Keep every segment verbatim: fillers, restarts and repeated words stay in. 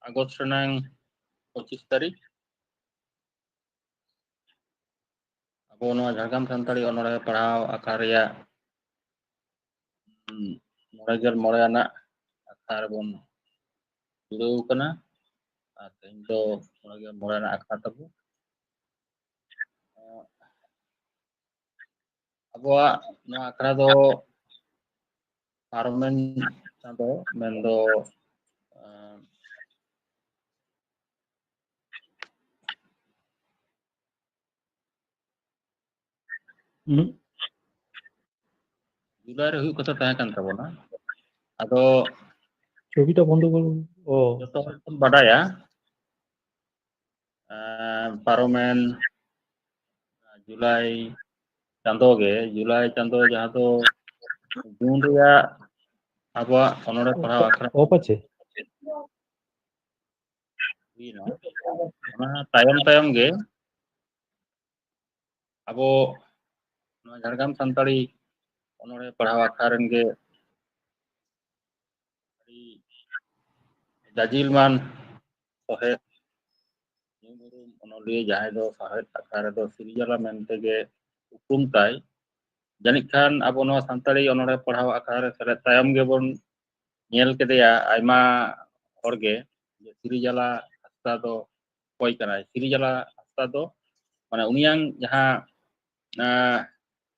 August ᱨᱮᱱᱟᱝ ᱯᱚᱸᱪᱤᱥ ᱛᱟᱹᱨᱤᱠᱷ ᱟᱵᱚ ᱱᱚᱣᱟ ᱡᱷᱟᱲᱜᱨᱟᱢ ᱥᱟᱱᱛᱟᱲᱤ ᱚᱱᱚᱬᱦᱮ ᱯᱟᱲᱦᱟᱣ ᱟᱠᱷᱲᱟ ᱨᱮᱭᱟᱜ, ᱩᱸ, ᱢᱚᱬᱮ ᱜᱮᱞ ᱢᱚᱬᱮ ᱟᱱᱟᱜ ᱟᱠᱷᱲᱟ ᱨᱮᱵᱚᱱ ᱡᱩᱲᱟᱹᱣ ᱠᱟᱱᱟ᱾ ᱟᱨ ᱛᱮᱦᱮᱧ ᱫᱚ ᱢᱚᱬᱮ ᱜᱮᱞ ᱢᱚᱬᱮ ᱟᱱᱟᱜ ᱟᱠᱷᱲᱟ ᱛᱟᱵᱚ᱾ ᱟᱵᱚᱣᱟᱜ ᱱᱚᱣᱟ ᱟᱠᱷᱲᱟ ᱫᱚ ᱯᱟᱨᱚᱢᱮᱱ ᱪᱟᱸᱫᱚ, ᱢᱮᱱᱫᱚ, ᱟᱸ, ᱦᱩᱸ᱾ ᱡᱩᱞᱟᱭ ᱨᱮ ᱦᱩᱭᱩᱜ ᱠᱟᱛᱷᱟ ᱛᱟᱦᱮᱸ ᱠᱟᱱ ᱛᱟᱵᱚᱱᱟ᱾ ᱟᱫᱚ ᱪᱷᱚᱵᱤᱴᱟ ᱵᱚᱱᱫᱚ ᱠᱚᱨᱚ᱾ ᱚ᱾ ᱡᱚᱛᱚ ᱦᱚᱲ ᱵᱚᱱ ᱵᱟᱰᱟᱭᱟ, ᱮᱸ, ᱯᱟᱨᱚᱢᱮᱱ ᱡᱩᱞᱟᱭ ᱪᱟᱸᱫᱚ ᱜᱮ, ᱡᱩᱞᱟᱭ ᱪᱟᱸᱫᱚ ᱡᱟᱦᱟᱸ ᱫᱚ ᱡᱩᱱ ᱨᱮᱭᱟᱜ ᱟᱵᱚᱣᱟᱜ ᱚᱱᱚᱬᱦᱮ ᱯᱟᱲᱦᱟᱣ ᱟᱠᱷᱲᱟ ᱚ, ᱯᱟᱪᱮ᱾ ᱦᱩᱭᱱᱟ, ᱚᱱᱟ ᱛᱟᱭᱚᱢ ᱛᱟᱭᱚᱢ ᱜᱮ ᱟᱵᱚ ᱱᱚᱣᱟ ᱡᱷᱟᱲᱜᱨᱟᱢ ᱥᱟᱱᱛᱟᱲᱤ ᱚᱱᱚᱬᱦᱮ ᱯᱟᱲᱦᱟᱣ ᱟᱠᱷᱲᱟ ᱨᱮᱱ ᱜᱮ ᱟᱹᱰᱤ ᱡᱟᱡᱤᱞᱢᱟᱱ ᱥᱚᱦᱮᱫ, ᱧᱩᱢ ᱩᱨᱩᱢ ᱚᱱᱚᱞᱤᱭᱟᱹ, ᱡᱟᱦᱟᱸᱭ ᱫᱚ ᱥᱟᱶᱦᱮᱫ ᱟᱠᱷᱲᱟ ᱨᱮᱫᱚ ᱥᱤᱨᱤᱡᱟᱞᱟ ᱢᱮᱱᱛᱮ ᱜᱮ ᱩᱯᱨᱩᱢ ᱛᱟᱭ᱾ ᱡᱟᱹᱱᱤᱡ ᱠᱷᱟᱱ ᱟᱵᱚ ᱱᱚᱣᱟ ᱥᱟᱱᱛᱟᱲᱤ ᱚᱱᱚᱬᱦᱮ ᱯᱟᱲᱦᱟᱣ ᱟᱠᱷᱲᱟ ᱨᱮ ᱥᱮᱞᱮᱫ ᱛᱟᱭᱚᱢ ᱜᱮᱵᱚᱱ ᱧᱮᱞ ᱠᱮᱫᱮᱭᱟ ᱟᱭᱢᱟ ᱦᱚᱲ ᱜᱮ, ᱡᱮ ᱥᱤᱨᱤᱡᱟᱞᱟ ᱦᱟᱸᱥᱫᱟ ᱫᱚ ᱚᱠᱚᱭ ᱠᱟᱱᱟᱭ᱾ ᱥᱤᱨᱤᱡᱟᱞᱟ ᱦᱟᱸᱥᱫᱟ ᱫᱚ, ᱢᱟᱱᱮ, ᱩᱱᱤᱭᱟᱝ ᱡᱟᱦᱟᱸ, ᱟᱸ,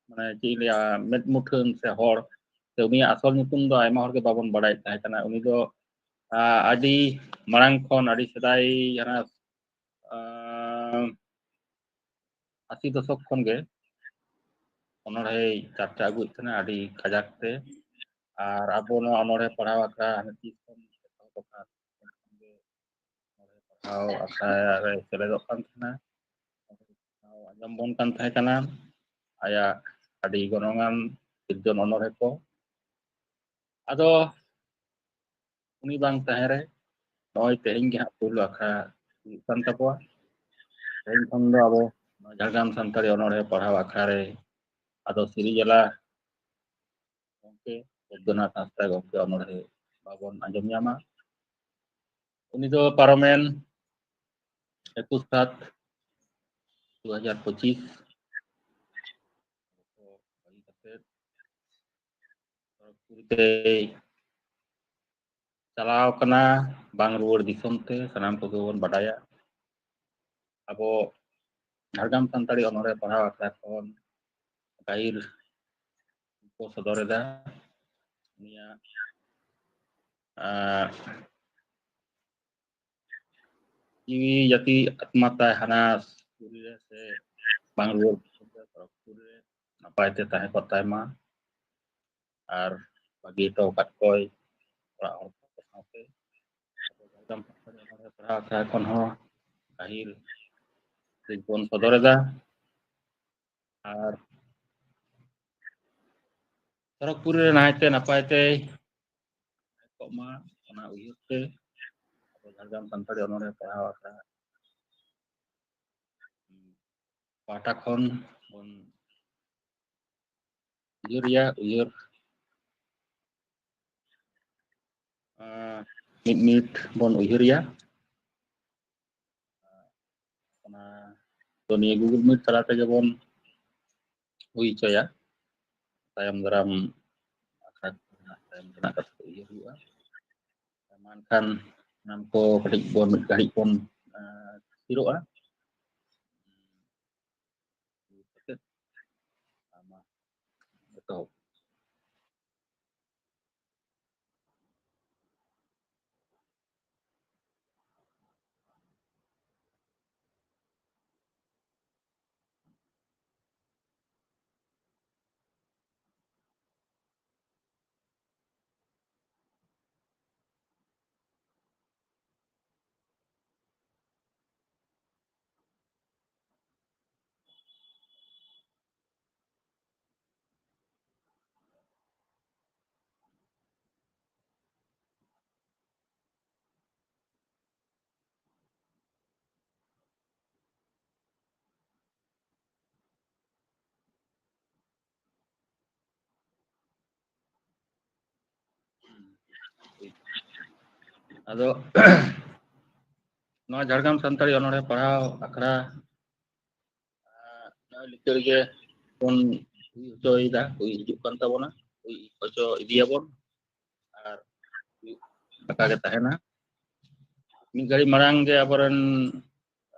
ᱢᱟᱱᱮ, ᱪᱮᱫ ᱤᱧ ᱞᱟᱹᱭᱟ, ᱢᱮᱫ ᱢᱩᱴᱷᱟᱹᱱ ᱥᱮ ᱦᱚᱲ, ᱥᱮ ᱩᱱᱤᱭᱟᱜ ᱟᱥᱚᱞ ᱧᱩᱛᱩᱢ ᱫᱚ ᱟᱭᱢᱟ ᱦᱚᱲ ᱜᱮ ᱵᱟᱵᱚᱱ ᱵᱟᱲᱟᱭ ᱛᱟᱦᱮᱸ ᱠᱟᱱᱟ᱾ ᱩᱱᱤ ᱫᱚ, ᱟᱸ, ᱟᱹᱰᱤ ᱢᱟᱲᱟᱝ ᱠᱷᱚᱱ, ᱟᱹᱰᱤ ᱥᱮᱫᱟᱭ, ᱦᱟᱱᱟ, ᱟᱸ, ᱟᱥᱤ ᱫᱚᱥᱚᱠ ᱠᱷᱚᱱ ᱜᱮ ᱚᱱᱚᱬᱦᱮᱭ ᱪᱟᱨᱪᱟ ᱟᱹᱜᱩᱭᱮᱫ ᱛᱟᱦᱮᱱᱟ ᱟᱹᱰᱤ ᱠᱟᱡᱟᱠ ᱛᱮ᱾ ᱟᱨ ᱟᱵᱚ ᱱᱚᱣᱟ ᱚᱱᱚᱬᱦᱮ ᱯᱟᱲᱦᱟᱣ ᱟᱠᱷᱲᱟ ᱦᱟᱱᱮ ᱛᱤᱥ ᱠᱷᱚᱱ ᱮᱛᱚᱦᱚᱵ ᱟᱠᱟᱱᱟ, ᱩᱱ ᱠᱷᱚᱱ ᱜᱮ ᱚᱱᱚᱬᱦᱮ ᱯᱟᱲᱦᱟᱣ ᱟᱠᱷᱲᱟ ᱨᱮ ᱥᱮᱞᱮᱫᱚᱜ ᱠᱟᱱ ᱛᱟᱦᱮᱱᱟ᱾ ᱟᱸᱡᱚᱢ ᱵᱚᱱ ᱠᱟᱱ ᱛᱟᱦᱮᱸ ᱠᱟᱱᱟ ᱟᱭᱟᱜ ᱟᱹᱰᱤ ᱜᱚᱱᱚᱝᱟᱱ ᱥᱤᱨᱡᱚᱱ ᱚᱱᱚᱬᱦᱮ ᱠᱚ᱾ ᱟᱫᱚ ᱩᱱᱤ ᱵᱟᱝ ᱛᱟᱦᱮᱸ ᱨᱮ ᱱᱚᱜᱼᱚᱭ ᱛᱮᱦᱮᱧ ᱜᱮ ᱦᱟᱸᱜ ᱯᱳᱭᱞᱳ ᱟᱠᱷᱲᱟ ᱦᱩᱭᱩᱜ ᱠᱟᱱ ᱛᱟᱠᱚᱣᱟ᱾ ᱛᱮᱦᱮᱧ ᱠᱷᱚᱱ ᱫᱚ ᱟᱵᱚ ᱱᱚᱣᱟ ᱡᱷᱟᱲᱜᱨᱟᱢ ᱥᱟᱱᱛᱟᱲᱤ ᱚᱱᱚᱬᱦᱮ ᱯᱟᱲᱦᱟᱣ ᱟᱠᱷᱲᱟ ᱨᱮ ᱟᱫᱚ ᱥᱤᱨᱤᱡᱟᱞᱟ ᱜᱚᱢᱠᱮ ᱵᱳᱫᱽᱫᱚᱱᱟᱛᱷ ᱦᱟᱸᱥᱫᱟ ᱜᱚᱢᱠᱮ ᱚᱱᱚᱬᱦᱮ ᱵᱟᱵᱚᱱ ᱟᱸᱡᱚᱢ ᱧᱟᱢᱟ᱾ ᱩᱱᱤ ᱫᱚ ᱯᱟᱨᱚᱢᱮᱱ ᱮᱠᱩᱥ ᱥᱟᱛ ᱫᱩ ᱦᱟᱡᱟᱨ ᱯᱚᱸᱪᱤᱥ ᱵᱟᱹᱜᱤ ᱠᱟᱛᱮ ᱠᱷᱚᱲᱚᱜᱽᱯᱩᱨ ᱛᱮᱭ ᱪᱟᱞᱟᱣ ᱠᱟᱱᱟ, ᱵᱟᱝ ᱨᱩᱣᱟᱹᱲ ᱫᱤᱥᱚᱢ ᱛᱮ, ᱥᱟᱱᱟᱢ ᱠᱚᱜᱮ ᱵᱚᱱ ᱵᱟᱰᱟᱭᱟ᱾ ᱟᱵᱚ ᱡᱷᱟᱲᱜᱨᱟᱢ ᱥᱟᱱᱛᱟᱲᱤ ᱚᱱᱚᱬᱦᱮ ᱯᱟᱲᱦᱟᱣ ᱟᱠᱷᱲᱟ ᱠᱷᱚᱱ ᱜᱟᱹᱦᱤᱨ ᱠᱚ ᱥᱚᱫᱚᱨ ᱮᱫᱟ᱾ ᱩᱱᱤᱭᱟᱜ, ᱟᱸ, ᱡᱤᱣᱤ ᱡᱟᱹᱛᱤ ᱟᱛᱢᱟ ᱛᱟᱭ ᱦᱟᱱᱟ ᱯᱩᱨᱤ ᱨᱮ ᱥᱮ ᱵᱟᱝ ᱨᱩᱣᱟᱹᱲ ᱫᱤᱥᱚᱢ ᱨᱮ, ᱠᱷᱚᱲᱚᱜᱽᱯᱩᱨ ᱨᱮ ᱱᱟᱯᱟᱭ ᱛᱮ ᱛᱟᱦᱮᱸ ᱠᱚᱜ ᱛᱟᱭ ᱢᱟ᱾ ᱟᱨ ᱵᱟᱹᱜᱤ ᱦᱚᱴᱚ ᱟᱠᱟᱫ ᱠᱚᱭ ᱚᱲᱟᱜ ᱦᱚᱲ ᱠᱚ ᱥᱟᱶᱛᱮ᱾ ᱟᱵᱚ ᱡᱷᱟᱲᱜᱨᱟᱢ ᱯᱟᱦᱴᱟ ᱨᱮ ᱚᱱᱚᱬᱦᱮ ᱯᱟᱲᱦᱟᱣ ᱟᱠᱷᱲᱟ ᱠᱷᱚᱱ ᱦᱚᱸ ᱜᱟᱹᱦᱤᱨ ᱫᱤᱠ ᱵᱚᱱ ᱥᱚᱫᱚᱨ ᱮᱫᱟ᱾ ᱟᱨ ᱠᱷᱚᱲᱚᱜᱽᱯᱩᱨ ᱨᱮ ᱱᱟᱭᱛᱮ ᱱᱟᱯᱟᱭ ᱛᱮᱭ ᱛᱟᱦᱮᱸ ᱠᱚᱜ ᱢᱟ, ᱚᱱᱟ ᱩᱭᱦᱟᱹᱨ ᱛᱮ ᱟᱵᱚ ᱡᱷᱟᱲᱜᱨᱟᱢ ᱥᱟᱱᱛᱟᱲᱤ ᱚᱱᱚᱬᱦᱮ ᱯᱟᱲᱦᱟᱣ ᱟᱠᱷᱲᱟ ᱯᱟᱦᱴᱟ ᱠᱷᱚᱱ ᱵᱚᱱ ᱩᱭᱦᱟᱹᱨ ᱨᱮᱭᱟᱜ ᱩᱭᱦᱟᱹᱨ, ᱟᱸ, ᱢᱤᱫ ᱢᱤᱱᱤᱴ ᱵᱚᱱ ᱩᱭᱦᱟᱹᱨ ᱨᱮᱭᱟ᱾ ᱚᱱᱟ ᱫᱚ ᱱᱤᱭᱟᱹ Google Meet ᱛᱟᱞᱟ ᱛᱮᱜᱮ ᱵᱚᱱ ᱦᱩᱭ ᱦᱚᱪᱚᱭᱟ᱾ ᱛᱟᱭᱚᱢ ᱫᱟᱨᱟᱢ ᱟᱠᱷᱲᱟ ᱠᱚ ᱨᱮᱱᱟᱜ ᱛᱟᱭᱚᱢ ᱨᱮᱱᱟᱜ ᱠᱟᱛᱷᱟ ᱠᱚ ᱩᱭᱦᱟᱹᱨ ᱦᱩᱭᱩᱜᱼᱟ᱾ ᱢᱟ ᱮᱱᱠᱷᱟᱱ ᱥᱟᱱᱟᱢ ᱠᱚ ᱠᱟᱹᱴᱤᱡ ᱵᱚᱱ ᱢᱤᱫ ᱜᱷᱟᱹᱲᱤᱡ ᱵᱚᱱ, ᱟᱸ, ᱛᱷᱤᱨᱚᱜᱼᱟ᱾ ᱠᱟᱛᱮᱫ, ᱟᱢᱟᱜ ᱮᱛᱚᱦᱚᱵ᱾ ᱟᱫᱚ ᱱᱚᱣᱟ ᱡᱷᱟᱲᱜᱨᱟᱢ ᱥᱟᱱᱛᱟᱲᱤ ᱚᱱᱚᱬᱦᱮ ᱯᱟᱲᱦᱟᱣ ᱟᱠᱷᱲᱟ, ᱟᱸ, ᱱᱚᱣᱟ ᱞᱤᱪᱟᱹᱲ ᱜᱮ ᱵᱚᱱ ᱦᱩᱭ ᱦᱚᱪᱚᱭᱮᱫᱟ, ᱦᱩᱭ ᱦᱤᱡᱩᱜ ᱠᱟᱱ ᱛᱟᱵᱚᱱᱟ, ᱦᱩᱭ ᱦᱚᱪᱚ ᱤᱫᱤᱭᱟᱵᱚᱱ, ᱟᱨ ᱦᱩᱭᱩᱜ ᱟᱠᱟ ᱜᱮ ᱛᱟᱦᱮᱱᱟ᱾ ᱢᱤᱫ ᱜᱷᱟᱹᱲᱤᱡ ᱢᱟᱲᱟᱝ ᱜᱮ ᱟᱵᱚᱨᱮᱱ,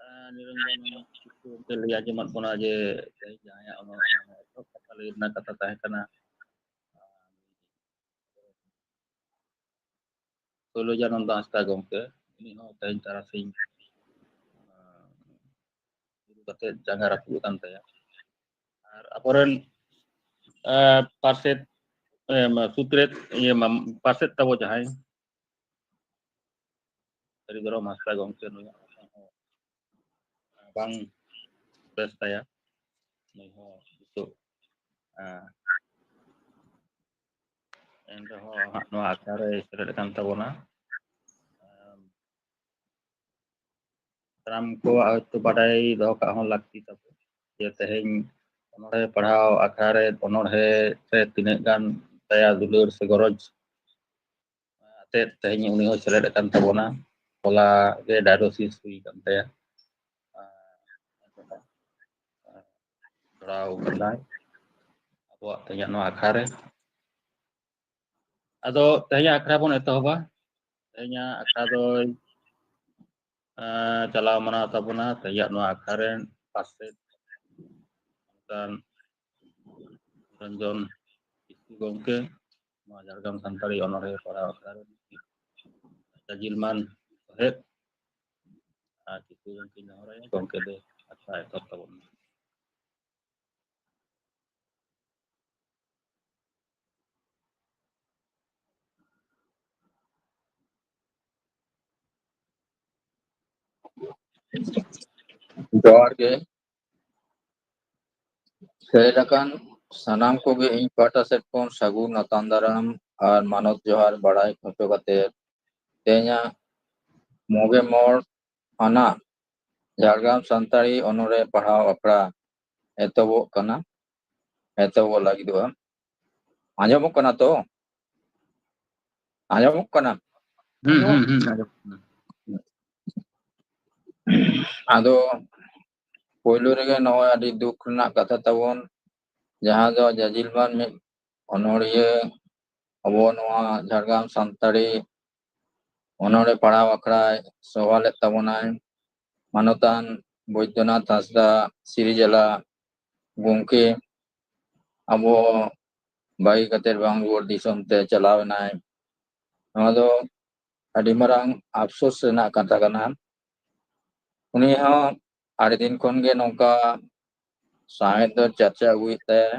ᱟᱸ, ᱱᱤᱨᱚᱧᱡᱚᱱ ᱠᱤᱥᱠᱩ ᱜᱚᱢᱠᱮ ᱞᱟᱹᱭ ᱟᱸᱡᱚᱢᱟᱫ ᱵᱚᱱᱟ ᱡᱮ ᱛᱮᱦᱮᱧ ᱡᱟᱦᱟᱸᱭᱟᱜ ᱚᱱᱟ, ᱚᱱᱟ ᱮᱛᱚᱦᱚᱵ ᱠᱟᱛᱷᱟ ᱞᱟᱹᱭ ᱨᱮᱱᱟᱜ ᱠᱟᱛᱷᱟ ᱛᱟᱦᱮᱸ ᱠᱟᱱᱟ, ᱥᱳᱞᱳᱡᱟᱱᱚᱱᱫᱚ ᱦᱟᱸᱥᱫᱟ ᱜᱚᱢᱠᱮ, ᱩᱱᱤ ᱦᱚᱸ ᱛᱮᱦᱮᱧ ᱛᱟᱨᱟᱥᱤᱧ, ᱟᱸ, ᱧᱩᱨᱩ ᱠᱟᱛᱮ ᱡᱟᱸᱜᱟ ᱨᱟᱹᱯᱩᱫ ᱟᱠᱟᱱ ᱛᱟᱭᱟ᱾ ᱟᱨ ᱟᱵᱚᱨᱮᱱ, ᱟᱸ, ᱯᱟᱨᱥᱮᱛ, ᱮᱢ, ᱥᱩᱛᱨᱮᱛ, ᱤᱭᱟᱹ, ᱢᱟᱢ-, ᱯᱟᱨᱥᱮᱛ ᱛᱟᱵᱚ ᱡᱟᱦᱟᱸᱭ ᱦᱟᱹᱨᱤ ᱫᱷᱚᱨᱚᱢ ᱦᱟᱸᱥᱫᱟ ᱜᱚᱢᱠᱮ, ᱱᱩᱭᱟᱜ ᱦᱚᱸ ᱵᱟᱝ ᱵᱮᱥ ᱛᱟᱭᱟ᱾ ᱱᱩᱭ ᱦᱚᱸ ᱱᱤᱛᱚᱜ, ᱟᱸ, ᱮᱱ ᱨᱮᱦᱚᱸ ᱦᱟᱸᱜ ᱱᱚᱣᱟ ᱟᱠᱷᱲᱟ ᱨᱮᱭ ᱥᱮᱞᱮᱫ ᱟᱠᱟᱱ ᱛᱟᱵᱚᱱᱟ᱾ ᱟᱸ, ᱥᱟᱱᱟᱢ ᱠᱚᱣᱟᱜ ᱦᱚᱭᱛᱳ ᱵᱟᱰᱟᱭ ᱫᱚᱦᱚ ᱠᱟᱜ ᱦᱚᱸ ᱞᱟᱹᱠᱛᱤ ᱛᱟᱵᱚ, ᱡᱮ ᱛᱮᱦᱮᱧ ᱚᱱᱚᱬᱦᱮ ᱯᱟᱲᱦᱟᱣ ᱟᱠᱷᱲᱟ ᱨᱮ ᱚᱱᱚᱬᱦᱮ ᱨᱮ ᱛᱤᱱᱟᱹᱜ ᱜᱟᱱ ᱫᱟᱭᱟ ᱫᱩᱞᱟᱹᱲ ᱥᱮ ᱜᱚᱨᱚᱡᱽ ᱟᱛᱮᱫ ᱛᱮᱦᱮᱧ ᱩᱱᱤ ᱦᱚᱸ ᱥᱮᱞᱮᱫ ᱟᱠᱟᱱ ᱛᱟᱵᱚᱱᱟ᱾ ᱦᱚᱞᱟ ᱜᱮ diagnosis ᱦᱩᱭ ᱟᱠᱟᱱ ᱛᱟᱭᱟ᱾ ᱡᱚᱲᱟᱣ ᱠᱟᱱᱟᱭ ᱟᱵᱚᱣᱟᱜ ᱛᱮᱦᱮᱧᱟᱜ ᱱᱚᱣᱟ ᱟᱠᱷᱲᱟ ᱨᱮ᱾ ᱟᱫᱚ ᱛᱮᱦᱮᱧᱟᱜ ᱟᱠᱷᱲᱟ ᱵᱚᱱ ᱮᱛᱚᱦᱚᱵᱟ᱾ ᱛᱮᱦᱮᱧᱟᱜ ᱟᱠᱷᱲᱟ ᱫᱚᱭ, ᱟᱸ, ᱪᱟᱞᱟᱣ ᱢᱟᱱᱟᱣ ᱛᱟᱵᱚᱱᱟ ᱛᱮᱦᱮᱧᱟᱜ ᱱᱚᱣᱟ ᱟᱠᱷᱲᱟ ᱨᱮᱱ ᱯᱟᱨᱥᱮᱛ ᱚᱱᱠᱟᱱ ᱨᱚᱧᱡᱚᱱ ᱠᱤᱥᱠᱩ ᱜᱚᱢᱠᱮ, ᱱᱚᱣᱟ ᱡᱷᱟᱲᱜᱨᱟᱢ ᱥᱟᱱᱛᱟᱲᱤ ᱚᱱᱚᱬᱦᱮ ᱯᱟᱲᱦᱟᱣ ᱟᱠᱷᱲᱟ ᱨᱮᱱ ᱡᱟᱹᱡᱤᱞᱢᱟᱱ ᱥᱚᱦᱮᱫ᱾ ᱟᱨ ᱠᱤᱥᱠᱩ ᱜᱚᱢᱠᱮ ᱱᱮᱦᱚᱨᱟᱭᱟ, ᱜᱚᱢᱠᱮ ᱫᱚ ᱟᱠᱷᱲᱟ ᱮᱛᱚᱦᱚᱵ ᱛᱟᱵᱚᱱ ᱢᱮ᱾ ᱡᱚᱦᱟᱨ ᱜᱮ᱾ ᱥᱮᱴᱮᱨ ᱟᱠᱟᱱ ᱥᱟᱱᱟᱢ ᱠᱚᱜᱮ ᱤᱧ ᱯᱟᱦᱴᱟ ᱥᱮᱫ ᱠᱷᱚᱱ ᱥᱟᱹᱜᱩᱱ ᱟᱛᱟᱝ ᱫᱟᱨᱟᱢ ᱟᱨ ᱢᱟᱱᱚᱛ ᱡᱚᱦᱟᱨ ᱵᱟᱲᱟᱭ ᱦᱚᱪᱚ ᱠᱟᱛᱮ, ᱛᱮᱦᱮᱧᱟᱜ ᱢᱚᱜᱮ ᱢᱚᱬ ᱟᱱᱟᱜ ᱡᱷᱟᱲᱜᱨᱟᱢ ᱥᱟᱱᱛᱟᱲᱤ ᱚᱱᱚᱬᱦᱮ ᱯᱟᱲᱦᱟᱣ ᱟᱠᱷᱲᱟ ᱮᱛᱚᱦᱚᱵᱚᱜ ᱠᱟᱱᱟ, ᱮᱛᱚᱦᱚᱵᱚᱜ ᱞᱟᱹᱜᱤᱫᱚᱜᱼᱟ᱾ ᱟᱸᱡᱚᱢᱚᱜ ᱠᱟᱱᱟ ᱛᱚ? ᱟᱸᱡᱚᱢᱚᱜ ᱠᱟᱱᱟ? ᱦᱩᱸ, ᱦᱩᱸ, ᱦᱩᱸ, ᱟᱸᱡᱚᱢᱚᱜ ᱠᱟᱱᱟ᱾ ᱟᱫᱚ ᱯᱳᱭᱞᱳ ᱨᱮᱜᱮ ᱱᱚᱜᱼᱚᱭ ᱟᱹᱰᱤ ᱫᱩᱠ ᱨᱮᱱᱟᱜ ᱠᱟᱛᱷᱟ ᱛᱟᱵᱚᱱ, ᱡᱟᱦᱟᱸ ᱫᱚ ᱡᱟᱡᱤᱞᱢᱟᱱ ᱢᱤᱫ ᱚᱱᱚᱲᱦᱤᱭᱟᱹ ᱟᱵᱚ ᱱᱚᱣᱟ ᱡᱷᱟᱲᱜᱨᱟᱢ ᱥᱟᱱᱛᱟᱲᱤ ᱚᱱᱚᱲᱦᱮ ᱯᱟᱲᱦᱟᱣ ᱟᱠᱷᱲᱟᱭ ᱥᱚᱵᱷᱟ ᱞᱮᱫ ᱛᱟᱵᱚᱱᱟᱭ, ᱢᱟᱱᱚᱛᱟᱱ ᱵᱳᱭᱫᱚᱱᱟᱛᱷ ᱦᱟᱸᱥᱫᱟ ᱥᱤᱨᱤᱡᱟᱞᱟ ᱜᱚᱢᱠᱮ ᱟᱵᱚ ᱵᱟᱹᱜᱤ ᱠᱟᱛᱮ ᱵᱟᱝ ᱨᱩᱣᱟᱹᱲ ᱫᱤᱥᱚᱢ ᱛᱮ ᱪᱟᱞᱟᱣ ᱮᱱᱟᱭ᱾ ᱱᱚᱣᱟ ᱫᱚ ᱟᱹᱰᱤ ᱢᱟᱨᱟᱝ ᱟᱯᱥᱳᱥ ᱨᱮᱱᱟᱜ ᱠᱟᱛᱷᱟ ᱠᱟᱱᱟ᱾ ᱩᱱᱤ ᱦᱚᱸ ᱟᱹᱰᱤ ᱫᱤᱱ ᱠᱷᱚᱱ ᱜᱮ ᱱᱚᱝᱠᱟ ᱥᱟᱶᱦᱮᱫ ᱫᱚ ᱪᱟᱨᱪᱟ ᱟᱹᱜᱩᱭᱮᱫ ᱛᱟᱭᱟ,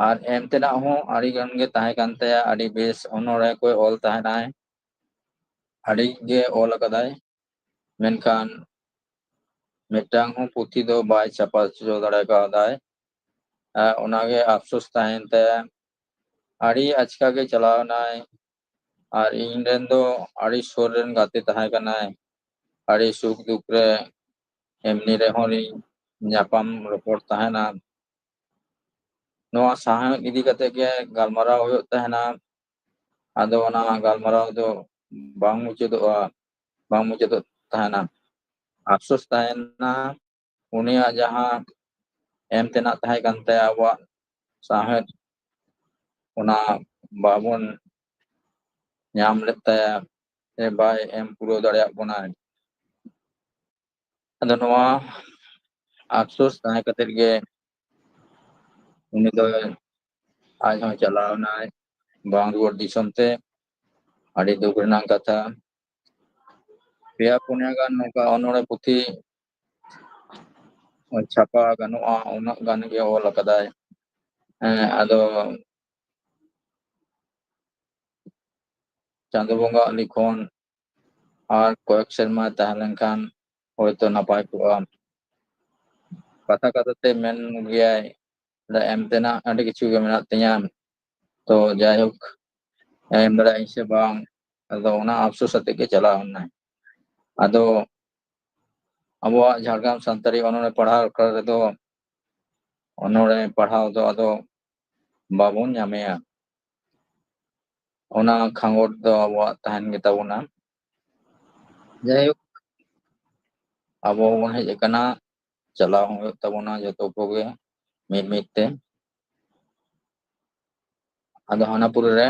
ᱟᱨ ᱮᱢ ᱛᱮᱱᱟᱜ ᱦᱚᱸ ᱟᱹᱰᱤ ᱜᱟᱱ ᱜᱮ ᱛᱟᱦᱮᱸ ᱠᱟᱱ ᱛᱟᱭᱟ᱾ ᱟᱹᱰᱤ ᱵᱮᱥ ᱚᱱᱚᱬᱦᱮ ᱠᱚᱭ ᱚᱞ ᱛᱟᱦᱮᱱᱟᱭ, ᱟᱹᱰᱤ ᱜᱮ ᱚᱞ ᱟᱠᱟᱫᱟᱭ, ᱢᱮᱱᱠᱷᱟᱱ ᱢᱤᱫᱴᱟᱝ ᱦᱚᱸ ᱯᱩᱛᱷᱤ ᱫᱚ ᱵᱟᱭ ᱪᱷᱟᱯᱟ ᱦᱚᱪᱚ ᱫᱟᱲᱮ ᱠᱟᱣᱫᱟᱭ᱾ ᱟᱨ ᱚᱱᱟᱜᱮ ᱟᱯᱥᱳᱥ ᱛᱟᱦᱮᱱ ᱛᱟᱭᱟ᱾ ᱟᱹᱰᱤ ᱟᱪᱠᱟ ᱜᱮ ᱪᱟᱞᱟᱣ ᱮᱱᱟᱭ, ᱟᱨ ᱤᱧ ᱨᱮᱱ ᱫᱚ ᱟᱹᱰᱤ ᱥᱩᱨ ᱨᱮᱱ ᱜᱟᱛᱮ ᱛᱟᱦᱮᱸ ᱠᱟᱱᱟᱭ᱾ ᱟᱹᱰᱤ ᱥᱩᱠ ᱫᱩᱠ ᱨᱮ ᱮᱢᱱᱤ ᱨᱮᱦᱚᱸ ᱞᱤᱧ ᱧᱟᱯᱟᱢ ᱨᱚᱯᱚᱲ ᱛᱟᱦᱮᱱᱟ᱾ ᱱᱚᱣᱟ ᱥᱟᱶᱦᱮᱫ ᱤᱫᱤ ᱠᱟᱛᱮ ᱜᱮ ᱜᱟᱞᱢᱟᱨᱟᱣ ᱦᱩᱭᱩᱜ ᱛᱟᱦᱮᱱᱟ᱾ ᱟᱫᱚ ᱚᱱᱟ ᱜᱟᱞᱢᱟᱨᱟᱣ ᱫᱚ ᱵᱟᱝ ᱢᱩᱪᱟᱹᱫᱚᱜᱼᱟ, ᱵᱟᱝ ᱢᱩᱪᱟᱹᱫᱚᱜ ᱛᱟᱦᱮᱱᱟ᱾ ᱟᱯᱥᱳᱥ ᱛᱟᱦᱮᱱᱟ, ᱩᱱᱤᱭᱟᱜ ᱡᱟᱦᱟᱸ ᱮᱢ ᱛᱮᱱᱟᱜ ᱛᱟᱦᱮᱸ ᱠᱟᱱ ᱛᱟᱭᱟ ᱟᱵᱚᱣᱟᱜ ᱥᱟᱶᱦᱮᱫ, ᱚᱱᱟ ᱵᱟᱵᱚᱱ ᱧᱟᱢ ᱞᱮᱫ ᱛᱟᱭᱟ, ᱥᱮ ᱵᱟᱭ ᱮᱢ ᱯᱩᱨᱟᱹᱣ ᱫᱟᱲᱮᱭᱟᱜ ᱵᱚᱱᱟᱭ᱾ ᱟᱫᱚ ᱱᱚᱣᱟ ᱟᱯᱥᱳᱥ ᱛᱟᱦᱮᱸ ᱠᱟᱛᱮ ᱜᱮ ᱩᱱᱤ ᱫᱚ ᱟᱡ ᱦᱚᱸ ᱪᱟᱞᱟᱣ ᱮᱱᱟᱭ ᱵᱟᱝ ᱨᱩᱣᱟᱹᱲ ᱫᱤᱥᱚᱢ ᱛᱮ᱾ ᱟᱹᱰᱤ ᱫᱩᱠ ᱨᱮᱱᱟᱜ ᱠᱟᱛᱷᱟ᱾ ᱯᱮᱭᱟ ᱯᱩᱱᱭᱟ ᱜᱟᱱ ᱱᱚᱝᱠᱟ ᱚᱱᱚᱬᱦᱮ ᱯᱩᱛᱷᱤ ᱪᱷᱟᱯᱟ ᱜᱟᱱᱚᱜᱼᱟ, ᱩᱱᱟᱹᱜ ᱜᱟᱱ ᱜᱮ ᱚᱞ ᱟᱠᱟᱫᱟᱭ᱾ ᱦᱮᱸ, ᱟᱫᱚ ᱪᱟᱸᱫᱳ ᱵᱚᱸᱜᱟᱣᱟᱜ ᱞᱤᱠᱷᱚᱱ ᱟᱨ ᱠᱚᱭᱮᱠ ᱥᱮᱨᱢᱟ ᱛᱟᱦᱮᱸ ᱞᱮᱱᱠᱷᱟᱱ ᱦᱚᱭᱛᱚ ᱱᱟᱯᱟᱭ ᱠᱚᱜᱼᱟ᱾ ᱠᱟᱛᱷᱟ ᱠᱟᱛᱷᱟ ᱛᱮ ᱢᱮᱱ ᱜᱮᱭᱟᱭ, ᱮᱢ ᱛᱮᱱᱟᱜ ᱟᱹᱰᱤ ᱠᱤᱪᱷᱩ ᱜᱮ ᱢᱮᱱᱟᱜ ᱛᱤᱧᱟᱹ, ᱛᱚ ᱡᱟᱭᱦᱳᱠ, ᱮᱢ ᱫᱟᱲᱮᱭᱟᱜ ᱟᱹᱧ ᱥᱮ ᱵᱟᱝ, ᱟᱫᱚ ᱚᱱᱟ ᱟᱯᱥᱳᱥ ᱟᱛᱮ ᱜᱮ ᱪᱟᱞᱟᱣ ᱮᱱᱟᱭ᱾ ᱟᱫᱚ ᱟᱵᱚᱣᱟᱜ ᱡᱷᱟᱲᱜᱨᱟᱢ ᱥᱟᱱᱛᱟᱲᱤ ᱚᱱᱚᱬᱦᱮ ᱯᱟᱲᱦᱟᱣ ᱟᱠᱷᱲᱟ ᱨᱮᱫᱚ ᱚᱱᱚᱬᱦᱮ ᱯᱟᱲᱦᱟᱣ ᱫᱚ ᱟᱫᱚ ᱵᱟᱵᱚᱱ ᱧᱟᱢᱮᱭᱟ᱾ ᱚᱱᱟ ᱠᱷᱟᱸᱜᱚᱴ ᱫᱚ ᱟᱵᱚᱣᱟᱜ ᱛᱟᱦᱮᱱ ᱜᱮᱛᱟ ᱵᱚᱱᱟ᱾ ᱡᱟᱭᱦᱳᱠ, ᱟᱵᱚ ᱵᱚᱱ ᱦᱮᱡ ᱟᱠᱟᱱᱟ, ᱪᱟᱞᱟᱣ ᱦᱚᱸ ᱦᱩᱭᱩᱜ ᱛᱟᱵᱚᱱᱟ ᱡᱚᱛᱚ ᱠᱚᱜᱮ ᱢᱤᱫ ᱢᱤᱫ ᱛᱮ᱾ ᱟᱫᱚ ᱦᱟᱱᱟ ᱯᱩᱨᱤ ᱨᱮ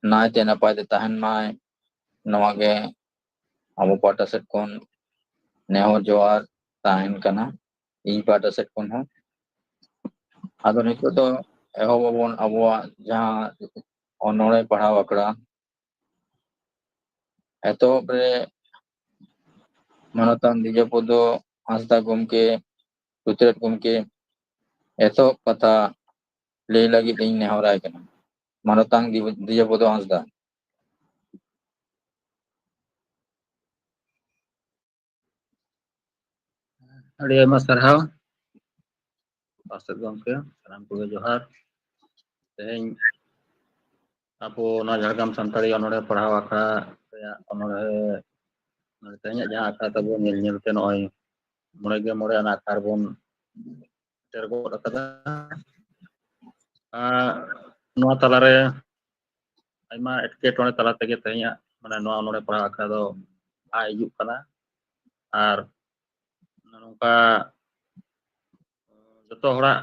ᱱᱟᱭᱛᱮ ᱱᱟᱯᱟᱭ ᱛᱮ ᱛᱟᱦᱮᱱ ᱢᱟᱭ, ᱱᱚᱣᱟ ᱜᱮ ᱟᱵᱚ ᱯᱟᱦᱴᱟ ᱥᱮᱫ ᱠᱷᱚᱱ ᱱᱮᱦᱚᱨ ᱡᱚᱦᱟᱨ ᱛᱟᱦᱮᱱ ᱠᱟᱱᱟ, ᱤᱧ ᱯᱟᱦᱴᱟ ᱥᱮᱫ ᱠᱷᱚᱱ ᱦᱚᱸ᱾ ᱟᱫᱚ ᱱᱤᱛᱚᱜ ᱫᱚ ᱮᱦᱚᱵ ᱟᱵᱚᱱ ᱟᱵᱚᱣᱟᱜ ᱡᱟᱦᱟᱸ ᱚᱱᱚᱬᱦᱮ ᱯᱟᱲᱦᱟᱣ ᱟᱠᱷᱲᱟ᱾ ᱮᱛᱚᱦᱚᱵ ᱨᱮ ᱢᱟᱱᱚᱛᱟᱱ ᱫᱤᱡᱚᱯᱚᱫᱚ ᱦᱟᱸᱥᱫᱟ ᱜᱚᱢᱠᱮ, ᱥᱩᱪᱨᱮᱛ ᱜᱚᱢᱠᱮ, ᱮᱛᱚᱦᱚᱵ ᱠᱟᱛᱷᱟ ᱞᱟᱹᱭ ᱞᱟᱹᱜᱤᱫ ᱤᱧ ᱱᱮᱦᱚᱨᱟᱭ ᱠᱟᱱᱟ᱾ ᱢᱟᱱᱚᱛᱟᱱ ᱫᱤ-, ᱫᱤᱡᱚᱯᱚᱫᱚ ᱦᱟᱸᱥᱫᱟ᱾ ᱟᱹᱰᱤ ᱟᱭᱢᱟ ᱥᱟᱨᱦᱟᱣ ᱯᱟᱨᱥᱮᱛ ᱜᱚᱢᱠᱮ, ᱥᱟᱱᱟᱢ ᱠᱚᱜᱮ ᱡᱚᱦᱟᱨ᱾ ᱛᱮᱦᱮᱧ ᱟᱵᱚ ᱱᱚᱣᱟ ᱡᱷᱟᱲᱜᱨᱟᱢ ᱥᱟᱱᱛᱟᱲᱤ ᱚᱱᱚᱬᱦᱮ ᱯᱟᱲᱦᱟᱣ ᱟᱠᱷᱲᱟ ᱨᱮᱭᱟᱜ ᱚᱱᱚᱬᱦᱮ, ᱛᱮᱦᱮᱧᱟᱜ ᱡᱟᱦᱟᱸ ᱟᱠᱷᱲᱟ ᱛᱟᱵᱚᱱ, ᱧᱮᱞ ᱧᱮᱞ ᱛᱮ ᱱᱚᱜᱼᱚᱭ ᱢᱚᱬᱮ ᱜᱮᱞ ᱢᱚᱬᱮ ᱟᱱᱟᱜ ᱟᱠᱷᱲᱟ ᱨᱮᱵᱚᱱ ᱥᱮᱴᱮᱨ ᱜᱚᱫ ᱟᱠᱟᱫᱟ᱾ ᱟᱨ ᱱᱚᱣᱟ ᱛᱟᱞᱟᱨᱮ ᱟᱭᱢᱟ ᱮᱴᱠᱮᱴᱚᱬᱮ ᱛᱟᱞᱟ ᱛᱮᱜᱮ ᱛᱮᱦᱮᱧᱟᱜ, ᱢᱟᱱᱮ, ᱱᱚᱣᱟ ᱚᱱᱚᱬᱦᱮ ᱯᱟᱲᱦᱟᱣ ᱟᱠᱷᱲᱟ ᱫᱚ ᱞᱟᱦᱟ ᱦᱤᱡᱩᱜ ᱠᱟᱱᱟ᱾ ᱟᱨ ᱱᱚᱝᱠᱟ ᱡᱚᱛᱚ ᱦᱚᱲᱟᱜ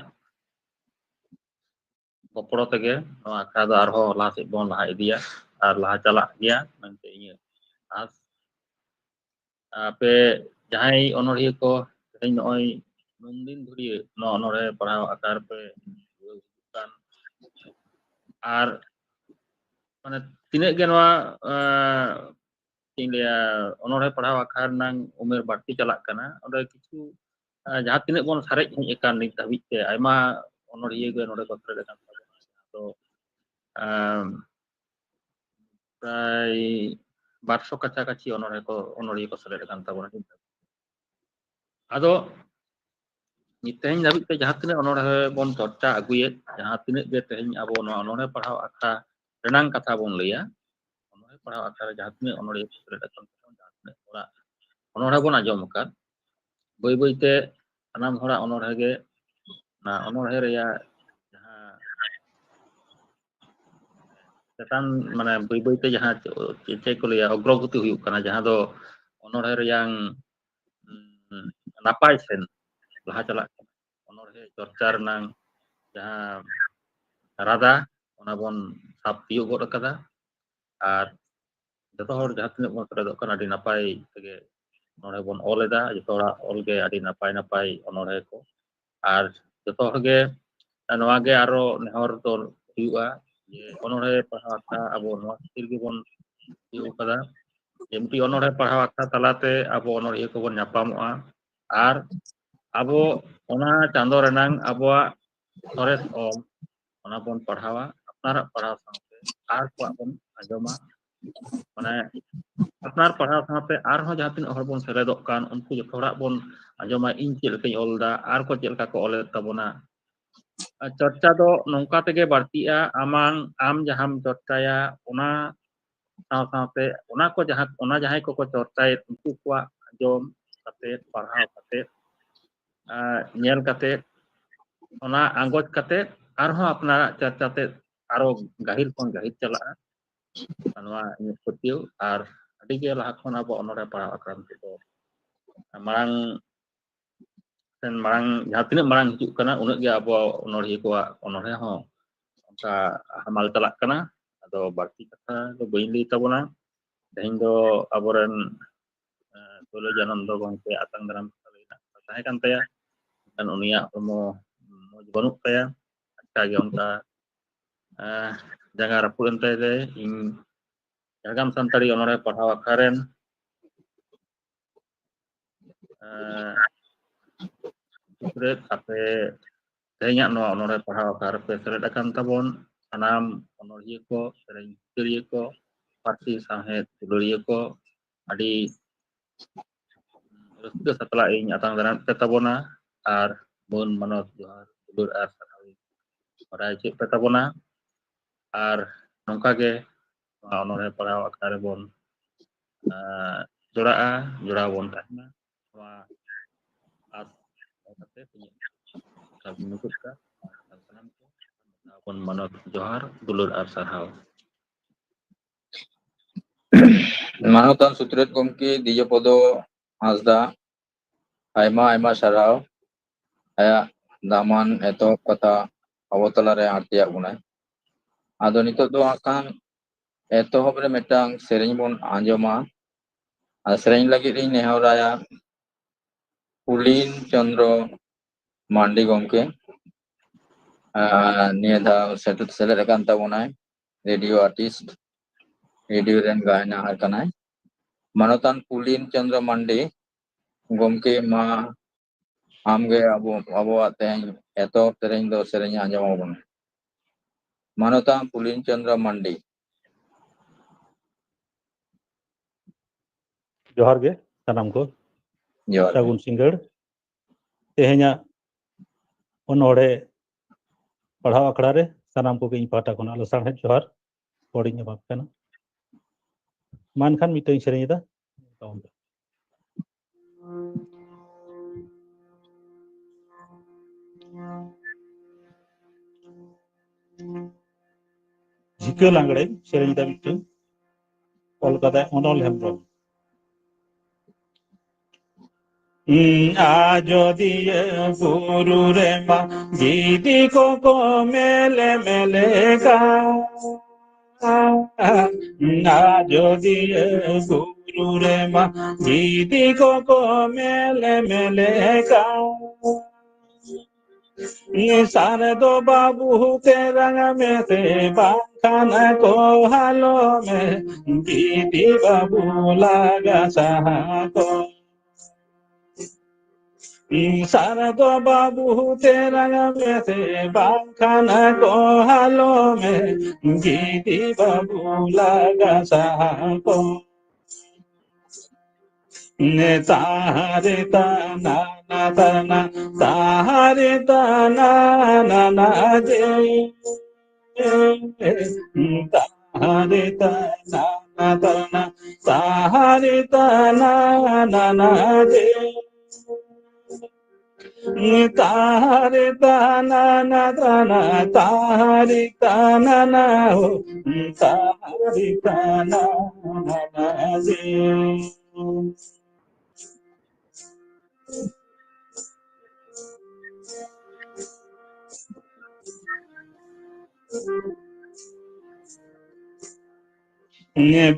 ᱜᱚᱯᱚᱲᱚ ᱛᱮᱜᱮ ᱱᱚᱣᱟ ᱟᱠᱷᱲᱟ ᱫᱚ ᱟᱨᱦᱚᱸ ᱞᱟᱦᱟ ᱥᱮᱫ ᱵᱚᱱ ᱞᱟᱦᱟ ᱤᱫᱤᱭᱟ ᱟᱨ ᱞᱟᱦᱟ ᱪᱟᱞᱟᱜ ᱜᱮᱭᱟ ᱢᱮᱱᱛᱮ ᱤᱧᱟᱹᱜ ᱟᱸᱥ᱾ ᱟᱯᱮ ᱡᱟᱦᱟᱸᱭ ᱚᱱᱚᱬᱦᱤᱭᱟᱹ ᱠᱚ ᱛᱮᱦᱮᱧ ᱱᱚᱜᱼᱚᱭ ᱱᱩᱱᱫᱤᱱ ᱫᱷᱩᱨᱤᱭᱟᱹ ᱱᱚᱣᱟ ᱚᱱᱚᱬᱦᱮ ᱯᱟᱲᱦᱟᱣ ᱟᱠᱟᱨ ᱯᱮ ᱦᱤᱡᱩᱜ ᱠᱟᱱ, ᱟᱨ, ᱢᱟᱱᱮ, ᱛᱤᱱᱟᱹᱜ ᱜᱮ ᱱᱚᱣᱟ, ᱟᱸ, ᱪᱮᱫ ᱤᱧ ᱞᱟᱹᱭᱟ, ᱚᱱᱚᱬᱦᱮ ᱯᱟᱲᱦᱟᱣ ᱟᱠᱷᱲᱟ ᱨᱮᱱᱟᱜ ᱩᱢᱮᱨ ᱵᱟᱹᱲᱛᱤ ᱪᱟᱞᱟᱜ ᱠᱟᱱᱟ, ᱚᱸᱰᱮ ᱠᱤᱪᱷᱩ, ᱟᱸ, ᱡᱟᱦᱟᱸ ᱛᱤᱱᱟᱹᱜ ᱵᱚᱱ ᱥᱟᱨᱮᱡ ᱦᱮᱡ ᱟᱠᱟᱱ ᱱᱤᱛ ᱫᱷᱟᱹᱵᱤᱡ ᱛᱮ, ᱟᱭᱢᱟ ᱚᱱᱚᱬᱦᱤᱭᱟᱹ ᱜᱮ ᱱᱚᱰᱮ ᱠᱚ ᱥᱮᱞᱮᱫ ᱟᱠᱟᱱ ᱛᱟᱵᱚᱱᱟ᱾ ᱛᱚ, ᱟᱸ, ᱯᱨᱟᱭ ᱵᱟᱨᱥᱚ ᱠᱟᱪᱷᱟ ᱠᱟᱪᱷᱤ ᱚᱱᱚᱬᱦᱮ ᱠᱚ, ᱚᱱᱚᱬᱦᱤᱭᱟᱹ ᱠᱚ ᱥᱮᱞᱮᱫ ᱟᱠᱟᱱ ᱛᱟᱵᱚᱱᱟ ᱱᱤᱛ ᱫᱷᱟᱹᱵᱤᱡ᱾ ᱟᱫᱚ ᱱᱤᱛ ᱛᱮᱦᱮᱧ ᱫᱷᱟᱹᱵᱤᱡ ᱛᱮ ᱡᱟᱦᱟᱸ ᱛᱤᱱᱟᱹᱜ ᱚᱱᱚᱬᱦᱮ ᱵᱚᱱ ᱪᱚᱨᱪᱟ ᱟᱹᱜᱩᱭᱮᱫ, ᱡᱟᱦᱟᱸ ᱛᱤᱱᱟᱹᱜ ᱜᱮ ᱛᱮᱦᱮᱧ ᱟᱵᱚ ᱱᱚᱣᱟ ᱚᱱᱚᱬᱦᱮ ᱯᱟᱲᱦᱟᱣ ᱟᱠᱷᱲᱟ ᱨᱮᱱᱟᱝ ᱠᱟᱛᱷᱟ ᱵᱚᱱ ᱞᱟᱹᱭᱟ, ᱚᱱᱚᱬᱦᱮ ᱯᱟᱲᱦᱟᱣ ᱟᱠᱷᱲᱟ ᱨᱮ ᱡᱟᱦᱟᱸ ᱛᱤᱱᱟᱹᱜ ᱚᱱᱚᱬᱦᱤᱭᱟᱹ ᱠᱚ ᱥᱮᱞᱮᱫ ᱟᱠᱟᱱ ᱛᱟᱵᱚᱱ, ᱡᱟᱦᱟᱸ ᱛᱤᱱᱟᱹᱜ ᱦᱚᱲᱟᱜ ᱚᱱᱚᱬᱦᱮ ᱵᱚᱱ ᱟᱸᱡᱚᱢ ᱟᱠᱟᱫ, ᱵᱟᱹᱭ ᱵᱟᱹᱭᱛᱮ ᱥᱟᱱᱟᱢ ᱦᱚᱲᱟᱜ ᱚᱱᱚᱬᱦᱮ ᱜᱮ, ᱚᱱᱟ ᱚᱱᱚᱬᱦᱮ ᱨᱮᱭᱟᱜ ᱡᱟᱦᱟᱸ ᱪᱮᱛᱟᱱ, ᱢᱟᱱᱮ ᱵᱟᱹᱭ ᱵᱟᱹᱭᱛᱮ ᱡᱟᱦᱟᱸ ᱪᱮ-, ᱪᱮᱫ ᱠᱚ ᱞᱟᱹᱭᱟ, ᱚᱜᱨᱚᱜᱚᱛᱤ ᱦᱩᱭᱩᱜ ᱠᱟᱱᱟ, ᱡᱟᱦᱟᱸ ᱫᱚ ᱚᱱᱚᱬᱦᱮ ᱨᱮᱭᱟᱝ, ᱩᱸ, ᱱᱟᱯᱟᱭ ᱥᱮᱱ ᱞᱟᱦᱟ ᱪᱟᱞᱟᱜ ᱠᱟᱱᱟ᱾ ᱚᱱᱚᱬᱦᱮ ᱪᱚᱨᱪᱟ ᱨᱮᱱᱟᱝ ᱡᱟᱦᱟᱸ ᱨᱟᱫᱟ, ᱚᱱᱟ ᱵᱚᱱ ᱥᱟᱵ ᱛᱤᱭᱳᱜ ᱜᱚᱫ ᱟᱠᱟᱫᱟ᱾ ᱟᱨ ᱡᱚᱛᱚ ᱦᱚᱲ ᱡᱟᱦᱟᱸ ᱛᱤᱱᱟᱹᱜ ᱵᱚᱱ ᱥᱮᱞᱮᱫᱚᱜ ᱠᱟᱱᱟ, ᱟᱹᱰᱤ ᱱᱟᱯᱟᱭ ᱛᱮᱜᱮ ᱚᱱᱚᱬᱦᱮ ᱵᱚᱱ ᱚᱞ ᱮᱫᱟ᱾ ᱡᱚᱛᱚ ᱦᱚᱲᱟᱜ ᱚᱞ ᱜᱮ ᱟᱹᱰᱤ ᱱᱟᱯᱟᱭ ᱱᱟᱯᱟᱭ ᱚᱱᱚᱬᱦᱮ ᱠᱚ᱾ ᱟᱨ ᱡᱚᱛᱚ ᱦᱚᱲ ᱜᱮ ᱱᱚᱣᱟ ᱜᱮ ᱟᱨᱚ ᱱᱮᱦᱚᱨ ᱫᱚ ᱦᱩᱭᱩᱜᱼᱟ ᱡᱮ ᱚᱱᱚᱬᱦᱮ ᱯᱟᱲᱦᱟᱣ ᱟᱠᱷᱲᱟ ᱟᱵᱚ ᱱᱚᱣᱟ ᱠᱷᱟᱹᱛᱤᱨ ᱜᱮᱵᱚᱱ ᱤᱭᱟᱹ ᱠᱟᱫᱟ, ᱡᱮ ᱢᱤᱫᱴᱤᱡ ᱚᱱᱚᱬᱦᱮ ᱯᱟᱲᱦᱟᱣ ᱟᱠᱷᱲᱟ ᱛᱟᱞᱟᱛᱮ ᱟᱵᱚ ᱚᱱᱚᱬᱦᱤᱭᱟᱹ ᱠᱚᱵᱚᱱ ᱧᱟᱯᱟᱢᱚᱜᱼᱟ᱾ ᱟᱨ ᱟᱵᱚ ᱚᱱᱟ ᱪᱟᱸᱫᱚ ᱨᱮᱱᱟᱝ ᱟᱵᱚᱣᱟᱜ ᱥᱚᱨᱮᱥ ᱚᱞ, ᱚᱱᱟ ᱵᱚᱱ ᱯᱟᱲᱦᱟᱣᱟ, ᱟᱯᱱᱟᱨᱟᱜ ᱯᱟᱲᱦᱟᱣ ᱥᱟᱶᱛᱮ ᱟᱨ ᱠᱚᱣᱟᱜ ᱵᱚᱱ ᱟᱸᱡᱚᱢᱟ᱾ ᱢᱟᱱᱮ ᱟᱯᱱᱟᱨ ᱯᱟᱲᱦᱟᱣ ᱥᱟᱶᱛᱮ ᱟᱨᱦᱚᱸ ᱡᱟᱦᱟᱸ ᱛᱤᱱᱟᱹᱜ ᱦᱚᱲ ᱵᱚᱱ ᱥᱮᱞᱮᱫᱚᱜ ᱠᱟᱱ, ᱩᱱᱠᱩ ᱡᱚᱛᱚ ᱦᱚᱲᱟᱜ ᱵᱚᱱ ᱟᱸᱡᱚᱢᱟ, ᱤᱧ ᱪᱮᱫ ᱞᱮᱠᱟᱧ ᱚᱞ ᱮᱫᱟ, ᱟᱨ ᱠᱚ ᱪᱮᱫ ᱞᱮᱠᱟ ᱠᱚ ᱚᱞᱮᱫ ᱛᱟᱵᱚᱱᱟ᱾ ᱟᱨ ᱪᱚᱨᱪᱟ ᱫᱚ ᱱᱚᱝᱠᱟ ᱛᱮᱜᱮ ᱵᱟᱹᱲᱛᱤᱜᱼᱟ, ᱟᱢᱟᱝ, ᱟᱢ ᱡᱟᱦᱟᱸᱢ ᱪᱚᱨᱪᱟᱭᱟ, ᱚᱱᱟ ᱥᱟᱶ ᱥᱟᱶᱛᱮ ᱚᱱᱟ ᱠᱚ ᱡᱟᱦᱟᱸ, ᱚᱱᱟ ᱡᱟᱦᱟᱸᱭ ᱠᱚᱠᱚ ᱪᱚᱨᱪᱟᱭᱮᱫ, ᱩᱱᱠᱩ ᱠᱚᱣᱟᱜ ᱟᱸᱡᱚᱢ ᱠᱟᱛᱮ, ᱯᱟᱲᱦᱟᱣ ᱠᱟᱛᱮ, ᱟᱨ ᱧᱮᱞ ᱠᱟᱛᱮ, ᱚᱱᱟ ᱟᱸᱜᱚᱪ ᱠᱟᱛᱮ ᱟᱨᱦᱚᱸ ᱟᱯᱱᱟᱨᱟᱜ ᱪᱚᱨᱪᱟ ᱛᱮ ᱟᱨᱚ ᱜᱟᱹᱦᱤᱨ ᱠᱷᱚᱱ ᱜᱟᱹᱦᱤᱨ ᱪᱟᱞᱟᱜᱼᱟ᱾ ᱱᱚᱣᱟ ᱤᱧᱟᱹᱜ ᱯᱟᱹᱛᱭᱟᱹᱣ᱾ ᱟᱨ ᱟᱹᱰᱤ ᱜᱮ ᱞᱟᱦᱟ ᱠᱷᱚᱱ ᱟᱵᱚ ᱚᱱᱚᱬᱦᱮ ᱯᱟᱲᱦᱟᱣ ᱟᱠᱷᱲᱟ ᱱᱤᱛᱚᱜ ᱫᱚ ᱢᱟᱲᱟᱝ ᱥᱮᱱ, ᱢᱟᱲᱟᱝ ᱡᱟᱦᱟᱸ ᱛᱤᱱᱟᱹᱜ ᱢᱟᱲᱟᱝ ᱦᱤᱡᱩᱜ ᱠᱟᱱᱟ, ᱩᱱᱟᱹᱜ ᱜᱮ ᱟᱵᱚ ᱚᱱᱚᱬᱦᱤᱭᱟᱹ ᱠᱚᱣᱟᱜ ᱚᱱᱚᱬᱦᱮ ᱦᱚᱸ ᱚᱱᱠᱟ ᱦᱟᱢᱟᱞ ᱪᱟᱞᱟᱜ ᱠᱟᱱᱟ᱾ ᱟᱫᱚ ᱵᱟᱹᱲᱛᱤ ᱠᱟᱛᱷᱟ ᱫᱚ ᱵᱟᱹᱧ ᱞᱟᱹᱭ ᱛᱟᱵᱚᱱᱟ᱾ ᱛᱮᱦᱮᱧ ᱫᱚ ᱟᱵᱚᱨᱮᱱ, ᱮᱸ, ᱯᱳᱭᱞᱳ ᱡᱟᱱᱟᱢ ᱫᱚ ᱜᱚᱢᱠᱮ ᱟᱛᱟᱝ ᱫᱟᱨᱟᱢ ᱠᱟᱛᱷᱟ ᱞᱟᱹᱭ ᱨᱮᱱᱟᱜ ᱠᱟᱛᱷᱟ ᱛᱟᱦᱮᱸ ᱠᱟᱱ ᱛᱟᱭᱟ, ᱢᱮᱱᱠᱷᱟᱱ ᱩᱱᱤᱭᱟᱜ ᱦᱚᱲᱢᱚ ᱢᱚᱡᱽ ᱵᱟᱹᱱᱩᱜ ᱛᱟᱭᱟ᱾ ᱟᱪᱠᱟ ᱜᱮ ᱚᱱᱠᱟ, ᱮᱸ, ᱡᱟᱸᱜᱟ ᱨᱟᱹᱯᱩᱫ ᱮᱱ ᱛᱟᱭ ᱛᱮ ᱤᱧ ᱡᱷᱟᱲᱜᱨᱟᱢ ᱥᱟᱱᱛᱟᱲᱤ ᱚᱱᱚᱬᱦᱮ ᱯᱟᱲᱦᱟᱣ ᱟᱠᱷᱲᱟ ᱨᱮᱱ ᱮᱸ, ᱥᱩᱠᱨᱤ, ᱟᱯᱮ ᱛᱮᱦᱮᱧᱟᱜ ᱱᱚᱣᱟ ᱚᱱᱚᱬᱦᱮ ᱯᱟᱲᱦᱟᱣ ᱟᱠᱷᱲᱟ ᱨᱮᱯᱮ ᱥᱮᱞᱮᱫ ᱟᱠᱟᱱ ᱛᱟᱵᱚᱱ ᱥᱟᱱᱟᱢ ᱚᱱᱚᱬᱦᱤᱭᱟᱹ ᱠᱚ, ᱥᱮᱨᱮᱧ ᱥᱤᱠᱟᱹᱨᱤᱭᱟᱹ ᱠᱚ, ᱯᱟᱹᱨᱥᱤ ᱥᱟᱶᱦᱮᱫ ᱫᱩᱞᱟᱹᱲᱤᱭᱟᱹ ᱠᱚ, ᱟᱹᱰᱤ ᱨᱟᱹᱥᱠᱟᱹ ᱥᱟᱛᱞᱟᱜ ᱤᱧ ᱟᱛᱟᱝ ᱫᱟᱨᱟᱢᱮᱫ ᱯᱮ ᱛᱟᱵᱚᱱᱟ ᱟᱨ ᱢᱟᱹᱱ ᱢᱟᱱᱚᱛ, ᱡᱚᱦᱟᱨ, ᱫᱩᱞᱟᱹᱲ ᱟᱨ ᱥᱟᱨᱦᱟᱣ ᱤᱧ ᱵᱟᱲᱟᱭ ᱦᱚᱪᱚᱭᱮᱫ ᱯᱮ ᱛᱟᱵᱚᱱᱟ᱾ ᱟᱨ ᱱᱚᱝᱠᱟ ᱜᱮ ᱱᱚᱣᱟ ᱚᱱᱚᱬᱦᱮ ᱯᱟᱲᱦᱟᱣ ᱟᱠᱷᱲᱟ ᱨᱮᱵᱚᱱ, ᱟᱸ, ᱡᱚᱲᱟᱜᱼᱟ, ᱡᱚᱲᱟᱣ ᱵᱚᱱ ᱛᱟᱦᱮᱱᱟ᱾ ᱱᱚᱣᱟ ᱟᱥ ᱫᱚᱦᱚ ᱠᱟᱛᱮ ᱤᱧᱟᱹᱜ ᱠᱟᱛᱷᱟ ᱵᱚᱱ ᱢᱩᱪᱟᱹᱫ ᱠᱟᱜᱼᱟ᱾ ᱥᱟᱱᱟᱢ ᱠᱚ ᱵᱚᱱ ᱢᱟᱱᱚᱛ, ᱡᱚᱦᱟᱨ, ᱫᱩᱞᱟᱹᱲ ᱟᱨ ᱥᱟᱨᱦᱟᱣ᱾ ᱢᱟᱱᱚᱛᱟᱱ ᱥᱩᱛᱨᱮᱛ ᱜᱚᱢᱠᱮ ᱫᱤᱡᱚᱯᱚᱫᱚ ᱦᱟᱸᱥᱫᱟ, ᱟᱭᱢᱟ ᱟᱭᱢᱟ ᱥᱟᱨᱦᱟᱣ ᱟᱭᱟᱜ ᱫᱟᱢᱟᱱ ᱮᱛᱚᱦᱚᱵ ᱠᱟᱛᱷᱟ ᱟᱵᱚ ᱛᱟᱞᱟᱨᱮ ᱟᱬᱛᱤᱭᱟᱜ ᱵᱚᱱᱟᱭ᱾ ᱟᱫᱚ ᱱᱤᱛᱚᱜ ᱫᱚ ᱦᱟᱸᱜ ᱠᱷᱟᱱ ᱮᱛᱚᱦᱚᱵ ᱨᱮ ᱢᱤᱫᱴᱟᱝ ᱥᱮᱨᱮᱧ ᱵᱚᱱ ᱟᱸᱡᱚᱢᱟ᱾ ᱟᱨ ᱥᱮᱨᱮᱧ ᱞᱟᱹᱜᱤᱫ ᱤᱧ ᱱᱮᱦᱚᱨᱟᱭᱟ ᱯᱩᱞᱤᱱ ᱪᱚᱸᱫᱽᱨᱚ ᱢᱟᱱᱰᱤ ᱜᱚᱢᱠᱮ᱾ ᱟᱨ ᱱᱤᱭᱟᱹ ᱫᱷᱟᱣ ᱥᱮᱴᱮᱨ ᱥᱮᱞᱮᱫ ᱟᱠᱟᱱ ᱛᱟᱵᱚᱱᱟᱭ, ᱨᱮᱰᱤᱭᱳ ᱟᱨᱴᱤᱥᱴ, ᱨᱮᱰᱤᱭᱳ ᱨᱮᱱ ᱜᱟᱭᱱᱟᱦᱟᱨ ᱠᱟᱱᱟᱭ᱾ ᱢᱟᱱᱚᱛᱟᱱ ᱯᱩᱞᱤᱱ ᱪᱚᱸᱫᱽᱨᱚ ᱢᱟᱱᱰᱤ ᱜᱚᱢᱠᱮ, ᱢᱟ ᱟᱢᱜᱮ ᱟᱵᱚ, ᱟᱵᱚᱣᱟᱜ ᱛᱮᱦᱮᱧ ᱮᱛᱚᱦᱚᱵ ᱥᱮᱨᱮᱧ ᱫᱚ ᱥᱮᱨᱮᱧ ᱟᱸᱡᱚᱢ ᱟᱵᱚᱱ᱾ ᱢᱟᱱᱚᱛᱟᱱ ᱯᱩᱞᱤᱱ ᱪᱚᱸᱫᱽᱨᱚ ᱢᱟᱱᱰᱤ᱾ ᱡᱚᱦᱟᱨ ᱜᱮ ᱥᱟᱱᱟᱢ ᱠᱚ᱾ ᱡᱚᱦᱟᱨ ᱜᱮ᱾ ᱥᱟᱹᱜᱩᱱ ᱥᱤᱸᱜᱟᱹᱲ᱾ ᱛᱮᱦᱮᱧᱟᱜ ᱚᱱᱚᱬᱦᱮ ᱯᱟᱲᱦᱟᱣ ᱟᱠᱷᱲᱟ ᱨᱮ ᱥᱟᱱᱟᱢ ᱠᱚᱜᱮ ᱤᱧ ᱯᱟᱦᱴᱟ ᱠᱷᱚᱱᱟᱜ ᱞᱟᱥᱟᱲᱦᱮᱫ ᱡᱚᱦᱟᱨ ᱨᱚᱲᱤᱧ ᱮᱢᱟᱯᱮ ᱠᱟᱱᱟ᱾ ᱢᱟ ᱮᱱᱠᱷᱟᱱ ᱢᱤᱫᱴᱟᱝ ᱤᱧ ᱥᱮᱨᱮᱧ ᱮᱫᱟ᱾ ᱡᱷᱤᱠᱟᱹ ᱞᱟᱜᱽᱲᱮ ᱥᱮᱨᱮᱧ ᱫᱚ ᱢᱤᱫᱴᱟᱝ ᱚᱞ ᱠᱟᱫᱟᱭ ᱚᱱᱚᱞ ᱦᱮᱢᱵᱨᱚᱢ᱾ ᱟᱡᱚᱫᱤᱭᱟᱹ ᱵᱩᱨᱩ ᱨᱮᱢᱟ ᱜᱤᱫᱤ ᱠᱚᱠᱚ ᱢᱮᱞᱮ ᱢᱮᱞᱮ ᱠᱟ᱾ ᱟᱡᱚᱫᱤᱭᱟᱹ ᱵᱩᱨᱩ ᱨᱮᱢᱟ ᱜᱤᱫᱤ ᱠᱚᱠᱚ ᱢᱮᱞᱮ ᱢᱮᱞᱮ ᱠᱟ᱾ ᱥᱟᱨ ᱫᱚ ᱵᱟᱹᱵᱩ ᱛᱮᱨᱟᱝ ᱢᱮᱥᱮ ᱵᱟᱝᱠᱷᱟᱱ ᱠᱚ ᱦᱟᱞᱚ ᱢᱮ, ᱜᱤᱫᱤ ᱵᱟᱹᱵᱩ ᱞᱟᱜᱟ ᱥᱟᱦᱟ ᱠᱚ᱾ ᱥᱟᱨ ᱫᱚ ᱵᱟᱹᱵᱩ ᱛᱮᱨᱟᱝ ᱢᱮᱥᱮ ᱵᱟᱝᱠᱷᱟᱱ ᱠᱚ ᱦᱟᱞᱚ ᱢᱮ, ᱜᱤᱫᱤ ᱵᱟᱹᱵᱩ ᱞᱟᱜᱟ ᱥᱟᱦᱟ ᱠᱚ᱾ ᱛᱟᱦᱟᱨᱮ ᱛᱟᱱᱟ ᱛᱟᱱᱟ, ᱛᱟᱦᱟᱨᱮ ᱛᱟᱱᱟ ᱱᱟᱱᱟ ᱡᱮ᱾ ᱛᱟᱦᱟᱨᱮ ᱛᱟᱱᱟ ᱛᱟᱱᱟ, ᱛᱟᱦᱟᱨᱮ ᱛᱟᱱᱟ ᱱᱟᱱᱟ ᱡᱮ᱾ ᱛᱟᱦᱟᱨᱮ ᱛᱟᱱᱟ ᱱᱟ ᱛᱟᱱᱟ, ᱛᱟᱦᱟᱨᱮ ᱛᱟᱱᱟ ᱱᱟ ᱦᱳ, ᱛᱟᱦᱟᱨᱮ ᱛᱟᱱᱟ᱾ ᱱᱟᱱᱟᱡᱮ᱾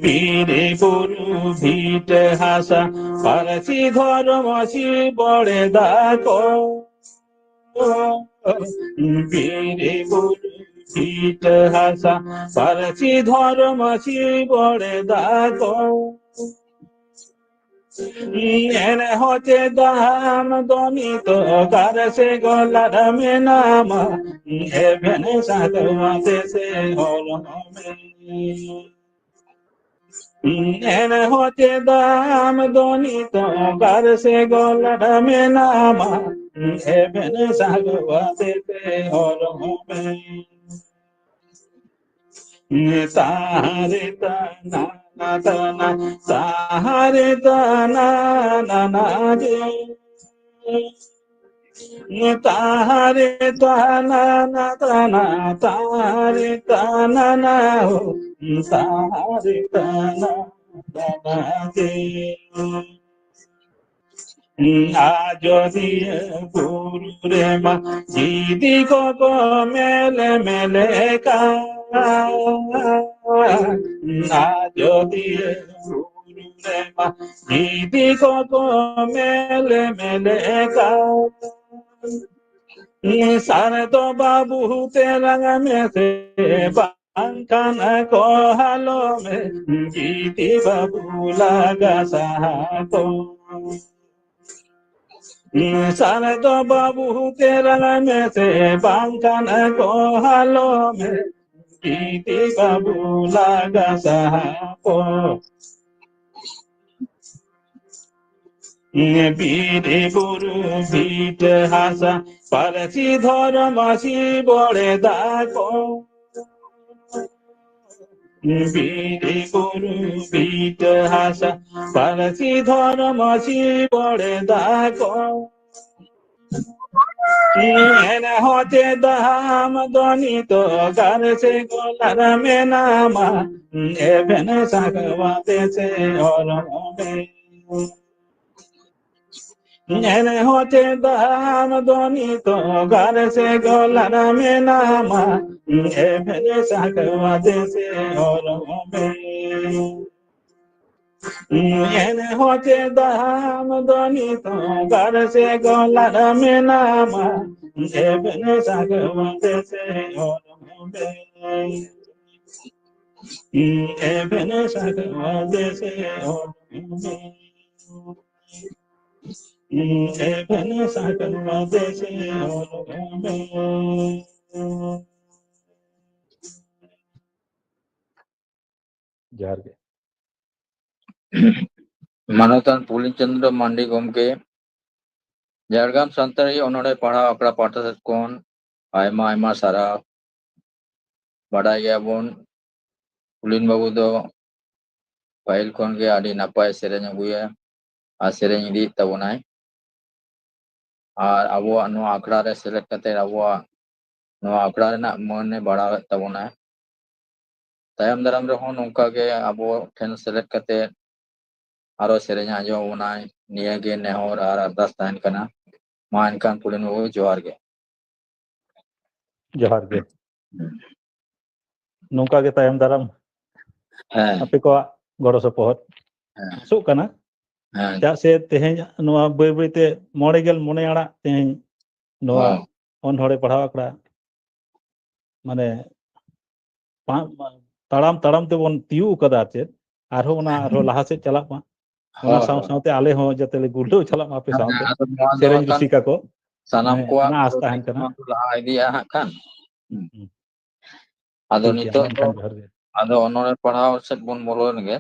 ᱵᱤᱨ ᱵᱩᱨᱩ ᱵᱷᱤᱴᱟᱹ ᱦᱟᱥᱟ, ᱯᱟᱹᱨᱥᱤ ᱫᱷᱚᱨᱚᱢ ᱥᱤᱵᱚᱲᱮ ᱫᱟᱠᱚ᱾ ᱵᱤᱨ ᱵᱩᱨᱩ ᱵᱷᱤᱴᱟᱹ ᱦᱟᱥᱟ, ᱯᱟᱹᱨᱥᱤ ᱫᱷᱚᱨᱚᱢ ᱥᱤᱵᱚᱲᱮ ᱫᱟᱠᱚ᱾ ᱮᱱᱦᱚᱸ ᱪᱮᱫᱟᱜ ᱟᱢ ᱫᱚ ᱱᱤᱛᱚᱜ ᱚᱠᱟᱨᱮ ᱥᱮ ᱜᱚᱞᱟᱨ ᱢᱮᱱᱟᱢᱟ? ᱮᱵᱷᱮᱱ ᱥᱟᱰᱚᱣᱟ ᱛᱮ ᱥᱮ ᱦᱚᱲᱢᱚ ᱢᱮ᱾ ᱮᱱᱦᱚᱸ ᱪᱮᱫᱟᱜ ᱟᱢ ᱫᱚ ᱱᱤᱛᱚᱜ ᱚᱠᱟᱨᱮ ᱥᱮ ᱜᱚᱞᱟᱨ ᱢᱮᱱᱟᱢᱟ? ᱮᱵᱷᱮᱱ ᱥᱟᱰᱚᱣᱟ ᱛᱮ ᱥᱮ ᱦᱚᱲᱢᱚ ᱢᱮ᱾ ᱛᱟᱦᱟᱨᱮ ᱛᱟᱱᱟ ᱛᱟᱱᱟ, ᱛᱟᱦᱟᱨᱮ ᱛᱟᱱᱟ ᱱᱟᱱᱟ ᱡᱮ। ᱛᱟᱦᱟᱨᱮ ᱛᱟᱱᱟ ᱛᱟᱱᱟ, ᱛᱟᱦᱟᱨᱮ ᱛᱟᱱᱟ ᱱᱟ ᱦᱳ, ᱛᱟᱦᱟᱨᱮ ᱛᱟᱱᱟ ᱱᱟᱱᱟ ᱡᱮ। ᱟᱡᱚᱫᱤᱭᱟᱹ ᱵᱩᱨᱩ ᱨᱮᱢᱟ ᱡᱤᱫᱤ ᱠᱚᱠᱚ ᱢᱮᱞᱮ ᱢᱮᱞᱮ ᱠᱟᱱ᱾ ᱟᱡᱚᱫᱤᱭᱟᱹ ᱵᱩᱨᱩ ᱨᱮᱢᱟ ᱡᱤᱫᱤ ᱠᱚᱠᱚ ᱢᱮᱞᱮ ᱢᱮᱞᱮ ᱠᱟᱱ᱾ ᱥᱟᱨᱫᱚ ᱵᱟᱹᱵᱩ ᱛᱮᱞᱟᱝ ᱢᱮᱥᱮ ᱵᱟᱝᱠᱷᱟᱱ ᱠᱚ ᱦᱟᱞᱚ ᱢᱮ, ᱡᱤᱫᱤ ᱵᱟᱹᱵᱩ ᱞᱟᱜᱟ ᱥᱟᱦᱟ ᱠᱚ᱾ ᱥᱟᱨᱫᱚ ᱵᱟᱹᱵᱩ ᱛᱮᱞᱟᱝ ᱢᱮᱥᱮ ᱵᱟᱝᱠᱷᱟᱱ ᱠᱚ ᱦᱟᱞᱚ ᱢᱮ, ᱡᱤᱫᱤ ᱵᱟᱹᱵᱩ ᱞᱟᱜᱟ ᱥᱟᱦᱟ ᱠᱚ᱾ ᱵᱤᱨ ᱵᱩᱨᱩ ᱵᱷᱤᱴᱟᱹ ᱦᱟᱥᱟ, ᱯᱟᱹᱨᱥᱤ ᱫᱷᱚᱨᱚᱢ ᱥᱤᱵᱚᱲᱮ ᱫᱟᱠᱚ᱾ ᱵᱤᱨ ᱵᱩᱨᱩ ᱵᱷᱤᱴᱟᱹ ᱦᱟᱥᱟ, ᱯᱟᱹᱨᱥᱤ ᱫᱷᱚᱨᱚᱢ ᱥᱤᱵᱚᱲᱮ ᱫᱟᱠᱚ᱾ ᱮᱱᱦᱚᱸ ᱪᱮᱫᱟᱜ ᱟᱢ ᱫᱚ ᱱᱤᱛᱚᱜ ᱜᱟᱨ ᱥᱮ ᱜᱚᱞᱟᱨ ᱢᱮᱱᱟᱢᱟ? ᱮᱵᱷᱮᱱ ᱥᱟᱠᱣᱟᱛᱮ ᱥᱮ ᱚᱨᱚᱜ ᱢᱮ᱾ ᱮᱱᱦᱚᱸ ᱪᱮᱫᱟᱜ ᱟᱢ ᱫᱚ ᱱᱤᱛᱚᱜ ᱜᱟᱨ ᱥᱮ ᱜᱚᱞᱟᱨ ᱢᱮᱱᱟᱢᱟ? ᱮᱵᱷᱮᱱ ᱥᱟᱠᱣᱟᱛᱮ ᱥᱮ ᱚᱨᱚᱜ ᱢᱮ᱾ ᱮᱱᱦᱚᱸ ᱪᱮᱫᱟᱜ ᱟᱢ ᱫᱚ ᱱᱤᱛᱚᱜ ᱜᱟᱨ ᱥᱮ ᱜᱚᱞᱟᱨ ᱢᱮᱱᱟᱢᱟ? ᱮᱵᱷᱮᱱ ᱥᱟᱠᱣᱟᱛᱮ ᱥᱮ ᱚᱨᱚᱜ ᱢᱮ᱾ ᱮᱵᱷᱮᱱ ᱥᱟᱠᱣᱟᱛᱮ ᱥᱮ ᱚᱨᱚᱜ ᱢᱮ᱾ ᱮᱵᱷᱮᱱ ᱥᱟᱠᱣᱟᱛᱮ ᱥᱮ ᱚᱨᱚᱜ ᱢᱮ᱾ ᱡᱚᱦᱟᱨ ᱜᱮ᱾ ᱢᱟᱱᱚᱛᱟᱱ ᱯᱩᱞᱤᱱ ᱪᱚᱸᱫᱽᱨᱚ ᱢᱟᱱᱰᱤ ᱜᱚᱢᱠᱮ, ᱡᱷᱟᱲᱜᱨᱟᱢ ᱥᱟᱱᱛᱟᱲᱤ ᱚᱱᱚᱬᱦᱮ ᱯᱟᱲᱦᱟᱣ ᱟᱠᱷᱲᱟ ᱯᱟᱦᱴᱟ ᱥᱮᱫ ᱠᱷᱚᱱ ᱟᱭᱢᱟ ᱟᱭᱢᱟ ᱥᱟᱨᱦᱟᱣ᱾ ᱵᱟᱰᱟᱭ ᱜᱮᱭᱟᱵᱚᱱ, ᱯᱩᱞᱤᱱ ᱵᱟᱹᱵᱩ ᱫᱚ ᱯᱟᱹᱦᱤᱞ ᱠᱷᱚᱱ ᱜᱮ ᱟᱹᱰᱤ ᱱᱟᱯᱟᱭ ᱥᱮᱨᱮᱧ ᱟᱹᱜᱩᱭᱟ ᱟᱨ ᱥᱮᱨᱮᱧ ᱤᱫᱤᱭᱮᱫ ᱛᱟᱵᱚᱱᱟᱭ᱾ ᱟᱨ ᱟᱵᱚᱣᱟᱜ ᱱᱚᱣᱟ ᱟᱠᱷᱲᱟ ᱨᱮ ᱥᱮᱞᱮᱫ ᱠᱟᱛᱮ ᱟᱵᱚᱣᱟᱜ ᱱᱚᱣᱟ ᱟᱠᱷᱲᱟ ᱨᱮᱱᱟᱜ ᱢᱟᱹᱱ ᱮ ᱵᱟᱲᱦᱟᱣᱮᱫ ᱛᱟᱵᱚᱱᱟ᱾ ᱛᱟᱭᱚᱢ ᱫᱟᱨᱟᱢ ᱨᱮᱦᱚᱸ ᱱᱚᱝᱠᱟ ᱜᱮ ᱟᱵᱚ ᱴᱷᱮᱱ ᱥᱮᱞᱮᱫ ᱠᱟᱛᱮ ᱟᱨᱚ ᱥᱮᱨᱮᱧ ᱟᱸᱡᱚᱢ ᱟᱵᱚᱱᱟᱭ, ᱱᱤᱭᱟᱹ ᱜᱮ ᱱᱮᱦᱚᱨ ᱟᱨ ᱟᱨᱫᱟᱥ ᱛᱟᱦᱮᱱ ᱠᱟᱱᱟ᱾ ᱢᱟ ᱮᱱᱠᱷᱟᱱ ᱯᱩᱞᱤᱱ ᱵᱟᱹᱵᱩ, ᱡᱚᱦᱟᱨ ᱜᱮ᱾ ᱡᱚᱦᱟᱨ ᱜᱮ᱾ ᱱᱚᱝᱠᱟ ᱜᱮ ᱛᱟᱭᱚᱢ ᱫᱟᱨᱟᱢ ᱦᱮᱸ᱾ ᱟᱯᱮ ᱠᱚᱣᱟᱜ ᱜᱚᱲᱚ ᱥᱚᱯᱚᱦᱚᱫ ᱦᱮᱸ᱾ ᱟᱥᱚᱜ ᱠᱟᱱᱟ᱾ ᱦᱮᱸ᱾ ᱪᱮᱫᱟᱜ ᱥᱮ ᱛᱮᱦᱮᱧ ᱱᱚᱣᱟ ᱵᱟᱹᱭ ᱵᱟᱹᱭᱛᱮ ᱢᱚᱬᱮ ᱜᱮᱞ ᱢᱚᱬᱮ ᱟᱲᱟᱜ ᱛᱮᱦᱮᱧ ᱱᱚᱣᱟ ᱦᱚᱸ᱾ ᱚᱱᱚᱬᱦᱮ ᱯᱟᱲᱦᱟᱣ ᱟᱠᱷᱲᱟ ᱢᱟᱱᱮ ᱯᱟ-, ᱛᱟᱲᱟᱢ ᱛᱟᱲᱟᱢ ᱛᱮᱵᱚᱱ ᱛᱤᱭᱳᱜ ᱠᱟᱫᱟ᱾ ᱟᱨ ᱪᱮᱫ ᱟᱨᱦᱚᱸ ᱚᱱᱟ ᱟᱨᱦᱚᱸ ᱞᱟᱦᱟ ᱥᱮᱫ ᱪᱟᱞᱟᱜ ᱢᱟ, ᱚᱱᱟ ᱦᱳᱭ, ᱥᱟᱶ ᱦᱳᱭ᱾ ᱥᱟᱶᱛᱮ ᱟᱞᱮ ᱦᱚᱸ ᱡᱟᱛᱮ ᱞᱮ ᱜᱩᱨᱞᱟᱹᱣ ᱪᱟᱞᱟᱜ ᱢᱟ ᱟᱯᱮ ᱦᱮᱸ, ᱥᱟᱶᱛᱮ, ᱟᱫᱚ ᱱᱚᱣᱟ ᱫᱚ ᱥᱮᱨᱮᱧ ᱦᱟᱸᱜ ᱠᱷᱟᱱ ᱨᱩᱥᱤᱠᱟ ᱠᱚ᱾ ᱥᱟᱱᱟᱢ ᱦᱮᱸ, ᱠᱚᱣᱟᱜ ᱚᱱᱟ ᱟᱥ ᱛᱟᱦᱮᱱ ᱠᱟᱱᱟ᱾ ᱞᱟᱦᱟ ᱤᱫᱤᱜᱼᱟ ᱦᱟᱸᱜ ᱠᱷᱟᱱ᱾ ᱦᱩᱸ᱾ ᱦᱩᱸ᱾ ᱟᱫᱚ ᱴᱷᱤᱠ ᱜᱮᱭᱟ, ᱱᱤᱛᱚᱜ ᱢᱟ ᱫᱚ ᱮᱱᱠᱷᱟᱱ ᱡᱚᱦᱟᱨ ᱜᱮ᱾ ᱟᱫᱚ ᱚᱱᱚᱬᱦᱮ ᱯᱟᱲᱦᱟᱣ ᱥᱮᱫ ᱵᱚᱱ ᱵᱚᱞᱚ ᱞᱮᱱ ᱜᱮ᱾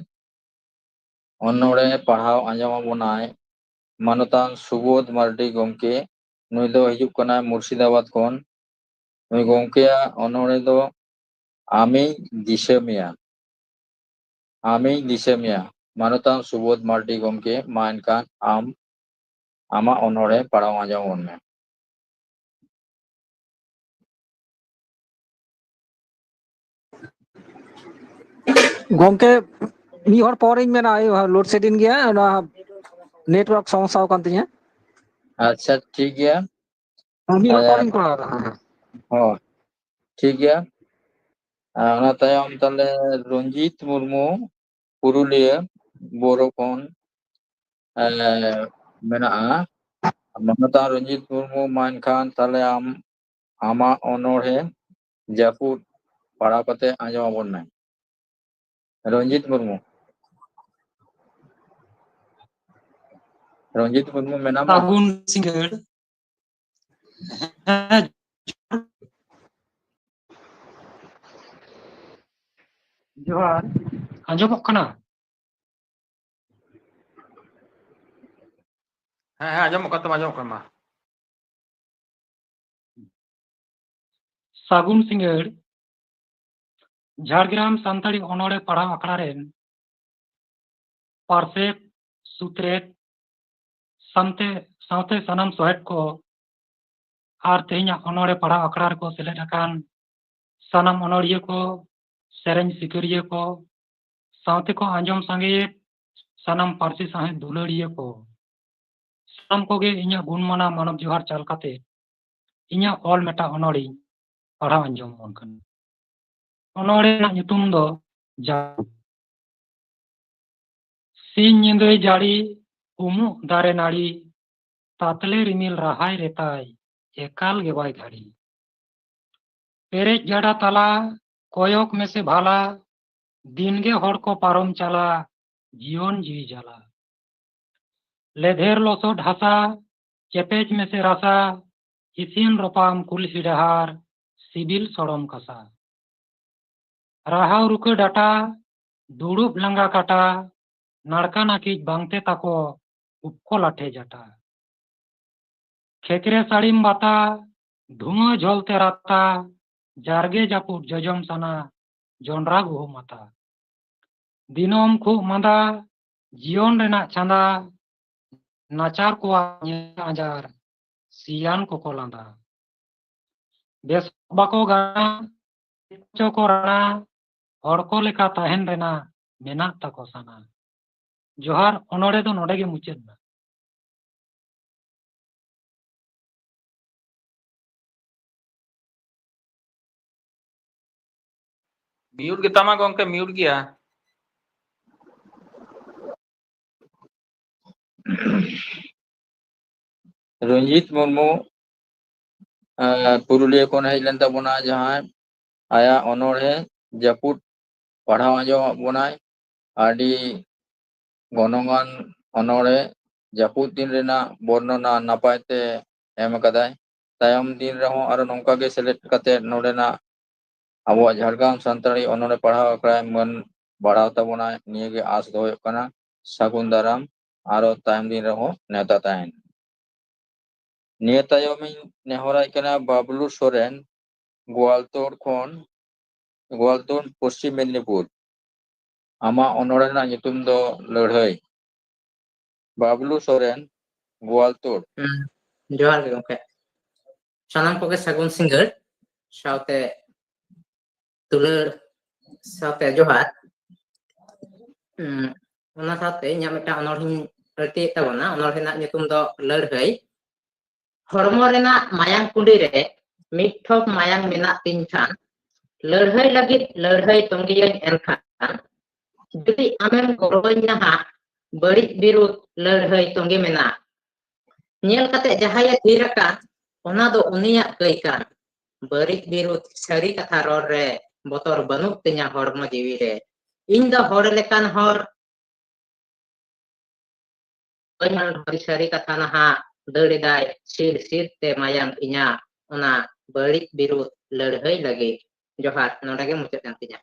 ᱚᱱᱚᱬᱦᱮ ᱯᱟᱲᱦᱟᱣ ᱟᱸᱡᱚᱢ ᱟᱵᱚᱱᱟᱭ ᱢᱟᱱᱚᱛᱟᱱ ᱥᱩᱵᱳᱫᱷ ᱢᱟᱨᱰᱤ ᱜᱚᱢᱠᱮ᱾ ᱱᱩᱭ ᱫᱚ ᱦᱤᱡᱩᱜ ᱠᱟᱱᱟᱭ ᱢᱩᱨᱥᱤᱫᱟᱵᱟᱫᱽ ᱠᱷᱚᱱ᱾ ᱱᱩᱭ ᱜᱚᱢᱠᱮᱭᱟᱜ ᱚᱱᱚᱬᱦᱮ ᱫᱚ ᱟᱢᱤᱧ ᱫᱤᱥᱟᱹ ᱢᱮᱭᱟ᱾ ᱟᱢᱤᱧ ᱫᱤᱥᱟᱹ ᱢᱮᱭᱟ᱾ ᱢᱟᱱᱚᱛᱟᱱ ᱥᱩᱵᱳᱫᱷ ᱢᱟᱨᱰᱤ ᱜᱚᱢᱠᱮ, ᱢᱟ ᱮᱱᱠᱷᱟᱱ ᱟᱢ ᱟᱢᱟᱜ ᱚᱱᱚᱬᱦᱮ ᱯᱟᱲᱦᱟᱣ ᱟᱸᱡᱚᱢ ᱟᱵᱚᱱ ᱢᱮ᱾ ᱜᱚᱝᱠᱮ, ᱢᱤᱫ ᱦᱚᱲ ᱯᱚᱨᱮᱧ ᱢᱮᱱᱟ, ᱳᱭ load shedding ᱜᱮᱭᱟ, ᱚᱱᱟ network ᱥᱚᱢᱚᱥᱥᱟ ᱟᱠᱟᱱ ᱛᱤᱧᱟᱹ᱾ ᱟᱪᱪᱷᱟ, ᱴᱷᱤᱠ ᱜᱮᱭᱟ᱾ ᱢᱤᱫ ᱦᱚᱲ ᱮ, ᱯᱚᱨᱮᱧ ᱠᱚᱨᱟᱣ ᱮᱫᱟ᱾ ᱦᱮᱸ, ᱦᱮᱸ᱾ ᱦᱚᱸ, ᱴᱷᱤᱠ ᱜᱮᱭᱟ᱾ ᱟᱨ ᱚᱱᱟ ᱛᱟᱭᱚᱢ ᱛᱟᱦᱞᱮ ᱨᱚᱧᱡᱤᱛ ᱢᱩᱨᱢᱩ, ᱯᱩᱨᱩᱞᱤᱭᱟᱹ ᱵᱳᱨᱳ ᱠᱷᱚᱱ, ᱮ, ᱢᱮᱱᱟᱜᱼᱟ᱾ ᱢᱟᱱᱚᱛᱟᱱ ᱨᱚᱧᱡᱤᱛ ᱢᱩᱨᱢᱩ, ᱢᱟ ᱮᱱᱠᱷᱟᱱ ᱛᱟᱦᱞᱮ ᱟᱢ ᱟᱢᱟᱜ ᱚᱱᱚᱬᱦᱮ ᱡᱟᱹᱯᱩᱫ ᱯᱟᱲᱦᱟᱣ ᱠᱟᱛᱮ ᱟᱸᱡᱚᱢ ᱟᱵᱚᱱ ᱢᱮ᱾ ᱨᱚᱧᱡᱤᱛ ᱢᱩᱨᱢᱩ᱾ ᱨᱚᱧᱡᱤᱛ ᱢᱩᱨᱢᱩ ᱢᱮᱱᱟᱢᱟ? ᱥᱟᱹᱜᱩᱱ ᱥᱤᱸᱜᱟᱹᱲ᱾ ᱦᱮᱸ, ᱡᱚᱦᱟᱨ᱾ ᱟᱸᱡᱚᱢᱚᱜ ᱠᱟᱱᱟ? ᱦᱮᱸ, ᱦᱮᱸ, ᱟᱸᱡᱚᱢᱚᱜ ᱠᱟᱱ ᱛᱟᱢᱟ, ᱟᱸᱡᱚᱢᱚᱜ ᱠᱟᱱ ᱢᱟ᱾ ᱥᱟᱹᱜᱩᱱ ᱥᱤᱸᱜᱟᱹᱲ᱾ ᱡᱷᱟᱲᱜᱨᱟᱢ ᱥᱟᱱᱛᱟᱲᱤ ᱚᱱᱚᱬᱦᱮ ᱯᱟᱲᱦᱟᱣ ᱟᱠᱷᱲᱟ ᱨᱮᱱ ᱯᱟᱨᱥᱮᱛ, ᱥᱩᱛᱨᱮᱛ, ᱥᱟᱱᱛᱮ, ᱥᱟᱶᱛᱮ ᱥᱟᱱᱟᱢ ᱥᱚᱦᱮᱫ ᱠᱚ ᱟᱨ ᱛᱮᱦᱮᱧᱟᱜ ᱚᱱᱚᱬᱦᱮ ᱯᱟᱲᱦᱟᱣ ᱟᱠᱷᱲᱟ ᱨᱮᱠᱚ ᱥᱮᱞᱮᱫ ᱟᱠᱟᱱ ᱥᱟᱱᱟᱢ ᱚᱱᱚᱬᱦᱤᱭᱟᱹ ᱠᱚ, ᱥᱮᱨᱮᱧ ᱥᱤᱠᱟᱹᱨᱤᱭᱟᱹ ᱠᱚ, ᱥᱟᱶᱛᱮ ᱠᱚ ᱟᱸᱡᱚᱢ ᱥᱟᱸᱜᱮᱭᱮᱫ ᱥᱟᱱᱟᱢ ᱯᱟᱹᱨᱥᱤ ᱥᱟᱶᱦᱮᱫ ᱫᱩᱞᱟᱹᱲᱤᱭᱟᱹ ᱠᱚ, ᱥᱟᱱᱟᱢ ᱠᱚᱜᱮ ᱤᱧᱟᱹᱜ ᱜᱩᱱ ᱢᱟᱱᱟᱣ ᱢᱟᱱᱚᱛ ᱡᱚᱦᱟᱨ ᱪᱟᱞ ᱠᱟᱛᱮ ᱤᱧᱟᱹᱜ ᱚᱞ ᱢᱤᱫᱴᱟᱝ ᱚᱱᱚᱬᱦᱮᱧ ᱯᱟᱲᱦᱟᱣ ᱟᱸᱡᱚᱢ ᱟᱵᱚᱱ ᱠᱟᱱᱟ᱾ ᱚᱱᱚᱬᱦᱮ ᱨᱮᱱᱟᱜ ᱧᱩᱛᱩᱢ ᱫᱚ ᱡᱟᱹᱯᱩᱫ᱾ ᱥᱤᱧ ᱧᱤᱫᱟᱹᱭ ᱡᱟᱹᱲᱤ, ᱩᱢᱩᱜ ᱫᱟᱨᱮ ᱱᱟᱹᱲᱤ, ᱛᱟᱛᱞᱮ ᱨᱤᱢᱤᱞ ᱨᱟᱦᱟᱭ ᱨᱮᱛᱟᱭ, ᱮᱠᱟᱞ ᱜᱮ ᱵᱟᱭ ᱜᱷᱟᱹᱲᱤ᱾ ᱯᱮᱨᱮᱡ ᱜᱟᱰᱟ ᱛᱟᱞᱟ, ᱠᱚᱭᱚᱜ ᱢᱮᱥᱮ ᱵᱷᱟᱞᱟ, ᱫᱤᱱᱜᱮ ᱦᱚᱲ ᱠᱚ ᱯᱟᱨᱚᱢ ᱪᱟᱞᱟ, ᱡᱤᱭᱚᱱ ᱡᱤᱣᱤ ᱡᱟᱞᱟ᱾ ᱞᱮᱫᱷᱮᱨ ᱞᱚᱥᱚᱫ ᱦᱟᱥᱟ, ᱪᱮᱯᱮᱡ ᱢᱮᱥᱮ ᱨᱟᱥᱟ, ᱤᱥᱤᱱ ᱨᱚᱯᱟᱢ ᱠᱩᱞᱦᱤ ᱰᱟᱦᱟᱨ, ᱥᱤᱵᱤᱞ ᱥᱚᱲᱚᱢ ᱠᱟᱥᱟ᱾ ᱨᱟᱦᱟᱣ ᱨᱩᱠᱟᱹ ᱰᱟᱴᱟ, ᱫᱩᱲᱩᱵ ᱞᱟᱸᱜᱟ ᱠᱟᱴᱟ, ᱱᱟᱲᱠᱟ ᱱᱟᱹᱠᱤᱡ ᱵᱟᱝᱛᱮ ᱛᱟᱠᱚ, ᱩᱵ ᱠᱚ ᱞᱟᱴᱷᱮ ᱡᱟᱴᱟ᱾ ᱠᱷᱮᱠᱨᱮ ᱥᱟᱹᱲᱤᱢ ᱵᱟᱛᱟ, ᱫᱷᱩᱶᱟᱹ ᱡᱷᱚᱞᱛᱮ ᱨᱟᱛᱟ, ᱡᱟᱨᱜᱮ ᱡᱟᱹᱯᱩᱫ ᱡᱚᱡᱚᱢ ᱥᱟᱱᱟ, ᱡᱚᱱᱰᱨᱟ ᱜᱩᱦᱩᱢ ᱟᱛᱟ᱾ ᱫᱤᱱᱟᱹᱢ ᱠᱷᱩᱜ ᱢᱟᱸᱫᱟ, ᱡᱤᱭᱚᱱ ᱨᱮᱱᱟᱜ ᱪᱷᱟᱸᱫᱟ, ᱱᱟᱪᱟᱨ ᱠᱚᱣᱟᱜ ᱧᱮᱞ ᱟᱡᱟᱨ, ᱥᱤᱭᱟᱱ ᱠᱚᱠᱚ ᱞᱟᱸᱫᱟ᱾ ᱵᱮᱥ ᱵᱟᱠᱚ ᱜᱟᱱᱟ, ᱪᱚ ᱠᱚ ᱨᱟᱲᱟ, ᱦᱚᱲ ᱠᱚ ᱞᱮᱠᱟ ᱛᱟᱦᱮᱱ ᱨᱮᱱᱟᱜ ᱢᱮᱱᱟᱜ ᱛᱟᱠᱚ ᱥᱟᱱᱟ᱾ ᱡᱚᱦᱟᱨ ᱚᱱᱚᱬᱦᱮ ᱫᱚ ᱱᱚᱰᱮ ᱜᱮ ᱢᱩᱪᱟᱹᱫ ᱮᱱᱟ᱾ ᱢᱤᱭᱩᱴ ᱜᱮᱛᱟᱢᱟ ᱜᱚᱝᱠᱮ, ᱢᱤᱭᱩᱴ ᱜᱮᱭᱟ᱾ ᱨᱚᱧᱡᱤᱛ ᱢᱩᱨᱢᱩ, ᱮᱸ, ᱯᱩᱨᱩᱞᱤᱭᱟᱹ ᱠᱷᱚᱱ ᱦᱮᱡ ᱞᱮᱱ ᱛᱟᱵᱚᱱᱟ, ᱡᱟᱦᱟᱸᱭ ᱟᱭᱟᱜ ᱚᱱᱚᱬᱦᱮ ᱡᱟᱹᱯᱩᱫ ᱯᱟᱲᱦᱟᱣ ᱟᱸᱡᱚᱢᱟᱜ ᱵᱚᱱᱟᱭ᱾ ᱟᱹᱰᱤ ᱜᱚᱱᱚᱝᱟᱱ ᱚᱱᱚᱬᱦᱮ, ᱡᱟᱹᱯᱩᱫ ᱫᱤᱱ ᱨᱮᱱᱟᱜ ᱵᱚᱨᱱᱚᱱᱟ ᱱᱟᱯᱟᱭ ᱛᱮ ᱮᱢ ᱟᱠᱟᱫᱟᱭ᱾ ᱛᱟᱭᱚᱢ ᱫᱤᱱ ᱨᱮᱦᱚᱸ ᱟᱨᱚ ᱱᱚᱝᱠᱟ ᱜᱮ ᱥᱮᱞᱮᱫ ᱠᱟᱛᱮ ᱱᱚᱰᱮᱱᱟᱜ ᱟᱵᱚᱣᱟᱜ ᱡᱷᱟᱲᱜᱨᱟᱢ ᱥᱟᱱᱛᱟᱲᱤ ᱚᱱᱚᱬᱦᱮ ᱯᱟᱲᱦᱟᱣ ᱟᱠᱷᱲᱟᱭ ᱢᱟᱹᱱ ᱵᱟᱲᱦᱟᱣ ᱛᱟᱵᱚᱱᱟᱭ, ᱱᱤᱭᱟᱹ ᱜᱮ ᱟᱸᱥ ᱫᱚᱦᱚ ᱦᱩᱭᱩᱜ ᱠᱟᱱᱟ᱾ ᱥᱟᱹᱜᱩᱱ ᱫᱟᱨᱟᱢ, ᱟᱨᱚ ᱛᱟᱭᱚᱢ ᱫᱤᱱ ᱨᱮᱦᱚᱸ ᱱᱮᱣᱛᱟ ᱛᱟᱦᱮᱱ᱾ ᱱᱤᱭᱟᱹ ᱛᱟᱭᱚᱢ ᱤᱧ ᱱᱮᱦᱚᱨᱟᱭ ᱠᱟᱱᱟ ᱵᱟᱵᱞᱩ ᱥᱚᱨᱮᱱ, ᱜᱳᱣᱟᱞᱛᱳᱲ ᱠᱷᱚᱱ, ᱜᱳᱣᱟᱞᱛᱳᱲ, ᱯᱚᱥᱪᱤᱢ ᱢᱮᱫᱽᱱᱤᱯᱩᱨ᱾ ᱟᱢᱟᱜ ᱚᱱᱚᱬᱦᱮ ᱨᱮᱱᱟᱜ ᱧᱩᱛᱩᱢ ᱫᱚ ᱞᱟᱹᱲᱦᱟᱹᱭ᱾ ᱵᱟᱵᱞᱩ ᱥᱚᱨᱮᱱ, ᱜᱳᱣᱟᱞᱛᱳᱲ᱾ ᱦᱩᱸ, ᱡᱚᱦᱟᱨ ᱜᱮ ᱜᱚᱢᱠᱮ᱾ ᱥᱟᱱᱟᱢ ᱠᱚᱜᱮ ᱥᱟᱹᱜᱩᱱ ᱥᱤᱸᱜᱟᱹᱲ, ᱥᱟᱶᱛᱮ ᱫᱩᱞᱟᱹᱲ, ᱥᱟᱶᱛᱮ ᱡᱚᱦᱟᱨ᱾ ᱩᱸ, ᱚᱱᱟ ᱥᱟᱶᱛᱮ ᱤᱧᱟᱹᱜ ᱢᱤᱫᱴᱟᱝ ᱚᱱᱚᱬᱦᱮᱧ ᱟᱹᱲᱛᱤᱭᱮᱫ ᱛᱟᱵᱚᱱᱟ᱾ ᱚᱱᱚᱬᱦᱮ ᱨᱮᱱᱟᱜ ᱧᱩᱛᱩᱢ ᱫᱚ ᱞᱟᱹᱲᱦᱟᱹᱭ᱾ ᱦᱚᱲᱢᱚ ᱨᱮᱱᱟᱜ ᱢᱟᱭᱟᱝ ᱠᱩᱸᱰᱤ ᱨᱮ ᱢᱤᱫ ᱴᱷᱚᱯ ᱢᱟᱭᱟᱝ ᱢᱮᱱᱟᱜ ᱛᱤᱧ ᱠᱷᱟᱱ, ᱞᱟᱹᱲᱦᱟᱹᱭ ᱞᱟᱹᱜᱤᱫ ᱞᱟᱹᱲᱦᱟᱹᱭ ᱛᱚᱸᱜᱮᱭᱟᱹᱧ ᱮᱱᱠᱷᱟᱱ, ᱡᱩᱫᱤ ᱟᱢᱮᱢ ᱜᱚᱲᱚᱣᱟᱹᱧ ᱱᱟᱦᱟᱜ, ᱵᱟᱹᱲᱤᱡ ᱵᱤᱨᱩᱫᱷ ᱞᱟᱹᱲᱦᱟᱹᱭ ᱛᱚᱸᱜᱮ ᱢᱮᱱᱟᱜ᱾ ᱧᱮᱞ ᱠᱟᱛᱮ ᱡᱟᱦᱟᱸᱭᱮ ᱛᱷᱤᱨ ᱟᱠᱟᱱ, ᱚᱱᱟ ᱫᱚ ᱩᱱᱤᱭᱟᱜ ᱠᱟᱹᱭ ᱠᱟᱱ᱾ ᱵᱟᱹᱲᱤᱡ ᱵᱤᱨᱩᱫᱷ ᱥᱟᱹᱨᱤ ᱠᱟᱛᱷᱟ ᱨᱚᱲ ᱨᱮ ᱵᱚᱛᱚᱨ ᱵᱟᱹᱱᱩᱜ ᱛᱤᱧᱟ ᱦᱚᱲᱢᱚ ᱡᱤᱣᱤ ᱨᱮ᱾ ᱤᱧ ᱫᱚ ᱦᱚᱲ ᱞᱮᱠᱟᱱ ᱦᱚᱲ, ᱵᱟᱹᱧ ᱦᱚᱲ ᱥᱟᱹᱨᱤ ᱠᱟᱛᱷᱟ ᱱᱟᱦᱟᱜ ᱫᱟᱹᱲ ᱮᱫᱟᱭ ᱥᱤᱨ ᱥᱤᱨ ᱛᱮ ᱢᱟᱭᱟᱢ ᱤᱧᱟᱜ, ᱚᱱᱟ ᱵᱟᱹᱲᱤᱡ ᱵᱤᱨᱩᱫᱷ ᱞᱟᱹᱲᱦᱟᱹᱭ ᱞᱟᱹᱜᱤᱫ᱾ ᱡᱚᱦᱟᱨ, ᱱᱚᱰᱮ ᱜᱮ ᱢᱩᱪᱟᱹᱫ ᱮᱱ ᱛᱤᱧᱟ᱾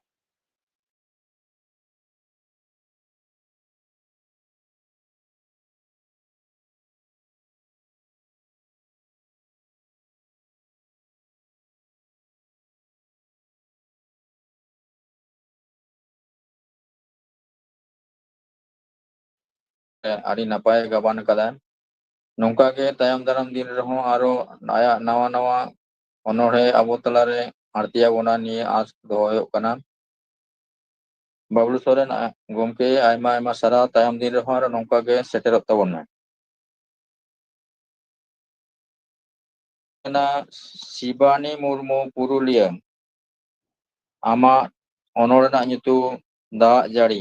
ᱟᱹᱰᱤ ᱱᱟᱯᱟᱭ ᱜᱟᱵᱟᱱ ᱠᱟᱫᱟᱭ᱾ ᱱᱚᱝᱠᱟ ᱜᱮ ᱛᱟᱭᱚᱢ ᱫᱟᱨᱟᱢ ᱫᱤᱱ ᱨᱮᱦᱚᱸ ᱟᱨᱚ ᱟᱭᱟᱜ ᱱᱟᱣᱟ ᱱᱟᱣᱟ ᱚᱱᱚᱬᱦᱮ ᱟᱵᱚ ᱛᱟᱞᱟᱨᱮ ᱟᱬᱛᱤ ᱟᱵᱚᱱᱟ, ᱱᱤᱭᱟᱹ ᱟᱸᱥ ᱫᱚᱦᱚ ᱦᱩᱭᱩᱜ ᱠᱟᱱᱟ᱾ ᱵᱟᱵᱞᱩ ᱥᱚᱨᱮᱱ, ᱟ-, ᱜᱚᱢᱠᱮ, ᱟᱭᱢᱟ ᱟᱭᱢᱟ ᱥᱟᱨᱦᱟᱣ᱾ ᱛᱟᱭᱚᱢ ᱫᱤᱱ ᱨᱮᱦᱚᱸ ᱟᱨᱚ ᱱᱚᱝᱠᱟ ᱜᱮ ᱥᱮᱴᱮᱨᱚᱜ ᱛᱟᱵᱚᱱ ᱢᱮ᱾ ᱠᱟᱱᱟ ᱥᱤᱵᱟᱱᱤ ᱢᱩᱨᱢᱩ, ᱯᱩᱨᱩᱞᱤᱭᱟᱹ᱾ ᱟᱢᱟᱜ ᱚᱱᱚᱬ ᱨᱮᱱᱟᱜ ᱧᱩᱛᱩᱢ ᱫᱟᱜ ᱡᱟᱹᱲᱤ᱾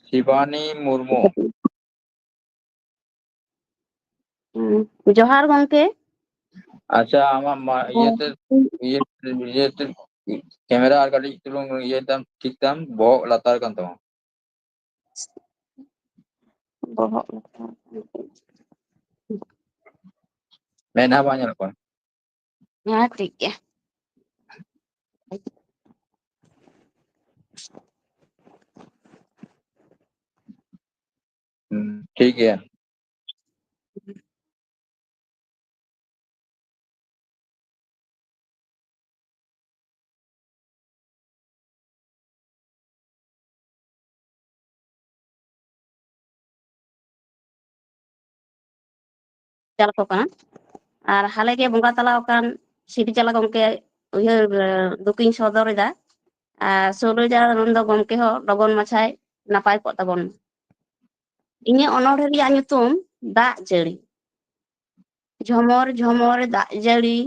ᱥᱤᱵᱟᱱᱤ ᱢᱩᱨᱢᱩ᱾ ᱦᱩᱸ, ᱡᱚᱦᱟᱨ ᱜᱚᱢᱠᱮ᱾ ᱟᱪᱪᱷᱟ, ᱟᱢᱟᱜ ᱢᱟ-, ᱤᱭᱟᱹᱛᱮ, ᱤᱭᱟᱹ, ᱤᱭᱟᱹᱛᱮ, ᱠᱮᱢᱮᱨᱟ ᱟᱨ ᱠᱟᱹᱴᱤᱡ ᱪᱩᱞᱩᱝ ᱤᱭᱟᱹᱭ ᱛᱟᱢ, ᱴᱷᱤᱠ ᱛᱟᱢ, ᱵᱚᱦᱚᱜ ᱞᱟᱛᱟᱨ ᱠᱟᱱ ᱛᱟᱢᱟ᱾ ᱵᱚᱦᱚᱜ ᱞᱟᱛᱟᱨ᱾ ᱢᱮᱫᱦᱟ ᱵᱟᱝ ᱧᱮᱞᱚᱜ ᱠᱟᱱᱟ᱾ ᱦᱮᱸ, ᱴᱷᱤᱠ ᱜᱮᱭᱟ᱾ ᱦᱩᱸ, ᱴᱷᱤᱠ ᱜᱮᱭᱟ᱾ ᱪᱟᱞ ᱟᱠᱚ ᱠᱟᱱᱟ᱾ ᱟᱨ ᱦᱟᱞᱮ ᱜᱮ ᱵᱚᱸᱜᱟ ᱛᱟᱞᱟ ᱟᱠᱟᱱ ᱥᱤᱵᱤ ᱪᱟᱞᱟ ᱜᱚᱢᱠᱮ ᱩᱭᱦᱟᱹᱨ, ᱮ, ᱫᱩᱠᱤᱧ ᱥᱚᱫᱚᱨ ᱮᱫᱟ᱾ ᱟᱨ ᱥᱳᱞᱳ ᱡᱟᱱᱚᱱᱫᱚ ᱜᱚᱢᱠᱮ ᱦᱚᱸ ᱞᱚᱜᱚᱱ ᱢᱟᱪᱷᱟᱭ ᱱᱟᱯᱟᱭ ᱠᱚᱜ ᱛᱟᱵᱚᱱ ᱢᱟ᱾ ᱤᱧᱟᱹᱜ ᱚᱱᱚᱬᱦᱮ ᱨᱮᱭᱟᱜ ᱧᱩᱛᱩᱢ ᱫᱟᱜ ᱡᱟᱹᱲᱤ᱾ ᱡᱷᱚᱢᱚᱨ ᱡᱷᱚᱢᱚᱨ ᱫᱟᱜ ᱡᱟᱹᱲᱤ,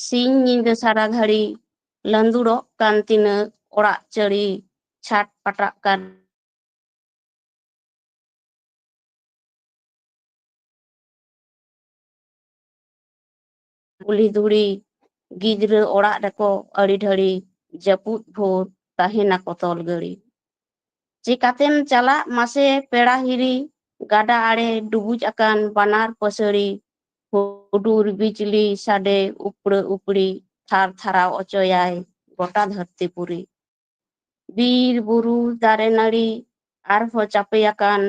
ᱥᱤᱧ ᱧᱤᱫᱟᱹ ᱥᱟᱨᱟ ᱜᱷᱟᱹᱲᱤ, ᱞᱟᱹᱸᱫᱩᱲᱚᱜ ᱠᱟᱱ ᱛᱤᱱᱟᱹᱜ ᱚᱲᱟᱜ ᱪᱟᱹᱲᱤ, ᱪᱷᱟᱴ ᱯᱟᱴᱟᱜ ᱠᱟᱱ ᱠᱩᱞᱦᱤ ᱫᱷᱩᱲᱤ, ᱜᱤᱫᱽᱨᱟᱹ ᱚᱲᱟᱜ ᱨᱮᱠᱚ ᱟᱹᱲᱤ ᱰᱷᱟᱹᱲᱤ, ᱡᱟᱹᱯᱩᱫ ᱵᱷᱳᱨ ᱛᱟᱦᱮᱱᱟᱠᱚ ᱛᱚᱞ ᱜᱟᱹᱲᱤ᱾ ᱪᱮᱠᱟᱛᱮᱢ ᱪᱟᱞᱟᱜ ᱢᱟᱥᱮ ᱯᱮᱲᱟ ᱦᱤᱨᱤ, ᱜᱟᱰᱟ ᱟᱲᱮ ᱰᱩᱵᱩᱡ ᱟᱠᱟᱱ ᱵᱟᱱᱟᱨ ᱯᱟᱹᱥᱟᱹᱲᱤ, ᱦᱩᱰᱩᱨ ᱵᱤᱡᱽᱞᱤ ᱥᱟᱰᱮ ᱩᱯᱲᱟᱹ ᱩᱯᱲᱤ, ᱛᱷᱟᱨ ᱛᱷᱟᱨᱟᱣ ᱚᱪᱚᱭᱟᱭ ᱜᱚᱴᱟ ᱫᱷᱟᱹᱨᱛᱤ ᱯᱩᱨᱤ᱾ ᱵᱤᱨ ᱵᱩᱨᱩ ᱫᱟᱨᱮ ᱱᱟᱹᱲᱤ ᱟᱨᱦᱚᱸ ᱪᱟᱯᱮ ᱟᱠᱟᱱ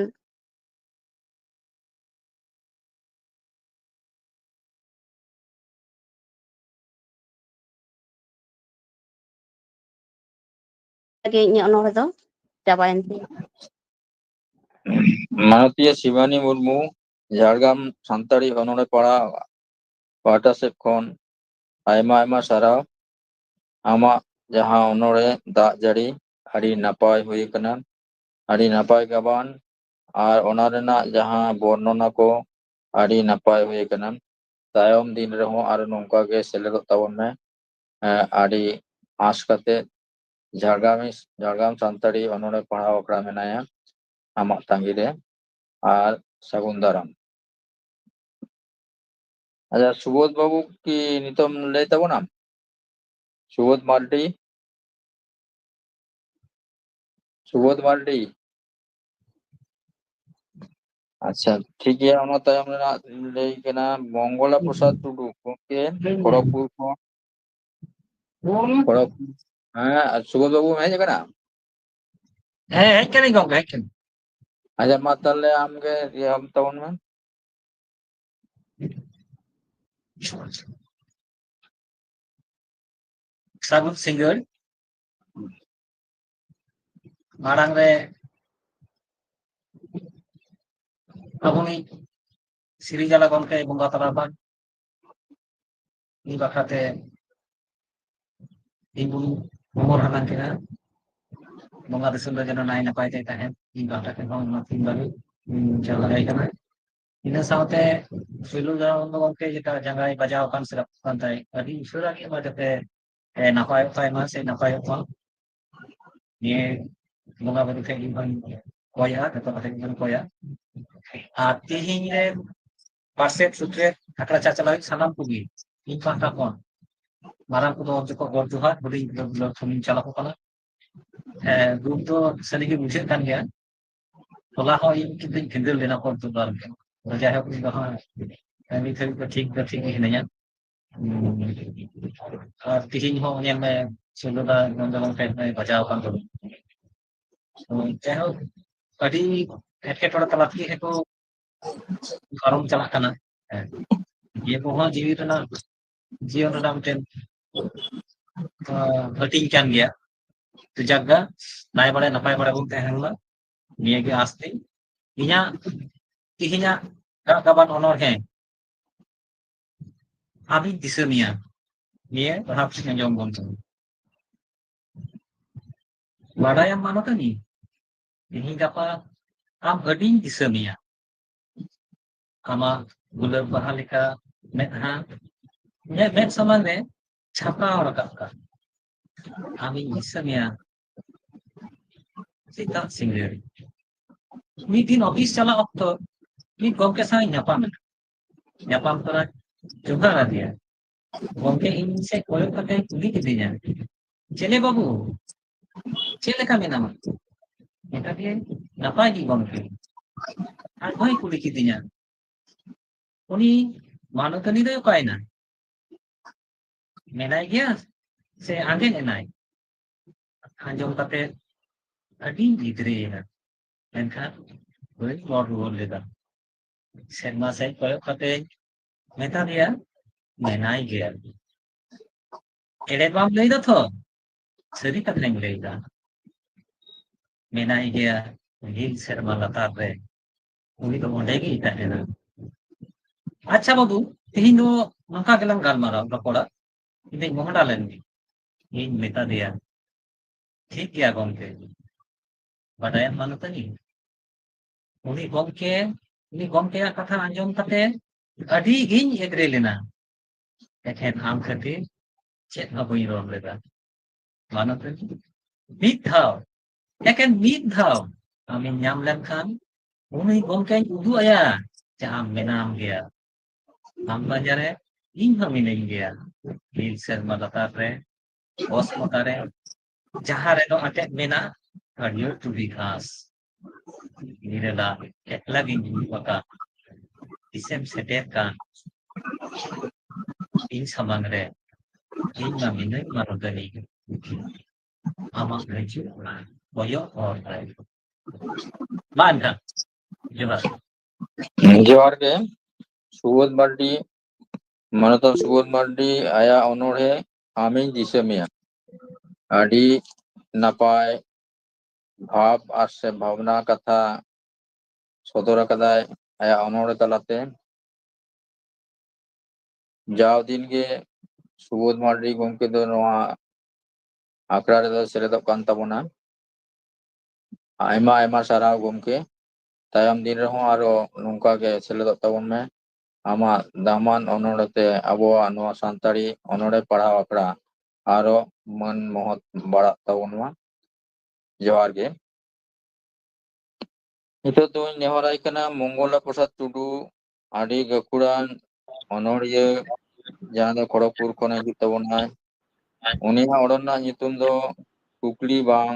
ᱜᱮ ᱤᱧᱟᱹᱜ ᱚᱱᱚᱬᱦᱮ ᱫᱚ ᱪᱟᱵᱟᱭᱮᱱ ᱛᱤᱧᱟ᱾ ᱢᱟᱱᱚᱛᱤᱭᱟᱹ ᱥᱤᱵᱟᱱᱤ ᱢᱩᱨᱢᱩ, ᱡᱷᱟᱲᱜᱨᱟᱢ ᱥᱟᱱᱛᱟᱲᱤ ᱚᱱᱚᱬᱦᱮ ᱯᱟᱲᱟ ᱯᱟᱦᱴᱟ ᱥᱮᱫ ᱠᱷᱚᱱ ᱟᱭᱢᱟ ᱟᱭᱢᱟ ᱥᱟᱨᱦᱟᱣ᱾ ᱟᱢᱟᱜ ᱡᱟᱦᱟᱸ ᱚᱱᱚᱬᱦᱮ ᱫᱟᱜ ᱡᱟᱹᱲᱤ ᱟᱹᱰᱤ ᱱᱟᱯᱟᱭ ᱦᱩᱭ ᱟᱠᱟᱱᱟ, ᱟᱹᱰᱤ ᱱᱟᱯᱟᱭ ᱜᱟᱵᱟᱱ, ᱟᱨ ᱚᱱᱟ ᱨᱮᱱᱟᱜ ᱡᱟᱦᱟᱸ ᱵᱚᱨᱱᱚᱱᱟ ᱠᱚ ᱟᱹᱰᱤ ᱱᱟᱯᱟᱭ ᱦᱩᱭ ᱟᱠᱟᱱᱟ᱾ ᱛᱟᱭᱚᱢ ᱫᱤᱱ ᱨᱮᱦᱚᱸ ᱟᱨ ᱱᱚᱝᱠᱟ ᱜᱮ ᱥᱮᱞᱮᱫᱚᱜ ᱛᱟᱵᱚᱱ ᱢᱮ᱾ ᱮᱸ, ᱟᱹᱰᱤ ᱟᱸᱥ ᱠᱟᱛᱮ ᱡᱷᱟᱲᱜᱨᱟᱢᱤ-, ᱡᱷᱟᱲᱜᱨᱟᱢ ᱥᱟᱱᱛᱟᱲᱤ ᱚᱱᱚᱬᱦᱮ ᱯᱟᱲᱦᱟᱣ ᱟᱠᱷᱲᱟ ᱢᱮᱱᱟᱭᱟ, ᱟᱢᱟᱜ ᱛᱟᱺᱜᱤ ᱨᱮ᱾ ᱟᱨ ᱥᱟᱹᱜᱩᱱ ᱫᱟᱨᱟᱢ᱾ ᱟᱪᱪᱷᱟ, ᱥᱩᱵᱳᱫᱷ ᱵᱟᱹᱵᱩ ᱠᱤ ᱱᱤᱛᱚᱜ ᱮᱢ ᱞᱟᱹᱭ ᱛᱟᱵᱚᱱᱟᱢ? ᱥᱩᱵᱳᱫᱷ ᱢᱟᱨᱰᱤ, ᱥᱩᱵᱳᱫᱷ ᱢᱟᱨᱰᱤ᱾ ᱟᱪᱪᱷᱟ, ᱴᱷᱤᱠ ᱜᱮᱭᱟ, ᱚᱱᱟ ᱛᱟᱭᱚᱢ ᱨᱮᱱᱟᱜ ᱞᱟᱹᱭ ᱠᱟᱱᱟ ᱢᱚᱝᱜᱚᱞᱟ ᱯᱨᱚᱥᱟᱫᱽ ᱴᱩᱰᱩ, ᱜᱚᱢᱠᱮ, ᱠᱷᱚᱲᱚᱜᱽᱯᱩᱨ ᱠᱷᱚᱱ᱾ ᱠᱷᱚᱲᱚᱜᱽᱯᱩᱨ᱾ ᱦᱮᱸ, ᱟᱨ ᱥᱩᱵᱳᱫᱷ ᱵᱟᱹᱵᱩ ᱦᱮᱡ ᱟᱠᱟᱱᱟ? ᱦᱮᱸ, ᱦᱮᱡ ᱠᱟᱹᱱᱟᱹᱧ ᱜᱚᱢᱠᱮ, ᱦᱮᱡ ᱠᱟᱹᱱᱟᱹᱧ᱾ ᱟᱪᱪᱷᱟ, ᱢᱟ ᱛᱟᱦᱞᱮ ᱟᱢᱜᱮ ᱮᱦᱚᱵ ᱛᱟᱵᱚᱱ ᱢᱮ᱾ ᱥᱟᱹᱜᱩᱱ ᱥᱤᱸᱜᱟᱹᱲ᱾ ᱢᱟᱲᱟᱝ ᱨᱮ ᱟᱵᱚᱱᱤᱡ ᱥᱤᱨᱤᱡᱟᱞᱟ ᱜᱚᱢᱠᱮ ᱵᱚᱸᱜᱟ ᱛᱟᱞᱟ ᱟᱠᱟᱱ, ᱤᱧ ᱵᱟᱠᱷᱨᱟᱛᱮ ᱤᱧ ᱵᱩᱨᱩ ᱦᱚᱢᱚᱨ ᱦᱟᱞᱟᱝ ᱠᱮᱫᱟ᱾ ᱵᱚᱸᱜᱟ ᱫᱤᱥᱚᱢ ᱨᱮ ᱡᱮᱱᱚ ᱱᱟᱭ ᱱᱟᱯᱟᱭ ᱛᱮ ᱛᱟᱦᱮᱱ, ᱤᱧ ᱯᱟᱦᱴᱟ ᱴᱷᱮᱱ ᱦᱚᱸ ᱚᱱᱟ ᱛᱤᱧ ᱫᱟᱲᱮ ᱤᱧ ᱪᱟᱞ ᱫᱟᱲᱮᱭᱟᱭ ᱠᱟᱱᱟ᱾ ᱤᱱᱟᱹ ᱥᱟᱶᱛᱮ ᱯᱳᱭᱞᱳ ᱫᱷᱟᱣ ᱫᱚ ᱜᱚᱢᱠᱮ ᱡᱮᱴᱟ ᱡᱟᱸᱜᱟᱭ ᱵᱟᱡᱟᱣ ᱟᱠᱟᱱ ᱥᱮ ᱨᱟᱹᱯᱩᱫ ᱟᱠᱟᱱ ᱛᱟᱭ, ᱟᱹᱰᱤ ᱩᱥᱟᱹᱨᱟ ᱜᱮ ᱢᱟ ᱡᱟᱛᱮ ᱮ, ᱱᱟᱯᱟᱭᱚᱜ ᱛᱟᱭ ᱢᱟ ᱥᱮ ᱱᱟᱯᱟᱭᱚᱜ ᱢᱟ, ᱱᱤᱭᱟᱹ ᱵᱚᱸᱜᱟ ᱵᱩᱨᱩ ᱴᱷᱮᱱ ᱤᱧ ᱦᱚᱸᱧ ᱠᱚᱭᱟ, ᱡᱚᱛᱚ ᱠᱚᱴᱷᱮᱱ ᱤᱧ ᱦᱚᱸᱧ ᱠᱚᱭᱟ᱾ ᱟᱨ ᱛᱮᱦᱮᱧ ᱨᱮ ᱯᱟᱨᱥᱮᱛ ᱥᱩᱛᱨᱮᱛ ᱟᱠᱷᱲᱟ ᱪᱟᱪᱞᱟᱣᱤᱡ ᱥᱟᱱᱟᱢ ᱠᱚᱜᱮ ᱤᱧ ᱯᱟᱦᱴᱟ ᱠᱷᱚᱱ ᱢᱟᱨᱟᱝ ᱠᱚᱫᱚ ᱚᱞ ᱡᱚᱠᱷᱚᱱ ᱜᱚᱰ ᱡᱚᱦᱟᱨ, ᱦᱩᱰᱤᱧ ᱠᱚᱫᱚ ᱫᱩᱞᱟᱹᱲ ᱛᱷᱩᱢ ᱤᱧ ᱪᱟᱞ ᱟᱠᱚ ᱠᱟᱱᱟ᱾ ᱮ, ᱫᱩᱠ ᱫᱚ ᱥᱟᱹᱨᱤᱜᱮ ᱵᱩᱡᱷᱟᱹᱜ ᱠᱟᱱ ᱜᱮᱭᱟ᱾ ᱦᱚᱞᱟ ᱦᱚᱸ ᱤᱧ ᱠᱤᱱᱛᱩᱧ ᱵᱷᱤᱸᱫᱟᱹᱲ ᱞᱮᱱᱟ ᱯᱚᱨ ᱫᱚ ᱟᱨᱠᱤ᱾ ᱟᱫᱚ ᱡᱟᱭᱦᱳᱠ, ᱤᱧ ᱫᱚ ᱦᱟᱸᱜ ᱱᱤᱛ ᱫᱷᱟᱹᱵᱤᱡ ᱫᱚ ᱴᱷᱤᱠ ᱫᱚ ᱴᱷᱤᱠ ᱜᱮ ᱦᱤᱱᱟᱹᱧᱟ᱾ ᱦᱩᱸ᱾ ᱟᱨ ᱛᱤᱦᱤᱧ ᱦᱚᱸ ᱧᱮᱞ ᱢᱮ, ᱥᱩᱞᱚᱫᱟ ᱱᱚᱰᱮ ᱵᱟᱡᱟᱣ ᱟᱠᱟᱱ ᱛᱟᱵᱚᱱᱟ᱾ ᱛᱚ, ᱡᱟᱭᱦᱳᱠ, ᱟᱹᱰᱤ ᱮᱴᱠᱮᱴᱚᱬᱮ ᱛᱟᱞᱟ ᱛᱮᱜᱮ ᱦᱮᱸ ᱠᱚ ᱯᱟᱨᱚᱢ ᱪᱟᱞᱟᱜ ᱠᱟᱱᱟ᱾ ᱦᱮᱸ᱾ ᱱᱤᱭᱟᱹ ᱠᱚᱦᱚᱸ ᱡᱤᱣᱤ ᱨᱮᱱᱟᱜ, ᱡᱤᱭᱚᱱ ᱨᱮᱱᱟᱜ ᱢᱤᱫᱴᱮᱱ, ᱟᱸ, ᱦᱟᱹᱴᱤᱧ ᱠᱟᱱ ᱜᱮᱭᱟ᱾ ᱛᱚ ᱡᱟᱠ ᱜᱟ, ᱱᱟᱭ ᱵᱟᱲᱮ ᱱᱟᱯᱟᱭ ᱵᱟᱲᱮ ᱵᱚᱱ ᱛᱟᱦᱮᱱ ᱢᱟ, ᱱᱤᱭᱟᱹ ᱜᱮ ᱟᱸᱥ ᱛᱤᱧ᱾ ᱤᱧᱟᱹᱜ ᱛᱮᱦᱮᱧᱟᱜ ᱨᱟᱜ ᱜᱟᱵᱟᱱ ᱚᱱᱚᱬᱦᱮ ᱟᱢᱤᱧ ᱫᱤᱥᱟᱹ ᱢᱮᱭᱟ, ᱱᱤᱭᱟᱹ ᱯᱟᱲᱦᱟᱣ ᱠᱟᱛᱮᱧ ᱟᱸᱡᱚᱢ ᱟᱵᱚᱱ ᱠᱟᱱᱟ᱾ ᱵᱟᱰᱟᱭᱟᱢ ᱢᱟᱱᱚᱛᱟᱱᱤ, ᱛᱮᱦᱮᱧ ᱜᱟᱯᱟ ᱟᱢ ᱟᱹᱰᱤᱧ ᱫᱤᱥᱟᱹ ᱢᱮᱭᱟ᱾ ᱟᱢᱟᱜ ᱜᱩᱞᱟᱹᱵ ᱵᱟᱦᱟ ᱞᱮᱠᱟ ᱢᱮᱫᱦᱟ ᱤᱧᱟᱹᱜ ᱢᱮᱫ ᱥᱟᱢᱟᱝ ᱨᱮ ᱪᱷᱟᱯᱟᱣ ᱨᱟᱠᱟᱵ ᱠᱟᱱ᱾ ᱟᱢᱤᱧ ᱫᱤᱥᱟᱹ ᱢᱮᱭᱟ ᱥᱮᱛᱟᱜ ᱥᱤᱸᱜᱟᱹᱲ᱾ ᱢᱤᱫ ᱫᱤᱱ ᱚᱯᱷᱤᱥ ᱪᱟᱞᱟᱜ ᱚᱠᱛᱚ ᱢᱤᱫ ᱜᱚᱢᱠᱮ ᱥᱟᱶ ᱤᱧ ᱧᱟᱯᱟᱢ ᱮᱱᱟ᱾ ᱧᱟᱯᱟᱢ ᱛᱚᱨᱟ ᱡᱚᱦᱟᱨ ᱟᱫᱮᱭᱟ᱾ ᱜᱚᱢᱠᱮ ᱤᱧ ᱥᱮᱫ ᱠᱚᱭᱚᱜ ᱠᱟᱛᱮ ᱠᱩᱞᱤ ᱠᱤᱫᱤᱧᱟ, "ᱪᱮᱞᱮ ᱵᱟᱹᱵᱩ, ᱪᱮᱫ ᱞᱮᱠᱟ ᱢᱮᱱᱟᱢᱟ?" ᱢᱮᱛᱟᱫᱮᱭᱟᱹᱧ, "ᱱᱟᱯᱟᱭ ᱜᱮ ᱜᱚᱢᱠᱮ᱾" ᱟᱨᱦᱚᱸᱭ ᱠᱩᱞᱤ ᱠᱤᱫᱤᱧᱟ, "ᱩᱱᱤ ᱢᱟᱱᱚᱛᱟᱱᱤ ᱫᱚᱭ ᱚᱠᱟᱭᱮᱱᱟ? ᱢᱮᱱᱟᱭ ᱜᱮᱭᱟ ᱥᱮ ᱟᱸᱡᱮᱫ ᱮᱱᱟᱭ?" ᱟᱸᱡᱚᱢ ᱠᱟᱛᱮ ᱟᱹᱰᱤᱧ ᱜᱤᱫᱽᱨᱟᱹᱭᱮᱱᱟ, ᱢᱮᱱᱠᱷᱟᱱ ᱵᱟᱹᱧ ᱨᱚᱲ ᱨᱩᱣᱟᱹᱲ ᱞᱮᱫᱟ᱾ ᱥᱮᱨᱢᱟ ᱥᱮᱫ ᱠᱚᱭᱚᱜ ᱠᱟᱛᱮᱧ ᱢᱮᱛᱟ ᱫᱮᱭᱟ, "ᱢᱮᱱᱟᱭ ᱜᱮᱭᱟ᱾ ᱮᱲᱮ ᱵᱟᱢ ᱞᱟᱹᱭ ᱫᱟ ᱛᱚ? ᱥᱟᱹᱨᱤ ᱠᱟᱛᱷᱟᱧ ᱞᱟᱹᱭ ᱫᱟ᱾ ᱢᱮᱱᱟᱭ ᱜᱮᱭᱟ ᱱᱤᱞ ᱥᱮᱨᱢᱟ ᱞᱟᱛᱟᱨ ᱨᱮ᱾ ᱩᱱᱤ ᱫᱚ ᱚᱸᱰᱮ ᱜᱮᱭ ᱛᱟᱦᱮᱱᱟ᱾" ᱟᱪᱪᱷᱟ ᱵᱟᱹᱵᱩ, ᱛᱮᱦᱮᱧ ᱫᱚ ᱱᱚᱝᱠᱟ ᱜᱮᱞᱟᱝ ᱜᱟᱞᱢᱟᱨᱟᱣ ᱨᱚᱯᱚᱲᱟ᱾ ᱤᱧ ᱫᱚᱧ ᱢᱚᱦᱰᱟ ᱞᱮᱱ ᱜᱮ᱾ ᱤᱧ ᱢᱮᱛᱟ ᱫᱮᱭᱟ, "ᱴᱷᱤᱠ ᱜᱮᱭᱟ ᱜᱚᱢᱠᱮ, ᱵᱟᱰᱟᱭᱟᱢ ᱢᱟᱱᱚᱛᱟᱱᱤ, ᱩᱱᱤ ᱜᱚᱢᱠᱮ, ᱩᱱᱤ ᱜᱚᱢᱠᱮᱭᱟᱜ ᱠᱟᱛᱷᱟ ᱟᱸᱡᱚᱢ ᱠᱟᱛᱮ ᱟᱹᱰᱤ ᱜᱤᱧ ᱮᱜᱽᱨᱮ ᱞᱮᱱᱟ᱾ ᱮᱠᱷᱮᱱ ᱟᱢ ᱠᱷᱟᱹᱛᱤᱨ ᱪᱮᱫ ᱦᱚᱸ ᱵᱟᱹᱧ ᱨᱚᱲ ᱞᱮᱫᱟ ᱢᱟᱱᱚᱛᱟᱱᱤ᱾ ᱢᱤᱫ ᱫᱷᱟᱣ, ᱮᱠᱮᱱ ᱢᱤᱫ ᱫᱷᱟᱣ ᱟᱢᱤᱧ ᱧᱟᱢ ᱞᱮᱱᱠᱷᱟᱱ ᱩᱱᱤ ᱜᱚᱢᱠᱮᱧ ᱩᱫᱩᱜ ᱟᱭᱟ ᱡᱮ ᱟᱢ ᱢᱮᱱᱟᱢ ᱜᱮᱭᱟ᱾ ᱟᱢ ᱯᱟᱸᱡᱟ ᱨᱮ ᱤᱧ ᱦᱚᱸ ᱢᱤᱱᱟᱹᱧ ᱜᱮᱭᱟ᱾ ᱱᱤᱞ ᱥᱮᱨᱢᱟ ᱞᱟᱛᱟᱨ ᱨᱮ, ᱚᱥᱯᱚᱛᱟ ᱨᱮ, ᱡᱟᱦᱟᱸ ᱨᱮᱫᱚ ᱟᱴᱮᱫ ᱢᱮᱱᱟᱜ ᱦᱟᱹᱨᱭᱟᱹᱲ ᱴᱩᱰᱤ ᱜᱷᱟᱥ᱾ ᱱᱤᱨᱟᱹᱞᱟ ᱮᱠᱞᱟ ᱜᱤᱧ ᱫᱩᱲᱩᱵ ᱟᱠᱟᱱ, ᱛᱤᱥᱮᱢ ᱥᱮᱴᱮᱨ ᱠᱟᱱ ᱤᱧ ᱥᱟᱢᱟᱝ ᱨᱮ, ᱤᱧ ᱢᱟ ᱢᱤᱱᱟᱹᱧ ᱢᱟᱱᱚᱛᱟᱱᱤ, ᱟᱢᱟᱜ ᱦᱤᱡᱩᱜ ᱠᱚᱭᱚᱜ ᱦᱚᱨ ᱨᱮ᱾" ᱢᱟ ᱮᱱᱠᱷᱟᱱ, ᱡᱚᱦᱟᱨ᱾ ᱡᱚᱦᱟᱨ ᱜᱮ᱾ ᱥᱩᱵᱳᱫᱷ ᱢᱟᱨᱰᱤ, ᱢᱟᱱᱚᱛᱟᱱ ᱥᱩᱵᱳᱫᱷ ᱢᱟᱨᱰᱤ, ᱟᱭᱟᱜ ᱚᱱᱚᱬᱦᱮ ᱟᱢᱤᱧ ᱫᱤᱥᱟᱹ ᱢᱮᱭᱟ᱾ ᱟᱹᱰᱤ ᱱᱟᱯᱟᱭ ᱵᱷᱟᱵᱽ ᱟᱨ ᱥᱮ ᱵᱷᱟᱵᱽᱱᱟ ᱠᱟᱛᱷᱟ ᱥᱚᱫᱚᱨ ᱟᱠᱟᱫᱟᱭ ᱟᱭᱟᱜ ᱚᱱᱚᱬᱦᱮ ᱛᱟᱞᱟᱛᱮ᱾ ᱡᱟᱣ ᱫᱤᱱ ᱜᱮ ᱥᱩᱵᱳᱫᱷ ᱢᱟᱨᱰᱤ ᱜᱚᱢᱠᱮ ᱫᱚ ᱱᱚᱣᱟ ᱟᱠᱷᱲᱟ ᱨᱮᱫᱚ ᱥᱮᱞᱮᱫᱚᱜ ᱠᱟᱱ ᱛᱟᱵᱚᱱᱟ᱾ ᱟᱭᱢᱟ ᱟᱭᱢᱟ ᱥᱟᱨᱦᱟᱣ ᱜᱚᱢᱠᱮ᱾ ᱛᱟᱭᱚᱢ ᱫᱤᱱ ᱨᱮᱦᱚᱸ ᱟᱨᱚ ᱱᱚᱝᱠᱟ ᱜᱮ ᱥᱮᱞᱮᱫᱚᱜ ᱛᱟᱵᱚᱱ ᱢᱮ᱾ ᱟᱢᱟᱜ ᱫᱟᱢᱟᱱ ᱚᱱᱚᱬᱦᱮ ᱛᱮ ᱟᱵᱚᱣᱟᱜ ᱱᱚᱣᱟ ᱥᱟᱱᱛᱟᱲᱤ ᱚᱱᱚᱬᱦᱮ ᱯᱟᱲᱦᱟᱣ ᱟᱠᱷᱲᱟ ᱟᱨᱚ ᱢᱟᱹᱱ ᱢᱚᱦᱚᱛ ᱵᱟᱲᱟᱜ ᱛᱟᱵᱚᱱ ᱢᱟ᱾ ᱡᱚᱦᱟᱨ ᱜᱮ᱾ ᱱᱤᱛᱚᱜ ᱫᱚᱧ ᱱᱮᱦᱚᱨᱟᱭ ᱠᱟᱱᱟ ᱢᱚᱝᱜᱚᱞᱟ ᱯᱨᱚᱥᱟᱫᱽ ᱴᱩᱰᱩ, ᱟᱹᱰᱤ ᱜᱟᱹᱠᱷᱩᱲᱟᱱ ᱚᱱᱚᱬᱦᱤᱭᱟᱹ, ᱡᱟᱦᱟᱸ ᱫᱚ ᱠᱷᱚᱲᱚᱜᱽᱯᱩᱨ ᱠᱷᱚᱱᱮ ᱦᱤᱡᱩᱜ ᱛᱟᱵᱚᱱᱟᱭ᱾ ᱩᱱᱤᱭᱟᱜ ᱚᱱᱚᱬᱦᱮ ᱨᱮᱱᱟᱜ ᱧᱩᱛᱩᱢ ᱫᱚ ᱠᱩᱠᱞᱤ ᱵᱟᱝ,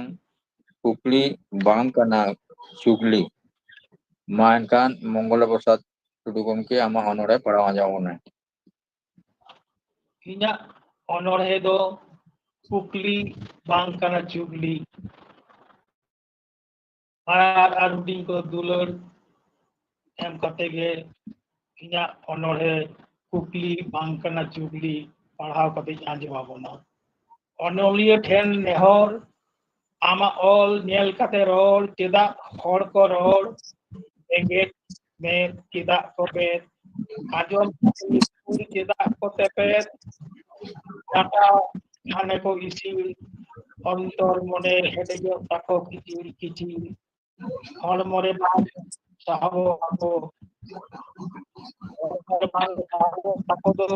ᱠᱩᱠᱞᱤ ᱵᱟᱝ ᱠᱟᱱᱟ, ᱪᱩᱜᱽᱞᱤ᱾ ᱢᱟ ᱮᱱᱠᱷᱟᱱ ᱢᱚᱝᱜᱚᱞᱟ ᱯᱨᱚᱥᱟᱫᱽ ᱴᱩᱰᱩ ᱜᱚᱢᱠᱮ, ᱟᱢᱟᱜ ᱚᱱᱚᱬᱦᱮ ᱯᱟᱲᱦᱟᱣ ᱟᱸᱡᱚᱢ ᱟᱵᱚᱱ ᱢᱮ᱾ ᱤᱧᱟᱹᱜ ᱚᱱᱚᱬᱦᱮ ᱫᱚ ᱠᱩᱠᱞᱤ ᱵᱟᱝ ᱠᱟᱱᱟ, ᱪᱩᱜᱽᱞᱤ᱾ ᱟᱨ ᱟᱨ ᱦᱩᱰᱤᱧ ᱠᱚ ᱫᱩᱞᱟᱹᱲ ᱮᱢ ᱠᱟᱛᱮ ᱜᱮ ᱤᱧᱟᱹᱜ ᱚᱱᱚᱬᱦᱮ ᱠᱩᱠᱞᱤ ᱵᱟᱝ ᱠᱟᱱᱟ, ᱪᱩᱜᱽᱞᱤ ᱯᱟᱲᱦᱟᱣ ᱠᱟᱛᱮᱧ ᱟᱸᱡᱚᱢ ᱟᱵᱚᱱᱟ᱾ ᱚᱱᱚᱞᱤᱭᱟᱹ ᱴᱷᱮᱱ ᱱᱮᱦᱚᱨ, ᱟᱢᱟᱜ ᱚᱞ ᱧᱮᱞ ᱠᱟᱛᱮ ᱨᱚᱲ, ᱪᱮᱫᱟᱜ ᱦᱚᱲ ᱠᱚ ᱨᱚᱲ, ᱵᱮᱸᱜᱮᱫ ᱢᱮᱫ ᱪᱮᱫᱟᱜ ᱠᱚ ᱵᱮᱫ, ᱟᱸᱡᱚᱢ ᱠᱟᱛᱮ ᱞᱩᱛᱩᱨ ᱪᱮᱫᱟᱜ ᱠᱚ ᱛᱮᱯᱮᱫ, ᱠᱟᱴᱟ ᱦᱟᱱᱮ ᱠᱚ ᱤᱥᱤᱲ, ᱚᱱᱛᱚᱨ ᱢᱚᱱᱮ ᱦᱮᱰᱮᱡᱚᱜ ᱛᱟᱠᱚ ᱠᱤᱪᱤᱲ ᱠᱤᱪᱤᱲ, ᱦᱚᱲᱢᱚ ᱨᱮ ᱵᱟᱝ ᱥᱟᱦᱟᱣ ᱟᱠᱚ, ᱦᱚᱲᱢᱚ ᱨᱮ ᱵᱟᱝ ᱥᱟᱦᱟᱣ ᱛᱟᱠᱚ ᱫᱚ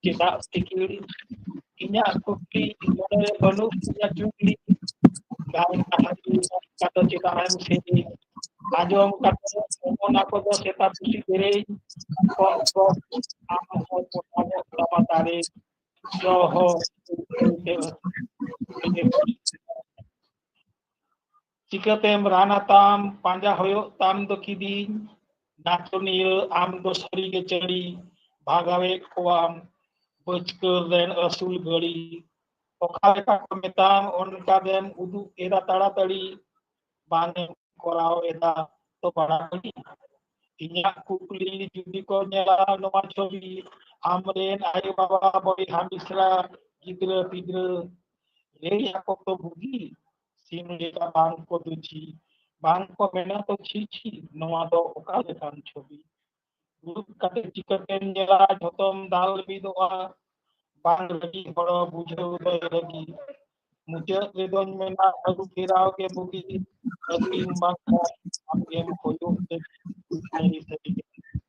ᱪᱮᱫᱟᱜ ᱛᱤᱠᱤᱲ? ᱤᱧᱟᱹᱜ ᱠᱩᱠᱞᱤ ᱢᱚᱱᱮ ᱨᱮ ᱵᱟᱹᱱᱩᱜ ᱛᱤᱧᱟ ᱪᱩᱜᱽᱞᱤ, ᱜᱟᱭ ᱠᱟᱦᱟᱱᱤ ᱠᱟᱛᱮ ᱪᱮᱫᱟᱜ ᱮᱢ ᱥᱮᱨᱮᱧ? ᱟᱸᱡᱚᱢ ᱠᱟᱛᱮ ᱚᱱᱟ ᱠᱚᱫᱚ ᱥᱮᱛᱟ ᱯᱩᱥᱤ ᱥᱮᱨᱮᱧ, ᱠᱚᱜ ᱠᱚᱜ ᱟᱢ ᱦᱚᱸ ᱯᱚᱛᱟᱢᱚᱜ ᱛᱟᱢᱟ ᱫᱟᱨᱮ, ᱡᱚ ᱦᱚᱸ ᱪᱤᱠᱟᱹᱛᱮᱢ ᱨᱟᱱᱟ ᱛᱟᱢ, ᱯᱟᱸᱡᱟ ᱦᱩᱭᱩᱜ ᱛᱟᱢ ᱫᱚ ᱠᱤᱫᱤᱧ, ᱱᱟᱪᱚᱱᱤᱭᱟᱹ ᱟᱢ ᱫᱚ ᱥᱟᱹᱨᱤ ᱜᱮ ᱪᱟᱹᱲᱤ, ᱵᱷᱟᱜᱟᱣᱮᱫ ᱠᱚᱣᱟᱢ ᱵᱟᱹᱪᱠᱟᱹ ᱨᱮᱱ ᱟᱹᱥᱩᱞ ᱜᱟᱹᱲᱤ᱾ ᱚᱠᱟ ᱞᱮᱠᱟ ᱠᱚ ᱢᱮᱛᱟᱢ ᱚᱱᱠᱟ ᱜᱮᱢ ᱩᱫᱩᱜ ᱮᱫᱟ ᱛᱟᱲᱟᱛᱟᱲᱤ, ᱵᱟᱝ ᱮᱢ ᱠᱚᱨᱟᱣ ᱮᱫᱟ ᱛᱚ ᱵᱟᱲᱟᱵᱟᱲᱤ᱾ ᱤᱧᱟᱹᱜ ᱠᱩᱠᱞᱤ ᱡᱩᱫᱤ ᱠᱚ ᱧᱮᱞᱟ ᱱᱚᱣᱟ ᱪᱷᱚᱵᱤ, ᱟᱢᱨᱮᱱ ᱟᱭᱳ ᱵᱟᱵᱟ ᱵᱚᱭᱦᱟ ᱢᱤᱥᱨᱟ ᱜᱤᱫᱽᱨᱟᱹ ᱯᱤᱫᱽᱨᱟᱹ, ᱞᱟᱹᱭ ᱟᱠᱚ ᱛᱚ ᱵᱩᱜᱤ, ᱥᱤᱢ ᱞᱮᱠᱟ ᱵᱟᱝ ᱠᱚ ᱫᱩᱪᱷᱤ, ᱵᱟᱝ ᱠᱚ ᱢᱮᱱᱟ ᱛᱚ ᱪᱷᱤ ᱪᱷᱤ, ᱱᱚᱣᱟ ᱫᱚ ᱚᱠᱟ ᱞᱮᱠᱟᱱ ᱪᱷᱚᱵᱤ? ᱫᱩᱲᱩᱵ ᱠᱟᱛᱮ ᱪᱤᱠᱟᱹᱛᱮᱢ ᱧᱮᱞᱟ, ᱡᱷᱚᱛᱚᱢ ᱫᱟᱞ ᱢᱤᱫᱚᱜᱼᱟ, ᱵᱟᱝ ᱨᱟᱹᱜᱤ ᱦᱚᱲ ᱵᱩᱡᱷᱟᱹᱣ ᱫᱚᱭ ᱨᱟᱹᱜᱤ᱾ ᱢᱩᱪᱟᱹᱫ ᱨᱮᱫᱚᱧ ᱢᱮᱱᱟ ᱟᱹᱨᱩ ᱯᱷᱮᱨᱟᱣ ᱜᱮ ᱵᱩᱜᱤ, ᱟᱹᱠᱷᱨᱤᱧ ᱵᱟᱝᱠᱷᱟᱱ ᱟᱢᱜᱮᱢ ᱦᱩᱭᱩᱜ ᱛᱮ ᱟᱹᱰᱤ ᱥᱟᱹᱨᱤ ᱜᱮ᱾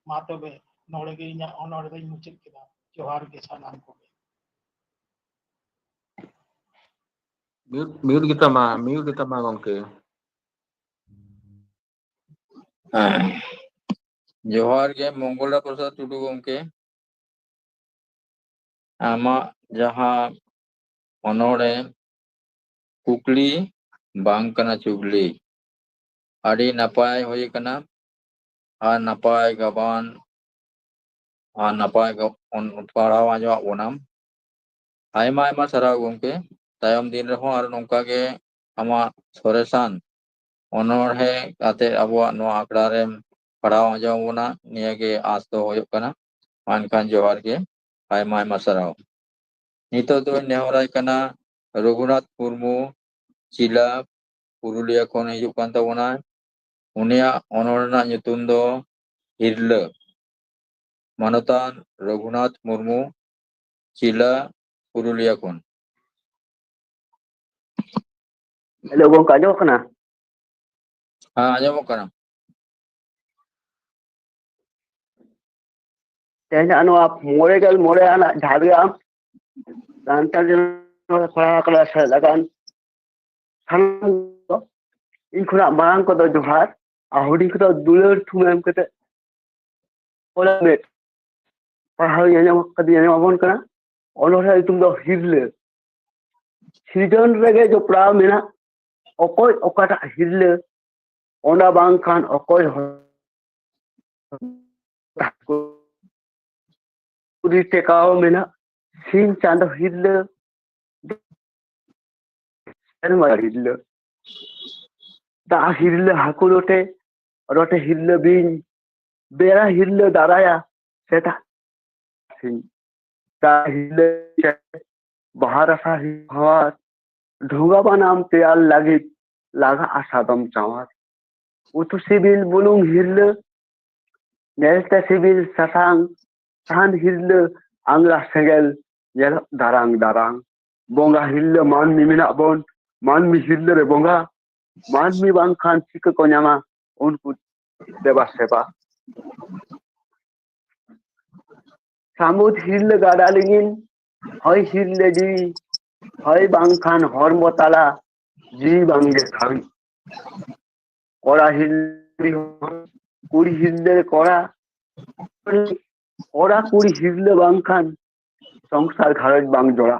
ᱢᱟ ᱛᱚᱵᱮ ᱱᱚᱰᱮ ᱜᱮ ᱤᱧᱟᱹᱜ ᱚᱱᱚᱬᱦᱮ ᱫᱚᱧ ᱢᱩᱪᱟᱹᱫ ᱠᱮᱫᱟ᱾ ᱡᱚᱦᱟᱨ ᱜᱮ ᱥᱟᱱᱟᱢ ᱠᱚᱜᱮ᱾ ᱢᱤᱭᱩᱴ, ᱢᱤᱭᱩᱴ ᱜᱮᱛᱟᱢᱟ, ᱢᱤᱭᱩᱴ ᱜᱮᱛᱟᱢᱟ ᱜᱚᱢᱠᱮ᱾ ᱦᱮᱸ᱾ ᱡᱚᱦᱟᱨ ᱜᱮ ᱢᱚᱝᱜᱚᱞᱟ ᱯᱨᱚᱥᱟᱫᱽ ᱴᱩᱰᱩ ᱜᱚᱢᱠᱮ, ᱟᱢᱟᱜ ᱡᱟᱦᱟᱸ ᱚᱱᱚᱬᱦᱮ ᱠᱩᱠᱞᱤ ᱵᱟᱝ ᱠᱟᱱᱟ ᱪᱩᱜᱽᱞᱤ, ᱟᱹᱰᱤ ᱱᱟᱯᱟᱭ ᱦᱩᱭ ᱟᱠᱟᱱᱟ ᱟᱨ ᱱᱟᱯᱟᱭ ᱜᱟᱵᱟᱱ ᱟᱨ ᱱᱟᱯᱟᱭ ᱜᱟᱵ-, ᱚᱱ-, ᱯᱟᱲᱦᱟᱣ ᱟᱸᱡᱚᱢᱟᱜ ᱵᱚᱱᱟᱢ᱾ ᱟᱭᱢᱟ ᱟᱭᱢᱟ ᱥᱟᱨᱦᱟᱣ ᱜᱚᱢᱠᱮ᱾ ᱛᱟᱭᱚᱢ ᱫᱤᱱ ᱨᱮᱦᱚᱸ ᱟᱨ ᱱᱚᱝᱠᱟ ᱜᱮ ᱟᱢᱟᱜ ᱥᱚᱨᱮᱥᱟᱱ ᱚᱱᱚᱬᱦᱮ ᱠᱟᱛᱮ ᱟᱵᱚᱣᱟᱜ ᱱᱚᱣᱟ ᱟᱠᱷᱲᱟ ᱨᱮᱢ ᱯᱟᱲᱦᱟᱣ ᱟᱸᱡᱚᱢ ᱟᱵᱚᱱᱟ, ᱱᱤᱭᱟᱹ ᱜᱮ ᱟᱸᱥ ᱫᱚ ᱦᱩᱭᱩᱜ ᱠᱟᱱᱟ᱾ ᱢᱟ ᱮᱱᱠᱷᱟᱱ ᱡᱚᱦᱟᱨ ᱜᱮ, ᱟᱭᱢᱟ ᱟᱭᱢᱟ ᱥᱟᱨᱦᱟᱣ᱾ ᱱᱤᱛᱚᱜ ᱫᱚᱧ ᱱᱮᱦᱚᱨᱟᱭ ᱠᱟᱱᱟ ᱨᱚᱜᱷᱩᱱᱟᱛᱷ ᱢᱩᱨᱢᱩ, ᱪᱤᱞᱟ, ᱯᱩᱨᱩᱞᱤᱭᱟ ᱠᱷᱚᱱ ᱦᱤᱡᱩᱜ ᱠᱟᱱ ᱛᱟᱵᱚᱱᱟᱭ᱾ ᱩᱱᱤᱭᱟᱜ ᱚᱱᱚᱬᱦᱮ ᱨᱮᱱᱟᱜ ᱧᱩᱛᱩᱢ ᱫᱚ ᱦᱤᱨᱞᱟᱹ᱾ ᱢᱟᱱᱚᱛᱟᱱ ᱨᱚᱜᱷᱩᱱᱟᱛᱷ ᱢᱩᱨᱢᱩ, ᱪᱤᱞᱟ, ᱯᱩᱨᱩᱞᱤᱭᱟ ᱠᱷᱚᱱ᱾ ᱦᱮᱞᱳ ᱜᱚᱝᱠᱮ, ᱟᱸᱡᱚᱢᱚᱜ ᱠᱟᱱᱟ? ᱦᱮᱸ, ᱟᱸᱡᱚᱢᱚᱜ ᱠᱟᱱᱟ᱾ ᱛᱮᱦᱮᱧᱟᱜ ᱱᱚᱣᱟ ᱢᱚᱬᱮ ᱜᱮᱞ ᱢᱚᱬᱮ ᱟᱱᱟᱜ ᱡᱷᱟᱲᱜᱨᱟᱢ ᱥᱟᱱᱛᱟᱲ ᱡᱚᱱᱚᱛᱟ ᱠᱚᱲᱟ ᱠᱚᱲᱟ ᱥᱮᱞᱮᱫ ᱟᱠᱟᱱ ᱥᱟᱱᱟᱢ ᱠᱚ ᱤᱧ ᱠᱷᱚᱱᱟᱜ ᱢᱟᱨᱟᱝ ᱠᱚᱫᱚ ᱡᱚᱦᱟᱨ ᱟᱨ ᱦᱩᱰᱤᱧ ᱠᱚᱫᱚ ᱫᱩᱞᱟᱹᱲ ᱛᱷᱩᱢ ᱮᱢ ᱠᱟᱛᱮ ᱚᱞ ᱢᱮ᱾ ᱯᱟᱲᱦᱟᱣ ᱤᱧ ᱟᱸᱡᱚᱢ ᱠᱟᱫᱤᱧ ᱟᱸᱡᱚᱢ ᱟᱵᱚᱱ ᱠᱟᱱᱟ᱾ ᱚᱱᱚᱬᱦᱮ ᱧᱩᱛᱩᱢ ᱫᱚ ᱦᱤᱨᱞᱟᱹ᱾ ᱥᱤᱨᱡᱚᱱ ᱨᱮᱜᱮ ᱡᱚᱯᱲᱟᱣ ᱢᱮᱱᱟᱜ ᱚᱠᱚᱭ ᱚᱠᱟᱴᱟᱜ ᱦᱤᱨᱞᱟᱹ, ᱚᱱᱟ ᱵᱟᱝᱠᱷᱟᱱ ᱚᱠᱚᱭ ᱦᱚᱸ ᱯᱩᱨᱤ ᱴᱮᱠᱟᱣ ᱢᱮᱱᱟᱜ ᱥᱤᱧ ᱪᱟᱸᱫᱚ ᱦᱤᱨᱞᱟᱹ, ᱥᱮᱨᱢᱟ ᱦᱤᱨᱞᱟᱹ, ᱫᱟᱜ ᱦᱤᱨᱞᱟᱹ ᱦᱟᱹᱠᱩ ᱨᱚᱴᱮ, ᱨᱚᱴᱮ ᱦᱤᱨᱞᱟᱹ ᱵᱤᱧ, ᱵᱮᱲᱟ ᱦᱤᱨᱞᱟᱹ ᱫᱟᱨᱟᱭᱟ ᱥᱮᱛᱟᱜ ᱥᱤᱧ, ᱫᱟᱜ ᱦᱤᱨᱞᱟᱹ ᱵᱟᱦᱟ ᱨᱟᱥᱟ ᱦᱟᱣᱟᱨ, ᱰᱷᱚᱸᱜᱟ ᱵᱟᱱᱟᱢ ᱛᱮᱭᱟᱨ ᱞᱟᱹᱜᱤᱫ ᱞᱟᱜᱟᱜᱼᱟ ᱥᱟᱫᱚᱢ ᱪᱟᱣᱟᱨ᱾ ᱩᱛᱩ ᱥᱤᱵᱤᱞ ᱵᱩᱞᱩᱝ ᱦᱤᱨᱞᱟᱹ, ᱧᱮᱞᱛᱮ ᱥᱤᱵᱤᱞ ᱥᱟᱥᱟᱝ, ᱥᱟᱦᱟᱱ ᱦᱤᱨᱞᱟᱹ ᱟᱝᱜᱽᱨᱟ ᱥᱮᱸᱜᱮᱞ ᱧᱮᱞᱚᱜ ᱫᱟᱨᱟᱝ ᱫᱟᱨᱟᱝ᱾ ᱵᱚᱸᱜᱟ ᱦᱤᱨᱞᱟᱹ ᱢᱟᱹᱱᱢᱤ ᱢᱮᱱᱟᱜ ᱵᱚᱱ, ᱢᱟᱹᱱᱢᱤ ᱦᱤᱨᱞᱟᱹ ᱨᱮ ᱵᱚᱸᱜᱟ᱾ ᱢᱟᱹᱱᱢᱤ ᱵᱟᱝᱠᱷᱟᱱ ᱪᱤᱠᱟᱹ ᱠᱚ ᱧᱟᱢᱟ ᱩᱱᱠᱩ ᱫᱮᱵᱟ ᱥᱮᱵᱟ? ᱥᱟᱹᱢᱩᱫ ᱦᱤᱨᱞᱟᱹ ᱜᱟᱰᱟ ᱞᱤᱸᱜᱤᱱ, ᱦᱚᱭ ᱦᱤᱨᱞᱟᱹ ᱡᱤᱣᱤ, ᱦᱚᱭ ᱵᱟᱝᱠᱷᱟᱱ ᱦᱚᱲᱢᱚ ᱛᱟᱞᱟ, ᱡᱤᱣᱤ ᱵᱟᱝᱜᱮ ᱥᱟᱹᱣᱤ᱾ ᱠᱚᱲᱟ ᱦᱤᱨᱞᱟᱹ ᱠᱩᱲᱤ ᱦᱚᱸ, ᱠᱩᱲᱤ ᱦᱤᱨᱞᱟᱹ ᱠᱚᱲᱟ, ᱠᱚᱲᱟ ᱠᱩᱲᱤ ᱦᱤᱨᱞᱟᱹ ᱵᱟᱝᱠᱷᱟᱱ ᱥᱚᱝᱥᱟᱨ ᱜᱷᱟᱨᱚᱸᱡᱽ ᱵᱟᱝ ᱡᱚᱲᱟ᱾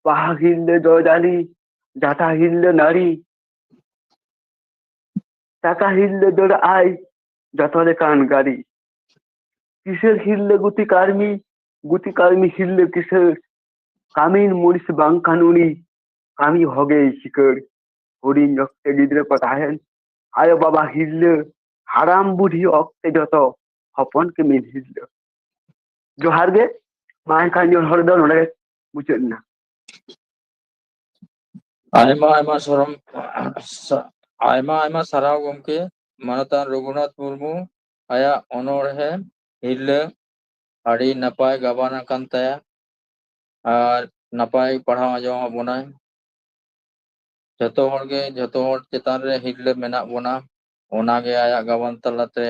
ᱵᱟᱦᱟ ᱦᱤᱨᱞᱟᱹ ᱡᱚ ᱡᱟᱹᱞᱤ, ᱡᱟᱴᱟ ᱦᱤᱨᱞᱟᱹ ᱱᱟᱹᱲᱤ, ᱴᱟᱠᱟ ᱦᱤᱨᱞᱟᱹ ᱫᱟᱹᱲ ᱟᱭ ᱡᱚᱛᱚ ᱞᱮᱠᱟᱱ ᱜᱟᱹᱰᱤ᱾ ᱠᱤᱥᱟᱹᱬ ᱦᱤᱨᱞᱟᱹ ᱜᱩᱛᱤ ᱠᱟᱹᱲᱢᱤ, ᱜᱩᱛᱤ ᱠᱟᱹᱲᱢᱤ ᱦᱤᱨᱞᱟᱹ ᱠᱤᱥᱟᱹᱬ᱾ ᱠᱟᱹᱢᱤᱱ ᱢᱩᱱᱤᱥ ᱵᱟᱝᱠᱷᱟᱱ ᱩᱱᱤ ᱠᱟᱹᱢᱤ ᱦᱚᱸ ᱜᱮᱭ ᱥᱤᱠᱟᱹᱲ᱾ ᱦᱩᱰᱤᱧ ᱚᱠᱛᱮ ᱜᱤᱫᱽᱨᱟᱹ ᱠᱚ ᱛᱟᱦᱮᱱ ᱟᱭᱳ ᱵᱟᱵᱟ ᱦᱤᱨᱞᱟᱹ, ᱦᱟᱲᱟᱢ ᱵᱩᱰᱷᱤ ᱚᱠᱛᱮ ᱡᱚᱛᱚ ᱦᱚᱯᱚᱱ ᱠᱤᱢᱤᱱ ᱦᱤᱨᱞᱟᱹ᱾ ᱡᱚᱦᱟᱨ ᱜᱮ᱾ ᱢᱟ ᱮᱱᱠᱷᱟᱱ ᱤᱧᱟᱹᱜ ᱦᱚᱨ ᱫᱚ ᱱᱚᱰᱮ ᱜᱮ ᱢᱩᱪᱟᱹᱫ ᱮᱱᱟ᱾ ᱟᱭᱢᱟ ᱟᱭᱢᱟ ᱥᱚᱨᱚᱢ ᱥᱟ- ᱟᱭᱢᱟ ᱟᱭᱢᱟ ᱥᱟᱨᱦᱟᱣ ᱜᱚᱢᱠᱮ᱾ ᱢᱟᱱᱚᱛᱟᱱ ᱨᱚᱜᱷᱩᱱᱟᱛᱷ ᱢᱩᱨᱢᱩ ᱟᱭᱟᱜ ᱚᱱᱚᱬᱦᱮ ᱦᱤᱨᱞᱟᱹ ᱟᱹᱰᱤ ᱱᱟᱯᱟᱭ ᱜᱟᱵᱟᱱ ᱟᱠᱟᱱ ᱛᱟᱭᱟ ᱟᱨ ᱱᱟᱯᱟᱭ ᱯᱟᱲᱦᱟᱣ ᱟᱸᱡᱚᱢ ᱟᱵᱚᱱᱟᱭ᱾ ᱡᱚᱛᱚ ᱦᱚᱲ ᱜᱮ, ᱡᱚᱛᱚ ᱦᱚᱲ ᱪᱮᱛᱟᱱ ᱨᱮ ᱦᱤᱨᱞᱟᱹ ᱢᱮᱱᱟᱜ ᱵᱚᱱᱟ, ᱚᱱᱟᱜᱮ ᱟᱭᱟᱜ ᱜᱟᱵᱟᱱ ᱛᱟᱞᱟᱛᱮ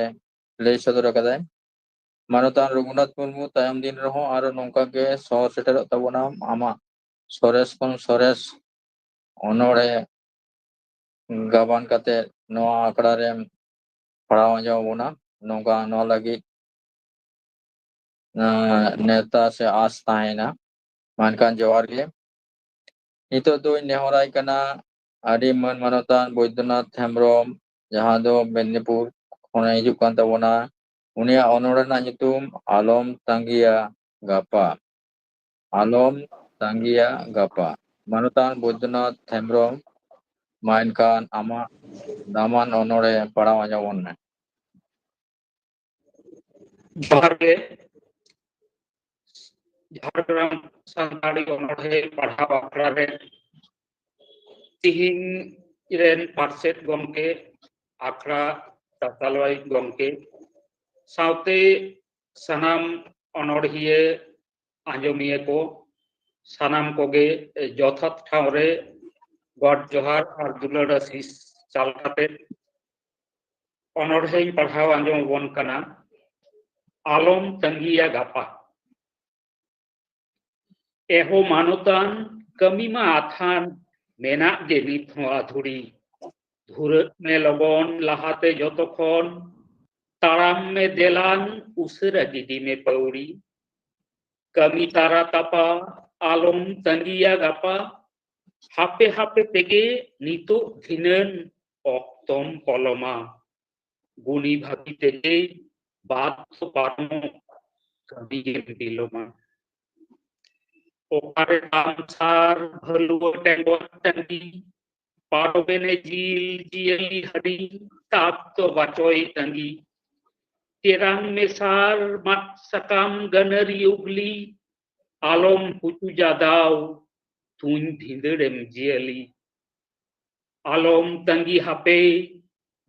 ᱞᱟᱹᱭ ᱥᱚᱫᱚᱨ ᱟᱠᱟᱫᱟᱭ᱾ ᱢᱟᱱᱚᱛᱟᱱ ᱨᱚᱜᱷᱩᱱᱟᱛᱷ ᱢᱩᱨᱢᱩ, ᱛᱟᱭᱚᱢ ᱫᱤᱱ ᱨᱮᱦᱚᱸ ᱟᱨᱚ ᱱᱚᱝᱠᱟ ᱜᱮ ᱥᱚᱦᱚᱨ ᱥᱮᱴᱮᱨᱚᱜ ᱛᱟᱵᱚᱱᱟ ᱟᱢᱟᱜ ᱥᱚᱨᱮᱥ ᱠᱷᱚᱱ ᱥᱚᱨᱮᱥ ᱚᱱᱚᱬᱦᱮ ᱜᱟᱵᱟᱱ ᱠᱟᱛᱮ ᱱᱚᱣᱟ ᱟᱠᱷᱲᱟ ᱨᱮᱢ ᱯᱟᱲᱦᱟᱣ ᱟᱸᱡᱚᱢ ᱟᱵᱚᱱᱟ᱾ ᱱᱚᱝᱠᱟ ᱱᱚᱣᱟ ᱞᱟᱹᱜᱤᱫ ᱱᱮᱣᱛᱟ ᱥᱮ ᱟᱸᱥ ᱛᱟᱦᱮᱸᱭᱮᱱᱟ᱾ ᱢᱮᱱᱠᱷᱟᱱ ᱡᱚᱦᱟᱨ ᱜᱮ᱾ ᱱᱤᱛᱚᱜ ᱫᱚᱧ ᱱᱮᱦᱚᱨᱟᱭ ᱠᱟᱱᱟ ᱟᱹᱰᱤ ᱢᱟᱹᱱ ᱢᱟᱱᱚᱛᱟᱱ ᱵᱳᱭᱫᱚᱱᱟᱛᱷ ᱦᱮᱢᱵᱨᱚᱢ, ᱡᱟᱦᱟᱸ ᱫᱚ ᱢᱮᱫᱽᱱᱤᱯᱩᱨ ᱠᱷᱚᱱᱮ ᱦᱤᱡᱩᱜ ᱠᱟᱱ ᱛᱟᱵᱚᱱᱟ, ᱩᱱᱤᱭᱟᱜ ᱚᱱᱚᱬᱦᱮ ᱨᱮᱱᱟᱜ ᱧᱩᱛᱩᱢ ᱟᱞᱚᱢ ᱛᱟᱸᱜᱤᱭᱟ ᱜᱟᱯᱟ᱾ ᱟᱞᱚᱢ ᱛᱟᱸᱜᱤᱭᱟ ᱜᱟᱯᱟ᱾ ᱢᱟᱱᱚᱛᱟᱱ ᱵᱳᱭᱫᱚᱱᱟᱛᱷ ᱦᱮᱢᱵᱨᱚᱢ, ᱢᱟ ᱮᱱᱠᱷᱟᱱ ᱟᱢᱟᱜ ᱫᱟᱢᱟᱱ ᱚᱱᱚᱬᱦᱮ ᱯᱟᱲᱦᱟᱣ ᱟᱸᱡᱚᱢ ᱟᱵᱚᱱ ᱢᱮ᱾ ᱡᱚᱦᱟᱨ ᱜᱮ᱾ ᱡᱷᱟᱲᱜᱨᱟᱢ ᱥᱟᱱᱛᱟᱲᱤ ᱚᱱᱚᱬᱦᱮ ᱯᱟᱲᱦᱟᱣ ᱟᱠᱷᱲᱟ ᱨᱮ ᱛᱤᱦᱤᱧ ᱨᱮᱱ ᱯᱟᱨᱥᱮᱛ ᱜᱚᱢᱠᱮ, ᱟᱠᱷᱲᱟ ᱪᱟᱪᱟᱞᱟᱣᱤᱡ ᱜᱚᱢᱠᱮ, ᱥᱟᱶᱛᱮ ᱥᱟᱱᱟᱢ ᱚᱱᱚᱬᱦᱤᱭᱟᱹ ᱟᱸᱡᱚᱢᱤᱭᱟᱹ ᱠᱚ, ᱥᱟᱱᱟᱢ ᱠᱚᱜᱮ ᱡᱚᱛᱷᱟᱛ ᱴᱷᱟᱶ ᱨᱮ ᱜᱚᱰ ᱡᱚᱦᱟᱨ ᱟᱨ ᱫᱩᱞᱟᱹᱲ ᱟᱥᱤᱥ ᱪᱟᱞ ᱠᱟᱛᱮ ᱚᱱᱚᱬᱦᱮᱧ ᱯᱟᱲᱦᱟᱣ ᱟᱸᱡᱚᱢ ᱟᱵᱚᱱ ᱠᱟᱱᱟ, ᱟᱞᱚᱢ ᱛᱟᱺᱜᱤᱭᱟ ᱜᱟᱯᱟ᱾ ᱮᱦᱳ ᱢᱟᱱᱚᱛᱟᱱ, ᱠᱟᱹᱢᱤ ᱢᱟ ᱟᱛᱷᱟᱱ, ᱢᱮᱱᱟᱜ ᱜᱮ ᱱᱤᱛ ᱦᱚᱸ ᱟᱹᱫᱷᱩᱲᱤ᱾ ᱫᱷᱩᱨᱟᱹᱜ ᱢᱮ ᱞᱚᱜᱚᱱ ᱞᱟᱦᱟᱛᱮ ᱡᱚᱛᱚ ᱠᱷᱚᱱ, ᱛᱟᱲᱟᱢ ᱢᱮ ᱫᱮᱞᱟᱱ, ᱩᱥᱟᱹᱨᱟ ᱜᱤᱰᱤ ᱢᱮ ᱯᱟᱹᱣᱲᱤ᱾ ᱠᱟᱹᱢᱤ ᱛᱟᱨᱟ ᱛᱟᱯᱟ, ᱟᱞᱚᱢ ᱛᱟᱺᱜᱤᱭᱟ ᱜᱟᱯᱟ᱾ ᱦᱟᱯᱮ ᱦᱟᱯᱮ ᱛᱮᱜᱮ ᱱᱤᱛᱚᱜ ᱫᱷᱤᱱᱟᱹᱱ ᱚᱠᱛᱚᱢ ᱯᱚᱞᱚᱢᱟ᱾ ᱜᱩᱱᱤ ᱵᱷᱟᱹᱵᱤ ᱛᱮᱜᱮ ᱵᱟᱫ ᱫᱚ ᱯᱟᱨᱚᱢᱚᱜ, ᱠᱟᱹᱢᱤ ᱜᱮᱢ ᱵᱤᱞᱚᱢᱟ᱾ ᱚᱠᱟᱨᱮ ᱛᱟᱢ ᱥᱟᱨ ᱵᱷᱟᱹᱞᱩᱣᱟᱹ ᱴᱮᱸᱜᱚᱡ ᱴᱟᱺᱰᱤ, ᱯᱟᱨᱚᱢᱮᱱᱮ ᱡᱤᱞ ᱡᱤᱭᱟᱹᱞᱤ ᱦᱟᱹᱰᱤ, ᱛᱟᱵ ᱫᱚ ᱵᱟᱪᱚᱭ ᱛᱟᱺᱜᱤ᱾ ᱪᱮᱨᱟᱝ ᱢᱮᱥᱟᱨ ᱢᱟᱫ ᱥᱟᱠᱟᱢ ᱜᱟᱹᱱᱟᱹᱨᱤ ᱩᱜᱽᱞᱤ, ᱟᱞᱚᱢ ᱯᱩᱪᱩᱡᱟ ᱫᱟᱣ, ᱛᱩᱧ ᱵᱷᱤᱸᱫᱟᱹᱲᱮᱢ ᱡᱤᱭᱟᱹᱞᱤ᱾ ᱟᱞᱚᱢ ᱛᱟᱺᱜᱤ ᱦᱟᱯᱮ,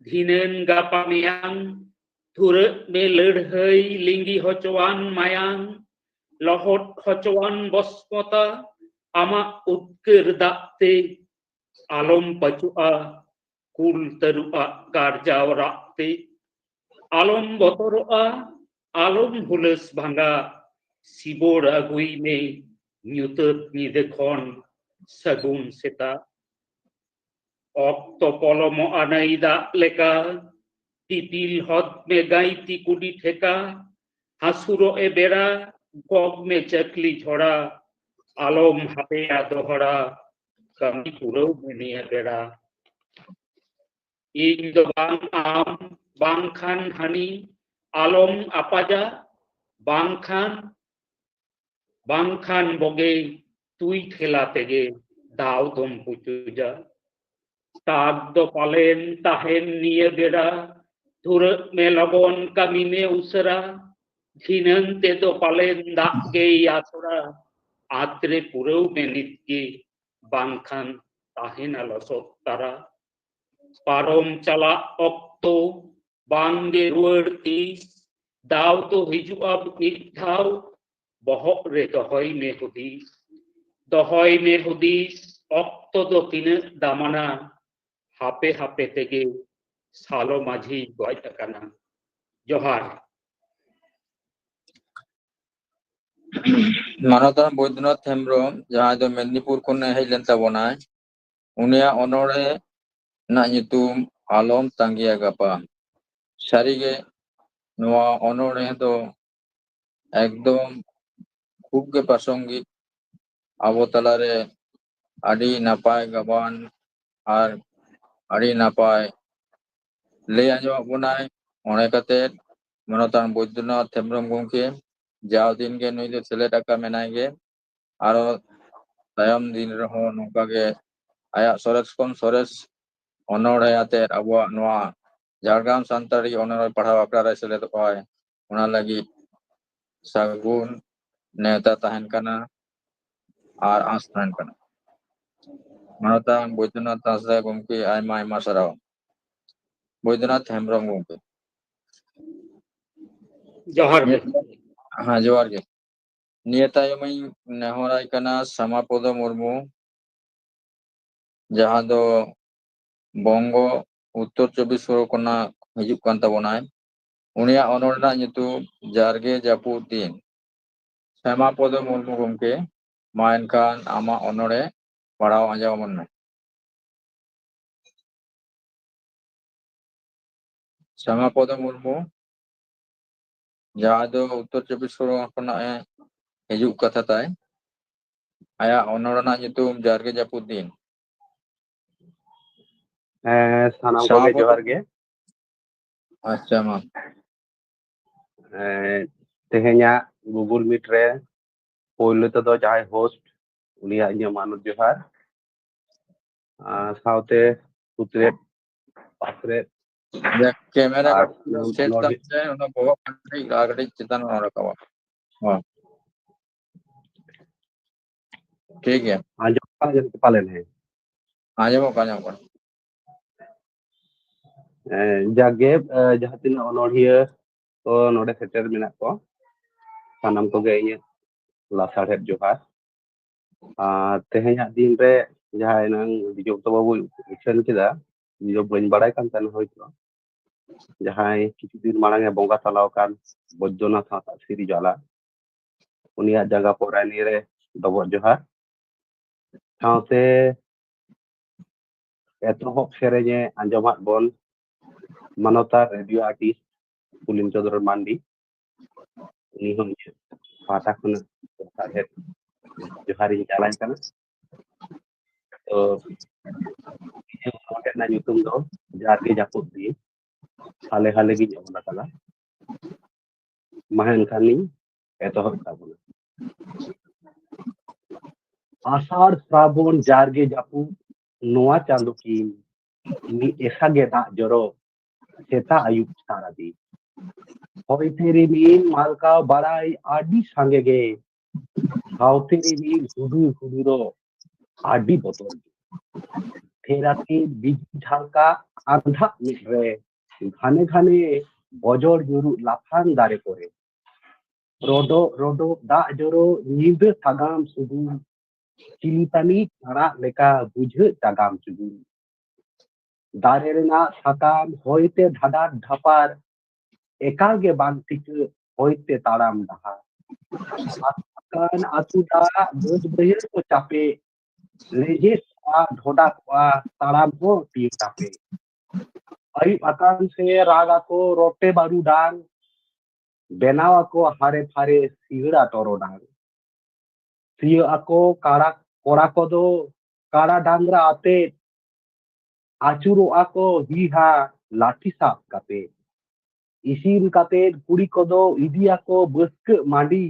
ᱫᱷᱤᱱᱟᱹᱱ ᱜᱟᱯᱟ ᱢᱮᱭᱟᱝ, ᱫᱷᱩᱨᱟᱹᱜ ᱢᱮ ᱞᱟᱹᱲᱦᱟᱹᱭ, ᱞᱤᱸᱜᱤ ᱦᱚᱪᱚᱣᱟᱱ ᱢᱟᱭᱟᱝ, ᱞᱚᱦᱚᱫ ᱦᱚᱪᱚᱣᱟᱱ ᱵᱚᱥᱢᱚᱛᱟ, ᱟᱢᱟᱜ ᱩᱫᱽᱜᱟᱹᱨ ᱫᱟᱜ ᱛᱮ᱾ ᱟᱞᱚᱢ ᱯᱟᱹᱪᱩᱜᱼᱟ ᱠᱩᱞ ᱛᱟᱹᱨᱩᱵᱟᱜ ᱜᱟᱨᱡᱟᱣ ᱨᱟᱜ ᱛᱮ᱾ ᱟᱞᱚᱢ ᱵᱚᱛᱚᱨᱚᱜᱼᱟ, ᱟᱞᱚᱢ ᱦᱩᱞᱟᱹᱥ ᱵᱷᱟᱸᱜᱟ, ᱥᱤᱵᱚᱲ ᱟᱹᱜᱩᱭ ᱢᱮ ᱧᱩᱛᱟᱹᱛ ᱧᱤᱫᱟᱹ ᱠᱷᱚᱱ ᱥᱟᱹᱜᱩᱱ ᱥᱮᱛᱟᱜ᱾ ᱚᱠᱛᱚ ᱯᱚᱞᱚᱢᱚᱜᱼᱟ ᱱᱟᱹᱭ ᱫᱟᱜ ᱞᱮᱠᱟ, ᱫᱤᱯᱤᱞ ᱦᱚᱫ ᱢᱮ ᱜᱟᱹᱭᱛᱤ ᱠᱩᱰᱤ ᱴᱷᱮᱠᱟ, ᱦᱟᱹᱥᱩᱨᱚᱜ ᱮ ᱵᱮᱲᱟ, ᱜᱚᱜ ᱢᱮ ᱪᱟᱹᱠᱞᱤ ᱡᱷᱚᱲᱟ, ᱟᱞᱚᱢ ᱦᱟᱯᱮᱭᱟ ᱫᱚᱦᱲᱟ, ᱠᱟᱹᱢᱤ ᱯᱩᱨᱟᱹᱣ ᱢᱮ ᱱᱤᱭᱟᱹ ᱵᱮᱲᱟ᱾ ᱤᱧ ᱫᱚ ᱵᱟᱝ ᱟᱢ, ᱵᱟᱝᱠᱷᱟᱱ ᱦᱟᱹᱱᱤ, ᱟᱞᱚᱢ ᱟᱯᱟᱡᱟ, ᱵᱟᱝᱠᱷᱟᱱ, ᱵᱟᱝᱠᱷᱟᱱ ᱵᱚᱜᱮ ᱛᱩᱭ ᱴᱷᱮᱞᱟ ᱛᱮᱜᱮ ᱫᱟᱣ ᱫᱚᱢ ᱯᱩᱪᱩᱡᱟ᱾ ᱛᱟᱠ ᱫᱚ ᱯᱟᱞᱮᱱ ᱛᱟᱦᱮᱱ ᱱᱤᱭᱟᱹ ᱵᱮᱲᱟ, ᱫᱷᱩᱨᱟᱹᱜ ᱢᱮ ᱞᱚᱜᱚᱱ ᱠᱟᱹᱢᱤ ᱢᱮ ᱩᱥᱟᱹᱨᱟ, ᱫᱷᱤᱱᱟᱹᱝ ᱛᱮᱫᱚ ᱯᱟᱞᱮᱱ ᱫᱟᱜ ᱜᱮᱭ ᱟᱥᱚᱲᱟ, ᱟᱸᱛ ᱨᱮ ᱯᱩᱨᱟᱹᱣ ᱢᱮ ᱱᱤᱛ ᱜᱮ, ᱵᱟᱝᱠᱷᱟᱱ ᱛᱟᱦᱮᱱᱟ ᱞᱚᱥᱚᱫ ᱛᱟᱨᱟ᱾ ᱯᱟᱨᱚᱢ ᱪᱟᱞᱟᱜ ᱚᱠᱛᱚ ᱵᱟᱝ ᱜᱮ ᱨᱩᱣᱟᱹᱲ ᱛᱤᱥ, ᱫᱟᱣ ᱫᱚ ᱦᱤᱡᱩᱜᱼᱟ ᱢᱤᱫ ᱫᱷᱟᱣ, ᱵᱚᱦᱚᱜ ᱨᱮ ᱫᱚᱦᱚᱭ ᱢᱮ ᱦᱩᱫᱤᱥ᱾ ᱫᱚᱦᱚᱭ ᱢᱮ ᱦᱩᱫᱤᱥ, ᱚᱠᱛᱚ ᱫᱚ ᱛᱤᱱᱟᱹᱜ ᱫᱟᱢᱟᱱᱟ, ᱦᱟᱯᱮ ᱦᱟᱯᱮ ᱛᱮᱜᱮ ᱥᱟᱞᱚ ᱢᱟᱹᱡᱷᱤ ᱜᱚᱡ ᱟᱠᱟᱱᱟ᱾ ᱡᱚᱦᱟᱨ᱾ ᱢᱟᱱᱚᱛᱟᱱ ᱵᱳᱭᱫᱚᱱᱟᱛᱷ ᱦᱮᱢᱵᱨᱚᱢ, ᱡᱟᱦᱟᱸᱭ ᱫᱚ ᱢᱮᱫᱽᱱᱤᱯᱩᱨ ᱠᱷᱚᱱᱮ ᱦᱮᱡ ᱞᱮᱱ ᱛᱟᱵᱚᱱᱟᱭ, ᱩᱱᱤᱭᱟᱜ ᱚᱱᱚᱬᱦᱮ ᱨᱮᱱᱟᱜ ᱧᱩᱛᱩᱢ ᱟᱞᱚᱢ ᱛᱟᱸᱜᱤᱭᱟ ᱜᱟᱯᱟ᱾ ᱥᱟᱹᱨᱤᱜᱮ ᱱᱚᱣᱟ ᱚᱱᱚᱬᱦᱮ ᱫᱚ ᱮᱠᱫᱚᱢ ᱠᱷᱩᱵ ᱜᱮ ᱯᱨᱟᱥᱚᱝᱜᱤᱠ, ᱟᱵᱚ ᱛᱟᱞᱟᱨᱮ ᱟᱹᱰᱤ ᱱᱟᱯᱟᱭ ᱜᱟᱵᱟᱱ ᱟᱨ ᱟᱹᱰᱤ ᱱᱟᱯᱟᱭ ᱞᱟᱹᱭ ᱟᱸᱡᱚᱢᱟᱜ ᱵᱚᱱᱟᱭ᱾ ᱚᱱᱟ ᱠᱟᱛᱮ ᱢᱟᱱᱚᱛᱟᱱ ᱵᱳᱭᱫᱚᱱᱟᱛᱷ ᱦᱮᱢᱵᱨᱚᱢ ᱜᱚᱢᱠᱮ ᱡᱟᱣ ᱫᱤᱱ ᱜᱮ ᱱᱩᱭ ᱫᱚ ᱥᱮᱞᱮᱫ ᱟᱠᱟᱫ ᱢᱮᱱᱟᱭ ᱜᱮ᱾ ᱟᱨᱚ ᱛᱟᱭᱚᱢ ᱫᱤᱱ ᱨᱮᱦᱚᱸ ᱱᱚᱝᱠᱟ ᱜᱮ ᱟᱭᱟᱜ ᱥᱚᱨᱮᱥ ᱠᱷᱚᱱ ᱥᱚᱨᱮᱥ ᱚᱱᱚᱬᱦᱮ ᱟᱛᱮᱫ ᱟᱵᱚᱣᱟᱜ ᱱᱚᱣᱟ ᱡᱷᱟᱲᱜᱨᱟᱢ ᱥᱟᱱᱛᱟᱲᱤ ᱚᱱᱚᱬᱦᱮ ᱯᱟᱲᱦᱟᱣ ᱟᱠᱷᱲᱟ ᱨᱮ ᱥᱮᱞᱮᱫᱚᱜ ᱟᱭ, ᱚᱱᱟ ᱞᱟᱹᱜᱤᱫ ᱥᱟᱹᱜᱩᱱ ᱱᱮᱣᱛᱟ ᱛᱟᱦᱮᱱ ᱠᱟᱱᱟ ᱟᱨ ᱟᱸᱥ ᱛᱟᱦᱮᱱ ᱠᱟᱱᱟ᱾ ᱢᱟᱱᱚᱛᱟᱱ ᱵᱳᱭᱫᱚᱱᱟᱛᱷ ᱦᱟᱸᱥᱫᱟ ᱜᱚᱢᱠᱮ, ᱟᱭᱢᱟ ᱟᱭᱢᱟ ᱥᱟᱨᱦᱟᱣ᱾ ᱵᱳᱭᱫᱚᱱᱟᱛᱷ ᱦᱮᱢᱵᱨᱚᱢ ᱜᱚᱢᱠᱮ᱾ ᱡᱚᱦᱟᱨ ᱜᱮ᱾ ᱦᱮᱸ, ᱡᱚᱦᱟᱨ ᱜᱮ᱾ ᱱᱤᱭᱟᱹ ᱛᱟᱭᱚᱢ ᱤᱧ ᱱᱮᱦᱚᱨᱟᱭ ᱠᱟᱱᱟ ᱥᱟᱢᱟᱯᱚᱫᱚ ᱢᱩᱨᱢᱩ, ᱡᱟᱦᱟᱸ ᱫᱚ ᱵᱚᱝᱜᱚ ᱩᱛᱛᱚᱨ ᱪᱚᱵᱵᱤᱥ ᱯᱚᱨᱜᱚᱱᱟ ᱠᱷᱚᱱᱟᱜ ᱦᱤᱡᱩᱜ ᱠᱟᱱ ᱛᱟᱵᱚᱱᱟᱭ᱾ ᱩᱱᱤᱭᱟᱜ ᱚᱱᱚᱬᱦᱮ ᱨᱮᱱᱟᱜ ᱧᱩᱛᱩᱢ ᱡᱟᱨᱜᱮ ᱡᱟᱹᱯᱩᱫ ᱫᱤᱱ᱾ ᱥᱟᱢᱟᱯᱚᱫᱚ ᱢᱩᱨᱢᱩ ᱜᱚᱢᱠᱮ, ᱢᱟ ᱮᱱᱠᱷᱟᱱ ᱟᱢᱟᱜ ᱚᱱᱚᱬᱦᱮ ᱯᱟᱲᱦᱟᱣ ᱟᱸᱡᱚᱢ ᱟᱵᱚᱱ ᱢᱮ᱾ ᱥᱟᱢᱟᱯᱚᱫᱚ ᱢᱩᱨᱢᱩ, ᱡᱟᱦᱟᱸᱭ ᱫᱚ ᱩᱛᱛᱚᱨ ᱪᱚᱵᱵᱤᱥ ᱯᱚᱨᱜᱚᱱᱟ ᱠᱷᱚᱱᱟᱜ ᱮ ᱦᱤᱡᱩᱜ ᱠᱟᱛᱷᱟ ᱛᱟᱭ, ᱟᱭᱟᱜ ᱚᱱᱚᱬᱦᱮ ᱨᱮᱱᱟᱜ ᱧᱩᱛᱩᱢ ᱡᱟᱨᱜᱮ ᱡᱟᱹᱯᱩᱫ ᱫᱤᱱ᱾ ᱦᱮᱸ, ᱥᱟᱱᱟᱢ ᱠᱚᱜᱮ ᱡᱚᱦᱟᱨ ᱜᱮ᱾ ᱟᱪᱪᱷᱟ, ᱢᱟ᱾ ᱮᱸ, ᱛᱮᱦᱮᱧᱟᱜ Google Meet ᱨᱮ ᱯᱳᱭᱞᱳ ᱛᱮᱫᱚ ᱡᱟᱦᱟᱸᱭ host, ᱩᱱᱤᱭᱟᱜ ᱤᱧᱟᱹᱜ ᱢᱟᱱᱚᱛ ᱡᱚᱦᱟᱨ᱾ ᱟᱨ ᱥᱟᱶᱛᱮ ᱥᱩᱛᱨᱮᱫ, ᱯᱟᱥᱨᱮᱫ, ᱡᱟᱠ, ᱠᱮᱢᱮᱨᱟ ᱟᱨ ᱠᱟᱹᱴᱤᱡ ᱥᱮᱴ ᱱᱚᱰᱮ ᱛᱟᱢ ᱥᱮ, ᱚᱱᱟ ᱵᱚᱦᱚᱜ ᱠᱟᱹᱴᱤᱡ ᱟᱨ ᱠᱟᱹᱴᱤᱡ ᱪᱮᱛᱟᱱ ᱨᱟᱠᱟᱵᱟ᱾ ᱦᱚᱸ᱾ ᱴᱷᱤᱠ ᱜᱮᱭᱟ᱾ ᱟᱸᱡᱚᱢᱚᱜ ᱠᱟᱱᱟ ᱡᱟᱹᱱᱤᱡ ᱯᱟᱞᱮᱱ, ᱦᱮᱸ᱾ ᱟᱸᱡᱚᱢᱚᱜ ᱠᱟᱱᱟ, ᱟᱸᱡᱚᱢᱚᱜ ᱠᱟᱱᱟ᱾ ᱮᱸ, ᱡᱟᱠᱜᱮ, ᱮᱸ, ᱡᱟᱦᱟᱸ ᱛᱤᱱᱟᱹᱜ ᱚᱱᱚᱬᱦᱤᱭᱟᱹ ᱠᱚ ᱱᱚᱰᱮ ᱥᱮᱴᱮᱨ ᱢᱮᱱᱟᱜ ᱠᱚ, ᱥᱟᱱᱟᱢ ᱠᱚᱜᱮ ᱤᱧᱟᱹᱜ ᱞᱟᱥᱟᱲᱦᱮᱫ ᱡᱚᱦᱟᱨ᱾ ᱟᱨ ᱛᱮᱦᱮᱧᱟᱜ ᱫᱤᱱ ᱨᱮ ᱡᱟᱦᱟᱸ ᱮᱱᱟᱝ ᱵᱤᱡᱚᱭᱜᱩᱯᱛᱚ ᱵᱟᱵᱩᱭ ᱩᱪᱷᱟᱹᱱ ᱠᱮᱫᱟ, ᱤᱧ ᱫᱚ ᱵᱟᱹᱧ ᱵᱟᱲᱟᱭ ᱠᱟᱱ ᱛᱟᱦᱮᱱᱟ ᱦᱳᱭᱛᱳ, ᱡᱟᱦᱟᱸᱭ ᱠᱤᱪᱷᱩ ᱫᱤᱱ ᱢᱟᱲᱟᱝ ᱮ ᱵᱚᱸᱜᱟ ᱛᱟᱞᱟ ᱟᱠᱟᱱ ᱵᱳᱭᱫᱚᱱᱟᱛᱷ ᱦᱟᱸᱥᱫᱟᱜ ᱥᱤᱨᱤᱡᱟᱞᱟ, ᱩᱱᱤᱭᱟᱜ ᱡᱟᱸᱜᱟ ᱯᱚᱨᱟᱭᱱᱤ ᱨᱮ ᱰᱚᱵᱚᱜ ᱡᱚᱦᱟᱨ᱾ ᱥᱟᱶᱛᱮ ᱮᱛᱚᱦᱚᱵ ᱥᱮᱨᱮᱧᱮ ᱟᱸᱡᱚᱢᱟᱫ ᱵᱚᱱ ᱢᱟᱱᱚᱛᱟᱱ ᱨᱮᱰᱤᱭᱳ ᱟᱨᱴᱤᱥᱴ ᱯᱩᱞᱤᱱ ᱪᱚᱸᱫᱽᱨᱚ ᱢᱟᱱᱰᱤ, ᱩᱱᱤ ᱦᱚᱸ ᱤᱧᱟᱹᱜ ᱯᱟᱦᱴᱟ ᱠᱷᱚᱱᱟᱜ ᱥᱟᱨᱦᱮᱫ ᱡᱚᱦᱟᱨᱤᱧ ᱪᱟᱞᱟᱭ ᱠᱟᱱᱟ᱾ ᱛᱚ, ᱤᱧᱟᱹᱜ ᱱᱚᱰᱮᱱᱟᱜ ᱧᱩᱛᱩᱢ ᱫᱚ ᱡᱟᱨᱜᱮ ᱡᱟᱹᱯᱩᱫ ᱫᱤᱱ, ᱦᱟᱞᱮ ᱦᱟᱞᱮ ᱜᱤᱧ ᱚᱞ ᱟᱠᱟᱫᱟ᱾ ᱢᱟ ᱮᱱᱠᱷᱟᱱᱤᱧ ᱮᱛᱚᱦᱚᱵ ᱛᱟᱵᱚᱱᱟ᱾ ᱟᱥᱟᱲ ᱥᱨᱟᱵᱚᱱ ᱡᱟᱨᱜᱮ ᱡᱟᱹᱯᱩᱫ, ᱱᱚᱣᱟ ᱪᱟᱸᱫᱚ ᱠᱤᱱ ᱢᱤᱫ ᱮᱥᱟ ᱜᱮ ᱫᱟᱜ ᱡᱚᱨᱚ, ᱥᱮᱛᱟᱜ ᱟᱹᱭᱩᱵ ᱥᱟᱨᱟᱫᱤᱱ᱾ ᱦᱚᱭᱛᱮ ᱨᱤᱢᱤᱞ ᱢᱟᱞᱠᱟᱣ ᱵᱟᱲᱟᱭ ᱟᱹᱰᱤ ᱥᱟᱸᱜᱮ ᱜᱮ, ᱥᱟᱶᱛᱮ ᱨᱤᱢᱤᱞ ᱦᱩᱰᱩᱨ ᱦᱩᱰᱩᱨᱚᱜ ᱟᱹᱰᱤ ᱵᱚᱛᱚᱨ ᱜᱮ᱾ ᱛᱷᱮᱨᱟᱛᱤ ᱵᱤᱡᱽᱞᱤ ᱡᱷᱟᱞᱠᱟ ᱟᱸᱫᱷᱟᱜ ᱢᱮᱫ ᱨᱮ, ᱜᱷᱟᱱᱮ ᱜᱷᱟᱱᱮ ᱵᱚᱡᱚᱨ ᱧᱩᱨᱩᱜ ᱞᱟᱯᱷᱟᱝ ᱫᱟᱨᱮ ᱠᱚᱨᱮ᱾ ᱨᱚᱰᱚᱜ ᱨᱚᱰᱚᱜ ᱫᱟᱜ ᱡᱚᱨᱚ ᱧᱤᱫᱟᱹ ᱥᱟᱜᱟᱢ ᱥᱩᱜᱩᱞ, ᱪᱤᱞᱤ ᱛᱟᱹᱱᱤᱡ ᱟᱲᱟᱜ ᱞᱮᱠᱟ ᱵᱩᱡᱷᱟᱹᱜ ᱪᱟᱜᱟᱢ ᱪᱩᱜᱩᱞ᱾ ᱫᱟᱨᱮ ᱨᱮᱱᱟᱜ ᱥᱟᱠᱟᱢ ᱦᱚᱭᱛᱮ ᱰᱷᱟᱰᱟᱨ ᱰᱷᱟᱯᱟᱨ, ᱮᱠᱟᱞ ᱜᱮ ᱵᱟᱝ ᱴᱷᱤᱠᱟᱹᱜ ᱦᱚᱭᱛᱮ ᱛᱟᱲᱟᱢ ᱰᱟᱦᱟᱨ᱾ ᱟᱠᱟᱱ ᱟᱹᱛᱩ ᱫᱟᱜ ᱵᱟᱹᱫᱽ ᱵᱟᱹᱭᱦᱟᱹᱲ ᱠᱚ ᱪᱟᱯᱮ, ᱞᱮᱸᱡᱮᱫ ᱠᱚᱜᱼᱟ, ᱰᱷᱚᱰᱟ ᱠᱚᱜᱼᱟ, ᱛᱟᱲᱟᱢ ᱦᱚᱸ ᱛᱤ ᱪᱟᱯᱮ᱾ ᱟᱹᱭᱩᱵ ᱟᱠᱟᱱ ᱥᱮ ᱨᱟᱜ ᱟᱠᱚ ᱨᱚᱴᱮ ᱵᱟᱹᱨᱩᱰᱟᱝ, ᱵᱮᱱᱟᱣ ᱟᱠᱚ ᱦᱟᱨᱮ ᱯᱷᱟᱨᱮ ᱥᱤᱭᱟᱹᱲᱟ ᱴᱚᱨᱚᱰᱟᱝ᱾ ᱥᱤᱭᱟᱹᱜ ᱟᱠᱚ ᱠᱟᱲᱟ, ᱠᱚᱲᱟ ᱠᱚᱫᱚ ᱠᱟᱲᱟ ᱰᱟᱝᱨᱟ ᱟᱛᱮᱫ, ᱟᱹᱪᱩᱨᱚᱜᱼᱟ ᱠᱚ ᱦᱤ ᱦᱟ ᱞᱟᱴᱷᱤ ᱥᱟᱵ ᱠᱟᱛᱮ᱾ ᱤᱥᱤᱱ ᱠᱟᱛᱮᱫ ᱠᱩᱲᱤ ᱠᱚᱫᱚ ᱤᱫᱤᱭᱟᱠᱚ ᱵᱟᱹᱥᱠᱟᱹᱜ ᱢᱟᱹᱰᱤ,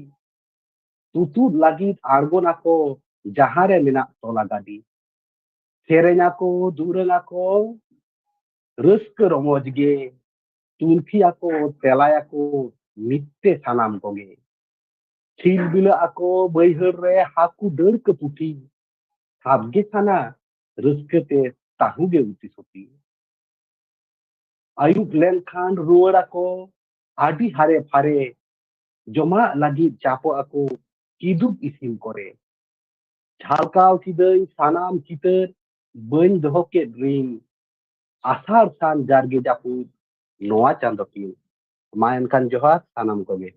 ᱛᱩᱛᱩᱫ ᱞᱟᱹᱜᱤᱫ ᱟᱬᱜᱚᱱᱟᱠᱚ ᱡᱟᱦᱟᱸ ᱨᱮ ᱢᱮᱱᱟᱜ ᱛᱚᱞᱟ ᱜᱟᱹᱰᱤ᱾ ᱥᱮᱨᱮᱧ ᱟᱠᱚ, ᱫᱩᱨᱟᱹᱝ ᱟᱠᱚ, ᱨᱟᱹᱥᱠᱟᱹ ᱨᱚᱢᱚᱡᱽ ᱜᱮ᱾ ᱛᱩᱱᱠᱷᱤ ᱟᱠᱚ, ᱛᱮᱞᱟᱭᱟᱠᱚ ᱢᱤᱫᱛᱮ ᱥᱟᱱᱟᱢ ᱠᱚᱜᱮ᱾ ᱪᱷᱤᱞ ᱵᱤᱞᱟᱹᱜ ᱟᱠᱚ ᱵᱟᱹᱭᱦᱟᱹᱲ ᱨᱮ ᱦᱟᱹᱠᱩ ᱰᱟᱹᱲᱠᱟᱹ ᱯᱩᱴᱷᱤ᱾ ᱥᱟᱵ ᱜᱮ ᱥᱟᱱᱟ, ᱨᱟᱹᱥᱠᱟᱹ ᱛᱮ ᱛᱟᱹᱦᱩ ᱜᱮ ᱩᱛᱤ ᱥᱩᱛᱤ᱾ ᱟᱹᱭᱩᱵ ᱞᱮᱱᱠᱷᱟᱱ ᱨᱩᱣᱟᱹᱲ ᱟᱠᱚ ᱟᱹᱰᱤ ᱦᱟᱨᱮ ᱯᱷᱟᱨᱮ, ᱡᱚᱢᱟᱜ ᱞᱟᱹᱜᱤᱫ ᱪᱟᱯᱚᱜ ᱟᱠᱚ ᱠᱤᱫᱩᱵ ᱤᱥᱤᱱ ᱠᱚᱨᱮ᱾ ᱡᱷᱟᱞᱠᱟᱣ ᱠᱤᱫᱟᱹᱧ ᱥᱟᱱᱟᱢ ᱪᱤᱛᱟᱹᱨ, ᱵᱟᱹᱧ ᱫᱚᱦᱚ ᱠᱮᱫ ᱨᱤᱱ ᱟᱥᱟᱲ ᱥᱟᱱ ᱡᱟᱨᱜᱮ ᱡᱟᱹᱯᱩᱫ ᱱᱚᱣᱟ ᱪᱟᱸᱫᱚ ᱠᱤᱱ᱾ ᱢᱟ ᱮᱱᱠᱷᱟᱱ ᱡᱚᱦᱟᱨ ᱥᱟᱱᱟᱢ ᱠᱚᱜᱮ᱾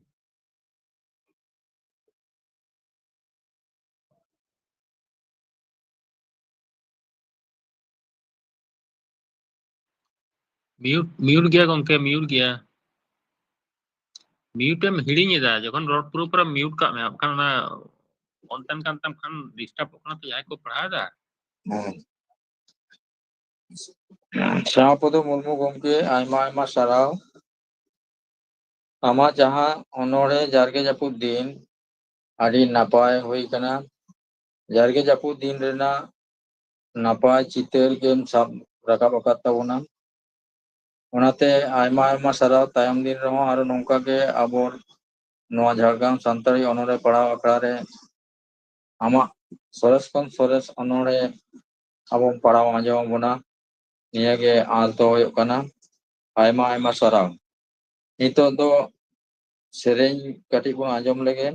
ᱢᱤᱭᱩᱴ ᱢᱤᱭᱩᱴ ᱜᱮᱭᱟ ᱜᱚᱝᱠᱮ, ᱢᱤᱭᱩᱴ ᱜᱮᱭᱟ᱾ ᱢᱤᱭᱩᱴ ᱮᱢ ᱦᱤᱲᱤᱧ ᱮᱫᱟ, ᱡᱚᱠᱷᱚᱱ ᱨᱚᱲ ᱯᱩᱨᱟᱹ ᱯᱩᱨᱟᱹ ᱢᱤᱭᱩᱴ ᱠᱟᱜ ᱢᱮ, ᱵᱟᱠᱷᱟᱱ ᱚᱱᱟ ᱚᱱᱛᱮᱱ ᱠᱟᱱ ᱛᱟᱢ ᱠᱷᱟᱱ ᱰᱤᱥᱴᱟᱵᱚᱜ ᱠᱟᱱᱟ ᱛᱚ ᱡᱟᱦᱟᱸᱭ ᱠᱚ ᱯᱟᱲᱦᱟᱣ ᱮᱫᱟ᱾ ᱦᱮᱸ᱾ ᱥᱮᱬᱟᱯᱚᱫᱚ ᱢᱩᱨᱢᱩ ᱜᱚᱢᱠᱮ, ᱟᱭᱢᱟ ᱟᱭᱢᱟ ᱥᱟᱨᱦᱟᱣ᱾ ᱟᱢᱟᱜ ᱡᱟᱦᱟᱸ ᱚᱱᱚᱬᱦᱮ ᱡᱟᱨᱜᱮ ᱡᱟᱹᱯᱩᱫ ᱫᱤᱱ, ᱟᱹᱰᱤ ᱱᱟᱯᱟᱭ ᱦᱩᱭ ᱠᱟᱱᱟ᱾ ᱡᱟᱨᱜᱮ ᱡᱟᱹᱯᱩᱫ ᱫᱤᱱ ᱨᱮᱱᱟᱜ ᱱᱟᱯᱟᱭ ᱪᱤᱛᱟᱹᱨ ᱜᱮᱢ ᱥᱟᱵ ᱨᱟᱠᱟᱵ ᱟᱠᱟᱫ ᱛᱟᱵᱚᱱᱟ᱾ ᱚᱱᱟᱛᱮ ᱟᱭᱢᱟ ᱟᱭᱢᱟ ᱥᱟᱨᱦᱟᱣ᱾ ᱛᱟᱭᱚᱢ ᱫᱤᱱ ᱨᱮᱦᱚᱸ ᱟᱨᱚ ᱱᱚᱝᱠᱟ ᱜᱮ ᱟᱵᱚ ᱱᱚᱣᱟ ᱡᱷᱟᱲᱜᱨᱟᱢ ᱥᱟᱱᱛᱟᱲᱤ ᱚᱱᱚᱬᱦᱮ ᱯᱟᱲᱦᱟᱣ ᱟᱠᱷᱲᱟ ᱨᱮ ᱟᱢᱟᱜ ᱥᱚᱨᱮᱥ ᱠᱷᱚᱱ ᱥᱚᱨᱮᱥ ᱚᱱᱚᱬᱦᱮ ᱟᱵᱚ ᱯᱟᱲᱦᱟᱣ ᱟᱸᱡᱚᱢ ᱟᱵᱚᱱᱟ᱾ ᱱᱤᱭᱟᱹ ᱜᱮ ᱟᱸᱥ ᱫᱚ ᱦᱩᱭᱩᱜ ᱠᱟᱱᱟ᱾ ᱟᱭᱢᱟ ᱟᱭᱢᱟ ᱥᱟᱨᱦᱟᱣ᱾ ᱱᱤᱛᱚᱜ ᱫᱚ ᱥᱮᱨᱮᱧ ᱠᱟᱹᱴᱤᱡ ᱵᱚᱱ ᱟᱸᱡᱚᱢ ᱞᱮᱜᱮ᱾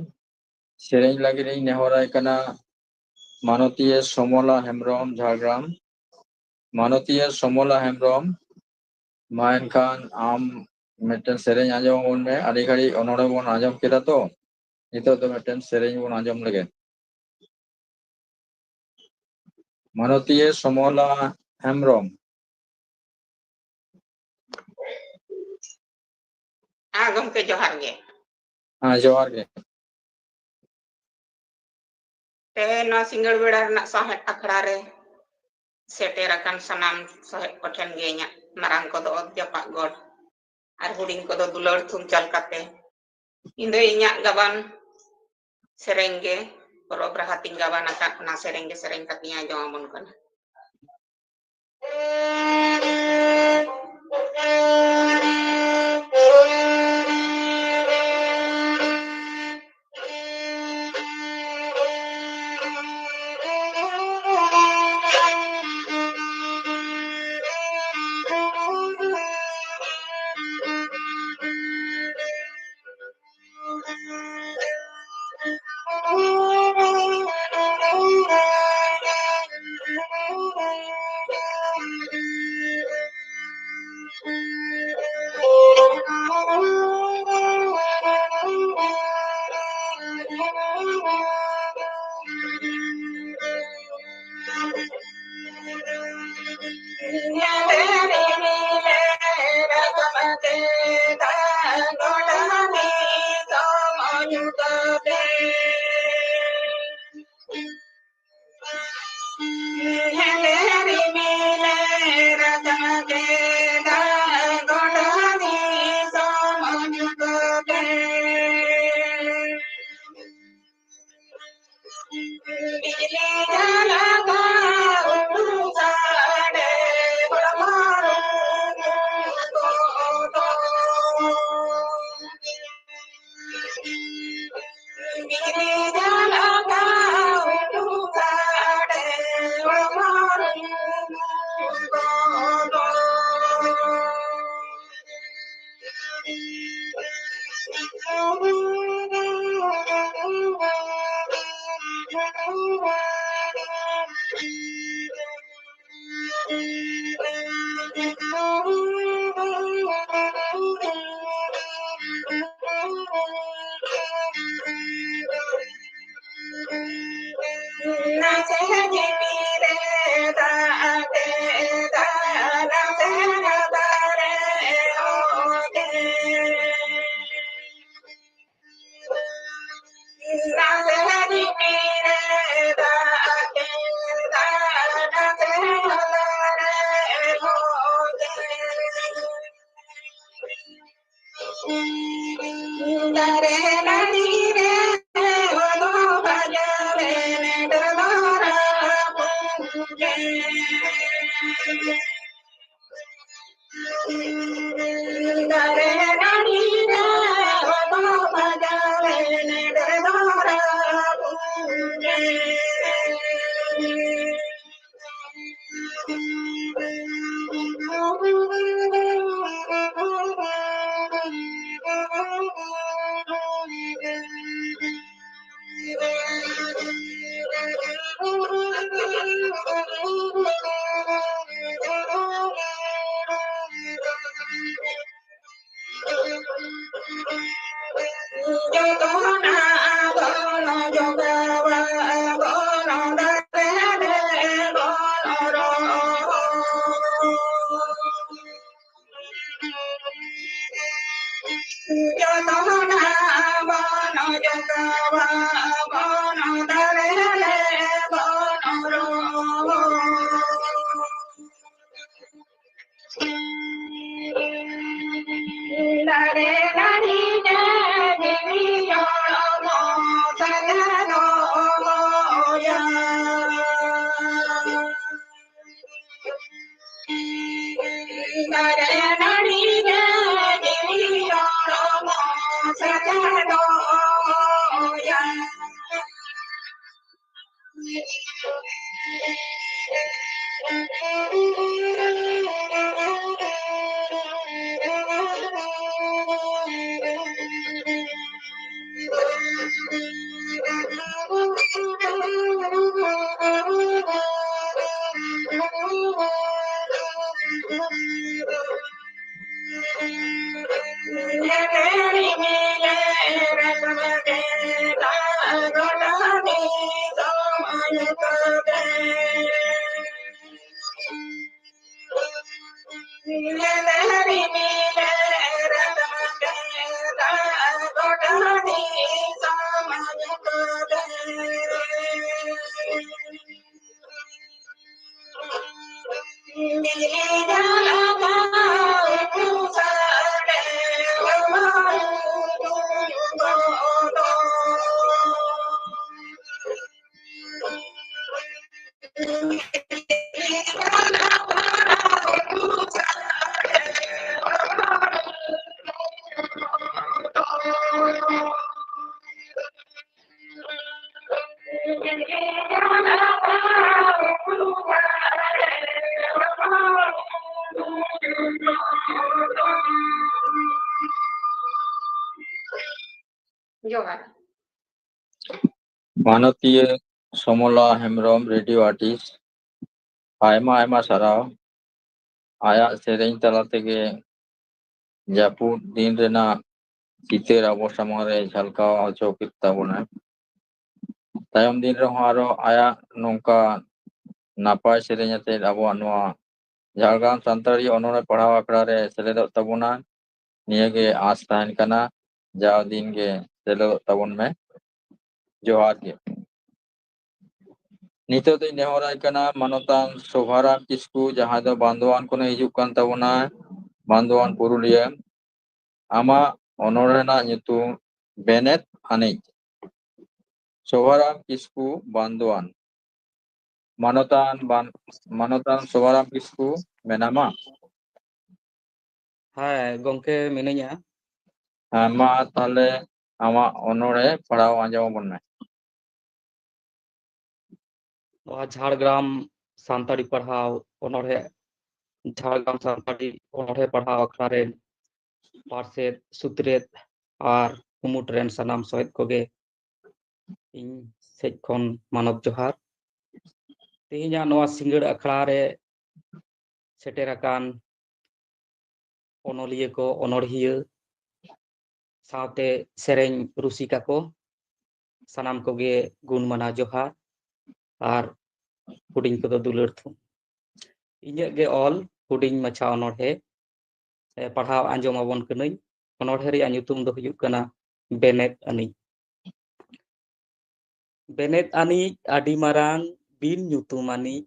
ᱥᱮᱨᱮᱧ ᱞᱟᱹᱜᱤᱫ ᱤᱧ ᱱᱮᱦᱚᱨᱟᱭ ᱠᱟᱱᱟ ᱢᱟᱱᱚᱛᱤᱭᱟᱹ ᱥᱚᱢᱚᱞᱟ ᱦᱮᱢᱵᱨᱚᱢ, ᱡᱷᱟᱲᱜᱨᱟᱢ᱾ ᱢᱟᱱᱚᱛᱤᱭᱟᱹ ᱥᱚᱢᱚᱞᱟ ᱦᱮᱢᱵᱨᱚᱢ, ᱢᱟ ᱮᱱᱠᱷᱟᱱ ᱟᱢ ᱢᱤᱫᱴᱮᱱ ᱥᱮᱨᱮᱧ ᱟᱸᱡᱚᱢ ᱟᱵᱚᱱ ᱢᱮ᱾ ᱟᱹᱰᱤ ᱜᱷᱟᱹᱲᱤᱡ ᱚᱱᱚᱬᱦᱮ ᱵᱚᱱ ᱟᱸᱡᱚᱢ ᱠᱮᱫᱟ ᱛᱚ, ᱱᱤᱛᱚᱜ ᱫᱚ ᱢᱤᱫᱴᱮᱱ ᱥᱮᱨᱮᱧ ᱵᱚᱱ ᱟᱸᱡᱚᱢ ᱞᱮᱜᱮ᱾ ᱢᱟᱱᱚᱛᱤᱭᱟᱹ ᱥᱚᱢᱚᱞᱟ ᱦᱮᱢᱵᱨᱚᱢ᱾ ᱦᱮᱸ ᱜᱚᱢᱠᱮ, ᱡᱚᱦᱟᱨ ᱜᱮ᱾ ᱦᱮᱸ, ᱡᱚᱦᱟᱨ ᱜᱮ᱾ ᱛᱮᱦᱮᱧ ᱱᱚᱣᱟ ᱥᱤᱸᱜᱟᱹᱲ ᱵᱮᱲᱟ ᱨᱮᱱᱟᱜ ᱥᱟᱶᱦᱮᱫ ᱟᱠᱷᱲᱟ ᱨᱮ ᱥᱮᱴᱮᱨ ᱟᱠᱟᱱ ᱥᱟᱱᱟᱢ ᱥᱚᱦᱮᱫ ᱠᱚᱴᱷᱮᱱ ᱜᱮ ᱤᱧᱟᱹᱜ ᱢᱟᱨᱟᱝ ᱠᱚᱫᱚ ᱚᱛ ᱡᱟᱯᱟᱜ ᱜᱚᱰ ᱟᱨ ᱦᱩᱰᱤᱧ ᱠᱚᱫᱚ ᱫᱩᱞᱟᱹᱲ ᱛᱷᱩᱢ ᱪᱟᱞ ᱠᱟᱛᱮ ᱤᱧ ᱫᱚ ᱤᱧᱟᱹᱜ ᱜᱟᱵᱟᱱ ᱥᱮᱨᱮᱧ ᱜᱮ ᱯᱚᱨᱚᱵᱽ ᱨᱟᱦᱟᱛᱤᱧ ᱜᱟᱵᱟᱱ ᱟᱠᱟᱫ, ᱚᱱᱟ ᱥᱮᱨᱮᱧ ᱜᱮ ᱥᱮᱨᱮᱧ ᱠᱟᱛᱮᱧ ᱟᱸᱡᱚᱢ ᱟᱵᱚᱱ ᱠᱟᱱᱟ᱾ ᱧᱤᱫᱟᱹ ᱨᱤᱢᱤᱞᱮ ᱨᱟᱠᱟᱵ ᱠᱮᱫᱟ ᱜᱚᱴᱟ ᱫᱤᱥᱚᱢ ᱧᱩᱛᱟᱹᱛᱮ᱾ ᱦᱮᱸᱫᱮ ᱨᱤᱢᱤᱞᱮ ᱨᱟᱠᱟᱵ ᱠᱮᱫᱟ ᱜᱚᱴᱟ ᱫᱤᱥᱚᱢ ᱧᱩᱛᱟᱹᱛᱮ᱾ ᱵᱤᱡᱽᱞᱤ ᱡᱷᱟᱞᱠᱟᱣ ᱦᱩᱰᱩᱨ ᱥᱟᱰᱮ ᱦᱚᱲᱢᱚ ᱨᱩᱢᱩᱜ ᱜᱚᱫᱚᱜ᱾ ᱵᱤᱡᱽᱞᱤ ᱡᱷᱟᱞᱠᱟᱣ ᱦᱩᱰᱩᱨ ᱥᱟᱰᱮ ᱦᱚᱲᱢᱚ ᱨᱩᱢᱩᱜ ᱜᱚᱫᱚᱜ᱾ ᱱᱟᱥᱮ ᱡᱤᱣᱤ ᱨᱮ ᱫᱟᱜ ᱠᱮᱫᱟ, ᱱᱟᱥᱮ ᱦᱟᱵᱟ ᱨᱮ ᱦᱚᱭ ᱠᱮᱫᱟ᱾ ᱱᱟᱥᱮ ᱡᱤᱣᱤ ᱨᱮ ᱫᱟᱜ ᱠᱮᱫᱟ, ᱱᱟᱥᱮ ᱦᱟᱵᱟ ᱨᱮ ᱦᱚᱭ ᱠᱮᱫᱟ᱾ ᱫᱟᱨᱮ ᱱᱟᱹᱲᱤ ᱨᱮ ᱦᱚᱭ ᱵᱟᱡᱟᱣᱮᱱ ᱰᱚᱞᱚᱨᱟ ᱯᱩᱸᱰᱮ᱾ ᱫᱟᱨᱮ ᱱᱟᱹᱲᱤ ᱨᱮ ᱦᱚᱭ ᱵᱟᱡᱟᱣᱮᱱ ᱰᱚᱞᱚᱨᱟ ᱯᱩᱸᱰᱮ᱾ ᱡᱚᱛᱚᱱᱟᱜ ᱵᱚᱱ ᱡᱚᱜᱟᱣᱟ, ᱵᱚᱱ ᱫᱟᱨᱮ ᱨᱮ ᱵᱚᱱ ᱨᱚᱦᱚᱭᱟ᱾ ᱡᱚᱦᱟᱨ᱾ ᱢᱟᱱᱚᱛᱤᱭᱟᱹ ᱥᱚᱢᱚᱞᱟ ᱦᱮᱢᱵᱨᱚᱢ, ᱨᱮᱰᱤᱭᱳ ᱟᱨᱴᱤᱥᱴ, ᱟᱭᱢᱟ ᱟᱭᱢᱟ ᱥᱟᱨᱦᱟᱣ᱾ ᱟᱭᱟᱜ ᱥᱮᱨᱮᱧ ᱛᱟᱞᱟ ᱛᱮᱜᱮ ᱡᱟᱹᱯᱩᱫ ᱫᱤᱱ ᱨᱮᱱᱟᱜ ᱪᱤᱛᱟᱹᱨ ᱟᱵᱚ ᱥᱟᱢᱟᱝ ᱨᱮ ᱡᱷᱟᱞᱠᱟᱣ ᱦᱚᱪᱚ ᱠᱮᱫ ᱛᱟᱵᱚᱱᱟᱭ᱾ ᱛᱟᱭᱚᱢ ᱫᱤᱱ ᱨᱮᱦᱚᱸ ᱟᱨᱚ ᱟᱭᱟᱜ ᱱᱚᱝᱠᱟ ᱱᱟᱯᱟᱭ ᱥᱮᱨᱮᱧ ᱟᱛᱮᱫ ᱟᱵᱚᱣᱟᱜ ᱱᱚᱣᱟ ᱡᱷᱟᱲᱜᱨᱟᱢ ᱥᱟᱱᱛᱟᱲᱤ ᱚᱱᱚᱬᱦᱮ ᱯᱟᱲᱦᱟᱣ ᱟᱠᱷᱲᱟ ᱨᱮ ᱥᱮᱞᱮᱫᱚᱜ ᱛᱟᱵᱚᱱᱟ, ᱱᱤᱭᱟᱹᱜᱮ ᱟᱸᱥ ᱛᱟᱦᱮᱱ ᱠᱟᱱᱟ᱾ ᱡᱟᱣ ᱫᱤᱱ ᱜᱮ ᱥᱮᱞᱮᱫᱚᱜ ᱛᱟᱵᱚᱱ ᱢᱮ᱾ ᱡᱚᱦᱟᱨ ᱜᱮ᱾ ᱱᱤᱛᱚᱜ ᱫᱚᱧ ᱱᱮᱦᱚᱨᱟᱭ ᱠᱟᱱᱟ ᱢᱟᱱᱚᱛᱟᱱ ᱥᱳᱵᱷᱟᱨᱟᱢ ᱠᱤᱥᱠᱩ, ᱡᱟᱦᱟᱸᱭ ᱫᱚ ᱵᱟᱱᱫᱳᱣᱟᱱ ᱠᱷᱚᱱᱮ ᱦᱤᱡᱩᱜ ᱠᱟᱱ ᱛᱟᱵᱚᱱᱟ, ᱵᱟᱱᱫᱳᱣᱟᱱ ᱯᱩᱨᱩᱞᱤᱭᱟᱹ᱾ ᱟᱢᱟᱜ ᱚᱱᱚᱬᱦᱮ ᱨᱮᱱᱟᱜ ᱧᱩᱛᱩᱢ ᱵᱮᱱᱮᱫ ᱟᱹᱱᱤᱡ᱾ ᱥᱳᱵᱷᱟᱨᱟᱢ ᱠᱤᱥᱠᱩ, ᱵᱟᱱᱫᱳᱣᱟᱱ᱾ ᱢᱟᱱᱚᱛᱟᱱ ᱵᱟᱱ-, ᱢᱟᱱᱚᱛᱟᱱ ᱥᱳᱵᱷᱟᱨᱟᱢ ᱠᱤᱥᱠᱩ ᱢᱮᱱᱟᱢᱟ? ᱦᱮᱸ ᱜᱚᱝᱠᱮ, ᱢᱤᱱᱟᱹᱧᱟ᱾ ᱦᱮᱸ, ᱢᱟ ᱛᱟᱦᱞᱮ ᱟᱢᱟᱜ ᱚᱱᱚᱬᱦᱮ ᱯᱟᱲᱦᱟᱣ ᱟᱸᱡᱚᱢ ᱟᱵᱚᱱ ᱢᱮ᱾ ᱱᱚᱣᱟ ᱡᱷᱟᱲᱜᱨᱟᱢ ᱥᱟᱱᱛᱟᱲᱤ ᱯᱟᱲᱦᱟᱣ ᱚᱱᱚᱬᱦᱮ, ᱡᱷᱟᱲᱜᱨᱟᱢ ᱥᱟᱱᱛᱟᱲᱤ ᱚᱱᱚᱬᱦᱮ ᱯᱟᱲᱦᱟᱣ ᱟᱠᱷᱲᱟ ᱨᱮᱱ ᱯᱟᱨᱥᱮᱛ, ᱥᱩᱛᱨᱮᱛ ᱟᱨ ᱠᱩᱢᱩᱴ ᱨᱮᱱ ᱥᱟᱱᱟᱢ ᱥᱚᱦᱮᱫ ᱠᱚᱜᱮ ᱤᱧ ᱥᱮᱡ ᱠᱷᱚᱱ ᱢᱟᱱᱚᱛ ᱡᱚᱦᱟᱨ᱾ ᱛᱮᱦᱮᱧᱟᱜ ᱱᱚᱣᱟ ᱥᱤᱸᱜᱟᱹᱲ ᱟᱠᱷᱲᱟ ᱨᱮ ᱥᱮᱴᱮᱨ ᱟᱠᱟᱱ ᱚᱱᱚᱞᱤᱭᱟᱹ ᱠᱚ, ᱚᱱᱚᱬᱦᱤᱭᱟᱹ, ᱥᱟᱶᱛᱮ ᱥᱮᱨᱮᱧ ᱨᱩᱥᱤᱠᱟ ᱠᱚ, ᱥᱟᱱᱟᱢ ᱠᱚᱜᱮ ᱜᱩᱱ ᱢᱟᱱᱟᱣ ᱡᱚᱦᱟᱨ ᱟᱨ ᱦᱩᱰᱤᱧ ᱠᱚᱫᱚ ᱫᱩᱞᱟᱹᱲ ᱛᱷᱩᱢ᱾ ᱤᱧᱟᱹᱜ ᱜᱮ ᱚᱞ ᱦᱩᱰᱤᱧ ᱢᱟᱪᱷᱟ ᱚᱱᱚᱬᱦᱮ, ᱮ, ᱯᱟᱲᱦᱟᱣ ᱟᱸᱡᱚᱢ ᱟᱵᱚᱱ ᱠᱟᱹᱱᱟᱹᱧ᱾ ᱚᱱᱚᱬᱦᱮ ᱨᱮᱭᱟᱜ ᱧᱩᱛᱩᱢ ᱫᱚ ᱦᱩᱭᱩᱜ ᱠᱟᱱᱟ ᱵᱮᱱᱮᱫ ᱟᱹᱱᱤᱡ᱾ ᱵᱮᱱᱮᱫ ᱟᱹᱱᱤᱡ ᱟᱹᱰᱤ ᱢᱟᱨᱟᱝ ᱵᱤᱱ ᱧᱩᱛᱩᱢ ᱟᱹᱱᱤᱡ,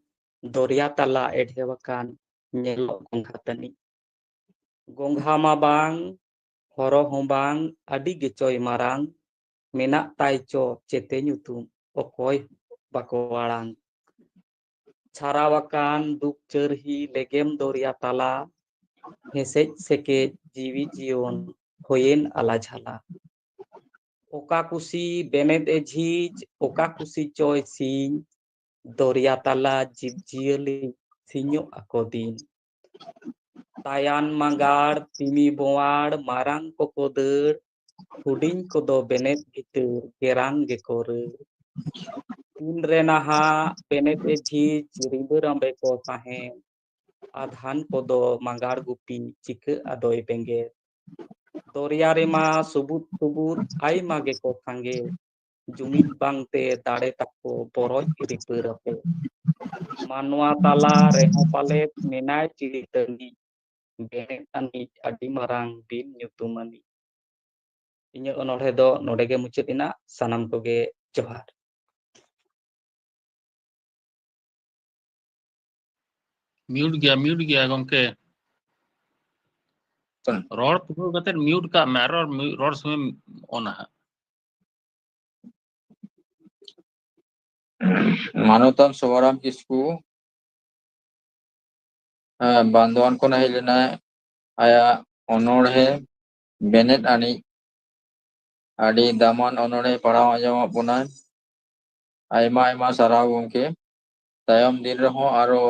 ᱫᱚᱨᱭᱟ ᱛᱟᱞᱟ ᱮᱰᱷᱮᱣ ᱟᱠᱟᱱ ᱧᱮᱞᱚᱜ ᱜᱚᱸᱜᱷᱟ ᱛᱟᱹᱱᱤᱡ᱾ ᱜᱚᱸᱜᱷᱟ ᱢᱟ ᱵᱟᱝ, ᱦᱚᱨᱚ ᱦᱚᱸ ᱵᱟᱝ, ᱟᱹᱰᱤ ᱜᱮᱪᱚᱭ ᱢᱟᱨᱟᱝ, ᱢᱮᱱᱟᱜ ᱛᱟᱭ ᱪᱚ ᱪᱮᱛᱮ ᱧᱩᱛᱩᱢ, ᱚᱠᱚᱭ ᱵᱟᱠᱚ ᱟᱲᱟᱝ᱾ ᱪᱷᱟᱨᱟᱣ ᱟᱠᱟᱱ ᱫᱩᱠ ᱪᱟᱹᱨᱦᱤ ᱞᱮᱜᱮᱢ ᱫᱚᱨᱭᱟ ᱛᱟᱞᱟ, ᱦᱮᱸᱥᱮᱡ ᱥᱮᱠᱮᱡ ᱡᱤᱣᱤ ᱡᱤᱭᱚᱱ ᱦᱩᱭᱮᱱ ᱟᱞᱟ ᱡᱷᱟᱞᱟ᱾ ᱚᱠᱟ ᱠᱩᱥᱤ ᱵᱮᱱᱮᱫ ᱮ ᱡᱷᱤᱡ, ᱚᱠᱟ ᱠᱩᱥᱤ ᱪᱚᱭ ᱥᱤᱧ, ᱫᱚᱨᱭᱟ ᱛᱟᱞᱟ ᱡᱤᱵᱽ ᱡᱤᱭᱟᱹᱞᱤ ᱥᱤᱧᱚᱜ ᱟᱠᱚ ᱫᱤᱱ᱾ ᱛᱟᱭᱟᱱ ᱢᱟᱸᱜᱟᱲ, ᱛᱤᱢᱤ ᱵᱳᱣᱟᱲ, ᱢᱟᱨᱟᱝ ᱠᱚᱠᱚ ᱫᱟᱹᱲ, ᱦᱩᱰᱤᱧ ᱠᱚᱫᱚ ᱵᱮᱱᱮᱫ ᱵᱷᱤᱛᱟᱹᱨ ᱜᱮᱨᱟᱝ ᱜᱮᱠᱚ ᱨᱟᱹᱲ᱾ ᱛᱤᱱᱨᱮ ᱱᱟᱦᱟᱜ ᱵᱮᱱᱮᱫ ᱮ ᱡᱷᱤᱡ, ᱨᱤᱸᱵᱟᱹ ᱨᱟᱸᱵᱮ ᱠᱚ ᱛᱟᱦᱮᱸᱱ, ᱟᱫᱷᱟᱱ ᱠᱚᱫᱚ ᱢᱟᱸᱜᱟᱲ ᱜᱩᱯᱤ ᱪᱤᱠᱟᱹ ᱟᱫᱚᱭ ᱵᱮᱸᱜᱮᱫ᱾ ᱫᱚᱨᱭᱟ ᱨᱮᱢᱟ ᱥᱩᱵᱩᱫ ᱥᱩᱵᱩᱫ ᱟᱭᱢᱟ ᱜᱮᱠᱚ ᱥᱟᱸᱜᱮ, ᱡᱩᱢᱤᱫ ᱵᱟᱝᱛᱮ ᱫᱟᱲᱮ ᱛᱟᱠᱚ ᱵᱚᱨᱚᱡ ᱨᱤᱯᱟᱹ ᱨᱟᱯᱮ᱾ ᱢᱟᱱᱣᱟ ᱛᱟᱞᱟ ᱨᱮᱦᱚᱸ ᱯᱟᱞᱮᱫ ᱢᱮᱱᱟᱭ ᱪᱤᱞᱤ ᱛᱟᱹᱱᱤᱡ, ᱵᱮᱨᱮᱫ ᱟᱹᱱᱤᱡ ᱟᱹᱰᱤ ᱢᱟᱨᱟᱝ ᱵᱤᱱ ᱧᱩᱛᱩᱢ ᱟᱹᱱᱤᱡ᱾ ᱤᱧᱟᱹᱜ ᱚᱱᱚᱬᱦᱮ ᱫᱚ ᱱᱚᱰᱮ ᱜᱮ ᱢᱩᱪᱟᱹᱫ ᱮᱱᱟ᱾ ᱥᱟᱱᱟᱢ ᱠᱚᱜᱮ ᱡᱚᱦᱟᱨ᱾ ᱢᱤᱭᱩᱴ ᱜᱮᱭᱟ, ᱢᱤᱭᱩᱴ ᱜᱮᱭᱟ ᱜᱚᱢᱠᱮ᱾ ᱨᱚᱲ ᱯᱩᱨᱟᱹᱣ ᱠᱟᱛᱮ ᱢᱤᱭᱩᱴ ᱠᱟᱜ ᱢᱮ, ᱟᱨᱚ ᱨᱚᱲ ᱥᱚᱢᱚᱭ ᱚᱱᱟ ᱦᱟᱸᱜ᱾ ᱢᱟᱱᱚᱛᱟᱱ ᱥᱚᱵᱟᱨᱟᱢ ᱠᱤᱥᱠᱩ ᱵᱟᱱᱫᱳᱣᱟᱱ ᱠᱷᱚᱱ ᱦᱮᱡ ᱞᱮᱱᱟᱭ᱾ ᱟᱭᱟᱜ ᱚᱱᱚᱬᱦᱮ ᱵᱮᱱᱮᱫ ᱟᱹᱱᱤᱡ ᱟᱹᱰᱤ ᱫᱟᱢᱟᱱ ᱚᱱᱚᱬᱦᱮ ᱯᱟᱲᱦᱟᱣ ᱟᱸᱡᱚᱢᱟᱜ ᱵᱚᱱᱟᱭ᱾ ᱟᱭᱢᱟ ᱟᱭᱢᱟ ᱥᱟᱨᱦᱟᱣ ᱜᱚᱢᱠᱮ᱾ ᱛᱟᱭᱚᱢ ᱫᱤᱱ ᱨᱮᱦᱚᱸ ᱟᱨᱚ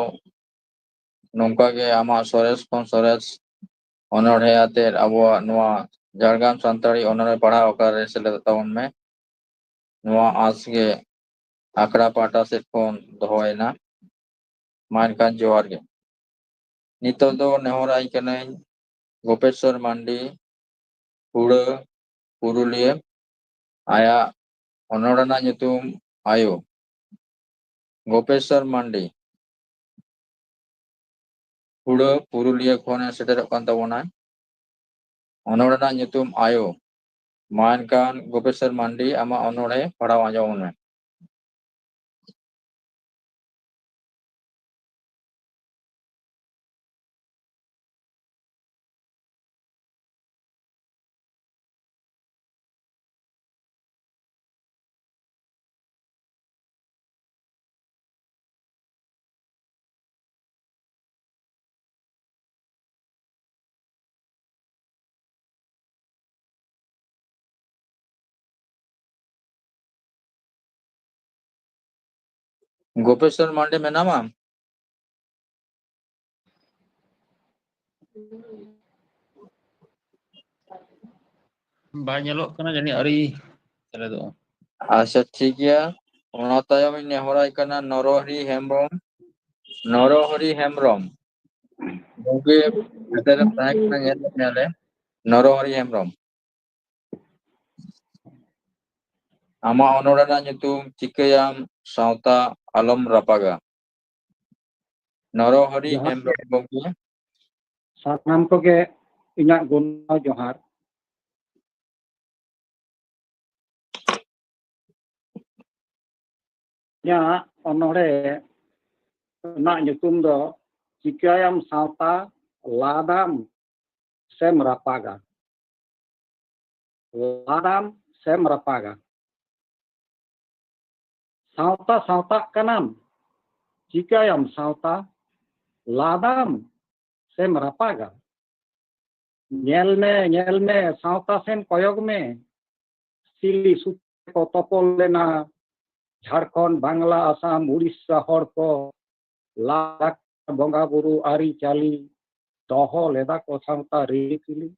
ᱱᱚᱝᱠᱟ ᱜᱮ ᱟᱢᱟᱜ ᱥᱚᱨᱮᱥ ᱠᱷᱚᱱ ᱥᱚᱨᱮᱥ ᱚᱱᱚᱬᱦᱮ ᱟᱛᱮᱫ ᱟᱵᱚᱣᱟᱜ ᱱᱚᱣᱟ ᱡᱷᱟᱲᱜᱨᱟᱢ ᱥᱟᱱᱛᱟᱲᱤ ᱚᱱᱚᱬᱦᱮ ᱯᱟᱲᱦᱟᱣ ᱟᱠᱷᱲᱟ ᱨᱮ ᱥᱮᱞᱮᱫᱚᱜ ᱛᱟᱵᱚᱱ ᱢᱮ᱾ ᱱᱚᱣᱟ ᱟᱸᱥ ᱜᱮ ᱟᱠᱷᱲᱟ ᱯᱟᱦᱴᱟ ᱥᱮᱫ ᱠᱷᱚᱱ ᱫᱚᱦᱚᱭᱮᱱᱟ᱾ ᱢᱟ ᱮᱱᱠᱷᱟᱱ ᱡᱚᱦᱟᱨ ᱜᱮ᱾ ᱱᱤᱛᱚᱜ ᱫᱚ ᱱᱮᱦᱚᱨᱟᱭ ᱠᱟᱹᱱᱟᱹᱧ ᱜᱳᱯᱮᱥᱥᱚᱨ ᱢᱟᱱᱰᱤ, ᱦᱩᱲᱟᱹ ᱯᱩᱨᱩᱞᱤᱭᱟᱹ, ᱟᱭᱟᱜ ᱚᱱᱚᱬᱦᱮ ᱨᱮᱱᱟᱜ ᱧᱩᱛᱩᱢ ᱟᱭᱳ᱾ ᱜᱳᱯᱮᱥᱥᱚᱨ ᱢᱟᱱᱰᱤ, ᱦᱩᱲᱟᱹ ᱯᱩᱨᱩᱞᱤᱭᱟᱹ ᱠᱷᱚᱱᱮ ᱥᱮᱴᱮᱨᱚᱜ ᱠᱟᱱ ᱛᱟᱵᱚᱱᱟᱭ᱾ ᱚᱱᱚᱬᱦᱮ ᱨᱮᱱᱟᱜ ᱧᱩᱛᱩᱢ ᱟᱭᱳ᱾ ᱢᱟ ᱮᱱᱠᱷᱟᱱ ᱜᱳᱯᱮᱥᱥᱚᱨ ᱢᱟᱱᱰᱤ, ᱟᱢᱟᱜ ᱚᱱᱚᱬᱦᱮ ᱯᱟᱲᱦᱟᱣ ᱟᱸᱡᱚᱢ ᱢᱮ᱾ ᱜᱳᱯᱮᱥᱥᱚᱨ ᱢᱟᱱᱰᱤ ᱢᱮᱱᱟᱢᱟ? ᱵᱟᱭ ᱧᱮᱞᱚᱜ ᱠᱟᱱᱟ, ᱡᱟᱹᱱᱤᱡ ᱟᱹᱣᱨᱤ ᱥᱮᱞᱮᱫᱚᱜᱼᱟ᱾ ᱟᱪᱪᱷᱟ, ᱴᱷᱤᱠ ᱜᱮᱭᱟ᱾ ᱚᱱᱟ ᱛᱟᱭᱚᱢ ᱤᱧ ᱱᱮᱦᱚᱨᱟᱭ ᱠᱟᱱᱟ ᱱᱚᱨᱚᱦᱚᱨᱤ ᱦᱮᱢᱵᱨᱚᱢ᱾ ᱱᱚᱨᱚᱦᱚᱨᱤ ᱦᱮᱢᱵᱨᱚᱢ, ᱜᱚᱢᱠᱮ, ᱥᱮᱴᱮᱨᱮᱢ ᱛᱟᱦᱮᱸ ᱠᱟᱱᱟ, ᱧᱮᱞ ᱢᱮᱭᱟᱞᱮ᱾ ᱱᱚᱨᱚᱦᱚᱨᱤ ᱦᱮᱢᱵᱨᱚᱢ, ᱟᱢᱟᱜ ᱚᱱᱚᱬᱦᱮ ᱨᱮᱱᱟᱜ ᱧᱩᱛᱩᱢ ᱪᱤᱠᱟᱹᱭᱟᱢ ᱥᱟᱶᱛᱟ ᱟᱞᱚᱢ ᱨᱟᱯᱟᱜᱟ᱾ ᱱᱚᱨᱚᱦᱚᱨᱤ ᱡᱚᱦᱟᱨ᱾ ᱦᱮᱢᱵᱨᱚᱢ ᱜᱚᱢᱠᱮ᱾ ᱥᱟᱱᱟᱢ ᱠᱚᱜᱮ ᱤᱧᱟᱹᱜ ᱜᱩᱱᱢᱟᱱᱟᱣ ᱡᱚᱦᱟᱨ᱾ ᱤᱧᱟᱹᱜ ᱚᱱᱚᱬᱦᱮ ᱨᱮᱱᱟᱜ ᱧᱩᱛᱩᱢ ᱫᱚ ᱪᱤᱠᱟᱹᱭᱟᱢ ᱥᱟᱶᱛᱟ, ᱞᱟᱫᱟᱢ ᱥᱮᱢ ᱨᱟᱯᱟᱜᱟ᱾ ᱞᱟᱫᱟᱢ ᱥᱮᱢ ᱨᱟᱯᱟᱜᱟ᱾ ᱥᱟᱶᱛᱟ ᱥᱟᱶᱛᱟᱜ ᱠᱟᱱᱟᱢ, ᱪᱤᱠᱟᱹᱭᱟᱢ ᱥᱟᱶᱛᱟ, ᱞᱟᱫᱟᱢ ᱥᱮᱢ ᱨᱟᱯᱟᱜᱟ᱾ ᱧᱮᱞ ᱢᱮ, ᱧᱮᱞ ᱢᱮ, ᱥᱟᱶᱛᱟ ᱥᱮᱱ ᱠᱚᱭᱚᱜ ᱢᱮ᱾ ᱥᱤᱞᱤ ᱥᱩᱛᱨᱮ ᱠᱚ ᱛᱚᱯᱚᱞ ᱞᱮᱱᱟ᱾ ᱡᱷᱟᱲᱠᱷᱚᱸᱰ, ᱵᱟᱝᱞᱟ, ᱟᱥᱟᱢ, ᱩᱲᱤᱥᱥᱟ ᱦᱚᱲ ᱠᱚ ᱞᱟᱠᱪᱟᱨ, ᱵᱚᱸᱜᱟ ᱵᱩᱨᱩ, ᱟᱹᱨᱤᱪᱟᱹᱞᱤ ᱫᱚᱦᱚ ᱞᱮᱫᱟ ᱠᱚ ᱥᱟᱶᱛᱟ ᱨᱤᱨᱤᱛᱤᱞᱤ᱾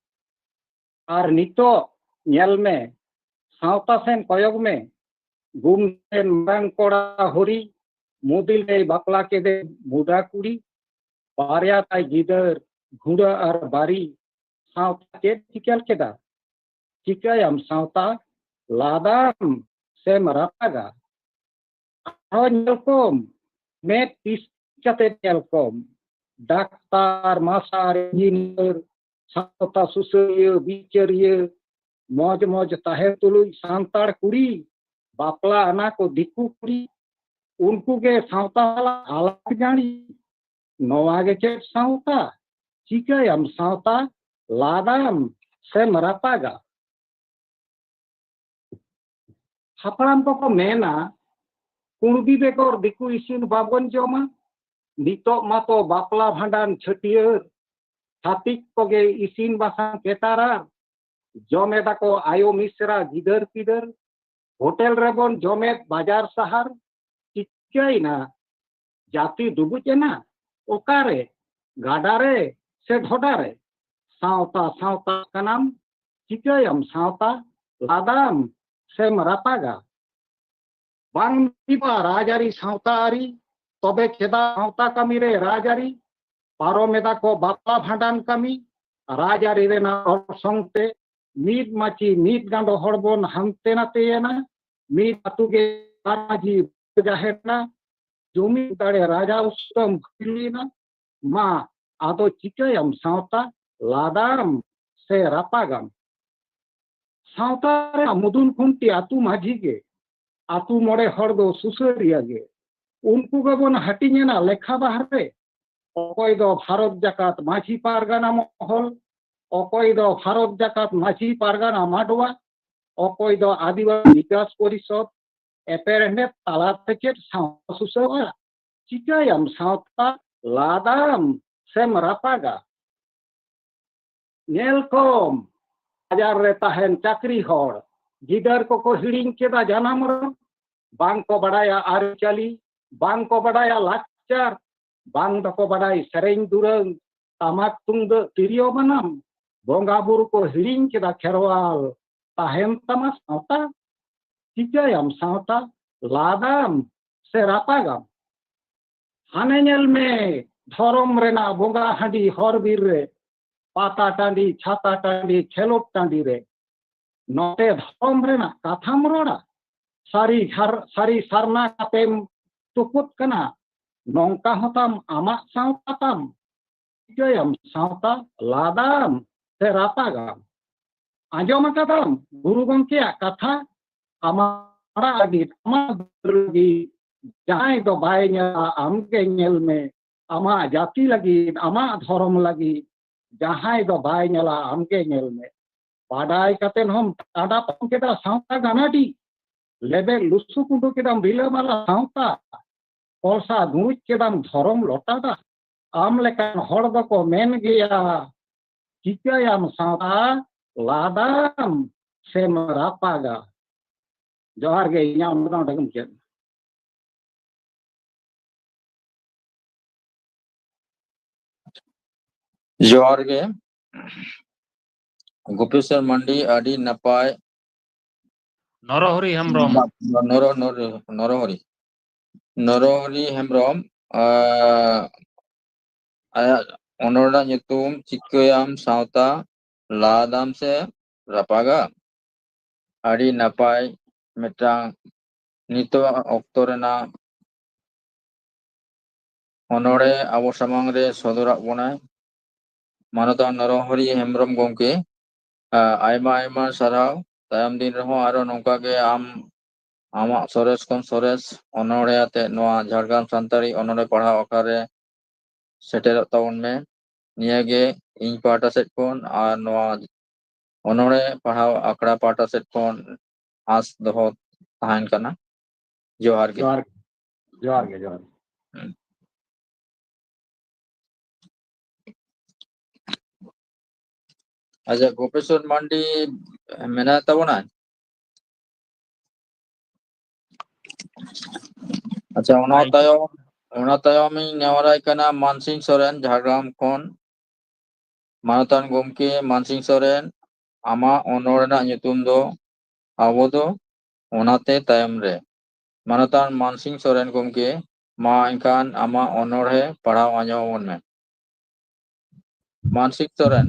ᱟᱨ ᱱᱤᱛᱚᱜ ᱧᱮᱞ ᱢᱮ, ᱥᱟᱶᱛᱟ ᱥᱮᱱ ᱠᱚᱭᱚᱜ ᱢᱮ᱾ ᱜᱩᱢ ᱨᱮᱱ ᱢᱟᱨᱟᱝ ᱠᱚᱲᱟ ᱦᱚᱨᱤ, ᱢᱩᱫᱤᱞ ᱨᱮᱭ ᱵᱟᱯᱞᱟ ᱠᱮᱫᱮ ᱢᱩᱰᱟ ᱠᱩᱲᱤ, ᱵᱟᱨᱭᱟ ᱛᱟᱭ ᱜᱤᱫᱟᱹᱨ, ᱜᱷᱩᱲᱟᱹ ᱟᱨ ᱵᱟᱨᱤ᱾ ᱥᱟᱶᱛᱟ ᱪᱮᱫ ᱪᱤᱠᱟᱹ ᱠᱮᱫᱟ? ᱪᱤᱠᱟᱹᱭᱟᱢ ᱥᱟᱶᱛᱟ, ᱞᱟᱫᱟᱢ ᱥᱮᱢ ᱨᱟᱯᱟᱜᱟ? ᱟᱨᱦᱚᱸ ᱧᱮᱞ ᱠᱚᱢ, ᱢᱮᱫ ᱯᱤᱥ ᱠᱟᱛᱮ ᱧᱮᱞ ᱠᱚᱢ, ᱰᱟᱠᱛᱟᱨ, ᱢᱟᱥᱴᱟᱨ, ᱤᱧᱡᱤᱱᱤᱭᱟᱨ, ᱥᱟᱶᱛᱟ ᱥᱩᱥᱟᱹᱨᱤᱭᱟᱹ, ᱵᱤᱪᱟᱹᱨᱤᱭᱟᱹ, ᱢᱚᱡᱽ ᱢᱚᱡᱽ ᱛᱟᱦᱮᱸ ᱛᱩᱞᱩᱡ ᱥᱟᱱᱛᱟᱲ ᱠᱩᱲᱤ, ᱵᱟᱯᱞᱟ ᱟᱱᱟ ᱠᱚ ᱫᱤᱠᱩ ᱠᱩᱲᱤ, ᱩᱱᱠᱩ ᱜᱮ ᱥᱟᱶᱛᱟ ᱥᱟᱞᱟᱜ ᱟᱞᱟᱜᱽ ᱡᱟᱹᱲᱤ᱾ ᱱᱚᱣᱟ ᱜᱮ ᱪᱮᱫ ᱥᱟᱶᱛᱟ? ᱪᱤᱠᱟᱹᱭᱟᱢ ᱥᱟᱶᱛᱟ, ᱞᱟᱫᱟᱢ ᱥᱮᱢ ᱨᱟᱯᱟᱜᱟ? ᱦᱟᱯᱲᱟᱢ ᱠᱚᱠᱚ ᱢᱮᱱᱟ, ᱠᱩᱬᱵᱤ ᱵᱮᱜᱚᱨ ᱫᱤᱠᱩ ᱤᱥᱤᱱ ᱵᱟᱵᱚᱱ ᱡᱚᱢᱟ᱾ ᱱᱤᱛᱚᱜ ᱢᱟᱛᱚ ᱵᱟᱯᱞᱟ, ᱵᱷᱟᱸᱰᱟᱱ, ᱪᱷᱟᱹᱴᱭᱟᱹᱨ, ᱪᱷᱟᱹᱛᱤᱠ ᱠᱚᱜᱮ ᱤᱥᱤᱱ ᱵᱟᱥᱟᱝ ᱠᱮᱴᱟᱨᱟᱨ᱾ ᱡᱚᱢᱮᱫᱟ ᱠᱚ ᱟᱭᱳ ᱢᱤᱥᱨᱟ ᱜᱤᱫᱟᱹᱨ ᱯᱤᱫᱟᱹᱨ᱾ ᱦᱳᱴᱮᱞ ᱨᱮᱵᱚᱱ ᱡᱚᱢᱮᱫ ᱵᱟᱡᱟᱨ ᱥᱟᱦᱟᱨ᱾ ᱪᱤᱠᱟᱹᱭᱮᱱᱟ? ᱡᱟᱹᱛᱤ ᱰᱩᱵᱩᱡ ᱮᱱᱟ? ᱚᱠᱟᱨᱮ? ᱜᱟᱰᱟ ᱨᱮ ᱥᱮ ᱰᱷᱚᱰᱟ ᱨᱮ? ᱥᱟᱶᱛᱟ ᱥᱟᱶᱛᱟ ᱠᱟᱱᱟᱢ, ᱪᱤᱠᱟᱹᱭᱟᱢ ᱥᱟᱶᱛᱟ? ᱞᱟᱫᱟᱢ ᱥᱮᱢ ᱨᱟᱯᱟᱜᱟ? ᱵᱟᱝ ᱢᱤᱫᱚᱜᱼᱟ ᱨᱟᱡᱽᱟᱹᱨᱤ ᱥᱟᱶᱛᱟ ᱟᱹᱨᱤ, ᱛᱚᱵᱮ ᱪᱮᱫᱟᱜ ᱥᱟᱶᱛᱟ ᱠᱟᱹᱢᱤ ᱨᱮ ᱨᱟᱡᱽᱟᱹᱨᱤ? ᱯᱟᱨᱚᱢ ᱮᱫᱟ ᱠᱚ ᱵᱟᱯᱞᱟ ᱵᱷᱟᱸᱰᱟᱱ ᱠᱟᱹᱢᱤ, ᱨᱟᱡᱽᱟᱹᱨᱤ ᱨᱮᱱᱟᱜ ᱚᱨᱥᱚᱝ ᱛᱮ ᱢᱤᱫ ᱢᱟᱹᱪᱤ ᱢᱤᱫ ᱜᱟᱸᱰᱚ ᱦᱚᱲ ᱵᱚᱱ ᱦᱟᱱᱛᱮ ᱱᱟᱛᱮᱭᱮᱱᱟ, ᱢᱤᱫ ᱟᱹᱛᱩ ᱜᱮ ᱵᱟᱨ ᱢᱟᱹᱡᱷᱤ ᱡᱟᱦᱮᱨ ᱮᱱᱟ, ᱡᱩᱢᱤᱫ ᱫᱟᱲᱮ ᱨᱟᱡᱟ ᱩᱥᱛᱚᱢ ᱵᱷᱟᱹᱜᱤᱞᱤᱱᱟ᱾ ᱢᱟ ᱟᱫᱚ ᱪᱤᱠᱟᱹᱭᱟᱢ ᱥᱟᱶᱛᱟ, ᱞᱟᱫᱟᱢ ᱥᱮ ᱨᱟᱯᱟᱜᱟᱢ? ᱥᱟᱶᱛᱟ ᱨᱮᱱᱟᱜ ᱢᱩᱫᱩᱱ ᱠᱷᱩᱱᱴᱤ ᱟᱹᱛᱩ ᱢᱟᱹᱡᱷᱤ ᱜᱮ᱾ ᱟᱹᱛᱩ ᱢᱚᱬᱮ ᱦᱚᱲ ᱫᱚ ᱥᱩᱥᱟᱹᱨᱤᱭᱟᱹ ᱜᱮ᱾ ᱩᱱᱠᱩ ᱜᱮᱵᱚᱱ ᱦᱟᱹᱴᱤᱧ ᱮᱱᱟ ᱞᱮᱠᱷᱟ ᱵᱟᱦᱨᱮ᱾ ᱚᱠᱚᱭ ᱫᱚ ᱵᱷᱟᱨᱚᱛ ᱡᱟᱠᱟᱛ ᱢᱟᱹᱡᱷᱤ ᱯᱟᱨᱜᱟᱱᱟ ᱢᱚᱦᱚᱞ, ᱚᱠᱚᱭ ᱫᱚ ᱵᱷᱟᱨᱚᱛ ᱡᱟᱠᱟᱛ ᱢᱟᱹᱡᱷᱤ ᱯᱟᱨᱜᱟᱱᱟ ᱢᱟᱰᱣᱟ, ᱚᱠᱚᱭ ᱫᱚ ᱟᱹᱫᱤᱵᱟᱹᱥᱤ ᱵᱤᱠᱟᱥ ᱯᱚᱨᱤᱥᱚᱫᱽ, ᱮᱯᱮᱨᱦᱮᱸᱰᱮᱫ ᱛᱟᱞᱟᱛᱮ ᱪᱮᱫ ᱥᱟᱶᱛᱟ ᱥᱩᱥᱟᱹᱨᱚᱜᱼᱟ? ᱪᱤᱠᱟᱹᱭᱟᱢ ᱥᱟᱶᱛᱟ ᱞᱟᱫᱟᱢ ᱥᱮᱢ ᱨᱟᱯᱟᱜᱟ? ᱧᱮᱞ ᱠᱚᱢ, ᱵᱟᱡᱟᱨ ᱨᱮ ᱛᱟᱦᱮᱱ ᱪᱟᱹᱠᱨᱤ ᱦᱚᱲ, ᱜᱤᱫᱟᱹᱨ ᱠᱚᱠᱚ ᱦᱤᱲᱤᱧ ᱠᱮᱫᱟ ᱡᱟᱱᱟᱢ ᱨᱚᱲ, ᱵᱟᱝ ᱠᱚ ᱵᱟᱰᱟᱭᱟ ᱟᱹᱨᱤᱪᱟᱹᱞᱤ, ᱵᱟᱝ ᱠᱚ ᱵᱟᱰᱟᱭᱟ ᱞᱟᱠᱪᱟᱨ, ᱵᱟᱝ ᱫᱚᱠᱚ ᱵᱟᱰᱟᱭ ᱥᱮᱨᱮᱧ ᱫᱩᱨᱟᱹᱝ, ᱴᱟᱢᱟᱠ ᱛᱩᱢᱫᱟᱹᱜ ᱛᱤᱨᱭᱳ ᱵᱟᱱᱟᱢ, ᱵᱚᱸᱜᱟ ᱵᱩᱨᱩ ᱠᱚ ᱦᱤᱲᱤᱧ ᱠᱮᱫᱟ ᱠᱷᱮᱨᱣᱟᱞ, ᱛᱟᱦᱮᱱ ᱛᱟᱢᱟ ᱥᱟᱶᱛᱟ? ᱪᱤᱠᱟᱹᱭᱟᱢ ᱥᱟᱶᱛᱟ ᱞᱟᱫᱟᱢ ᱥᱮ ᱨᱟᱯᱟᱜᱟᱢ? ᱦᱟᱱᱮ ᱧᱮᱞ ᱢᱮ, ᱫᱷᱚᱨᱚᱢ ᱨᱮᱱᱟᱜ ᱵᱚᱸᱜᱟ ᱦᱟᱺᱰᱤ ᱦᱚᱨ ᱵᱤᱨ ᱨᱮ, ᱯᱟᱛᱟ ᱴᱟᱺᱰᱤ, ᱪᱷᱟᱛᱟ ᱴᱟᱺᱰᱤ, ᱠᱷᱮᱞᱳᱰ ᱴᱟᱺᱰᱤ ᱨᱮ, ᱱᱚᱛᱮ ᱫᱷᱚᱨᱚᱢ ᱨᱮᱱᱟᱜ ᱠᱟᱛᱷᱟᱢ ᱨᱚᱲᱟ? ᱥᱟᱹᱨᱤ ᱥᱟᱨ-, ᱥᱟᱹᱨᱤ ᱥᱟᱨᱱᱟ ᱠᱟᱛᱮᱢ ᱛᱩᱯᱩᱫ ᱠᱟᱱᱟ, ᱱᱚᱝᱠᱟ ᱦᱚᱸᱛᱟᱢ ᱟᱢᱟᱜ ᱥᱟᱶᱛᱟ ᱛᱟᱢ? ᱪᱤᱠᱟᱹᱭᱟᱢ ᱥᱟᱶᱛᱟ ᱞᱟᱫᱟᱢ ᱥᱮ ᱨᱟᱯᱟᱜᱟᱢ? ᱟᱸᱡᱚᱢ ᱟᱠᱟᱫᱟᱢ ᱜᱩᱨᱩ ᱜᱚᱢᱠᱮᱭᱟᱜ ᱠᱟᱛᱷᱟ, ᱟᱢᱟᱜ ᱞᱟᱹᱜᱤᱫ, ᱟᱢᱟᱜ ᱞᱟᱹᱜᱤᱫ, ᱡᱟᱦᱟᱸᱭ ᱫᱚ ᱵᱟᱭ ᱧᱮᱞᱟ ᱟᱢᱜᱮ ᱧᱮᱞ ᱢᱮ, ᱟᱢᱟᱜ ᱡᱟᱹᱛᱤ ᱞᱟᱹᱜᱤᱫ, ᱟᱢᱟᱜ ᱫᱷᱚᱨᱚᱢ ᱞᱟᱹᱜᱤᱫ, ᱡᱟᱦᱟᱸᱭ ᱫᱚ ᱵᱟᱭ ᱧᱮᱞᱟ ᱟᱢᱜᱮ ᱧᱮᱞ ᱢᱮ᱾ ᱵᱟᱰᱟᱭ ᱠᱟᱛᱮ ᱦᱚᱸᱢ ᱴᱟᱰᱟ ᱯᱟᱢ ᱠᱮᱫᱟ ᱥᱟᱶᱛᱟ ᱜᱟᱱᱟᱰᱤ, ᱞᱮᱵᱮᱫ ᱞᱩᱥᱩ ᱠᱩᱸᱰᱩ ᱠᱮᱫᱟᱢ ᱨᱤᱞᱟᱹᱢᱟᱞᱟ ᱥᱟᱶᱛᱟ, ᱠᱚᱞᱥᱟ ᱫᱩᱲᱩᱡ ᱠᱮᱫᱟᱢ ᱫᱷᱚᱨᱚᱢ ᱞᱚᱴᱟ ᱫᱟᱜ᱾ ᱟᱢ ᱞᱮᱠᱟᱱ ᱦᱚᱲ ᱫᱚᱠᱚ ᱢᱮᱱ ᱜᱮᱭᱟ, ᱪᱤᱠᱟᱹᱭᱟᱢ ᱥᱟᱶᱛᱟ ᱞᱟᱫᱟᱢ ᱥᱮᱢ ᱨᱟᱯᱟᱜᱟ᱾ ᱡᱚᱦᱟᱨ ᱜᱮ, ᱤᱧᱟᱹᱜ ᱚᱱᱟ ᱫᱚ ᱚᱸᱰᱮ ᱜᱮ ᱢᱩᱪᱟᱹᱫ ᱮᱱᱟ᱾ ᱡᱚᱦᱟᱨ ᱜᱮ ᱜᱳᱯᱮᱥᱚᱨ ᱢᱟᱱᱰᱤ, ᱟᱹᱰᱤ ᱱᱟᱯᱟᱭ᱾ ᱱᱚᱨᱚᱦᱚᱨᱤ ᱦᱮᱢᱵᱨᱚᱢ᱾ ᱱᱚᱨᱚ-, ᱱᱚᱨᱚ-, ᱱᱚᱨᱚᱦᱚᱨᱤ, ᱱᱚᱨᱚᱦᱚᱨᱤ ᱦᱮᱢᱵᱨᱚᱢ, ᱟᱸ, ᱟᱭᱟᱜ ᱚᱱᱚᱬᱦᱮ ᱧᱩᱛᱩᱢ ᱪᱤᱠᱟᱹᱭᱟᱢ ᱥᱟᱶᱛᱟ ᱞᱟᱫᱟᱢ ᱥᱮ ᱨᱟᱯᱟᱜᱟ᱾ ᱟᱹᱰᱤ ᱱᱟᱯᱟᱭ ᱢᱤᱫᱴᱟᱝ ᱱᱤᱛᱚᱜ ᱚᱠᱛᱚ ᱨᱮᱱᱟᱜ ᱚᱱᱚᱬᱦᱮ ᱟᱵᱚ ᱥᱟᱢᱟᱝ ᱨᱮ ᱥᱚᱫᱚᱨᱟᱜ ᱵᱚᱱᱟᱭ ᱢᱟᱱᱚᱛᱟᱱ ᱱᱚᱨᱚᱦᱚᱨᱤ ᱦᱮᱢᱵᱨᱚᱢ ᱜᱚᱢᱠᱮ᱾ ᱟ-, ᱟᱭᱢᱟ ᱟᱭᱢᱟ ᱥᱟᱨᱦᱟᱣ᱾ ᱛᱟᱭᱚᱢ ᱫᱤᱱ ᱨᱮᱦᱚᱸ ᱟᱨᱚ ᱱᱚᱝᱠᱟ ᱜᱮ ᱟᱢ ᱟᱢᱟᱜ ᱥᱚᱨᱮᱥ ᱠᱷᱚᱱ ᱥᱚᱨᱮᱥ ᱚᱱᱚᱬᱦᱮ ᱟᱛᱮ ᱱᱚᱣᱟ ᱡᱷᱟᱲᱜᱨᱟᱢ ᱥᱟᱱᱛᱟᱲᱤ ᱚᱱᱚᱬᱦᱮ ᱯᱟᱲᱦᱟᱣ ᱟᱠᱷᱲᱟ ᱨᱮ ᱥᱮᱴᱮᱨᱚᱜ ᱛᱟᱵᱚᱱ ᱢᱮ᱾ ᱱᱤᱭᱟᱹᱜᱮ ᱤᱧ ᱯᱟᱦᱴᱟ ᱥᱮᱫ ᱠᱷᱚᱱ ᱟᱨ ᱱᱚᱣᱟ ᱚᱱᱚᱬᱦᱮ ᱯᱟᱲᱦᱟᱣ ᱟᱠᱷᱲᱟ ᱯᱟᱦᱴᱟ ᱥᱮᱫ ᱠᱷᱚᱱ ᱟᱸᱥ ᱫᱚᱦᱚ ᱛᱟᱦᱮᱱ ᱠᱟᱱᱟ᱾ ᱡᱚᱦᱟᱨ ᱜᱮ᱾ ᱡᱚᱦᱟᱨ ᱜᱮ, ᱡᱚᱦᱟᱨ ᱜᱮ, ᱡᱚᱦᱟᱨ ᱜᱮ᱾ ᱟᱪᱪᱷᱟ, ᱜᱳᱯᱮᱥᱚᱨ ᱢᱟᱱᱰᱤ ᱢᱮᱱᱟᱭ ᱛᱟᱵᱚᱱᱟ? ᱟᱪᱪᱷᱟ, ᱚᱱᱟ ᱛᱟᱭᱚᱢ, ᱚᱱᱟ ᱛᱟᱭᱚᱢ ᱤᱧ ᱱᱮᱦᱚᱨᱟᱭ ᱠᱟᱱᱟ ᱢᱟᱱᱥᱤᱝ ᱥᱚᱨᱮᱱ, ᱡᱷᱟᱲᱜᱨᱟᱢ ᱠᱷᱚᱱ᱾ ᱢᱟᱱᱚᱛᱟᱱ ᱜᱚᱢᱠᱮ ᱢᱟᱱᱥᱤᱝ ᱥᱚᱨᱮᱱ, ᱟᱢᱟᱜ ᱚᱱᱚᱬᱦᱮ ᱨᱮᱱᱟᱜ ᱧᱩᱛᱩᱢ ᱫᱚ ᱟᱵᱚ ᱫᱚ ᱚᱱᱟᱛᱮ ᱛᱟᱭᱚᱢ ᱨᱮ᱾ ᱢᱟᱱᱚᱛᱟᱱ ᱢᱟᱱᱥᱤᱝ ᱥᱚᱨᱮᱱ ᱜᱚᱢᱠᱮ, ᱢᱟ ᱮᱱᱠᱷᱟᱱ ᱟᱢᱟᱜ ᱚᱱᱚᱬᱦᱮ ᱯᱟᱲᱦᱟᱣ ᱟᱸᱡᱚᱢ ᱟᱵᱚᱱ ᱢᱮ᱾ ᱢᱟᱱᱥᱤᱝ ᱥᱚᱨᱮᱱ᱾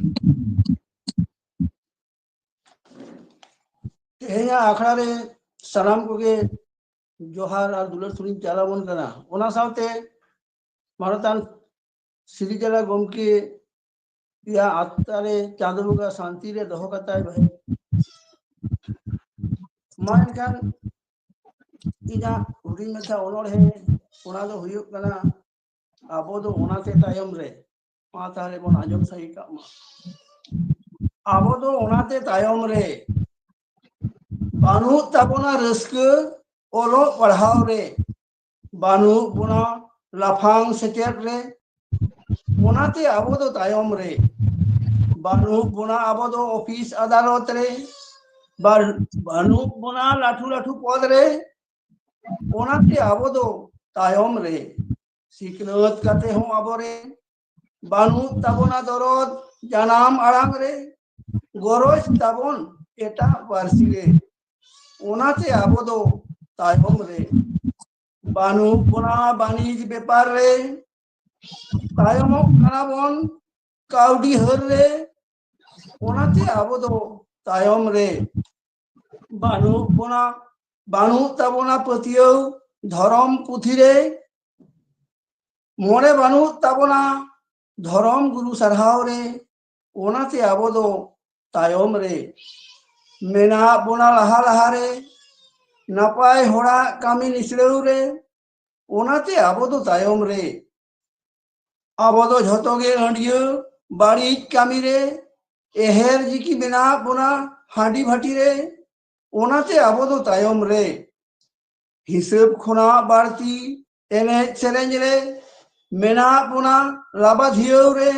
ᱛᱮᱦᱮᱧᱟᱜ ᱟᱠᱷᱲᱟ ᱨᱮ ᱥᱟᱱᱟᱢ ᱠᱚᱜᱮ ᱡᱚᱦᱟᱨ ᱟᱨ ᱫᱩᱞᱟᱹᱲ ᱛᱷᱩᱲᱤᱧ ᱪᱟᱞ ᱟᱵᱚᱱ ᱠᱟᱱᱟ᱾ ᱚᱱᱟ ᱥᱟᱶᱛᱮ ᱢᱟᱱᱚᱛᱟᱱ ᱥᱤᱨᱤᱡᱟᱞᱟ ᱜᱚᱢᱠᱮ ᱭᱟᱜ ᱟᱛᱢᱟ ᱨᱮ ᱪᱟᱸᱫᱳ ᱵᱚᱸᱜᱟ ᱥᱟᱱᱛᱤ ᱨᱮ ᱫᱚᱦᱚ ᱠᱟᱛᱟᱭ ᱢᱟ᱾ ᱢᱟ ᱮᱱᱠᱷᱟᱱ ᱤᱧᱟᱹᱜ ᱦᱩᱰᱤᱧ ᱢᱟᱪᱷᱟ ᱚᱱᱚᱬᱦᱮ, ᱚᱱᱟ ᱫᱚ ᱦᱩᱭᱩᱜ ᱠᱟᱱᱟ, ᱟᱵᱚ ᱫᱚ ᱚᱱᱟᱛᱮ ᱛᱟᱭᱚᱢ ᱨᱮ᱾ ᱢᱟ ᱛᱟᱦᱞᱮ ᱵᱚᱱ ᱟᱸᱡᱚᱢ ᱥᱟᱹᱦᱤ ᱠᱟᱜ ᱢᱟ᱾ ᱟᱵᱚ ᱫᱚ ᱚᱱᱟᱛᱮ ᱛᱟᱭᱚᱢ ᱨᱮ, ᱵᱟᱹᱱᱩᱜ ᱛᱟᱵᱚᱱᱟ ᱨᱟᱹᱥᱠᱟᱹ ᱚᱞᱚᱜ ᱯᱟᱲᱦᱟᱣ ᱨᱮ, ᱵᱟᱹᱱᱩᱜ ᱵᱚᱱᱟ ᱞᱟᱯᱷᱟᱝ ᱥᱮᱪᱮᱫ ᱨᱮ, ᱚᱱᱟᱛᱮ ᱟᱵᱚ ᱫᱚ ᱛᱟᱭᱚᱢ ᱨᱮ᱾ ᱵᱟᱹᱱᱩᱜ ᱵᱚᱱᱟ ᱟᱵᱚ ᱫᱚ ᱚᱯᱷᱤᱥ ᱟᱫᱟᱞᱚᱛ ᱨᱮ, ᱵᱟ-, ᱵᱟᱹᱱᱩᱜ ᱵᱚᱱᱟ ᱞᱟᱹᱴᱷᱩ ᱞᱟᱹᱴᱷᱩ ᱯᱚᱫᱽ ᱨᱮ, ᱚᱱᱟᱛᱮ ᱟᱵᱚ ᱫᱚ ᱛᱟᱭᱚᱢ ᱨᱮ᱾ ᱥᱤᱠᱷᱱᱟᱹᱛ ᱠᱟᱛᱮ ᱦᱚᱸ ᱟᱵᱚᱨᱮ ᱵᱟᱹᱱᱩᱜ ᱛᱟᱵᱚᱱᱟ ᱫᱚᱨᱚᱫ ᱡᱟᱱᱟᱢ ᱟᱲᱟᱝ ᱨᱮ, ᱜᱚᱨᱚᱡᱽ ᱛᱟᱵᱚᱱ ᱮᱴᱟᱜ ᱯᱟᱹᱨᱥᱤ ᱨᱮ, ᱚᱱᱟᱛᱮ ᱟᱵᱚ ᱫᱚ ᱛᱟᱭᱚᱢ ᱨᱮ᱾ ᱵᱟᱹᱱᱩᱜ ᱵᱚᱱᱟ ᱵᱟᱹᱱᱤᱡᱽ ᱵᱮᱯᱟᱨ ᱨᱮ, ᱛᱟᱭᱚᱢᱚᱜ ᱠᱟᱱᱟ ᱵᱚᱱ ᱠᱟᱹᱣᱰᱤ ᱦᱟᱹᱨ ᱨᱮ, ᱚᱱᱟᱛᱮ ᱟᱵᱚ ᱫᱚ ᱛᱟᱭᱚᱢ ᱨᱮ᱾ ᱵᱟᱹᱱᱩᱜ ᱵᱚᱱᱟ, ᱵᱟᱹᱱᱩᱜ ᱛᱟᱵᱚᱱᱟ ᱯᱟᱹᱛᱭᱟᱹᱣ ᱫᱷᱚᱨᱚᱢ ᱯᱩᱛᱷᱤ ᱨᱮ, ᱢᱚᱱᱮ ᱵᱟᱹᱱᱩᱜ ᱛᱟᱵᱚᱱᱟ ᱫᱷᱚᱨᱚᱢ ᱜᱩᱨᱩ ᱥᱟᱨᱦᱟᱣ ᱨᱮ, ᱚᱱᱟᱛᱮ ᱟᱵᱚ ᱫᱚ ᱛᱟᱭᱚᱢ ᱨᱮ᱾ ᱢᱮᱱᱟᱜ ᱵᱚᱱᱟ ᱞᱟᱦᱟ ᱞᱟᱦᱟ ᱨᱮ, ᱱᱟᱯᱟᱭ ᱦᱚᱲᱟᱜ ᱠᱟᱹᱢᱤ ᱱᱤᱥᱲᱟᱹᱣ ᱨᱮ, ᱚᱱᱟᱛᱮ ᱟᱵᱚ ᱫᱚ ᱛᱟᱭᱚᱢ ᱨᱮ᱾ ᱟᱵᱚ ᱫᱚ ᱡᱷᱚᱛᱚ ᱜᱮ ᱟᱹᱰᱤᱭᱟᱹ ᱵᱟᱹᱲᱤᱡ ᱠᱟᱹᱢᱤ ᱨᱮ, ᱮᱦᱮᱨ ᱡᱤᱠᱤ ᱢᱮᱱᱟᱜ ᱵᱚᱱᱟ ᱦᱟᱺᱰᱤ ᱵᱷᱟᱹᱴᱤ ᱨᱮ, ᱚᱱᱟᱛᱮ ᱟᱵᱚ ᱫᱚ ᱛᱟᱭᱚᱢ ᱨᱮ᱾ ᱦᱤᱥᱟᱹᱵ ᱠᱷᱚᱱᱟᱜ ᱵᱟᱹᱲᱛᱤ ᱮᱱᱮᱡ ᱥᱮᱨᱮᱧ ᱨᱮ ᱢᱮᱱᱟᱜ ᱵᱚᱱᱟ ᱞᱟᱵᱟᱫᱷᱤᱭᱟᱹᱣ ᱨᱮ,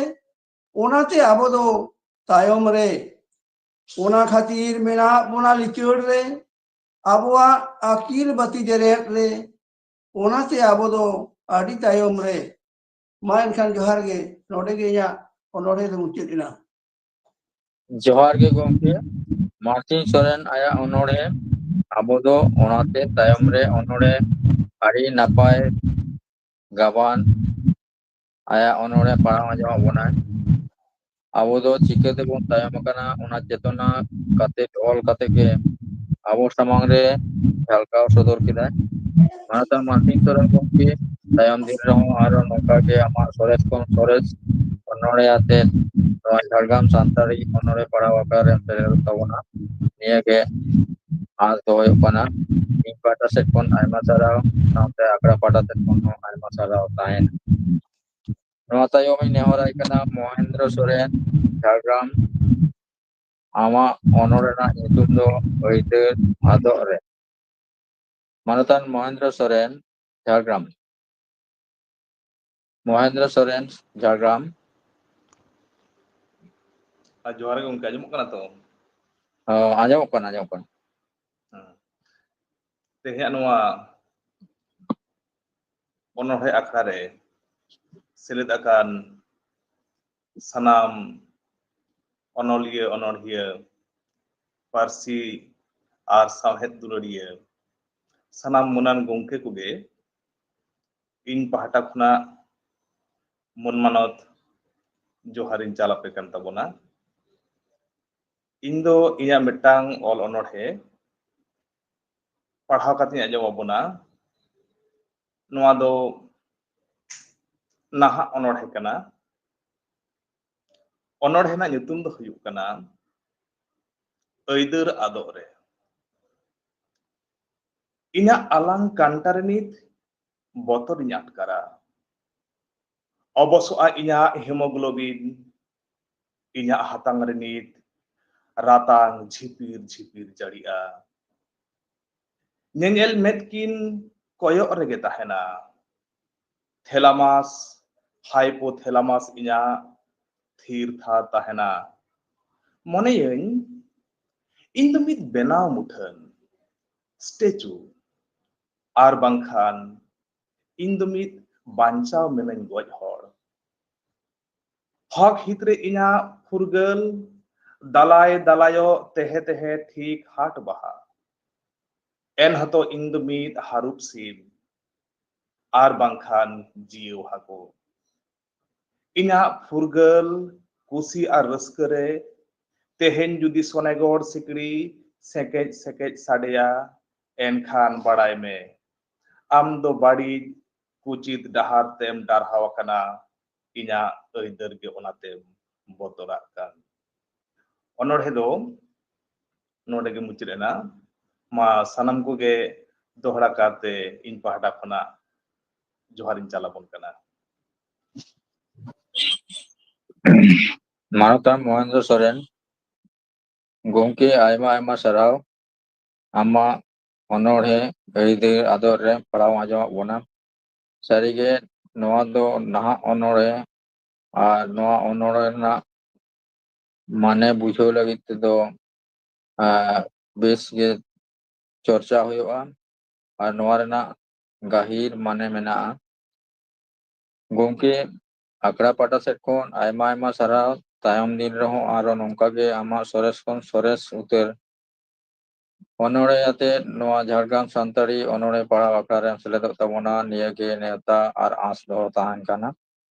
ᱚᱱᱟᱛᱮ ᱟᱵᱚ ᱫᱚ ᱛᱟᱭᱚᱢ ᱨᱮ᱾ ᱚᱱᱟ ᱠᱷᱟᱹᱛᱤᱨ ᱢᱮᱱᱟᱜ ᱵᱚᱱᱟ ᱞᱤᱪᱟᱹᱲ ᱨᱮ, ᱟᱵᱚᱣᱟᱜ ᱟᱹᱠᱤᱞ ᱵᱟᱹᱛᱤ ᱡᱮᱨᱮᱫ ᱨᱮ, ᱚᱱᱟᱛᱮ ᱟᱵᱚ ᱫᱚ ᱟᱹᱰᱤ ᱛᱟᱭᱚᱢ ᱨᱮ᱾ ᱢᱟ ᱮᱱᱠᱷᱟᱱ ᱡᱚᱦᱟᱨ ᱜᱮ, ᱱᱚᱰᱮ ᱜᱮ ᱤᱧᱟᱹᱜ ᱚᱱᱚᱬᱦᱮ ᱫᱚ ᱢᱩᱪᱟᱹᱫ ᱮᱱᱟ᱾ ᱡᱚᱦᱟᱨ ᱜᱮ ᱜᱚᱢᱠᱮ᱾ ᱢᱟᱨᱛᱤᱱ ᱥᱚᱨᱮᱱ ᱟᱭᱟᱜ ᱚᱱᱚᱬᱦᱮ ᱟᱵᱚ ᱫᱚ ᱚᱱᱟᱛᱮ ᱛᱟᱭᱚᱢ ᱨᱮ ᱚᱱᱚᱬᱦᱮ ᱟᱹᱰᱤ ᱱᱟᱯᱟᱭ ᱜᱟᱵᱟᱱ ᱟᱭᱟᱜ ᱚᱱᱚᱬᱦᱮ ᱯᱟᱲᱦᱟᱣ ᱟᱸᱡᱚᱢᱟᱜ ᱵᱚᱱᱟᱭ᱾ ᱟᱵᱚ ᱫᱚ ᱪᱤᱠᱟᱹ ᱛᱮᱵᱚᱱ ᱛᱟᱭᱚᱢ ᱟᱠᱟᱱᱟ, ᱚᱱᱟ ᱪᱮᱛᱚᱱᱟ ᱠᱟᱛᱮ, ᱚᱞ ᱠᱟᱛᱮ ᱜᱮ ᱟᱵᱚ ᱥᱟᱢᱟᱝ ᱨᱮ ᱡᱷᱟᱞᱠᱟᱣ ᱥᱚᱫᱚᱨ ᱠᱮᱫᱟᱭ᱾ ᱢᱟᱱᱚᱛᱟᱱ ᱢᱟᱨᱛᱤᱱ ᱥᱚᱨᱮᱱ ᱜᱚᱢᱠᱮ, ᱛᱟᱭᱚᱢ ᱫᱤᱱ ᱨᱮᱦᱚᱸ ᱟᱨᱚ ᱱᱚᱝᱠᱟ ᱜᱮ ᱟᱢᱟᱜ ᱥᱚᱨᱮᱥ ᱠᱷᱚᱱ ᱥᱚᱨᱮᱥ ᱚᱱᱚᱬᱦᱮ ᱟᱛᱮ ᱱᱚᱣᱟ ᱡᱷᱟᱲᱜᱨᱟᱢ ᱥᱟᱱᱛᱟᱲᱤ ᱚᱱᱚᱬᱦᱮ ᱯᱟᱲᱦᱟᱣ ᱟᱠᱷᱲᱟ ᱨᱮᱢ ᱥᱮᱴᱮᱨᱚᱜ ᱛᱟᱵᱚᱱᱟ᱾ ᱱᱤᱭᱟᱹ ᱜᱮ ᱟᱸᱥ ᱫᱚᱦᱚ ᱦᱩᱭᱩᱜ ᱠᱟᱱᱟ᱾ ᱤᱧ ᱯᱟᱦᱴᱟ ᱥᱮᱫ ᱠᱷᱚᱱ ᱟᱭᱢᱟ ᱥᱟᱨᱦᱟᱣ, ᱥᱟᱶᱛᱮ ᱟᱠᱷᱲᱟ ᱯᱟᱦᱴᱟ ᱥᱮᱫ ᱠᱷᱚᱱ ᱦᱚᱸ ᱟᱭᱢᱟ ᱥᱟᱨᱦᱟᱣ ᱛᱟᱦᱮᱱᱟ᱾ ᱱᱚᱣᱟ ᱛᱟᱭᱚᱢ ᱤᱧ ᱱᱮᱦᱚᱨᱟᱭ ᱠᱟᱱᱟ ᱢᱚᱦᱮᱱᱫᱨᱚ ᱥᱚᱨᱮᱱ, ᱡᱷᱟᱲᱜᱨᱟᱢ, ᱟᱢᱟᱜ ᱚᱱᱚᱬᱦᱮ ᱨᱮᱱᱟᱜ ᱧᱩᱛᱩᱢ ᱫᱚ ᱟᱹᱭᱫᱟᱹᱨ ᱟᱫᱚᱜ ᱨᱮ᱾ ᱢᱟᱱᱚᱛᱟᱱ ᱢᱚᱦᱮᱱᱫᱨᱚ ᱥᱚᱨᱮᱱ, ᱡᱷᱟᱲᱜᱨᱟᱢ᱾ ᱢᱚᱦᱮᱱᱫᱨᱚ ᱥᱚᱨᱮᱱ, ᱡᱷᱟᱲᱜᱨᱟᱢ᱾ ᱟᱨ ᱡᱚᱦᱟᱨ ᱜᱮ ᱜᱚᱢᱠᱮ, ᱟᱸᱡᱚᱢᱚᱜ ᱠᱟᱱᱟ ᱛᱚ? ᱦᱚᱸ, ᱟᱸᱡᱚᱢᱚᱜ ᱠᱟᱱᱟ, ᱟᱸᱡᱚᱢᱚᱜ ᱠᱟᱱᱟ᱾ ᱦᱮᱸ᱾ ᱛᱮᱦᱮᱧᱟᱜ ᱱᱚᱣᱟ ᱚᱱᱚᱬᱦᱮ ᱟᱠᱷᱲᱟ ᱨᱮ ᱥᱮᱞᱮᱫ ᱟᱠᱟᱱ ᱥᱟᱱᱟᱢ ᱚᱱᱚᱞᱤᱭᱟᱹ, ᱚᱱᱚᱬᱦᱤᱭᱟᱹ, ᱯᱟᱹᱨᱥᱤ ᱟᱨ ᱥᱟᱶᱦᱮᱫ ᱫᱩᱞᱟᱹᱲᱤᱭᱟᱹ, ᱥᱟᱱᱟᱢ ᱢᱟᱹᱱᱟᱱ ᱜᱚᱢᱠᱮ ᱠᱚᱜᱮ ᱤᱧ ᱯᱟᱦᱴᱟ ᱠᱷᱚᱱᱟᱜ ᱢᱟᱹᱱ ᱢᱟᱱᱚᱛ ᱡᱚᱦᱟᱨᱤᱧ ᱪᱟᱞ ᱟᱯᱮ ᱠᱟᱱ ᱛᱟᱵᱚᱱᱟ᱾ ᱤᱧ ᱫᱚ ᱤᱧᱟᱹᱜ ᱢᱤᱫᱴᱟᱝ ᱚᱞ ᱚᱱᱚᱬᱦᱮ ᱯᱟᱲᱦᱟᱣ ᱠᱟᱛᱮᱧ ᱟᱸᱡᱚᱢ ᱟᱵᱚᱱᱟ᱾ ᱱᱚᱣᱟ ᱫᱚ ᱱᱟᱦᱟᱜ ᱚᱱᱚᱬᱦᱮ ᱠᱟᱱᱟ᱾ ᱚᱱᱚᱬᱦᱮ ᱨᱮᱱᱟᱜ ᱧᱩᱛᱩᱢ ᱫᱚ ᱦᱩᱭᱩᱜ ᱠᱟᱱᱟ ᱟᱹᱭᱫᱟᱹᱨ ᱟᱫᱚᱜ ᱨᱮ᱾ ᱤᱧᱟᱹᱜ ᱟᱞᱟᱝ ᱠᱟᱱᱴᱟ ᱨᱮ ᱱᱤᱛ ᱵᱚᱛᱚᱨᱤᱧ ᱟᱴᱠᱟᱨᱟ᱾ ᱚᱵᱚᱥᱚᱜᱼᱟ ᱤᱧᱟᱹᱜ hemoglobin, ᱤᱧᱟᱹᱜ ᱦᱟᱛᱟᱝ ᱨᱮ ᱱᱤᱛ ᱨᱟᱛᱟᱝ ᱡᱷᱤᱯᱤᱨ ᱡᱷᱤᱯᱤᱨ ᱡᱟᱹᱲᱤᱜᱼᱟ᱾ ᱧᱮᱧᱮᱞ ᱢᱮᱫ ᱠᱤᱱ ᱠᱚᱭᱚᱜ ᱨᱮᱜᱮ ᱛᱟᱦᱮᱱᱟ᱾ Thalamus, hypothalamus ᱤᱧᱟᱹᱜ ᱛᱷᱤᱨ ᱛᱷᱟᱨ ᱛᱟᱦᱮᱱᱟ᱾ ᱢᱚᱱᱮᱭᱟᱹᱧ, ᱤᱧ ᱫᱚ ᱢᱤᱫ ᱵᱮᱱᱟᱣ ᱢᱩᱴᱷᱟᱹᱱ, statue, ᱟᱨ ᱵᱟᱝᱠᱷᱟᱱ ᱤᱧ ᱫᱚ ᱢᱤᱫ ᱵᱟᱧᱪᱟᱣ ᱢᱮᱱᱟᱹᱧ ᱜᱚᱡ ᱦᱚᱲ᱾ ᱦᱚᱠ ᱦᱤᱛ ᱨᱮ ᱤᱧᱟᱹᱜ ᱯᱷᱩᱨᱜᱟᱹᱞ ᱫᱟᱞᱟᱭ ᱫᱟᱞᱟᱭᱚᱜ ᱛᱮᱦᱮ ᱛᱮᱦᱮ ᱴᱷᱤᱠ ᱦᱟᱴ ᱵᱟᱦᱟ᱾ ᱮᱱ ᱦᱚᱸᱛᱚ ᱤᱧ ᱫᱚ ᱢᱤᱫ ᱦᱟᱹᱨᱩᱵ ᱥᱤᱢ, ᱟᱨ ᱵᱟᱝᱠᱷᱟᱱ ᱡᱤᱭᱟᱹᱣ ᱦᱟᱹᱠᱩ᱾ ᱤᱧᱟᱹᱜ ᱯᱷᱩᱨᱜᱟᱹᱞ, ᱠᱩᱥᱤ ᱟᱨ ᱨᱟᱹᱥᱠᱟᱹ ᱨᱮ ᱛᱮᱦᱮᱧ ᱡᱩᱫᱤ ᱥᱚᱱᱮᱜᱚᱲ ᱥᱤᱠᱲᱤ ᱥᱮᱸᱠᱮᱡ ᱥᱮᱸᱠᱮᱡ ᱥᱟᱰᱮᱭᱟ, ᱮᱱᱠᱷᱟᱱ ᱵᱟᱲᱟᱭ ᱢᱮ, ᱟᱢ ᱫᱚ ᱵᱟᱹᱲᱤᱡ ᱠᱩᱪᱤᱛ ᱰᱟᱦᱟᱨ ᱛᱮᱢ ᱰᱟᱨᱦᱟᱣ ᱟᱠᱟᱱᱟ᱾ ᱤᱧᱟᱹᱜ ᱟᱹᱭᱫᱟᱹᱨ ᱜᱮ ᱚᱱᱟᱛᱮᱢ ᱵᱚᱛᱚᱨᱟᱜ ᱠᱟᱱ᱾ ᱚᱱᱚᱬᱦᱮ ᱫᱚ ᱱᱚᱰᱮ ᱜᱮ ᱢᱩᱪᱟᱹᱫ ᱮᱱᱟ᱾ ᱢᱟ ᱥᱟᱱᱟᱢ ᱠᱚᱜᱮ ᱫᱚᱦᱲᱟ ᱠᱟᱨᱛᱮ ᱤᱧ ᱯᱟᱦᱴᱟ ᱠᱷᱚᱱᱟᱜ ᱡᱚᱦᱟᱨᱤᱧ ᱪᱟᱞ ᱟᱵᱚᱱ ᱠᱟᱱᱟ᱾ ᱢᱟᱱᱚᱛᱟᱱ ᱢᱚᱦᱮᱱᱫᱨᱚ ᱥᱚᱨᱮᱱ, ᱜᱚᱢᱠᱮ, ᱟᱭᱢᱟ ᱟᱭᱢᱟ ᱥᱟᱨᱦᱟᱣ ᱟᱢᱟᱜ ᱚᱱᱚᱬᱦᱮ ᱟᱹᱭᱫᱟᱹᱨ ᱟᱫᱚᱨ ᱨᱮ ᱯᱟᱲᱦᱟᱣ ᱟᱸᱡᱚᱢᱟᱜ ᱵᱚᱱᱟ᱾ ᱥᱟᱹᱨᱤᱜᱮ ᱱᱚᱣᱟ ᱫᱚ ᱱᱟᱦᱟᱜ ᱚᱱᱚᱬᱦᱮ, ᱟᱨ ᱱᱚᱣᱟ ᱚᱱᱚᱬᱦᱮ ᱨᱮᱱᱟᱜ ᱢᱟᱱᱮ ᱵᱩᱡᱷᱟᱹᱣ ᱞᱟᱹᱜᱤᱫ ᱛᱮᱫᱚ, ᱟᱸ, ᱵᱮᱥ ᱜᱮ ᱪᱚᱨᱪᱟ ᱦᱩᱭᱩᱜᱼᱟ ᱟᱨ ᱱᱚᱣᱟ ᱨᱮᱱᱟᱜ ᱜᱟᱹᱦᱤᱨ ᱢᱟᱱᱮ ᱢᱮᱱᱟᱜᱼᱟ᱾ ᱜᱚᱢᱠᱮ, ᱟᱠᱷᱲᱟ ᱯᱟᱦᱴᱟ ᱥᱮᱫ ᱠᱷᱚᱱ ᱟᱭᱢᱟ ᱟᱭᱢᱟ ᱥᱟᱨᱦᱟᱣ᱾ ᱛᱟᱭᱚᱢ ᱫᱤᱱ ᱨᱮᱦᱚᱸ ᱟᱨᱚ ᱱᱚᱝᱠᱟ ᱜᱮ ᱟᱢᱟᱜ ᱥᱚᱨᱮᱥ ᱠᱷᱚᱱ ᱥᱚᱨᱮᱥ ᱩᱛᱟᱹᱨ ᱚᱱᱚᱬᱦᱮ ᱟᱛᱮ ᱱᱚᱣᱟ ᱡᱷᱟᱲᱜᱨᱟᱢ ᱥᱟᱱᱛᱟᱲᱤ ᱚᱱᱚᱬᱦᱮ ᱯᱟᱲᱦᱟᱣ ᱟᱠᱷᱲᱟ ᱨᱮᱢ ᱥᱮᱞᱮᱫᱚᱜ ᱛᱟᱵᱚᱱᱟ, ᱱᱤᱭᱟᱹ ᱜᱮ ᱱᱮᱣᱛᱟ ᱟᱨ ᱟᱸᱥ ᱫᱚᱦᱚ ᱛᱟᱦᱮᱱ ᱠᱟᱱᱟ᱾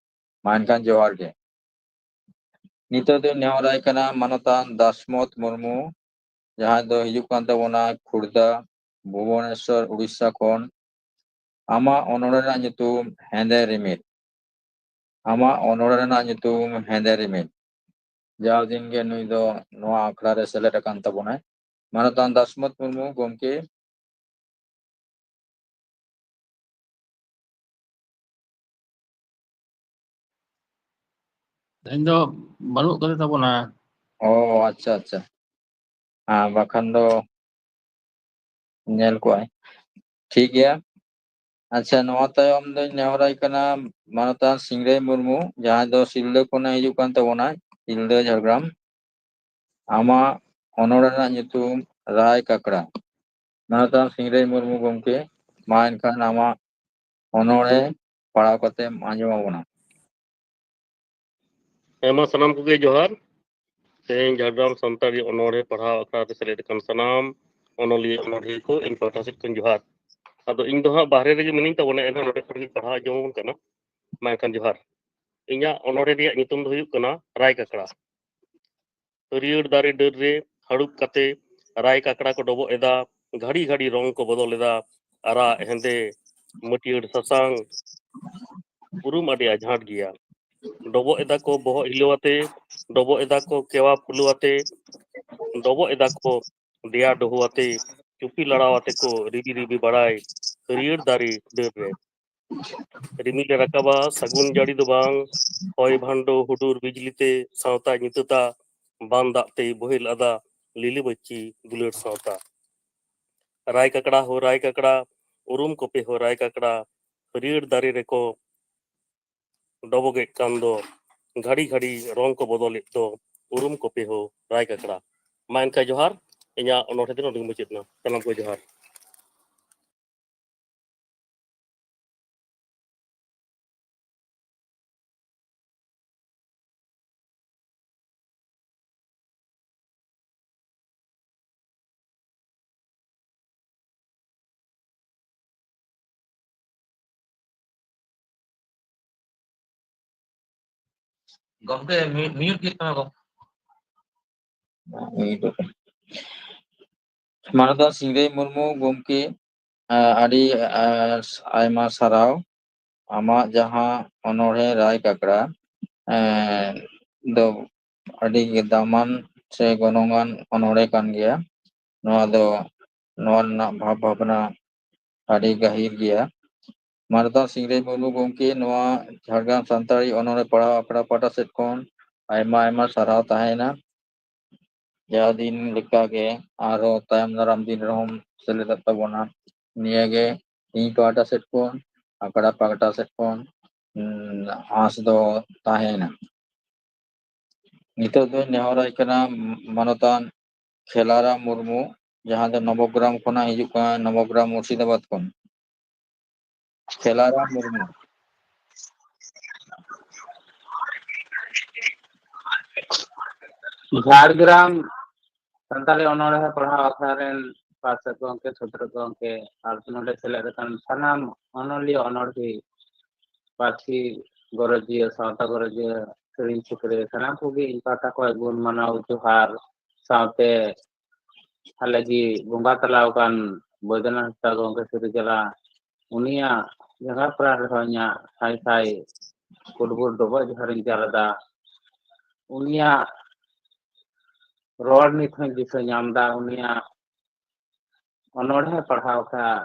ᱢᱟ ᱮᱱᱠᱷᱟᱱ ᱡᱚᱦᱟᱨ ᱜᱮ᱾ ᱱᱤᱛᱚᱜ ᱫᱚᱧ ᱱᱮᱦᱚᱨᱟᱭ ᱠᱟᱱᱟ ᱢᱟᱱᱚᱛᱟᱱ ᱫᱟᱥᱢᱚᱛ ᱢᱩᱨᱢᱩ, ᱡᱟᱦᱟᱸᱭ ᱫᱚ ᱦᱤᱡᱩᱜ ᱠᱟᱱ ᱛᱟᱵᱚᱱᱟ ᱠᱷᱩᱲᱫᱟ, ᱵᱷᱩᱵᱚᱱᱮᱥᱚᱨ, ᱩᱲᱤᱥᱥᱟ ᱠᱷᱚᱱ᱾ ᱟᱢᱟᱜ ᱚᱱᱚᱬᱦᱮ ᱨᱮᱱᱟᱜ ᱧᱩᱛᱩᱢ ᱦᱮᱸᱫᱮ ᱨᱤᱢᱤᱞ᱾ ᱟᱢᱟᱜ ᱚᱱᱚᱬᱦᱮ ᱨᱮᱱᱟᱜ ᱧᱩᱛᱩᱢ ᱦᱮᱸᱫᱮ ᱨᱤᱢᱤᱞ᱾ ᱡᱟᱣ ᱫᱤᱱ ᱜᱮ ᱱᱩᱭ ᱫᱚ ᱱᱚᱣᱟ ᱟᱠᱷᱲᱟ ᱨᱮ ᱥᱮᱞᱮᱫ ᱟᱠᱟᱱ ᱛᱟᱵᱚᱱᱟᱭ᱾ ᱢᱟᱱᱚᱛᱟᱱ ᱫᱟᱥᱢᱚᱛ ᱢᱩᱨᱢᱩ ᱜᱚᱢᱠᱮ, ᱛᱮᱦᱮᱧ ᱫᱚ ᱵᱟᱹᱱᱩᱜ ᱠᱟᱫᱮ ᱛᱟᱵᱚᱱᱟ᱾ ᱚ, ᱟᱪᱪᱷᱟ, ᱟᱪᱪᱷᱟ᱾ ᱦᱮᱸ, ᱵᱟᱠᱷᱟᱱ ᱫᱚ ᱧᱮᱞ ᱠᱚᱜᱼᱟᱭ᱾ ᱴᱷᱤᱠ ᱜᱮᱭᱟ᱾ ᱟᱪᱪᱷᱟ, ᱱᱚᱣᱟ ᱛᱟᱭᱚᱢ ᱫᱚᱧ ᱱᱮᱦᱚᱨᱟᱭ ᱠᱟᱱᱟ ᱢᱟᱱᱚᱛᱟᱱ ᱥᱤᱝᱨᱟᱹᱭ ᱢᱩᱨᱢᱩ, ᱡᱟᱦᱟᱸᱭ ᱫᱚ ᱥᱤᱞᱫᱟᱹ ᱠᱷᱚᱱᱮ ᱦᱤᱡᱩᱜ ᱠᱟᱱ ᱛᱟᱵᱚᱱᱟᱭ, ᱥᱤᱞᱫᱟᱹ, ᱡᱷᱟᱲᱜᱨᱟᱢ᱾ ᱟᱢᱟᱜ ᱚᱱᱚᱬᱦᱮ ᱨᱮᱱᱟᱜ ᱧᱩᱛᱩᱢ ᱨᱟᱭ ᱠᱟᱠᱲᱟ᱾ ᱢᱟᱱᱚᱛᱟᱱ ᱥᱤᱝᱨᱟᱹᱭ ᱢᱩᱨᱢᱩ ᱜᱚᱢᱠᱮ, ᱢᱟ ᱮᱱᱠᱷᱟᱱ ᱟᱢᱟᱜ ᱚᱱᱚᱬᱦᱮ ᱯᱟᱲᱦᱟᱣ ᱠᱟᱛᱮᱢ ᱟᱸᱡᱚᱢ ᱟᱵᱚᱱᱟ᱾ ᱦᱮᱸ, ᱢᱟ ᱥᱟᱱᱟᱢ ᱠᱚᱜᱮ ᱡᱚᱦᱟᱨ᱾ ᱛᱮᱦᱮᱧ ᱡᱷᱟᱲᱜᱨᱟᱢ ᱥᱟᱱᱛᱟᱲᱤ ᱚᱱᱚᱬᱦᱮ ᱯᱟᱲᱦᱟᱣ ᱟᱠᱷᱲᱟ ᱨᱮ ᱥᱮᱞᱮᱫ ᱟᱠᱟᱱ ᱥᱟᱱᱟᱢ ᱚᱱᱚᱞᱤᱭᱟᱹ ᱚᱱᱚᱬᱦᱤᱭᱟᱹ ᱠᱚ ᱤᱧ ᱯᱟᱦᱴᱟ ᱥᱮᱫ ᱠᱷᱚᱱ ᱡᱚᱦᱟᱨ᱾ ᱟᱫᱚ ᱤᱧ ᱫᱚ ᱦᱟᱸᱜ ᱵᱟᱦᱨᱮ ᱨᱮᱜᱮ ᱢᱤᱱᱟᱹᱧ ᱛᱟᱵᱚᱱᱟ, ᱮᱱᱦᱚᱸ ᱱᱚᱰᱮ ᱠᱷᱚᱱ ᱜᱮ ᱯᱟᱲᱦᱟᱣ ᱟᱸᱡᱚᱢ ᱟᱵᱚᱱ ᱠᱟᱱᱟ᱾ ᱢᱟ ᱮᱱᱠᱷᱟᱱ ᱡᱚᱦᱟᱨ᱾ ᱤᱧᱟᱹᱜ ᱚᱱᱚᱬᱦᱮ ᱨᱮᱭᱟᱜ ᱧᱩᱛᱩᱢ ᱫᱚ ᱦᱩᱭᱩᱜ ᱠᱟᱱᱟ ᱨᱟᱭ ᱠᱟᱠᱲᱟ᱾ ᱦᱟᱹᱨᱭᱟᱹᱲ ᱫᱟᱨᱮ ᱰᱟᱹᱨ ᱨᱮ ᱦᱟᱹᱲᱩᱵ ᱠᱟᱛᱮ ᱨᱟᱭ ᱠᱟᱠᱲᱟ ᱠᱚ ᱰᱚᱵᱚᱜ ᱮᱫᱟ᱾ ᱜᱷᱟᱹᱲᱤ ᱜᱷᱟᱹᱲᱤ ᱨᱚᱝ ᱠᱚ ᱵᱚᱫᱚᱞ ᱮᱫᱟ, ᱟᱨᱟᱜ, ᱦᱮᱸᱫᱮ, ᱢᱟᱹᱴᱭᱟᱹᱲ, ᱥᱟᱥᱟᱝ᱾ ᱩᱨᱩᱢ ᱟᱹᱰᱤ ᱟᱡᱷᱟᱴ ᱜᱮᱭᱟ᱾ ᱰᱚᱵᱚᱜ ᱮᱫᱟ ᱠᱚ ᱵᱚᱦᱚᱜ ᱦᱤᱞᱟᱹᱣ ᱟᱛᱮ, ᱰᱚᱵᱚᱜ ᱮᱫᱟ ᱠᱚ ᱠᱮᱣᱟ ᱯᱷᱩᱞᱟᱹᱣ ᱟᱛᱮ, ᱰᱚᱵᱚᱜ ᱮᱫᱟ ᱠᱚ ᱫᱮᱭᱟ ᱰᱚᱦᱩ ᱟᱛᱮ, ᱪᱩᱯᱤ ᱞᱟᱲᱟᱣ ᱟᱛᱮ ᱠᱚ ᱨᱤᱵᱤ ᱨᱤᱵᱤ ᱵᱟᱲᱟᱭ ᱦᱟᱹᱨᱭᱟᱹᱲ ᱫᱟᱨᱮ ᱰᱟᱹᱨ ᱨᱮ᱾ ᱨᱤᱢᱤᱞ ᱮ ᱨᱟᱠᱟᱵᱟ ᱥᱟᱹᱜᱩᱱ ᱡᱟᱹᱲᱤ ᱫᱚ ᱵᱟᱝ, ᱦᱚᱭ ᱵᱷᱟᱱᱰᱚ ᱦᱩᱰᱩᱨ ᱵᱤᱡᱽᱞᱤ ᱛᱮ ᱥᱟᱶᱛᱟ ᱧᱩᱛᱟᱹᱛᱟ ᱵᱟᱱ ᱫᱟᱜ ᱛᱮᱭ ᱵᱳᱦᱮᱞ ᱟᱫᱟ ᱞᱤᱞᱤ ᱵᱟᱹᱪᱤ ᱫᱩᱞᱟᱹᱲ ᱥᱟᱶᱛᱟ᱾ ᱨᱟᱭ ᱠᱟᱠᱲᱟ ᱦᱳ ᱨᱟᱭ ᱠᱟᱠᱲᱟ, ᱩᱨᱩᱢ ᱠᱚᱯᱮ ᱦᱳ ᱨᱟᱭ ᱠᱟᱠᱲᱟ, ᱦᱟᱹᱨᱭᱟᱹᱲ ᱫᱟᱨᱮ ᱨᱮᱠᱚ ᱰᱚᱵᱚᱜᱮᱫ ᱠᱟᱱ ᱫᱚ, ᱜᱷᱟᱹᱲᱤ ᱜᱷᱟᱹᱲᱤ ᱨᱚᱝ ᱠᱚ ᱵᱚᱫᱚᱞᱮᱫ ᱫᱚ, ᱩᱨᱩᱢ ᱠᱚᱯᱮ ᱦᱳ ᱨᱟᱭ ᱠᱟᱠᱲᱟ᱾ ᱢᱟ ᱮᱱᱠᱷᱟᱱ ᱡᱚᱦᱟᱨ, ᱤᱧᱟᱹᱜ ᱚᱱᱚᱬᱦᱮ ᱫᱚ ᱱᱚᱰᱮ ᱜᱮ ᱢᱩᱪᱟᱹᱫ ᱮᱱᱟ᱾ ᱥᱟᱱᱟᱢ ᱠᱚ ᱡᱚᱦᱟᱨ᱾ ᱜᱚᱢᱠᱮ, ᱢᱤ-, mute ᱜᱮ ᱛᱟᱢᱟ ᱜᱚᱢᱠᱮ᱾ ᱢᱟᱱᱚᱛᱟᱱ ᱥᱤᱝᱨᱟᱹᱭ ᱢᱩᱨᱢᱩ ᱜᱚᱢᱠᱮ, ᱟᱹᱰᱤ ᱟᱭᱢᱟ ᱥᱟᱨᱦᱟᱣ᱾ ᱟᱢᱟᱜ ᱡᱟᱦᱟᱸ ᱚᱱᱚᱬᱦᱮ ᱨᱟᱭ ᱠᱟᱠᱲᱟ ᱫᱚ ᱟᱹᱰᱤ ᱜᱮ ᱫᱟᱢᱟᱱ ᱥᱮ ᱜᱚᱱᱚᱝᱟᱱ ᱚᱱᱚᱬᱦᱮ ᱠᱟᱱ ᱜᱮᱭᱟ᱾ ᱱᱚᱣᱟ ᱫᱚ, ᱱᱚᱣᱟ ᱨᱮᱱᱟᱜ ᱵᱷᱟᱵᱽ ᱵᱷᱟᱵᱽᱱᱟ ᱟᱹᱰᱤ ᱜᱟᱹᱦᱤᱨ ᱜᱮᱭᱟ᱾ ᱢᱟᱱᱚᱛᱟᱱ ᱥᱤᱝᱨᱟᱹᱭ ᱢᱩᱨᱢᱩ ᱜᱚᱢᱠᱮ, ᱱᱚᱣᱟ ᱡᱷᱟᱲᱜᱨᱟᱢ ᱥᱟᱱᱛᱟᱲᱤ ᱚᱱᱚᱬᱦᱮ ᱯᱟᱲᱦᱟᱣ ᱟᱠᱷᱲᱟ ᱯᱟᱦᱴᱟ ᱥᱮᱫ ᱠᱷᱚᱱ ᱟᱭᱢᱟ ᱟᱭᱢᱟ ᱥᱟᱨᱦᱟᱣ ᱛᱟᱦᱮᱸᱭᱮᱱᱟ᱾ ᱡᱟᱣ ᱫᱤᱱ ᱞᱮᱠᱟᱜᱮ ᱟᱨᱦᱚᱸ ᱛᱟᱭᱚᱢ ᱫᱟᱨᱟᱢ ᱫᱤᱱ ᱨᱮᱦᱚᱸᱢ ᱥᱮᱞᱮᱫᱚᱜ ᱛᱟᱵᱚᱱᱟ᱾ ᱱᱤᱭᱟᱹᱜᱮ ᱤᱧ ᱯᱟᱦᱴᱟ ᱥᱮᱫ ᱠᱷᱚᱱ, ᱟᱠᱷᱲᱟ ᱯᱟᱦᱴᱟ ᱥᱮᱫ ᱠᱷᱚᱱ, ᱩᱸ, ᱟᱸᱥ ᱫᱚ ᱛᱟᱦᱮᱸᱭᱮᱱᱟ᱾ ᱱᱤᱛᱚᱜ ᱫᱚᱧ ᱱᱮᱦᱚᱨᱟᱭ ᱠᱟᱱᱟ ᱢᱟᱱᱚᱛᱟᱱ ᱠᱷᱮᱞᱟᱨᱟᱢ ᱢᱩᱨᱢᱩ, ᱡᱟᱦᱟᱸ ᱫᱚ ᱱᱚᱵᱚᱜᱨᱟᱢ ᱠᱷᱚᱱᱟᱜ ᱦᱤᱡᱩᱜ ᱠᱟᱱᱟ, ᱱᱚᱵᱚᱜᱨᱟᱢ ᱢᱩᱨᱥᱤᱫᱟᱵᱟᱫᱽ ᱠᱷᱚᱱ᱾ ᱠᱷᱮᱞᱟᱨᱟᱢ ᱢᱩᱨᱢᱩ᱾ ᱡᱷᱟᱲᱜᱨᱟᱢ ᱥᱟᱱᱛᱟᱲᱤ ᱚᱱᱚᱬᱦᱮ ᱯᱟᱲᱦᱟᱣ ᱟᱠᱷᱲᱟ ᱨᱮᱱ ᱯᱟᱨᱥᱮᱛ ᱜᱚᱢᱠᱮ, ᱥᱩᱛᱨᱮᱛ ᱜᱚᱢᱠᱮ ᱟᱨ ᱱᱚᱰᱮ ᱥᱮᱞᱮᱫ ᱟᱠᱟᱱ ᱥᱟᱱᱟᱢ ᱚᱱᱚᱞᱤᱭᱟᱹ, ᱚᱱᱚᱬᱦᱤᱭᱟᱹ, ᱯᱟᱹᱨᱥᱤ ᱜᱚᱨᱚᱡᱤᱭᱟᱹ, ᱥᱟᱶᱛᱟ ᱜᱚᱨᱚᱡᱤᱭᱟᱹ, ᱥᱮᱨᱮᱧ ᱥᱤᱠᱟᱹᱨᱤᱭᱟᱹ, ᱥᱟᱱᱟᱢ ᱠᱚᱜᱮ ᱤᱧ ᱯᱟᱦᱴᱟ ᱠᱷᱚᱱ ᱜᱩᱱ ᱢᱟᱱᱟᱣ ᱡᱚᱦᱟᱨ ᱥᱟᱶᱛᱮ ᱦᱟᱞᱮ ᱜᱮ ᱵᱚᱸᱜᱟ ᱛᱟᱞᱟ ᱟᱠᱟᱱ ᱵᱳᱭᱫᱚᱱᱟᱛᱷ ᱦᱟᱸᱥᱫᱟ ᱜᱚᱢᱠᱮ ᱥᱤᱨᱤᱡᱟᱞᱟ, ᱩᱱᱤᱭᱟᱜ ᱡᱟᱸᱜᱟ ᱯᱨᱟᱱ ᱨᱮᱦᱚᱸ ᱤᱧᱟᱹᱜ ᱥᱟᱭ ᱥᱟᱭ ᱠᱩᱴᱵᱩᱴ ᱰᱚᱵᱚᱜ ᱡᱚᱦᱟᱨᱤᱧ ᱪᱟᱞ ᱮᱫᱟ᱾ ᱩᱱᱤᱭᱟᱜ ᱨᱚᱲ ᱱᱤᱛ ᱦᱚᱸᱧ ᱫᱤᱥᱟᱹ ᱧᱟᱢ ᱮᱫᱟ, ᱩᱱᱤᱭᱟᱜ ᱚᱱᱚᱬᱦᱮ ᱯᱟᱲᱦᱟᱣ ᱠᱷᱟᱱ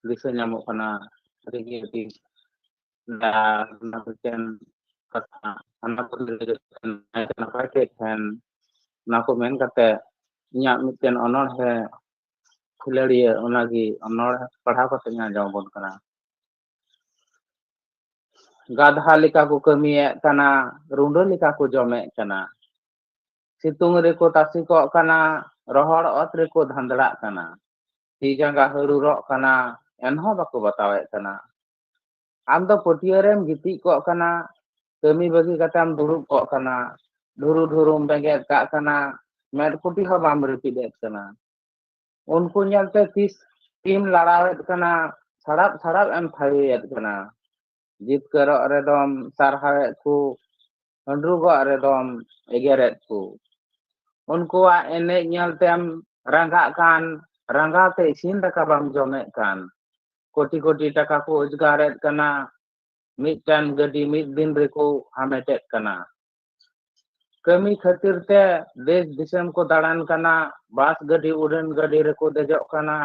ᱫᱤᱥᱟᱹ ᱧᱟᱢᱚᱜ ᱠᱟᱱᱟ᱾ ᱥᱟᱹᱨᱤᱜᱮ ᱟᱹᱰᱤ ᱫᱟ-, ᱚᱱᱟ ᱢᱤᱫᱴᱮᱱ ᱠᱟᱛᱷᱟ, ᱚᱱᱟ ᱠᱚ ᱱᱟᱯᱟᱭ ᱛᱮ ᱛᱟᱦᱮᱱ, ᱚᱱᱟ ᱠᱚ ᱢᱮᱱ ᱠᱟᱛᱮ ᱤᱧᱟᱹᱜ ᱢᱤᱫᱴᱮᱱ ᱚᱱᱚᱬᱦᱮ ᱠᱷᱤᱞᱟᱹᱲᱤᱭᱟᱹ, ᱚᱱᱟᱜᱮ ᱚᱱᱚᱬᱦᱮ ᱯᱟᱲᱦᱟᱣ ᱠᱟᱛᱮ ᱤᱧ ᱟᱸᱡᱚᱢ ᱟᱵᱚᱱ ᱠᱟᱱᱟ᱾ ᱜᱟᱫᱷᱟ ᱞᱮᱠᱟ ᱠᱚ ᱠᱟᱹᱢᱤᱭᱮᱫ ᱠᱟᱱᱟ, ᱨᱩᱸᱰᱟᱹ ᱞᱮᱠᱟ ᱠᱚ ᱡᱚᱢᱮᱫ ᱠᱟᱱᱟ᱾ ᱥᱤᱛᱩᱝ ᱨᱮᱠᱚ ᱛᱟᱥᱮ ᱠᱚᱜ ᱠᱟᱱᱟ, ᱨᱚᱦᱚᱲ ᱚᱛ ᱨᱮᱠᱚ ᱫᱷᱟᱸᱫᱲᱟᱜ ᱠᱟᱱᱟ᱾ ᱛᱤ ᱡᱟᱸᱜᱟ ᱦᱟᱹᱨᱩᱨᱚᱜ ᱠᱟᱱᱟ, ᱮᱱᱦᱚᱸ ᱵᱟᱠᱚ ᱵᱟᱛᱟᱣᱮᱫ ᱠᱟᱱᱟ᱾ ᱟᱢ ᱫᱚ ᱯᱟᱹᱴᱭᱟᱹ ᱨᱮᱢ ᱜᱤᱛᱤᱡ ᱠᱚᱜ ᱠᱟᱱᱟ, ᱠᱟᱹᱢᱤ ᱵᱟᱹᱜᱤ ᱠᱟᱛᱮᱢ ᱫᱩᱲᱩᱵ ᱠᱚᱜ ᱠᱟᱱᱟ, ᱰᱷᱩᱨᱩ ᱰᱷᱩᱨᱩᱢ ᱵᱮᱸᱜᱮᱫ ᱠᱟᱜ ᱠᱟᱱᱟ, ᱢᱮᱫ ᱠᱩᱴᱤ ᱦᱚᱸ ᱵᱟᱢ ᱨᱤᱯᱤᱫ ᱮᱫ ᱠᱟᱱᱟ᱾ ᱩᱱᱠᱩ ᱧᱮᱞᱛᱮ ᱛᱤᱥ ᱛᱤᱢ ᱞᱟᱲᱟᱣᱮᱫ ᱠᱟᱱᱟ, ᱥᱟᱲᱟᱯ ᱥᱟᱲᱟᱯ ᱮᱢ ᱛᱷᱟᱭᱚᱭᱮᱫ ᱠᱟᱱᱟ᱾ ᱡᱤᱛᱠᱟᱹᱨᱚᱜ ᱨᱮᱫᱚᱢ ᱥᱟᱨᱦᱟᱣᱮᱫ ᱠᱚ, ᱦᱟᱺᱰᱨᱩᱜᱚᱜ ᱨᱮᱫᱚᱢ ᱮᱜᱮᱨᱮᱫ ᱠᱚ᱾ ᱩᱱᱠᱩᱣᱟᱜ ᱮᱱᱮᱡ ᱧᱮᱞ ᱛᱮᱢ ᱨᱟᱸᱜᱟᱜ ᱠᱟᱱ, ᱨᱟᱸᱜᱟᱣ ᱛᱮ ᱤᱥᱤᱱ ᱫᱟᱠᱟ ᱵᱟᱢ ᱡᱚᱢᱮᱫ ᱠᱟᱱ᱾ ᱠᱳᱴᱤ ᱠᱳᱴᱤ ᱴᱟᱠᱟ ᱠᱚ ᱨᱳᱡᱽᱜᱟᱨᱮᱫ ᱠᱟᱱᱟ, ᱢᱤᱫᱴᱟᱝ ᱜᱟᱹᱰᱤ ᱢᱤᱫ ᱫᱤᱱ ᱨᱮᱠᱚ ᱦᱟᱢᱮᱴᱮᱫ ᱠᱟᱱᱟ᱾ ᱠᱟᱹᱢᱤ ᱠᱷᱟᱹᱛᱤᱨ ᱛᱮ ᱫᱮᱥ ᱫᱤᱥᱚᱢ ᱠᱚ ᱫᱟᱬᱟᱱ ᱠᱟᱱᱟ, ᱵᱟᱥ ᱜᱟᱹᱰᱤ ᱩᱰᱟᱹᱱ ᱜᱟᱹᱰᱤ ᱨᱮᱠᱚ ᱫᱮᱡᱚᱜ ᱠᱟᱱᱟ,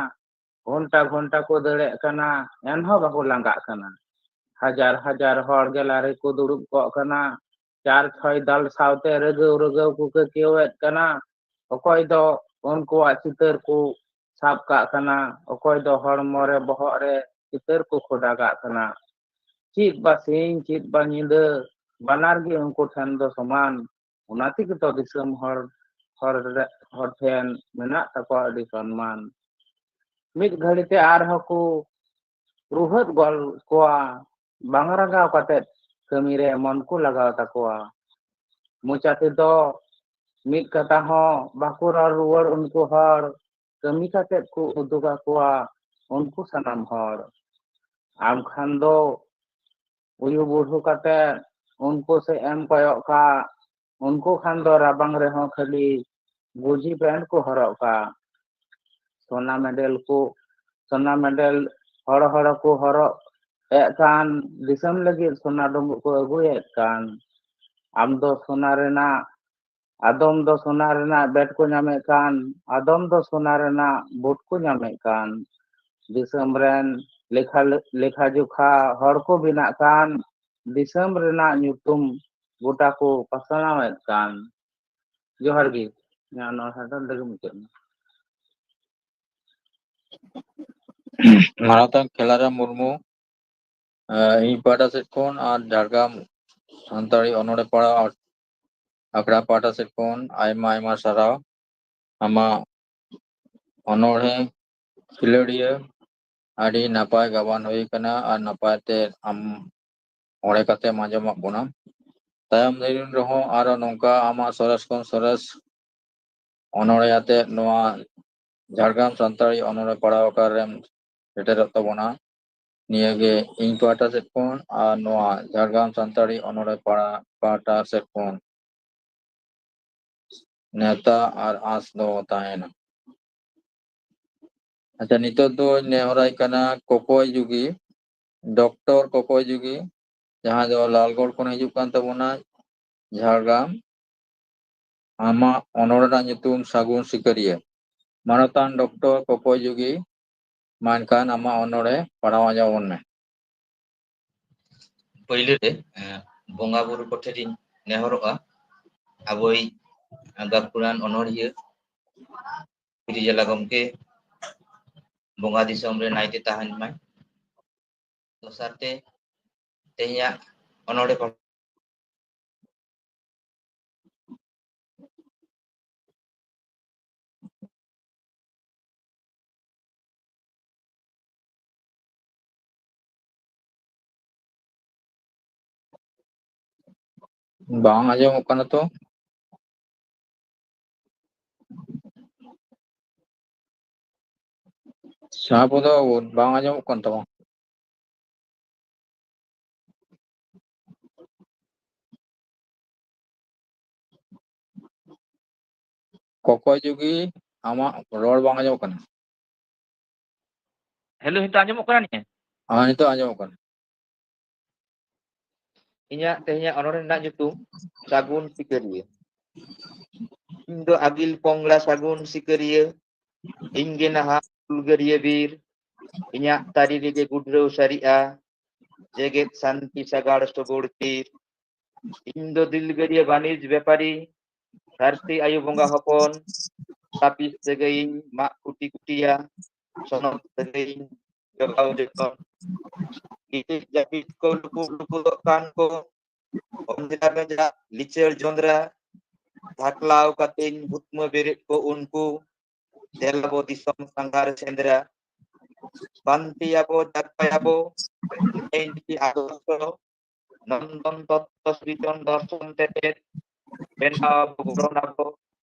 ᱜᱷᱚᱱᱴᱟ ᱜᱷᱚᱱᱴᱟ ᱠᱚ ᱫᱟᱹᱲᱮᱫ ᱠᱟᱱᱟ, ᱮᱱᱦᱚᱸ ᱵᱟᱠᱚ ᱞᱟᱸᱜᱟᱜ ᱠᱟᱱᱟ᱾ ᱦᱟᱡᱟᱨ ᱦᱟᱡᱟᱨ ᱦᱚᱲ ᱜᱮᱞᱟᱨᱤ ᱠᱚ ᱫᱩᱲᱩᱵ ᱠᱚᱜ ᱠᱟᱱᱟ, ᱪᱟᱨ ᱪᱷᱚᱭ ᱫᱟᱞ ᱥᱟᱶᱛᱮ ᱨᱟᱹᱜᱟᱹᱣ ᱨᱟᱹᱜᱟᱹᱣ ᱠᱚ ᱠᱟᱹᱠᱤᱭᱟᱹᱣᱮᱫ ᱠᱟᱱᱟ᱾ ᱚᱠᱚᱭ ᱫᱚ ᱩᱱᱠᱩᱣᱟᱜ ᱪᱤᱛᱟᱹᱨ ᱠᱚ ᱥᱟᱵ ᱠᱟᱜ ᱠᱟᱱᱟ, ᱚᱠᱚᱭ ᱫᱚ ᱦᱚᱲᱢᱚ ᱨᱮ, ᱵᱚᱦᱚᱜ ᱨᱮ ᱪᱤᱛᱟᱹᱨ ᱠᱚ ᱠᱷᱚᱫᱟ ᱠᱟᱜ ᱠᱟᱱᱟ᱾ ᱪᱮᱫ ᱵᱟ ᱥᱤᱧ, ᱪᱮᱫ ᱵᱟ ᱧᱤᱫᱟᱹ, ᱵᱟᱱᱟᱨ ᱜᱮ ᱩᱱᱠᱩ ᱴᱷᱮᱱ ᱫᱚ ᱥᱚᱢᱟᱱ᱾ ᱚᱱᱟ ᱛᱮᱜᱮ ᱛᱚ ᱫᱤᱥᱚᱢ ᱦᱚᱲ, ᱦᱚᱲ ᱨᱮ, ᱦᱚᱲ ᱴᱷᱮᱱ ᱢᱮᱱᱟᱜ ᱛᱟᱠᱚᱣᱟ ᱟᱹᱰᱤ ᱥᱚᱱᱢᱟᱱ᱾ ᱢᱤᱫ ᱜᱷᱟᱹᱲᱤ ᱛᱮ ᱟᱨᱦᱚᱸ ᱠᱚ ᱨᱩᱦᱟᱹᱫ ᱜᱚᱞ ᱠᱚᱣᱟ, ᱵᱟᱝ ᱨᱟᱸᱜᱟᱣ ᱠᱟᱛᱮ ᱠᱟᱹᱢᱤ ᱨᱮ ᱢᱚᱱ ᱠᱚ ᱞᱟᱜᱟᱣ ᱛᱟᱠᱚᱣᱟ᱾ ᱢᱚᱪᱟ ᱛᱮᱫᱚ ᱢᱤᱫ ᱠᱟᱛᱷᱟ ᱦᱚᱸ ᱵᱟᱠᱚ ᱨᱚᱲ ᱨᱩᱣᱟᱹᱲ ᱩᱱᱠᱩ ᱦᱚᱲ, ᱠᱟᱹᱢᱤ ᱠᱟᱛᱮ ᱠᱚ ᱩᱫᱩᱜ ᱟᱠᱚᱣᱟ ᱩᱱᱠᱩ ᱥᱟᱱᱟᱢ ᱦᱚᱲ᱾ ᱟᱢ ᱠᱷᱟᱱ ᱫᱚ ᱩᱭᱩ ᱵᱩᱨᱦᱩ ᱠᱟᱛᱮ ᱩᱱᱠᱩ ᱥᱮᱫ ᱮᱢ ᱠᱚᱭᱚᱜ ᱠᱟᱜ, ᱩᱱᱠᱩ ᱠᱷᱟᱱ ᱫᱚ ᱨᱟᱵᱟᱝ ᱨᱮᱦᱚᱸ ᱠᱷᱟᱹᱞᱤ ᱜᱩᱡᱤ ᱯᱮᱱᱴ ᱠᱚ ᱦᱚᱨᱚᱜ ᱠᱟᱜ᱾ ᱥᱚᱱᱟ ᱢᱮᱰᱮᱞ ᱠᱚ, ᱥᱚᱱᱟ ᱢᱮᱰᱮᱞ ᱦᱚᱲ ᱦᱚᱲ ᱠᱚ ᱦᱚᱨᱚᱜ ᱮᱫ ᱠᱟᱱ, ᱫᱤᱥᱚᱢ ᱞᱟᱹᱜᱤᱫ ᱥᱚᱱᱟ ᱰᱩᱸᱵᱩᱜ ᱠᱚ ᱟᱹᱜᱩᱭᱮᱫ ᱠᱟᱱ᱾ ᱟᱢ ᱫᱚ ᱥᱚᱱᱟ ᱨᱮᱱᱟᱜ, ᱟᱫᱚᱢ ᱫᱚ ᱥᱚᱱᱟ ᱨᱮᱱᱟᱜ ᱵᱮᱴ ᱠᱚ ᱧᱟᱢᱮᱫ ᱠᱟᱱ, ᱟᱫᱚᱢ ᱫᱚ ᱥᱚᱱᱟ ᱨᱮᱱᱟᱜ ᱵᱩᱴ ᱠᱚ ᱧᱟᱢᱮᱫ ᱠᱟᱱ᱾ ᱫᱤᱥᱚᱢ ᱨᱮᱱ ᱞᱮᱠᱷᱟ, ᱞᱮᱠᱷᱟ ᱡᱚᱠᱷᱟ ᱦᱚᱲ ᱠᱚ ᱵᱮᱱᱟᱜ ᱠᱟᱱ, ᱫᱤᱥᱚᱢ ᱨᱮᱱᱟᱜ ᱧᱩᱛᱩᱢ ᱜᱚᱴᱟ ᱠᱚ ᱯᱟᱥᱱᱟᱣᱮᱫ ᱠᱟᱱ᱾ ᱡᱚᱦᱟᱨ ᱜᱮ᱾ ᱤᱧᱟᱹᱜ ᱱᱚᱣᱟ ᱥᱟᱶᱛᱮ ᱱᱚᱰᱮ ᱜᱮ ᱢᱩᱪᱟᱹᱫ ᱮᱱᱟ᱾ ᱢᱟᱱᱚᱛᱟᱱ ᱠᱷᱮᱞᱟᱨᱟᱢ ᱢᱩᱨᱢᱩ, ᱮ, ᱤᱧ ᱯᱟᱦᱴᱟ ᱥᱮᱫ ᱠᱷᱚᱱ ᱟᱨ ᱡᱷᱟᱲᱜᱨᱟᱢ ᱥᱟᱱᱛᱟᱲᱤ ᱚᱱᱚᱬᱦᱮ ᱯᱟᱲᱦᱟᱣ ᱟᱠᱷᱲᱟ ᱯᱟᱦᱴᱟ ᱥᱮᱫ ᱠᱷᱚᱱ ᱟᱭᱢᱟ ᱟᱭᱢᱟ ᱥᱟᱨᱦᱟᱣ᱾ ᱟᱢᱟᱜ ᱚᱱᱚᱬᱦᱮ ᱠᱷᱤᱞᱟᱹᱲᱤᱭᱟᱹ ᱟᱹᱰᱤ ᱱᱟᱯᱟᱭ ᱜᱟᱵᱟᱱ ᱦᱩᱭ ᱟᱠᱟᱱᱟ ᱟᱨ ᱱᱟᱯᱟᱭ ᱛᱮ ᱟᱢ ᱚᱬᱦᱮ ᱠᱟᱛᱮᱢ ᱟᱸᱡᱚᱢᱟᱜ ᱵᱚᱱᱟ᱾ ᱛᱟᱭᱚᱢ ᱫᱤᱱ ᱨᱮᱦᱚᱸ ᱟᱨᱚ ᱱᱚᱝᱠᱟ ᱟᱢᱟᱜ ᱥᱚᱨᱮᱥ ᱠᱷᱚᱱ ᱥᱚᱨᱮᱥ ᱚᱱᱚᱬᱦᱮ ᱟᱛᱮ ᱱᱚᱣᱟ ᱡᱷᱟᱲᱜᱨᱟᱢ ᱥᱟᱱᱛᱟᱲᱤ ᱚᱱᱚᱬᱦᱮ ᱯᱟᱲᱦᱟᱣ ᱟᱠᱷᱲᱟ ᱨᱮᱢ ᱥᱮᱴᱮᱨᱚᱜ ᱛᱟᱵᱚᱱᱟ᱾ ᱱᱤᱭᱟᱹᱜᱮ ᱤᱧ ᱯᱟᱦᱴᱟ ᱥᱮᱫ ᱠᱷᱚᱱ ᱟᱨ ᱱᱚᱣᱟ ᱡᱷᱟᱲᱜᱨᱟᱢ ᱥᱟᱱᱛᱟᱲᱤ ᱚᱱᱚᱬᱦᱮ ᱯᱟᱲᱦᱟᱣ ᱯᱟᱦᱴᱟ ᱥᱮᱫ ᱠᱷᱚᱱ ᱱᱮᱣᱛᱟ ᱟᱨ ᱟᱸᱥ ᱫᱚ ᱛᱟᱦᱮᱱᱟ᱾ ᱟᱪᱪᱷᱟ, ᱱᱤᱛᱚᱜ ᱫᱚᱧ ᱱᱮᱦᱚᱨᱟᱭ ᱠᱟᱱᱟ ᱠᱚᱠᱚᱭ ᱡᱩᱜᱤ, ᱰᱚᱠᱴᱚᱨ ᱠᱚᱠᱚᱭ ᱡᱩᱜᱤ, ᱡᱟᱦᱟᱸᱭ ᱫᱚ ᱞᱟᱞᱜᱚᱲ ᱠᱷᱚᱱ ᱦᱤᱡᱩᱜ ᱠᱟᱱ ᱛᱟᱵᱚᱱᱟ ᱡᱷᱟᱲᱜᱨᱟᱢ᱾ ᱟᱢᱟᱜ ᱚᱱᱚᱬᱦᱮ ᱨᱮᱱᱟᱜ ᱧᱩᱛᱩᱢ ᱥᱟᱹᱜᱩᱱ ᱥᱤᱠᱟᱹᱨᱤᱭᱟᱹ᱾ ᱢᱟᱱᱚᱛᱟᱱ ᱰᱚᱠᱴᱚᱨ ᱠᱚᱠᱚᱭ ᱡᱩᱜᱤ, ᱢᱟ ᱮᱱᱠᱷᱟᱱ ᱟᱢᱟᱜ ᱚᱱᱚᱬᱦᱮ ᱯᱟᱲᱦᱟᱣ ᱟᱸᱡᱚᱢ ᱟᱵᱚᱱ ᱢᱮ᱾ ᱯᱳᱭᱞᱳ ᱨᱮ, ᱮᱸ, ᱵᱚᱸᱜᱟ ᱵᱩᱨᱩ ᱠᱚᱴᱷᱮᱱ ᱤᱧ ᱱᱮᱦᱚᱨᱚᱜᱼᱟ, ᱟᱵᱚᱭᱤᱡ ᱜᱟᱹᱠᱷᱩᱲᱟᱱ ᱚᱱᱚᱬᱦᱤᱭᱟᱹ ᱥᱤᱨᱡᱟᱞᱟ ᱜᱚᱢᱠᱮ ᱵᱚᱸᱜᱟ ᱫᱤᱥᱚᱢ ᱨᱮ ᱱᱟᱭᱛᱮ ᱛᱟᱦᱮᱱ ᱢᱟᱭ᱾ ᱫᱚᱥᱟᱨ ᱛᱮ, ᱛᱮᱦᱮᱧᱟᱜ ᱚᱱᱚᱬᱦᱮ ᱯᱟᱲᱦᱟᱣ ᱵᱟᱝ ᱟᱸᱡᱚᱢᱚᱜ ᱠᱟᱱᱟ ᱛᱚ᱾ ᱥᱟᱦᱟᱯᱚᱫᱚ ᱵᱟᱝ ᱟᱸᱡᱚᱢᱚᱜ ᱠᱟᱱ ᱛᱟᱢᱟ᱾ ᱠᱚᱠᱚᱭ ᱡᱩᱜᱤ, ᱟᱢᱟᱜ ᱨᱚᱲ ᱵᱟᱝ ᱟᱸᱡᱚᱢᱚᱜ ᱠᱟᱱᱟ᱾ ᱦᱮᱞᱳ, ᱱᱤᱛᱚᱜ ᱟᱸᱡᱚᱢᱚᱜ ᱠᱟᱱᱟ ᱱᱤᱭᱟᱹ? ᱦᱮᱸ, ᱱᱤᱛᱚᱜ ᱟᱸᱡᱚᱢᱚᱜ ᱠᱟᱱᱟ᱾ ᱤᱧᱟᱹᱜ ᱛᱮᱦᱮᱧᱟᱜ ᱚᱱᱚᱬᱦᱮ ᱨᱮᱱᱟᱜ ᱧᱩᱛᱩᱢ ᱥᱟᱹᱜᱩᱱ ᱥᱤᱠᱟᱹᱨᱤᱭᱟᱹ᱾ ᱤᱧ ᱫᱚ ᱟᱹᱜᱤᱞ ᱯᱚᱝᱲᱟ ᱥᱟᱹᱜᱩᱱ ᱥᱤᱠᱟᱹᱨᱤᱭᱟᱹ, ᱤᱧ ᱜᱮ ᱱᱟᱦᱟᱜ ᱦᱩᱞᱜᱟᱹᱨᱤᱭᱟᱹ ᱵᱤᱨ, ᱤᱧᱟᱹᱜ ᱛᱟᱹᱨᱤ ᱨᱮᱜᱮ ᱜᱩᱰᱨᱟᱹᱣ ᱥᱟᱹᱨᱤᱜᱼᱟ, ᱡᱮᱜᱮᱛ ᱥᱟᱱᱛᱤ ᱥᱟᱜᱟᱲ ᱥᱚᱜᱚᱲ ᱛᱤᱨ᱾ ᱤᱧ ᱫᱚ ᱫᱤᱞᱜᱟᱹᱨᱤᱭᱟᱹ ᱵᱟᱹᱱᱤᱡᱽ ᱵᱮᱯᱟᱨᱤ, ᱫᱷᱟᱹᱨᱛᱤ ᱟᱭᱳ ᱵᱚᱸᱜᱟ ᱦᱚᱯᱚᱱ, ᱛᱟᱹᱯᱤᱥ ᱥᱟᱹᱜᱟᱹᱭᱤᱧ ᱢᱟᱜ ᱠᱩᱴᱤ ᱠᱩᱴᱤᱭᱟ, ᱥᱚᱱᱚᱛ ᱥᱟᱹᱜᱟᱹᱭᱤᱧ ᱡᱚᱜᱟᱣ ᱡᱚᱛᱚᱱ᱾ ᱜᱤᱛᱤᱡ ᱡᱟᱹᱯᱤᱫ ᱠᱚ ᱞᱩᱯᱩᱜ ᱞᱩᱯᱩᱜᱚᱜ ᱠᱟᱱ ᱠᱚ, ᱚᱸᱡᱽᱨᱟ ᱢᱮᱡᱟ ᱞᱤᱪᱟᱹᱲ ᱡᱚᱸᱫᱽᱨᱟ, ᱫᱷᱟᱠᱞᱟᱣ ᱠᱟᱛᱮᱧ ᱦᱩᱛᱢᱟᱹ ᱵᱮᱨᱮᱫ ᱠᱚ ᱩᱱᱠᱩ, ᱫᱮᱞᱟ ᱵᱚ ᱫᱤᱥᱚᱢ ᱥᱟᱸᱜᱷᱟᱨ ᱥᱮᱸᱫᱽᱨᱟ᱾ ᱯᱟᱱᱛᱮᱭᱟᱵᱚ ᱡᱟᱨᱯᱟᱭᱟᱵᱚ, ᱱᱮᱭᱱᱤᱛᱤ ᱟᱫᱚᱨᱥᱚ, ᱱᱚᱱᱫᱚᱱ ᱛᱚᱛᱛᱚ ᱥᱨᱤᱡᱚᱱ ᱫᱚᱨᱥᱚᱱ ᱛᱮᱛᱮᱫ, ᱵᱮᱱᱟᱣ ᱟᱵᱚ ᱜᱚᱲᱚᱱ ᱟᱵᱚ,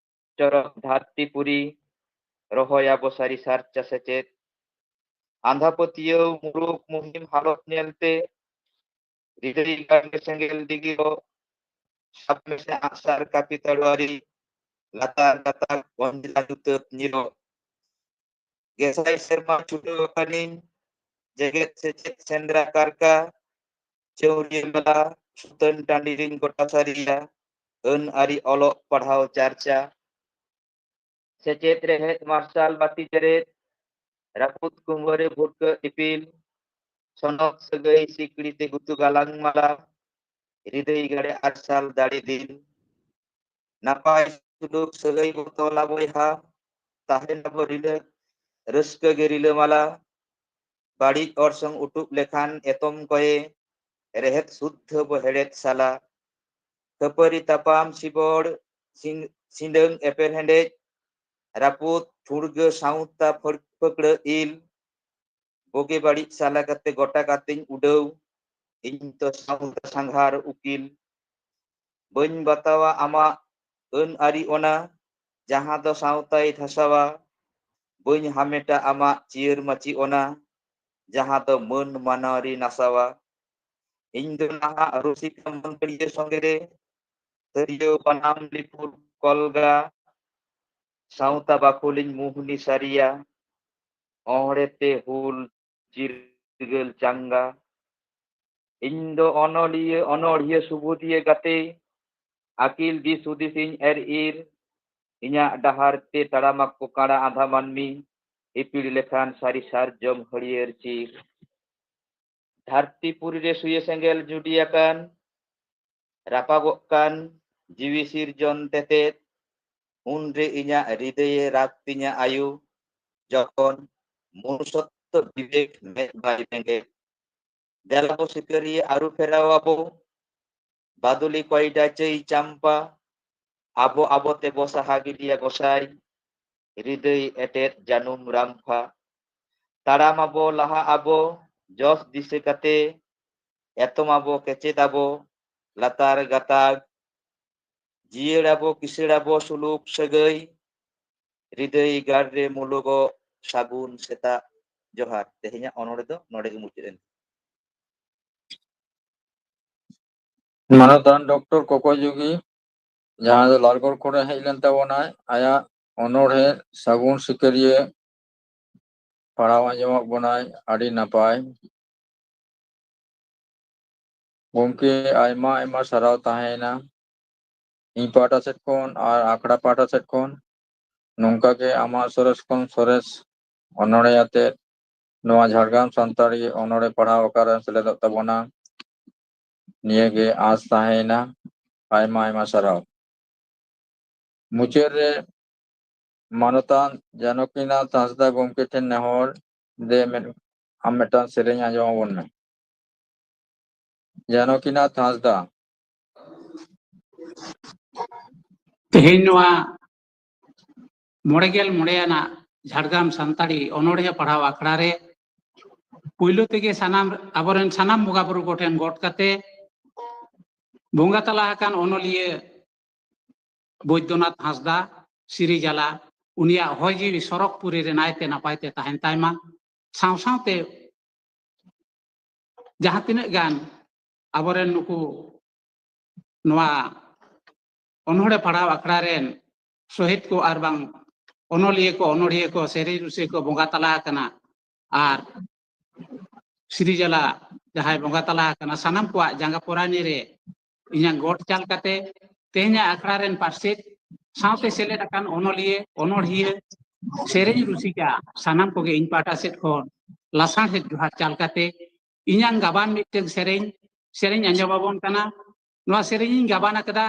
ᱪᱚᱨᱚᱠ ᱫᱷᱟᱹᱨᱛᱤ ᱯᱩᱨᱤ, ᱨᱚᱦᱚᱭ ᱟᱵᱚ ᱥᱟᱹᱨᱤ ᱥᱟᱨᱪᱟ ᱥᱮᱪᱮᱫ᱾ ᱟᱸᱫᱷᱟ ᱯᱟᱹᱛᱭᱟᱹᱣ ᱢᱩᱨᱩᱠ ᱢᱩᱦᱤᱢ ᱦᱟᱞᱚᱛ ᱧᱮᱞᱛᱮ, ᱨᱤᱞᱟᱹᱭ ᱜᱟᱲ ᱜᱮ ᱥᱮᱸᱜᱮᱞ ᱰᱤᱜᱤᱨᱚᱜ, ᱥᱟᱵ ᱢᱮᱥᱮ ᱟᱜᱼᱥᱟᱨ ᱠᱟᱹᱯᱤ ᱛᱟᱲᱣᱟᱨᱤ, ᱞᱟᱛᱟᱨ ᱜᱟᱛᱟᱠ ᱵᱚᱱᱫᱤᱞᱟ ᱧᱩᱛᱟᱹᱛ ᱧᱤᱨᱚᱜ᱾ ᱜᱮᱥᱟᱭ ᱥᱮᱨᱢᱟ ᱪᱷᱩᱴᱟᱹᱣ ᱟᱠᱟᱱᱤᱧ, ᱡᱮᱜᱮᱛ ᱥᱮᱪᱮᱫ ᱥᱮᱸᱫᱽᱨᱟ ᱠᱟᱨᱠᱟ, ᱪᱟᱹᱣᱨᱤᱭᱟᱹ ᱢᱮᱞᱟ, ᱥᱩᱛᱟᱹᱱ ᱴᱟᱺᱰᱤ ᱨᱤᱧ ᱜᱚᱴᱟ ᱥᱟᱹᱨᱤᱭᱟ, ᱟᱹᱱ ᱟᱹᱨᱤ ᱚᱞᱚᱜ ᱯᱟᱲᱦᱟᱣ ᱪᱟᱨᱪᱟ᱾ ᱥᱮᱪᱮᱫ ᱨᱮᱦᱮᱫ ᱢᱟᱨᱥᱟᱞ ᱵᱟᱹᱛᱤ ᱡᱮᱨᱮᱫ, ᱨᱟᱹᱯᱩᱫ ᱠᱩᱢᱵᱟᱹ ᱨᱮ ᱵᱷᱩᱨᱠᱟᱹᱜ ᱤᱯᱤᱞ, ᱥᱚᱱᱚᱛ ᱥᱟᱹᱜᱟᱹᱭ ᱥᱤᱠᱲᱤ ᱛᱮ ᱜᱩᱛᱩ ᱜᱟᱞᱟᱝ ᱢᱟᱞᱟ, ᱦᱨᱤᱫᱟᱹᱭ ᱜᱟᱲᱮ ᱟᱨᱥᱟᱞ ᱫᱟᱲᱮ ᱫᱤᱞ᱾ ᱱᱟᱯᱟᱭ ᱥᱩᱞᱩᱠ ᱥᱟᱹᱜᱟᱹᱭ ᱵᱚ ᱛᱚᱞᱟ ᱵᱚᱭᱦᱟ, ᱛᱟᱦᱮᱱ ᱟᱵᱚ ᱨᱤᱞᱟᱹ, ᱨᱟᱹᱥᱠᱟᱹ ᱜᱮ ᱨᱤᱞᱟᱹᱢᱟᱞᱟ᱾ ᱵᱟᱹᱲᱤᱡ ᱚᱨᱥᱚᱝ ᱩᱴᱩᱵ ᱞᱮᱠᱷᱟᱱ ᱮᱛᱚᱢ ᱠᱚᱭᱮ, ᱨᱮᱦᱮᱫ ᱥᱩᱫᱽᱫᱷᱟᱹ ᱵᱚ ᱦᱮᱲᱦᱮᱫ ᱥᱟᱞᱟ᱾ ᱠᱷᱟᱹᱯᱟᱹᱨᱤ ᱛᱟᱯᱟᱢ ᱥᱤᱵᱚᱲ, ᱥᱤᱝ-, ᱥᱤᱸᱰᱟᱹᱝ ᱮᱯᱮᱨ ᱦᱮᱸᱰᱮᱡ, ᱨᱟᱹᱯᱩᱫ ᱯᱷᱩᱲᱜᱟᱹ ᱥᱟᱶᱛᱟ ᱯᱷᱟᱹᱲ-, ᱯᱷᱟᱹᱠᱲᱟᱹ ᱤᱞ᱾ ᱵᱩᱜᱤ ᱵᱟᱹᱲᱤᱡ ᱥᱟᱞᱟ ᱠᱟᱛᱮ ᱜᱚᱴᱟ ᱠᱟᱛᱮᱧ ᱩᱰᱟᱹᱣ, ᱤᱧ ᱛᱚ ᱥᱟᱶᱛᱟ ᱥᱟᱸᱜᱷᱟᱨ ᱩᱠᱤᱞ᱾ ᱵᱟᱹᱧ ᱵᱟᱛᱟᱣᱟ ᱟᱢᱟᱜ ᱟᱹᱱ ᱟᱹᱨᱤ ᱚᱱᱟ, ᱡᱟᱦᱟᱸ ᱫᱚ ᱥᱟᱶᱛᱟᱭ ᱫᱷᱟᱥᱟᱣᱟ᱾ ᱵᱟᱹᱧ ᱦᱟᱢᱮᱴᱟ ᱟᱢᱟᱜ ᱪᱤᱭᱟᱹᱨ ᱢᱟᱹᱪᱤ ᱚᱱᱟ, ᱡᱟᱦᱟᱸ ᱫᱚ ᱢᱟᱹᱱ ᱢᱟᱱᱟᱣᱨᱤ ᱱᱟᱥᱟᱣᱟ᱾ ᱤᱧ ᱫᱚ ᱱᱟᱦᱟᱜ ᱨᱩᱥᱤᱠᱟ ᱢᱚᱱᱛᱨᱤᱭᱟᱹ ᱥᱚᱸᱜᱮ ᱨᱮ, ᱛᱤᱨᱭᱳ ᱵᱟᱱᱟᱢ ᱞᱤᱯᱩᱨ ᱠᱚᱞᱜᱟ, ᱥᱟᱶᱛᱟ ᱵᱟᱠᱷᱳᱞᱤᱧ ᱢᱩᱦᱱᱤ ᱥᱟᱹᱨᱤᱭᱟ᱾ ᱚᱬᱦᱮ ᱛᱮ ᱦᱩᱞ ᱪᱤᱨᱜᱟᱹᱞ ᱪᱟᱸᱜᱟ᱾ ᱤᱧ ᱫᱚ ᱚᱱᱚᱞᱤᱭᱟᱹ, ᱚᱱᱚᱲᱦᱤᱭᱟᱹ ᱥᱩᱵᱩᱫᱤᱭᱟᱹ ᱜᱟᱛᱮ, ᱟᱹᱠᱤᱞ ᱫᱤᱥ ᱦᱩᱫᱤᱥᱤᱧ ᱮᱨ ᱤᱨ᱾ ᱤᱧᱟᱹᱜ ᱰᱟᱦᱟᱨ ᱛᱮ ᱛᱟᱲᱟᱢ ᱟᱠᱚ ᱠᱟᱬᱟ ᱟᱸᱫᱷᱟ ᱢᱟᱹᱱᱢᱤ, ᱤᱯᱤᱲ ᱞᱮᱠᱷᱟᱱ ᱥᱟᱹᱨᱤ ᱥᱟᱨᱡᱚᱢ ᱦᱟᱹᱨᱭᱟᱹᱲ ᱪᱤᱨ᱾ ᱫᱷᱟᱹᱨᱛᱤ ᱯᱩᱨᱤ ᱨᱮ ᱥᱩᱭᱟᱹ ᱥᱮᱸᱜᱮᱞ ᱡᱩᱰᱤ ᱟᱠᱟᱱ, ᱨᱟᱯᱟᱜᱚᱜ ᱠᱟᱱ ᱡᱤᱣᱤ ᱥᱤᱨᱡᱚᱱ ᱛᱮᱛᱮᱫ, ᱩᱱᱨᱮ ᱤᱧᱟᱹᱜ ᱦᱨᱤᱫᱟᱹᱭᱮ ᱨᱟᱜᱽ ᱛᱤᱧᱟᱹ ᱟᱭᱳ, ᱡᱚᱠᱷᱚᱱ ᱢᱚᱱᱩᱥᱚᱛᱛᱚ ᱵᱤᱵᱮᱠ ᱢᱮᱫ ᱵᱟᱭ ᱵᱮᱸᱜᱮᱫ᱾ ᱫᱮᱞᱟ ᱵᱚ ᱥᱤᱠᱟᱹᱨᱤᱭᱟᱹ ᱟᱹᱨᱩ ᱯᱷᱮᱨᱟᱣ ᱟᱵᱚ, ᱵᱟᱫᱩᱞᱤ ᱠᱚᱭᱰᱟ ᱪᱟᱹᱭ ᱪᱟᱢᱯᱟ, ᱟᱵᱚ ᱟᱵᱚ ᱛᱮᱵᱚ ᱥᱟᱦᱟ ᱜᱤᱰᱤᱭᱟ ᱜᱚᱸᱥᱟᱭ, ᱦᱨᱤᱫᱟᱹᱭ ᱮᱴᱮᱫ ᱡᱟᱹᱱᱩᱢ ᱨᱟᱢᱯᱷᱟ᱾ ᱛᱟᱲᱟᱢ ᱟᱵᱚ ᱞᱟᱦᱟ ᱟᱵᱚ ᱡᱚᱥ ᱫᱤᱥᱟᱹ ᱠᱟᱛᱮ, ᱮᱛᱚᱢ ᱟᱵᱚ ᱠᱮᱪᱮᱫ ᱟᱵᱚ ᱞᱟᱛᱟᱨ ᱜᱟᱛᱟᱠ, ᱡᱤᱭᱟᱹᱲ ᱟᱵᱚ ᱠᱤᱥᱟᱹᱲ ᱟᱵᱚ ᱥᱩᱞᱩᱠ ᱥᱟᱹᱜᱟᱹᱭ, ᱦᱨᱤᱫᱟᱹᱭ ᱜᱟᱲ ᱨᱮ ᱢᱩᱞᱩᱜᱚᱜ ᱥᱟᱹᱜᱩᱱ ᱥᱮᱛᱟᱜ ᱡᱚᱦᱟᱨ᱾ ᱛᱮᱦᱮᱧᱟᱜ ᱚᱱᱚᱬᱦᱮ ᱫᱚ ᱱᱚᱰᱮ ᱜᱮ ᱢᱩᱪᱟᱹᱫ ᱮᱱ᱾ ᱢᱟᱱᱚᱛᱟᱱ ᱰᱚᱠᱴᱚᱨ ᱠᱚᱠᱚᱭ ᱡᱩᱜᱤ, ᱡᱟᱦᱟᱸ ᱫᱚ ᱞᱟᱞᱜᱚᱲ ᱠᱷᱚᱱᱮ ᱦᱮᱡ ᱞᱮᱱ ᱛᱟᱵᱚᱱᱟᱭ, ᱟᱭᱟᱜ ᱚᱱᱚᱬᱦᱮ ᱥᱟᱹᱜᱩᱱ ᱥᱤᱠᱟᱹᱨᱤᱭᱟᱹ ᱯᱟᱲᱦᱟᱣ ᱟᱸᱡᱚᱢᱟᱜ ᱵᱚᱱᱟᱭ, ᱟᱹᱰᱤ ᱱᱟᱯᱟᱭ᱾ ᱜᱚᱢᱠᱮ, ᱟᱭᱢᱟ ᱟᱭᱢᱟ ᱥᱟᱨᱦᱟᱣ ᱛᱟᱦᱮᱸᱭᱮᱱᱟ ᱤᱧ ᱯᱟᱦᱴᱟ ᱥᱮᱫ ᱠᱷᱚᱱ ᱟᱨ ᱟᱠᱷᱲᱟ ᱯᱟᱦᱴᱟ ᱥᱮᱫ ᱠᱷᱚᱱ᱾ ᱱᱚᱝᱠᱟ ᱜᱮ ᱟᱢᱟᱜ ᱥᱚᱨᱮᱥ ᱠᱷᱚᱱ ᱥᱚᱨᱮᱥ ᱚᱱᱚᱬᱦᱮ ᱟᱛᱮᱫ ᱱᱚᱣᱟ ᱡᱷᱟᱲᱜᱨᱟᱢ ᱥᱟᱱᱛᱟᱲᱤ ᱚᱱᱚᱬᱦᱮ ᱯᱟᱲᱦᱟᱣ ᱟᱠᱷᱲᱟ ᱨᱮ ᱥᱮᱞᱮᱫᱚᱜ ᱛᱟᱵᱚᱱᱟ᱾ ᱱᱤᱭᱟᱹᱜᱮ ᱟᱸᱥ ᱛᱟᱦᱮᱸᱭᱮᱱᱟ᱾ ᱟᱭᱢᱟ ᱟᱭᱢᱟ ᱥᱟᱨᱦᱟᱣ᱾ ᱢᱩᱪᱟᱹᱫ ᱨᱮ ᱢᱟᱱᱚᱛᱟᱱ ᱡᱟᱱᱚᱠᱤᱱᱟᱛᱷ ᱦᱟᱸᱥᱫᱟ ᱜᱚᱢᱠᱮ ᱴᱷᱮᱱ ᱱᱮᱦᱚᱨ, ᱫᱮ ᱢᱮᱫ-, ᱟᱢ ᱢᱤᱫᱴᱟᱝ ᱥᱮᱨᱮᱧ ᱟᱸᱡᱚᱢ ᱟᱵᱚᱱ ᱢᱮ᱾ ᱡᱟᱱᱚᱠᱤᱱᱟᱛᱷ ᱦᱟᱸᱥᱫᱟ᱾ ᱛᱮᱦᱮᱧ ᱱᱚᱣᱟ ᱢᱚᱬᱮ ᱜᱮᱞ ᱢᱚᱬᱮ ᱟᱱᱟᱜ ᱡᱷᱟᱲᱜᱨᱟᱢ ᱥᱟᱱᱛᱟᱲᱤ ᱚᱱᱚᱬᱦᱮ ᱯᱟᱲᱦᱟᱣ ᱟᱠᱷᱲᱟ ᱨᱮ ᱯᱩᱭᱞᱩ ᱛᱮᱜᱮ ᱥᱟᱱᱟᱢ, ᱟᱵᱚᱨᱮᱱ ᱥᱟᱱᱟᱢ ᱵᱚᱸᱜᱟ ᱵᱩᱨᱩ ᱠᱚᱴᱷᱮᱱ ᱜᱚᱰ ᱠᱟᱛᱮ, ᱵᱚᱸᱜᱟ ᱛᱟᱞᱟ ᱟᱠᱟᱱ ᱚᱱᱚᱞᱤᱭᱟᱹ ᱵᱳᱭᱫᱚᱱᱟᱛᱷ ᱦᱟᱸᱥᱫᱟ ᱥᱤᱨᱤᱡᱟᱞᱟ, ᱩᱱᱤᱭᱟᱜ ᱦᱚᱭ ᱡᱤᱣᱤ ᱥᱚᱨᱚᱜᱽ ᱯᱩᱨᱤ ᱨᱮ ᱱᱟᱭᱛᱮ ᱱᱟᱯᱟᱭ ᱛᱮ ᱛᱟᱦᱮᱱ ᱛᱟᱭ ᱢᱟ᱾ ᱥᱟᱶ ᱥᱟᱶᱛᱮ ᱡᱟᱦᱟᱸ ᱛᱤᱱᱟᱹᱜ ᱜᱟᱱ ᱟᱵᱚᱨᱮᱱ ᱱᱩᱠᱩ ᱱᱚᱣᱟ ᱚᱱᱚᱬᱦᱮ ᱯᱟᱲᱦᱟᱣ ᱟᱠᱷᱲᱟ ᱨᱮᱱ ᱥᱚᱦᱮᱫ ᱠᱚ ᱟᱨ ᱵᱟᱝ ᱚᱱᱚᱞᱤᱭᱟᱹ ᱠᱚ, ᱚᱱᱚᱬᱦᱤᱭᱟᱹ ᱠᱚ, ᱥᱮᱨᱮᱧ ᱨᱩᱥᱤᱭᱟᱹ ᱠᱚ ᱵᱚᱸᱜᱟ ᱛᱟᱞᱟ ᱟᱠᱟᱱᱟ, ᱟᱨ ᱥᱤᱨᱤᱡᱟᱞᱟ ᱡᱟᱦᱟᱸᱭ ᱵᱚᱸᱜᱟ ᱛᱟᱞᱟ ᱟᱠᱟᱱᱟ, ᱥᱟᱱᱟᱢ ᱠᱚᱣᱟᱜ ᱡᱟᱸᱜᱟ ᱯᱚᱨᱟᱭᱱᱤ ᱨᱮ ᱤᱧᱟᱹᱜ ᱜᱚᱰ ᱪᱟᱞ ᱠᱟᱛᱮ ᱛᱮᱦᱮᱧᱟᱜ ᱟᱠᱷᱲᱟ ᱨᱮᱱ ᱯᱟᱨᱥᱮᱛ ᱥᱟᱶᱛᱮ ᱥᱮᱞᱮᱫ ᱟᱠᱟᱱ ᱚᱱᱚᱞᱤᱭᱟᱹ, ᱚᱱᱚᱬᱦᱤᱭᱟᱹ, ᱥᱮᱨᱮᱧ ᱨᱩᱥᱤᱠᱟ ᱥᱟᱱᱟᱢ ᱠᱚᱜᱮ ᱤᱧ ᱯᱟᱦᱴᱟ ᱥᱮᱫ ᱠᱷᱚᱱ ᱞᱟᱥᱟᱬᱦᱮᱫ ᱡᱚᱦᱟᱨ ᱪᱟᱞ ᱠᱟᱛᱮ ᱤᱧᱟᱹᱝ ᱜᱟᱵᱟᱱ ᱢᱤᱫᱴᱟᱝ ᱥᱮᱨᱮᱧ, ᱥᱮᱨᱮᱧ ᱟᱸᱡᱚᱢ ᱟᱵᱚᱱ ᱠᱟᱱᱟ᱾ ᱱᱚᱣᱟ ᱥᱮᱨᱮᱧ ᱤᱧ ᱜᱟᱵᱟᱱ ᱟᱠᱟᱫᱟ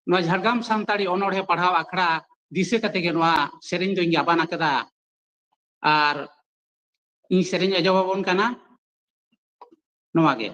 ᱱᱚᱣᱟ ᱡᱷᱟᱲᱜᱨᱟᱢ ᱥᱟᱱᱛᱟᱲᱤ ᱚᱱᱚᱬᱦᱮ ᱯᱟᱲᱦᱟᱣ ᱟᱠᱷᱲᱟ ᱫᱤᱥᱟᱹ ᱠᱟᱛᱮ ᱜᱮ ᱱᱚᱣᱟ ᱥᱮᱨᱮᱧ ᱫᱚᱧ ᱜᱟᱵᱟᱱ ᱟᱠᱟᱫᱟ᱾ ᱟᱨ ᱤᱧ ᱥᱮᱨᱮᱧ ᱟᱸᱡᱚᱢ ᱟᱵᱚᱱ ᱠᱟᱱᱟ ᱱᱚᱣᱟ ᱜᱮ᱾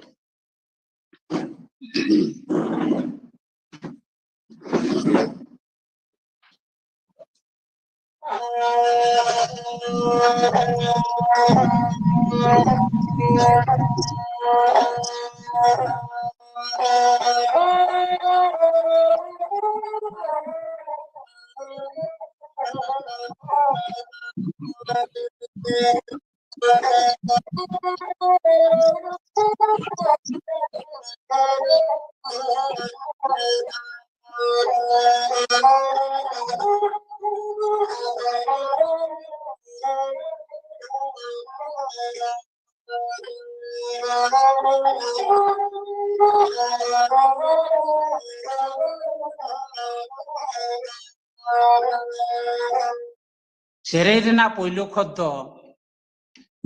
ᱥᱮᱨᱮᱧ ᱨᱮᱱᱟᱜ ᱯᱳᱭᱞᱳ ᱠᱷᱚᱛ ᱫᱚ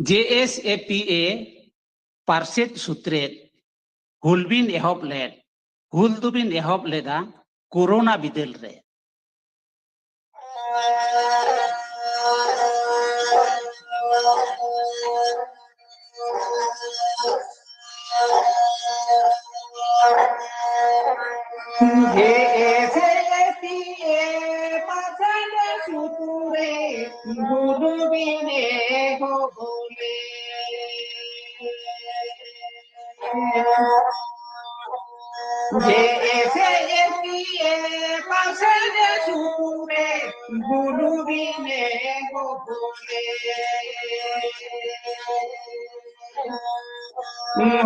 ᱡᱮ ᱮᱥ ᱮ ᱯᱤ ᱮ ᱯᱟᱨᱥᱮᱛ ᱥᱩᱛᱨᱮᱛ ᱦᱩᱞ ᱵᱤᱱ ᱮᱦᱚᱵ ᱞᱮᱫ, ᱦᱩᱞ ᱫᱚᱵᱤᱱ ᱮᱦᱚᱵ ᱞᱮᱫᱟ ᱠᱳᱨᱳᱱᱟ ᱵᱤᱫᱟᱹᱞ ᱨᱮ᱾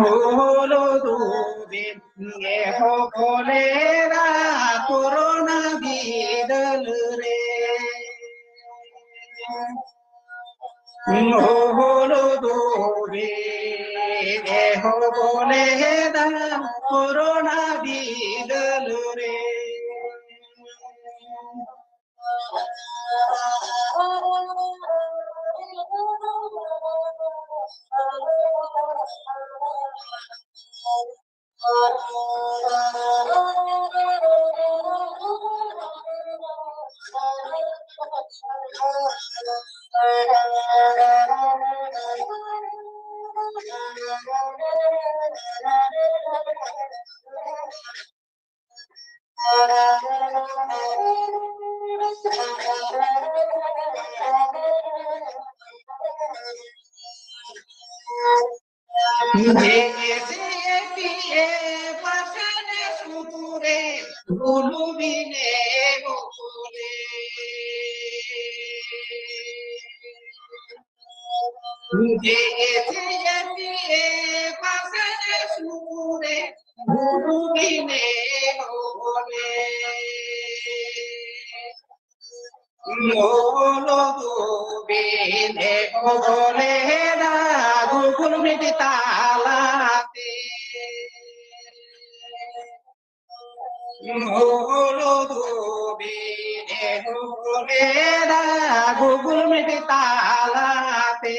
ᱦᱩᱞ ᱫᱩᱵᱤᱱ ᱮᱦᱚᱵ ᱞᱮᱫᱟ ᱠᱳᱨᱳᱱᱟ ᱵᱤᱫᱟᱹᱞ ᱨᱮ᱾ ᱦᱩᱞ ᱫᱩᱵᱤᱱ ᱮᱦᱚᱵ ᱞᱮᱫᱟ ᱠᱳᱨᱳᱱᱟ ᱵᱤᱫᱟᱹᱞ ᱨᱮ᱾ ᱦᱩᱞ ᱫᱩᱵᱤᱱ ᱮᱦᱚᱵ ᱞᱮᱫᱟ Google Meet ᱛᱟᱞᱟᱛᱮ᱾ ᱦᱩᱞ ᱫᱩᱵᱤᱱ ᱮᱦᱚᱵ ᱞᱮᱫᱟ ᱜᱩᱜᱩᱞ ᱢᱤᱴ ᱛᱟᱞᱟᱛᱮ᱾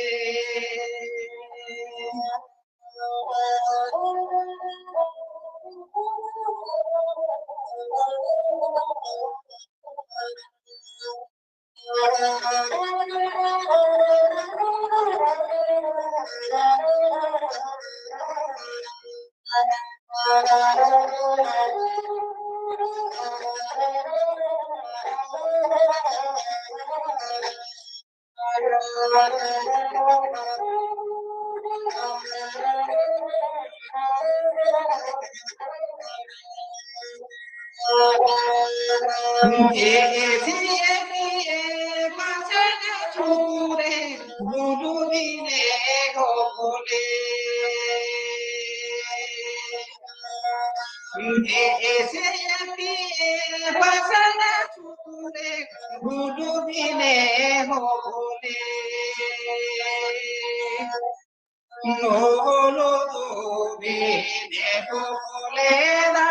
ᱱᱩᱞᱩ ᱫᱩᱵᱤᱱᱮ ᱠᱩᱠᱩᱞᱮᱫᱟ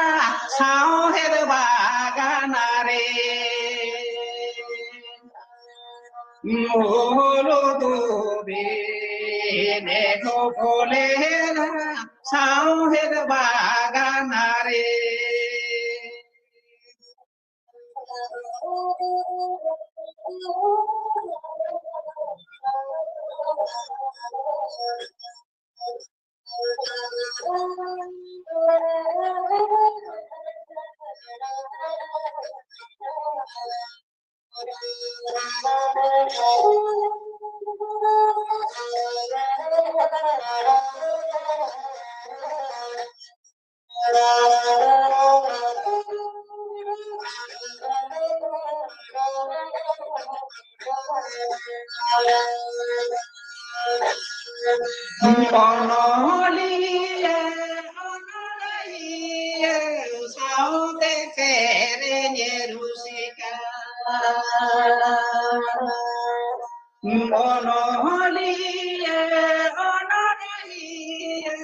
ᱥᱟᱶᱦᱮᱫ ᱵᱟᱜᱟᱱ ᱨᱮ᱾ ᱱᱩᱞᱩ ᱫᱩᱵᱤᱱᱮ ᱠᱩᱠᱩᱞᱮᱫᱟ ᱥᱟᱶᱦᱮᱫ ᱵᱟᱜᱟᱱ ᱨᱮ᱾ ᱚᱱᱚᱞᱤᱭᱟᱹ, ᱚᱱᱚᱞᱤᱭᱟᱹ ᱥᱟᱶᱛᱮ ᱥᱮᱨᱮᱧ ᱨᱩᱥᱤᱠᱟ᱾ ᱚᱱᱚᱞᱤᱭᱟᱹ, ᱚᱱᱚᱞᱤᱭᱟᱹ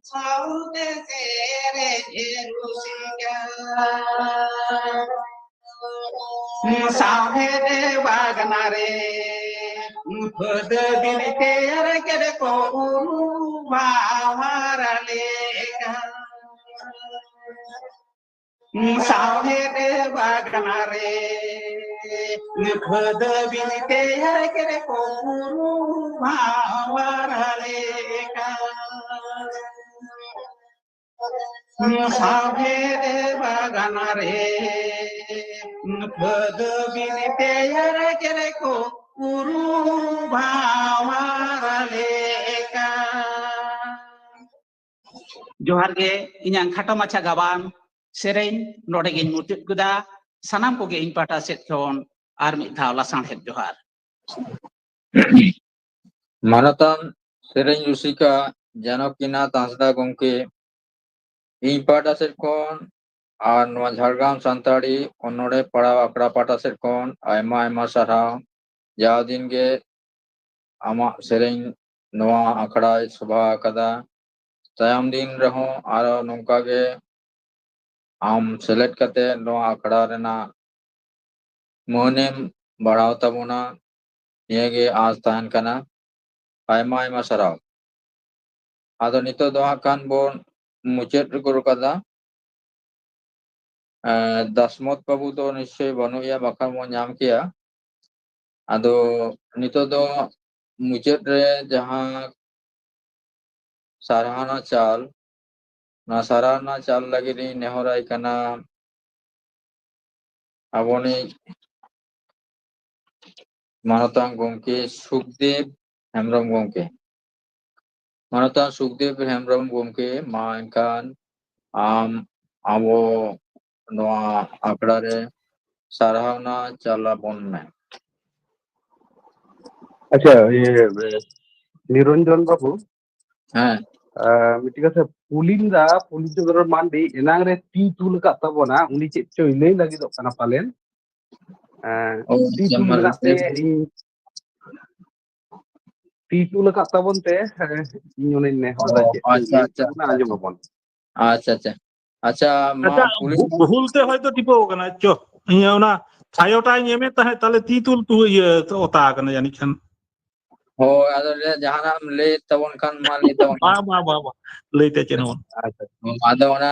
ᱥᱟᱶᱛᱮ ᱥᱮᱨᱮᱧ ᱨᱩᱥᱤᱠᱟ᱾ ᱥᱟᱶᱦᱮᱫ ᱵᱟᱜᱟᱱ ᱨᱮ ᱯᱷᱟᱹᱫ ᱵᱤᱱ ᱛᱮᱭᱟᱨ ᱠᱮᱫ ᱠᱚ ᱩᱨᱩ ᱵᱷᱟᱶᱟᱨ ᱞᱮᱠᱟ᱾ ᱥᱟᱶᱦᱮᱫ ᱵᱟᱜᱟᱱ ᱨᱮ ᱯᱷᱟᱹᱫ ᱵᱤᱱ ᱛᱮᱭᱟᱨ ᱠᱮᱫ ᱠᱚ ᱩᱨᱩ ᱵᱷᱟᱶᱟᱨ ᱞᱮᱠᱟ᱾ ᱥᱟᱶᱦᱮᱫ ᱵᱟᱜᱟᱱ ᱨᱮ ᱯᱷᱟᱹᱫ ᱵᱤᱱ ᱛᱮᱭᱟᱨ ᱠᱮᱫ ᱠᱚ ᱩᱨᱩ ᱵᱷᱟᱶᱟᱨ ᱞᱮᱠᱟ᱾ ᱡᱚᱦᱟᱨ ᱜᱮ, ᱤᱧᱟᱹᱝ ᱠᱷᱟᱴᱚ ᱢᱟᱪᱷᱟ ᱜᱟᱵᱟᱱ ᱥᱮᱨᱮᱧ ᱱᱚᱰᱮ ᱜᱤᱧ ᱢᱩᱪᱟᱹᱫ ᱠᱮᱫᱟ᱾ ᱥᱟᱱᱟᱢ ᱠᱚᱜᱮ ᱤᱧ ᱯᱟᱦᱴᱟ ᱥᱮᱫ ᱠᱷᱚᱱ ᱟᱨ ᱢᱤᱫ ᱫᱷᱟᱣ ᱞᱟᱥᱟᱲᱦᱮᱫ ᱡᱚᱦᱟᱨ᱾ ᱢᱟᱱᱚᱛᱟᱱ ᱥᱮᱨᱮᱧ ᱨᱩᱥᱤᱠᱟ ᱡᱟᱱᱚᱠᱤᱱᱟᱛᱷ ᱦᱟᱸᱥᱫᱟ ᱜᱚᱢᱠᱮ, ᱤᱧ ᱯᱟᱦᱴᱟ ᱥᱮᱫ ᱠᱷᱚᱱ ᱟᱨ ᱱᱚᱣᱟ ᱡᱷᱟᱲᱜᱨᱟᱢ ᱥᱟᱱᱛᱟᱲᱤ ᱚᱱᱚᱬᱦᱮ ᱯᱟᱲᱦᱟᱣ ᱟᱠᱷᱲᱟ ᱯᱟᱦᱴᱟ ᱥᱮᱫ ᱠᱷᱚᱱ ᱟᱭᱢᱟ ᱟᱭᱢᱟ ᱥᱟᱨᱦᱟᱣ᱾ ᱡᱟᱣ ᱫᱤᱱ ᱜᱮ ᱟᱢᱟᱜ ᱥᱮᱨᱮᱧ ᱱᱚᱣᱟ ᱟᱠᱷᱲᱟᱭ ᱥᱚᱵᱷᱟ ᱟᱠᱟᱫᱟ᱾ ᱛᱟᱭᱚᱢ ᱫᱤᱱ ᱨᱮᱦᱚᱸ ᱟᱨᱚ ᱱᱚᱝᱠᱟ ᱜᱮ ᱟᱢ ᱥᱮᱞᱮᱫ ᱠᱟᱛᱮ ᱱᱚᱣᱟ ᱟᱠᱷᱲᱟ ᱨᱮᱱᱟᱜ ᱢᱟᱹᱱᱮᱢ ᱵᱟᱲᱦᱟᱣ ᱛᱟᱵᱚᱱᱟ, ᱱᱤᱭᱟᱹ ᱜᱮ ᱟᱸᱥ ᱛᱟᱦᱮᱱ ᱠᱟᱱᱟ᱾ ᱟᱭᱢᱟ ᱟᱭᱢᱟ ᱥᱟᱨᱦᱟᱣ᱾ ᱟᱫᱚ ᱱᱤᱛᱚᱜ ᱫᱚ ᱦᱟᱸᱜ ᱠᱷᱟᱱ ᱵᱚᱱ ᱢᱩᱪᱟᱹᱫ ᱜᱚᱫ ᱠᱟᱫᱟ᱾ ᱮᱸ, ᱫᱟᱥᱢᱚᱛ ᱵᱟᱹᱵᱩ ᱫᱚ ᱱᱤᱥᱪᱚᱭ ᱵᱟᱹᱱᱩᱜ ᱮᱭᱟ, ᱵᱟᱠᱷᱟᱱ ᱵᱚᱱ ᱧᱟᱢ ᱠᱮᱭᱟ᱾ ᱟᱫᱚ ᱱᱤᱛᱚᱜ ᱫᱚ ᱢᱩᱪᱟᱹᱫ ᱨᱮ ᱡᱟᱦᱟᱸ ᱥᱟᱨᱦᱟᱣᱱᱟ ᱪᱟᱞ, ᱱᱚᱣᱟ ᱥᱟᱨᱦᱟᱣᱱᱟ ᱪᱟᱞ ᱞᱟᱹᱜᱤᱫ ᱤᱧ ᱱᱮᱦᱚᱨᱟᱭ ᱠᱟᱱᱟ ᱟᱵᱚᱱᱤᱡ ᱢᱟᱱᱚᱛᱟᱱ ᱜᱚᱢᱠᱮ ᱥᱩᱠᱫᱮᱵ ᱦᱮᱢᱵᱨᱚᱢ ᱜᱚᱢᱠᱮ᱾ ᱢᱟᱱᱚᱛᱟᱱ ᱥᱩᱠᱫᱮᱵ ᱦᱮᱢᱵᱨᱚᱢ ᱜᱚᱢᱠᱮ, ᱢᱟ ᱮᱱᱠᱷᱟᱱ ᱟᱢ ᱟᱵᱚ ᱱᱚᱣᱟ ᱟᱠᱷᱲᱟ ᱨᱮ ᱥᱟᱨᱦᱟᱣᱱᱟ ᱪᱟᱞ ᱟᱵᱚᱱ ᱢᱮ᱾ ᱟᱪᱪᱷᱟ, ᱤᱭᱟᱹ, ᱱᱤᱨᱚᱧᱡᱚᱱ ᱵᱟᱹᱵᱩ, ᱦᱮᱸ᱾ ᱟᱨ ᱢᱤᱫᱴᱤᱡ ᱠᱟᱛᱷᱟ, ᱯᱩᱞᱤᱱ ᱫᱟ, ᱯᱩᱞᱤᱱ ᱪᱚᱸᱫᱽᱨᱚ ᱢᱟᱱᱰᱤ ᱮᱱᱟᱝ ᱨᱮ ᱛᱤ ᱛᱩᱞ ᱟᱠᱟᱫ ᱛᱟᱵᱚᱱᱟ, ᱩᱱᱤ ᱪᱮᱫ ᱪᱚᱭ ᱞᱟᱹᱭ ᱞᱟᱹᱜᱤᱫᱚᱜ ᱠᱟᱱᱟ ᱯᱟᱞᱮᱱ᱾ ᱮᱸ, ᱚ, ᱛᱤ ᱟᱪᱪᱷᱟ, ᱛᱩᱞ ᱢᱟ ᱞᱟᱹᱭ ᱨᱮᱱᱟᱜ ᱛᱮ ᱢᱮ᱾ ᱤᱧ ᱛᱤ ᱛᱩᱞ ᱟᱠᱟᱫ ᱛᱟᱵᱚᱱ ᱛᱮ, ᱮᱸ, ᱤᱧ ᱚᱱᱮᱧ ᱱᱮᱦᱚᱨ ᱫᱟ, ᱚ, ᱪᱮᱫ ᱪᱚᱭ ᱟᱪᱪᱷᱟ, ᱞᱟᱹᱭ ᱟᱪᱪᱷᱟ, ᱛᱟᱵᱚᱱᱟ, ᱟᱪᱪᱷᱟ᱾ ᱟᱸᱡᱚᱢ ᱟᱵᱚᱱ᱾ ᱟᱪᱪᱷᱟ, ᱟᱪᱪᱷᱟ᱾ ᱟᱪᱪᱷᱟ, ᱢᱟ ᱟᱪᱪᱷᱟ, ᱯᱩᱞᱤᱱ ᱵᱷᱩ-, ᱵᱷᱩᱞ ᱛᱮ ᱦᱚᱭᱛᱳ ᱴᱤᱯᱟᱹᱣ ᱟᱠᱟᱱᱟ᱾ ᱪᱚ, ᱤᱧ ᱚᱱᱟ ᱟᱭᱳᱴᱟᱜ ᱤᱧ ᱮᱢᱮᱫ ᱛᱟᱦᱮᱸᱫ, ᱛᱟᱦᱞᱮ ᱛᱤ ᱛᱩᱞ ᱛᱩ-, ᱤᱭᱟᱹ, ᱚᱛᱟ ᱟᱠᱟᱱᱟ ᱡᱟᱹᱱᱤᱡ ᱠᱷᱟᱱ᱾ ᱦᱳᱭ, ᱟᱫᱚ ᱞᱟᱹᱭ, ᱡᱟᱦᱟᱱᱟᱜ ᱮᱢ ᱞᱟᱹᱭᱮᱫ ᱛᱟᱵᱚᱱ ᱠᱷᱟᱱ ᱢᱟ ᱞᱟᱹᱭ ᱛᱟᱵᱚᱱ ᱢᱮ᱾ ᱵᱟᱝ, ᱵᱟᱝ, ᱵᱟᱝ, ᱵᱟᱝ᱾ ᱞᱟᱹᱭ ᱛᱮ ᱪᱮᱫ ᱦᱚᱸ ᱵᱟᱝ᱾ ᱟᱪᱪᱷᱟ, ᱟᱫᱚ ᱚᱱᱟ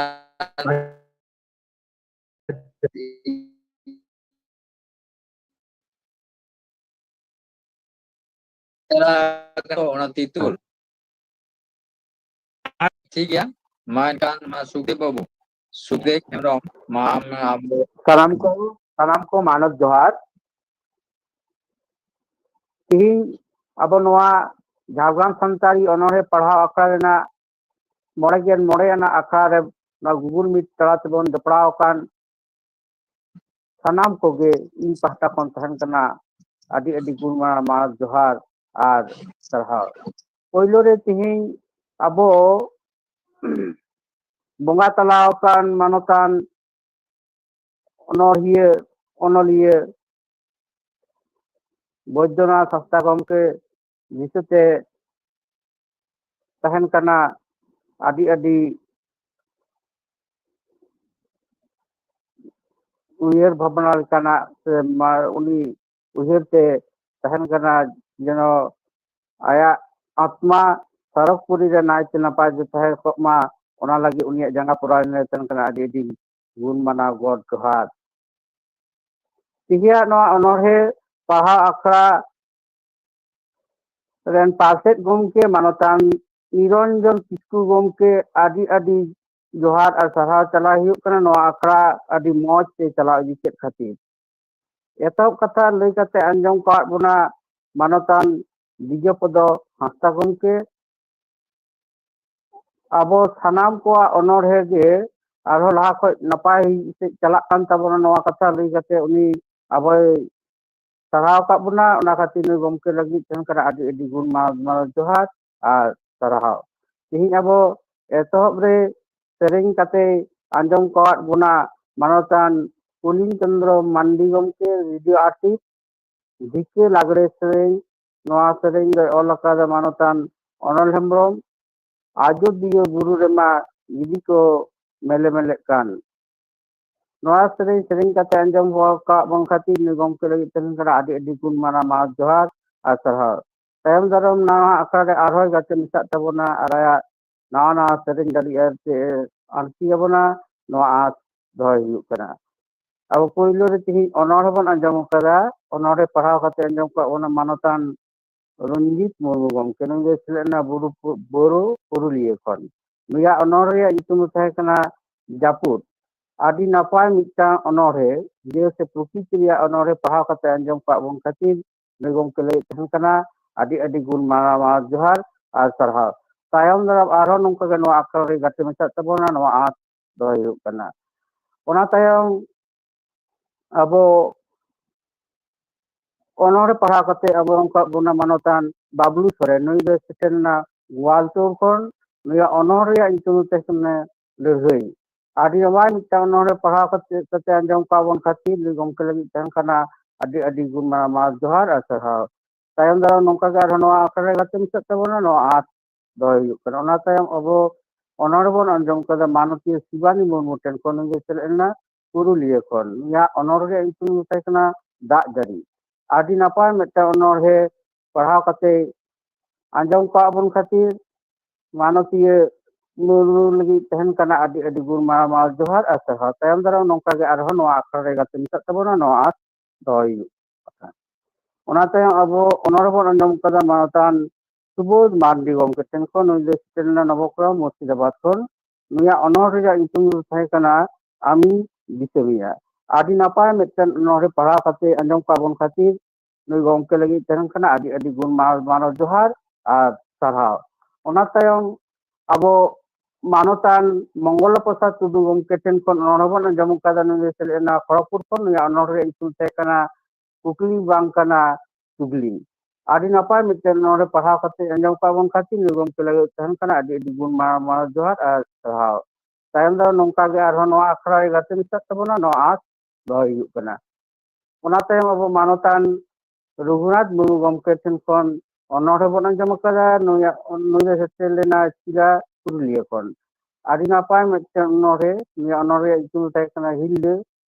ᱚᱱᱟ ᱛᱤᱛᱩᱞ᱾ ᱴᱷᱤᱠ ᱜᱮᱭᱟ, ᱢᱟ ᱮᱱᱠᱷᱟᱱ ᱢᱟ ᱥᱩᱠᱫᱮᱵ ᱵᱟᱹᱵᱩ, ᱥᱩᱠᱫᱮᱵ ᱦᱮᱢᱵᱨᱚᱢ, ᱢᱟ ᱟᱢ, ᱟᱢ ᱫᱚ ᱥᱟᱱᱟᱢ ᱠᱚ, ᱥᱟᱱᱟᱢ ᱠᱚ ᱢᱟᱱᱚᱛ ᱡᱚᱦᱟᱨ᱾ ᱛᱤᱦᱤᱧ ᱟᱵᱚ ᱱᱚᱣᱟ ᱡᱷᱟᱲᱜᱨᱟᱢ ᱥᱟᱱᱛᱟᱲᱤ ᱚᱱᱚᱬᱦᱮ ᱯᱟᱲᱦᱟᱣ ᱟᱠᱷᱲᱟ ᱨᱮᱱᱟᱜ ᱢᱚᱬᱮ ᱜᱮᱞ ᱢᱚᱬᱮ ᱟᱱᱟᱜ ᱟᱠᱷᱲᱟ ᱨᱮ ᱱᱚᱣᱟ Google Meet ᱛᱟᱞᱟ ᱛᱮᱵᱚᱱ ᱡᱚᱯᱲᱟᱣ ᱟᱠᱟᱱ ᱥᱟᱱᱟᱢ ᱠᱚᱜᱮ ᱤᱧ ᱯᱟᱦᱴᱟ ᱠᱷᱚᱱ ᱛᱟᱦᱮᱱ ᱠᱟᱱᱟ ᱟᱹᱰᱤ ᱟᱹᱰᱤ ᱜᱩᱱ ᱢᱟᱱᱟᱣ ᱡᱚᱦᱟᱨ ᱟᱨ ᱥᱟᱨᱦᱟᱣ᱾ ᱯᱳᱭᱞᱳ ᱨᱮ ᱛᱤᱦᱤᱧ ᱟᱵᱚ ᱵᱚᱸᱜᱟ ᱛᱟᱞᱟ ᱟᱠᱟᱱ ᱢᱟᱱᱚᱛᱟᱱ ᱚᱱᱚᱬᱦᱤᱭᱟᱹ, ᱚᱱᱚᱞᱤᱭᱟᱹ ᱵᱳᱭᱫᱚᱱᱟᱛᱷ ᱦᱟᱸᱥᱫᱟ ᱜᱚᱢᱠᱮ ᱫᱤᱥᱟᱹᱛᱮ ᱛᱟᱦᱮᱱ ᱠᱟᱱᱟ ᱟᱹᱰᱤ ᱟᱹᱰᱤ ᱩᱭᱦᱟᱹᱨ ᱵᱷᱟᱵᱽᱱᱟ ᱞᱮᱠᱟᱱᱟᱜ ᱥᱮ ᱢᱟ-, ᱩᱱᱤ ᱩᱭᱦᱟᱹᱨ ᱛᱮ ᱛᱟᱦᱮᱱ ᱠᱟᱱᱟ ᱡᱮᱱᱚ ᱟᱭᱟᱜ ᱟᱛᱢᱟ ᱥᱟᱨᱚᱜᱽᱯᱩᱨᱤ ᱨᱮ ᱱᱟᱭᱛᱮ ᱱᱟᱯᱟᱭ ᱛᱮ ᱛᱟᱦᱮᱸ ᱠᱚᱜ ᱢᱟ, ᱚᱱᱟ ᱞᱟᱹᱜᱤᱫ ᱩᱱᱤᱭᱟᱜ ᱡᱟᱸᱜᱟ ᱯᱚᱨᱟᱭ ᱨᱮ ᱛᱟᱦᱮᱱ ᱠᱟᱱᱟ ᱟᱹᱰᱤ ᱟᱹᱰᱤ ᱜᱩᱱ ᱢᱟᱱᱟᱣ ᱜᱚᱰ ᱡᱚᱦᱟᱨ᱾ ᱛᱮᱦᱮᱧᱟᱜ ᱱᱚᱣᱟ ᱚᱱᱚᱬᱦᱮ ᱯᱟᱲᱦᱟᱣ ᱟᱠᱷᱲᱟ ᱨᱮᱱ ᱯᱟᱨᱥᱮᱛ ᱜᱚᱢᱠᱮ ᱢᱟᱱᱚᱛᱟᱱ ᱱᱤᱨᱚᱧᱡᱚᱱ ᱠᱤᱥᱠᱩ ᱜᱚᱢᱠᱮ ᱟᱹᱰᱤ ᱟᱹᱰᱤ ᱡᱚᱦᱟᱨ ᱟᱨ ᱥᱟᱨᱦᱟᱣ ᱪᱟᱞᱟᱣ ᱦᱩᱭᱩᱜ ᱠᱟᱱᱟ ᱱᱚᱣᱟ ᱟᱠᱷᱲᱟ ᱟᱹᱰᱤ ᱢᱚᱸᱡᱽ ᱛᱮ ᱪᱟᱞᱟᱣ ᱤᱫᱤ ᱠᱮᱫ ᱠᱷᱟᱹᱛᱤᱨ᱾ ᱮᱛᱚᱦᱚᱵ ᱠᱟᱛᱷᱟ ᱞᱟᱹᱭ ᱠᱟᱛᱮ ᱟᱸᱡᱚᱢ ᱠᱟᱣᱟᱫ ᱵᱚᱱᱟ ᱢᱟᱱᱚᱛᱟᱱ ᱵᱤᱡᱚᱯᱚᱫᱚ ᱦᱟᱸᱥᱫᱟ ᱜᱚᱢᱠᱮ᱾ ᱟᱵᱚ ᱥᱟᱱᱟᱢ ᱠᱚᱣᱟᱜ ᱚᱱᱚᱬᱦᱮ ᱜᱮ ᱟᱨᱦᱚᱸ ᱞᱟᱦᱟ ᱠᱷᱚᱡ ᱱᱟᱯᱟᱭ ᱥᱮᱫ ᱪᱟᱞᱟᱜ ᱠᱟᱱ ᱛᱟᱵᱚᱱᱟ, ᱱᱚᱣᱟ ᱠᱟᱛᱷᱟ ᱞᱟᱹᱭ ᱠᱟᱛᱮ ᱩᱱᱤ ᱟᱵᱚᱭ ᱥᱟᱨᱦᱟᱣ ᱟᱠᱟᱫ ᱵᱚᱱᱟ᱾ ᱚᱱᱟ ᱠᱷᱟᱹᱛᱤᱨ ᱱᱩᱭ ᱜᱚᱢᱠᱮ ᱞᱟᱹᱜᱤᱫ ᱛᱟᱦᱮᱱ ᱠᱟᱱᱟ ᱟᱹᱰᱤ ᱟᱹᱰᱤ ᱜᱩᱱ ᱢᱟᱱᱟᱣ ᱡᱚᱦᱟᱨ ᱟᱨ ᱥᱟᱨᱦᱟᱣ᱾ ᱛᱮᱦᱮᱧ ᱟᱵᱚ ᱮᱛᱚᱦᱚᱵ ᱨᱮ ᱥᱮᱨᱮᱧ ᱠᱟᱛᱮ ᱟᱸᱡᱚᱢ ᱠᱟᱣᱟᱫ ᱵᱚᱱᱟ ᱢᱟᱱᱚᱛᱟᱱ ᱯᱩᱞᱤᱱ ᱪᱚᱸᱫᱽᱨᱚ ᱢᱟᱱᱰᱤ ᱜᱚᱢᱠᱮ, ᱨᱮᱰᱤᱭᱳ ᱟᱨᱴᱤᱥᱴ, ᱰᱷᱤᱠᱟᱹ ᱞᱟᱜᱽᱲᱮ ᱥᱮᱨᱮᱧ᱾ ᱱᱚᱣᱟ ᱥᱮᱨᱮᱧ ᱫᱚᱭ ᱚᱞ ᱟᱠᱟᱫᱟ ᱢᱟᱱᱚᱛᱟᱱ ᱚᱱᱚᱞ ᱦᱮᱢᱵᱨᱚᱢ᱾ ᱟᱡᱚᱫᱤᱭᱟᱹ ᱵᱩᱨᱩ ᱨᱮᱢᱟ ᱜᱤᱫᱤ ᱠᱚ ᱢᱮᱞᱮ ᱢᱮᱞᱮᱜ ᱠᱟᱱ᱾ ᱱᱚᱣᱟ ᱥᱮᱨᱮᱧ ᱥᱮᱨᱮᱧ ᱠᱟᱛᱮ ᱟᱸᱡᱚᱢ ᱟᱠᱟᱫ ᱵᱚᱱ ᱠᱷᱟᱹᱛᱤᱨ ᱱᱩᱭ ᱜᱚᱢᱠᱮ ᱞᱟᱹᱜᱤᱫ ᱛᱮ ᱠᱟᱱᱟ ᱟᱹᱰᱤ ᱟᱹᱰᱤ ᱜᱩᱱ ᱢᱟᱱᱟᱣ ᱢᱟᱱ ᱡᱚᱦᱟᱨ ᱟᱨ ᱥᱟᱨᱦᱟᱣ᱾ ᱛᱟᱭᱚᱢ ᱫᱟᱨᱟᱢ ᱱᱟᱣᱟ ᱟᱠᱷᱲᱟ ᱨᱮ ᱟᱨᱦᱚᱸᱭ ᱜᱟᱛᱮ ᱢᱮᱥᱟᱜ ᱛᱟᱵᱚᱱᱟ ᱟᱨ ᱟᱭᱟᱜ ᱱᱟᱣᱟ ᱱᱟᱣᱟ ᱥᱮᱨᱮᱧ ᱫᱟᱲᱮᱭᱟᱜᱼᱟ ᱛᱮ ᱟᱬᱛᱤ ᱟᱵᱚᱱᱟ, ᱱᱚᱣᱟ ᱟᱸᱥ ᱫᱚᱦᱚᱭ ᱦᱩᱭᱩᱜ ᱠᱟᱱᱟ᱾ ᱟᱵᱚ ᱯᱳᱭᱞᱳ ᱨᱮ ᱛᱮᱦᱮᱧ ᱚᱱᱚᱬᱦᱮ ᱵᱚᱱ ᱟᱸᱡᱚᱢ ᱟᱠᱟᱫᱟ᱾ ᱚᱱᱚᱬᱦᱮ ᱯᱟᱲᱦᱟᱣ ᱠᱟᱛᱮ ᱟᱸᱡᱚᱢ ᱠᱟᱜ ᱵᱚᱱᱟ ᱢᱟᱱᱚᱛᱟᱱ ᱨᱚᱧᱡᱤᱛ ᱢᱩᱨᱢᱩ ᱜᱚᱢᱠᱮ᱾ ᱱᱩᱭ ᱫᱚᱭ ᱥᱮᱞᱮᱫ ᱞᱮᱱᱟ ᱵᱩᱨᱩ ᱯᱩ-, ᱵᱳᱨᱳ ᱯᱩᱨᱩᱞᱤᱭᱟᱹ ᱠᱷᱚᱱ᱾ ᱱᱩᱭᱟᱜ ᱚᱱᱚᱬᱦᱮ ᱨᱮᱭᱟᱜ ᱧᱩᱛᱩᱢ ᱫᱚ ᱛᱟᱦᱮᱸ ᱠᱟᱱᱟ ᱡᱟᱹᱯᱩᱫ᱾ ᱟᱹᱰᱤ ᱱᱟᱯᱟᱭ ᱢᱤᱫᱴᱟᱝ ᱚᱱᱚᱬᱦᱮ, ᱡᱮ ᱥᱮ ᱯᱨᱚᱠᱤᱛᱤ ᱨᱮᱭᱟᱜ ᱚᱱᱚᱬᱦᱮ ᱯᱟᱲᱦᱟᱣ ᱠᱟᱛᱮ ᱟᱸᱡᱚᱢ ᱠᱟᱜ ᱵᱚᱱ ᱠᱷᱟᱹᱛᱤᱨ ᱱᱩᱭ ᱜᱚᱢᱠᱮ ᱞᱟᱹᱜᱤᱫ ᱛᱟᱦᱮᱸ ᱠᱟᱱᱟ ᱟᱹᱰᱤ ᱟᱹᱰᱤ ᱜᱩᱱ ᱢᱟᱱᱟᱣ ᱡᱚᱦᱟᱨ ᱟᱨ ᱥᱟᱨᱦᱟᱣ᱾ ᱛᱟᱭᱚᱢ ᱫᱟᱨᱟᱢ ᱟᱨᱦᱚᱸ ᱱᱚᱝᱠᱟ ᱜᱮ ᱱᱚᱣᱟ ᱟᱠᱷᱲᱟ ᱨᱮ ᱜᱟᱛᱮ ᱢᱮᱥᱟᱜ ᱛᱟᱵᱚᱱᱟ, ᱱᱚᱣᱟ ᱟᱸᱥ ᱫᱚᱦᱚᱭ ᱦᱩᱭᱩᱜ ᱠᱟᱱᱟ᱾ ᱚᱱᱟ ᱛᱟᱭᱚᱢ ᱟᱵᱚ ᱚᱱᱚᱬᱦᱮ ᱯᱟᱲᱦᱟᱣ ᱠᱟᱛᱮ ᱟᱵᱚ ᱚᱱᱠᱟ ᱵᱚᱱᱟ ᱢᱟᱱᱚᱛᱟᱱ ᱵᱟᱵᱞᱩ ᱥᱚᱨᱮᱱ, ᱱᱩᱭ ᱫᱚ ᱥᱮᱴᱮᱨ ᱞᱮᱱᱟ ᱜᱳᱣᱟᱞᱛᱳᱲ ᱠᱷᱚᱱ᱾ ᱱᱩᱭᱟᱜ ᱚᱱᱚᱬᱦᱮ ᱨᱮᱭᱟᱜ ᱧᱩᱛᱩᱢ ᱫᱚ ᱛᱟᱦᱮᱸ ᱠᱟᱱᱟ ᱞᱟᱹᱲᱦᱟᱹᱭ᱾ ᱟᱹᱰᱤ ᱱᱟᱯᱟᱭ ᱢᱤᱫᱴᱟᱝ ᱚᱱᱚᱬᱦᱮ ᱯᱟᱲᱦᱟᱣ ᱠᱟᱛᱮ, ᱠᱟᱛᱮ ᱟᱸᱡᱚᱢ ᱠᱟᱜ ᱵᱚᱱ ᱠᱷᱟᱹᱛᱤᱨ ᱱᱩᱭ ᱜᱚᱢᱠᱮ ᱞᱟᱹᱜᱤᱫ ᱛᱟᱦᱮᱸ ᱠᱟᱱᱟ ᱟᱹᱰᱤ ᱟᱹᱰᱤ ᱜᱩᱱ ᱢᱟᱱᱟᱣ ᱡᱚᱦᱟᱨ ᱟᱨ ᱥᱟᱨᱦᱟᱣ᱾ ᱛᱟᱭᱚᱢ ᱫᱟᱨᱟᱢ ᱱᱚᱝᱠᱟ ᱜᱮ ᱟᱨᱦᱚᱸ ᱱᱚᱣᱟ ᱟᱠᱷᱲᱟ ᱨᱮ ᱜᱟᱛᱮ ᱢᱮᱥᱟᱜ ᱛᱟᱵᱚᱱᱟ, ᱱᱚᱣᱟ ᱟᱸᱥ ᱫᱚᱦᱚᱭ ᱦᱩᱭᱩᱜ ᱠᱟᱱᱟ᱾ ᱚᱱᱟ ᱛᱟᱭᱚᱢ ᱟᱵᱚ ᱚᱱᱚᱬᱦᱮ ᱵᱚᱱ ᱟᱸᱡᱚᱢ ᱠᱟᱫᱟ ᱢᱟᱱᱚᱛᱤᱭᱟᱹ ᱥᱤᱵᱟᱱᱤ ᱢᱩᱨᱢᱩ ᱴᱷᱮᱱ ᱠᱷᱚᱱ, ᱱᱩᱭ ᱫᱚ ᱥᱮᱞᱮᱫ ᱞᱮᱱᱟ ᱯᱩᱨᱩᱞᱤᱭᱟᱹ ᱠᱷᱚᱱ᱾ ᱱᱩᱭᱟᱜ ᱚᱱᱚᱬᱦᱮ ᱨᱮᱭᱟᱜ ᱧᱩᱛᱩᱢ ᱫᱚ ᱛᱟᱦᱮᱸ ᱠᱟᱱᱟ ᱫᱟᱜ ᱡᱟᱹᱲᱤ᱾ ᱟᱹᱰᱤ ᱱᱟᱯᱟᱭ ᱢᱤᱫᱴᱟᱝ ᱚᱱᱚᱬᱦᱮ ᱯᱟᱲᱦᱟᱣ ᱠᱟᱛᱮ ᱟᱸᱡᱚᱢ ᱠᱟᱜ ᱵᱚᱱ ᱠᱷᱟᱹᱛᱤᱨ ᱢᱟᱱᱚᱛᱤᱭᱟᱹ ᱢᱩᱨᱢᱩ ᱞᱟᱹᱜᱤᱫ ᱛᱟᱦᱮᱱ ᱠᱟᱱᱟ ᱟᱹᱰᱤ ᱟᱹᱰᱤ ᱜᱩᱱ ᱢᱟᱱᱟᱣ ᱡᱚᱦᱟᱨ ᱟᱨ ᱥᱟᱨᱦᱟᱣ᱾ ᱛᱟᱭᱚᱢ ᱫᱟᱨᱟᱢ ᱱᱚᱝᱠᱟ ᱜᱮ ᱟᱨᱦᱚᱸ ᱱᱚᱣᱟ ᱟᱠᱷᱲᱟ ᱨᱮ ᱜᱟᱛᱮ ᱢᱮᱥᱟᱜ ᱛᱟᱵᱚᱱᱟ, ᱱᱚᱣᱟ ᱟᱸᱥ ᱫᱚᱦᱚᱭ ᱦᱩᱭᱩᱜ ᱠᱟᱱᱟ᱾ ᱚᱱᱟ ᱛᱟᱭᱚᱢ ᱟᱵᱚ ᱚᱱᱚᱬᱦᱮ ᱵᱚᱱ ᱟᱸᱡᱚᱢ ᱠᱟᱫᱟ ᱢᱟᱱᱚᱛᱟᱱ ᱥᱩᱵᱳᱫᱷ ᱢᱟᱨᱰᱤ ᱜᱚᱢᱠᱮ ᱴᱷᱮᱱ ᱠᱷᱚᱱ᱾ ᱱᱩᱭ ᱫᱚ ᱥᱮᱴᱮᱨ ᱞᱮᱱᱟ ᱱᱚᱵᱚᱜᱨᱟᱢ ᱢᱩᱨᱥᱤᱫᱟᱵᱟᱫᱽ ᱠᱷᱚᱱ᱾ ᱱᱩᱭᱟᱜ ᱚᱱᱚᱬᱦᱮ ᱨᱮᱭᱟᱜ ᱧᱩᱛᱩᱢ ᱫᱚ ᱛᱟᱦᱮᱸ ᱠᱟᱱᱟ ᱟᱢᱤᱧ ᱫᱤᱥᱚᱢᱤᱭᱟ᱾ ᱟᱹᱰᱤ ᱱᱟᱯᱟᱭ ᱢᱤᱫᱴᱮᱱ ᱚᱱᱚᱬᱦᱮ ᱯᱟᱲᱦᱟᱣ ᱠᱟᱛᱮ ᱟᱸᱡᱚᱢ ᱠᱟᱜ ᱵᱚᱱ ᱠᱷᱟᱹᱛᱤᱨ ᱱᱩᱭ ᱜᱚᱢᱠᱮ ᱞᱟᱹᱜᱤᱫ ᱛᱟᱦᱮᱱ ᱠᱟᱱᱟ ᱟᱹᱰᱤ ᱟᱹᱰᱤ ᱜᱩᱱ ᱢᱟᱱᱟᱣ ᱡᱚᱦᱟᱨ ᱟᱨ ᱥᱟᱨᱦᱟᱣ᱾ ᱚᱱᱟ ᱛᱟᱭᱚᱢ ᱟᱵᱚ ᱢᱟᱱᱚᱛᱟᱱ ᱢᱚᱝᱜᱚᱞᱟ ᱯᱨᱚᱥᱟᱫᱽ ᱴᱩᱰᱩ ᱜᱚᱢᱠᱮ ᱴᱷᱮᱱ ᱠᱷᱚᱱ ᱚᱱᱚᱬᱦᱮ ᱵᱚᱱ ᱟᱸᱡᱚᱢ ᱠᱟᱫᱟ, ᱱᱩᱭ ᱫᱚ ᱥᱮᱞᱮᱫ ᱞᱮᱱᱟ ᱠᱷᱚᱲᱚᱜᱽᱯᱩᱨ ᱠᱷᱚᱱ᱾ ᱱᱩᱭᱟᱜ ᱚᱱᱚᱬᱦᱮ ᱨᱮᱭᱟᱜ ᱧᱩᱛᱩᱢ ᱛᱟᱦᱮᱸ ᱠᱟᱱᱟ ᱠᱩᱠᱞᱤ ᱵᱟᱝ ᱠᱟᱱᱟ ᱪᱩᱜᱽᱞᱤ᱾ ᱟᱹᱰᱤ ᱱᱟᱯᱟᱭ ᱢᱤᱫᱴᱮᱱ ᱚᱱᱚᱬᱦᱮ ᱯᱟᱲᱦᱟᱣ ᱠᱟᱛᱮ ᱟᱸᱡᱚᱢ ᱠᱟᱜ ᱵᱚᱱ ᱠᱷᱟᱹᱛᱤᱨ ᱱᱩᱭ ᱜᱚᱢᱠᱮ ᱞᱟᱹᱜᱤᱫ ᱛᱟᱦᱮᱱ ᱠᱟᱱᱟ ᱟᱹᱰᱤ ᱟᱹᱰᱤ ᱜᱩᱱ ᱢᱟᱱᱟᱣ ᱡᱚᱦᱟᱨ ᱟᱨ ᱥᱟᱨᱦᱟᱣ᱾ ᱛᱟᱭᱚᱢ ᱫᱚ ᱱᱚᱝᱠᱟ ᱜᱮ ᱟᱨᱦᱚᱸ ᱱᱚᱣᱟ ᱟᱠᱷᱲᱟ ᱨᱮ ᱜᱟᱛᱮ ᱢᱮᱥᱟᱜ ᱛᱟᱵᱚᱱᱟ, ᱱᱚᱣᱟ ᱟᱸᱥ ᱫᱚᱦᱚᱭ ᱦᱩᱭᱩᱜ ᱠᱟᱱᱟ᱾ ᱚᱱᱟ ᱛᱟᱭᱚᱢ ᱟᱵᱚ ᱢᱟᱱᱚᱛᱟᱱ ᱨᱚᱜᱷᱩᱱᱟᱛᱷ ᱢᱩᱨᱢᱩ ᱜᱚᱢᱠᱮ ᱴᱷᱮᱱ ᱠᱷᱚᱱ ᱚᱱᱚᱬᱦᱮ ᱵᱚᱱ ᱟᱸᱡᱚᱢ ᱟᱠᱟᱫᱟ᱾ ᱱᱩᱭᱟᱜ, ᱱᱩᱭ ᱫᱚ ᱥᱮᱴᱮᱨ ᱞᱮᱱᱟ ᱥᱤᱞᱟ ᱯᱩᱨᱩᱞᱤᱭᱟᱹ ᱠᱷᱚᱱ᱾ ᱟᱹᱰᱤ ᱱᱟᱯᱟᱭ ᱢᱤᱫᱴᱮᱱ ᱚᱱᱚᱬᱦᱮ᱾ ᱱᱤᱭᱟᱹ ᱚᱱᱚᱬᱦᱮ ᱧᱩᱛᱩᱢ ᱛᱟᱦᱮᱸ ᱠᱟᱱᱟ ᱦᱤᱨᱞᱟᱹ᱾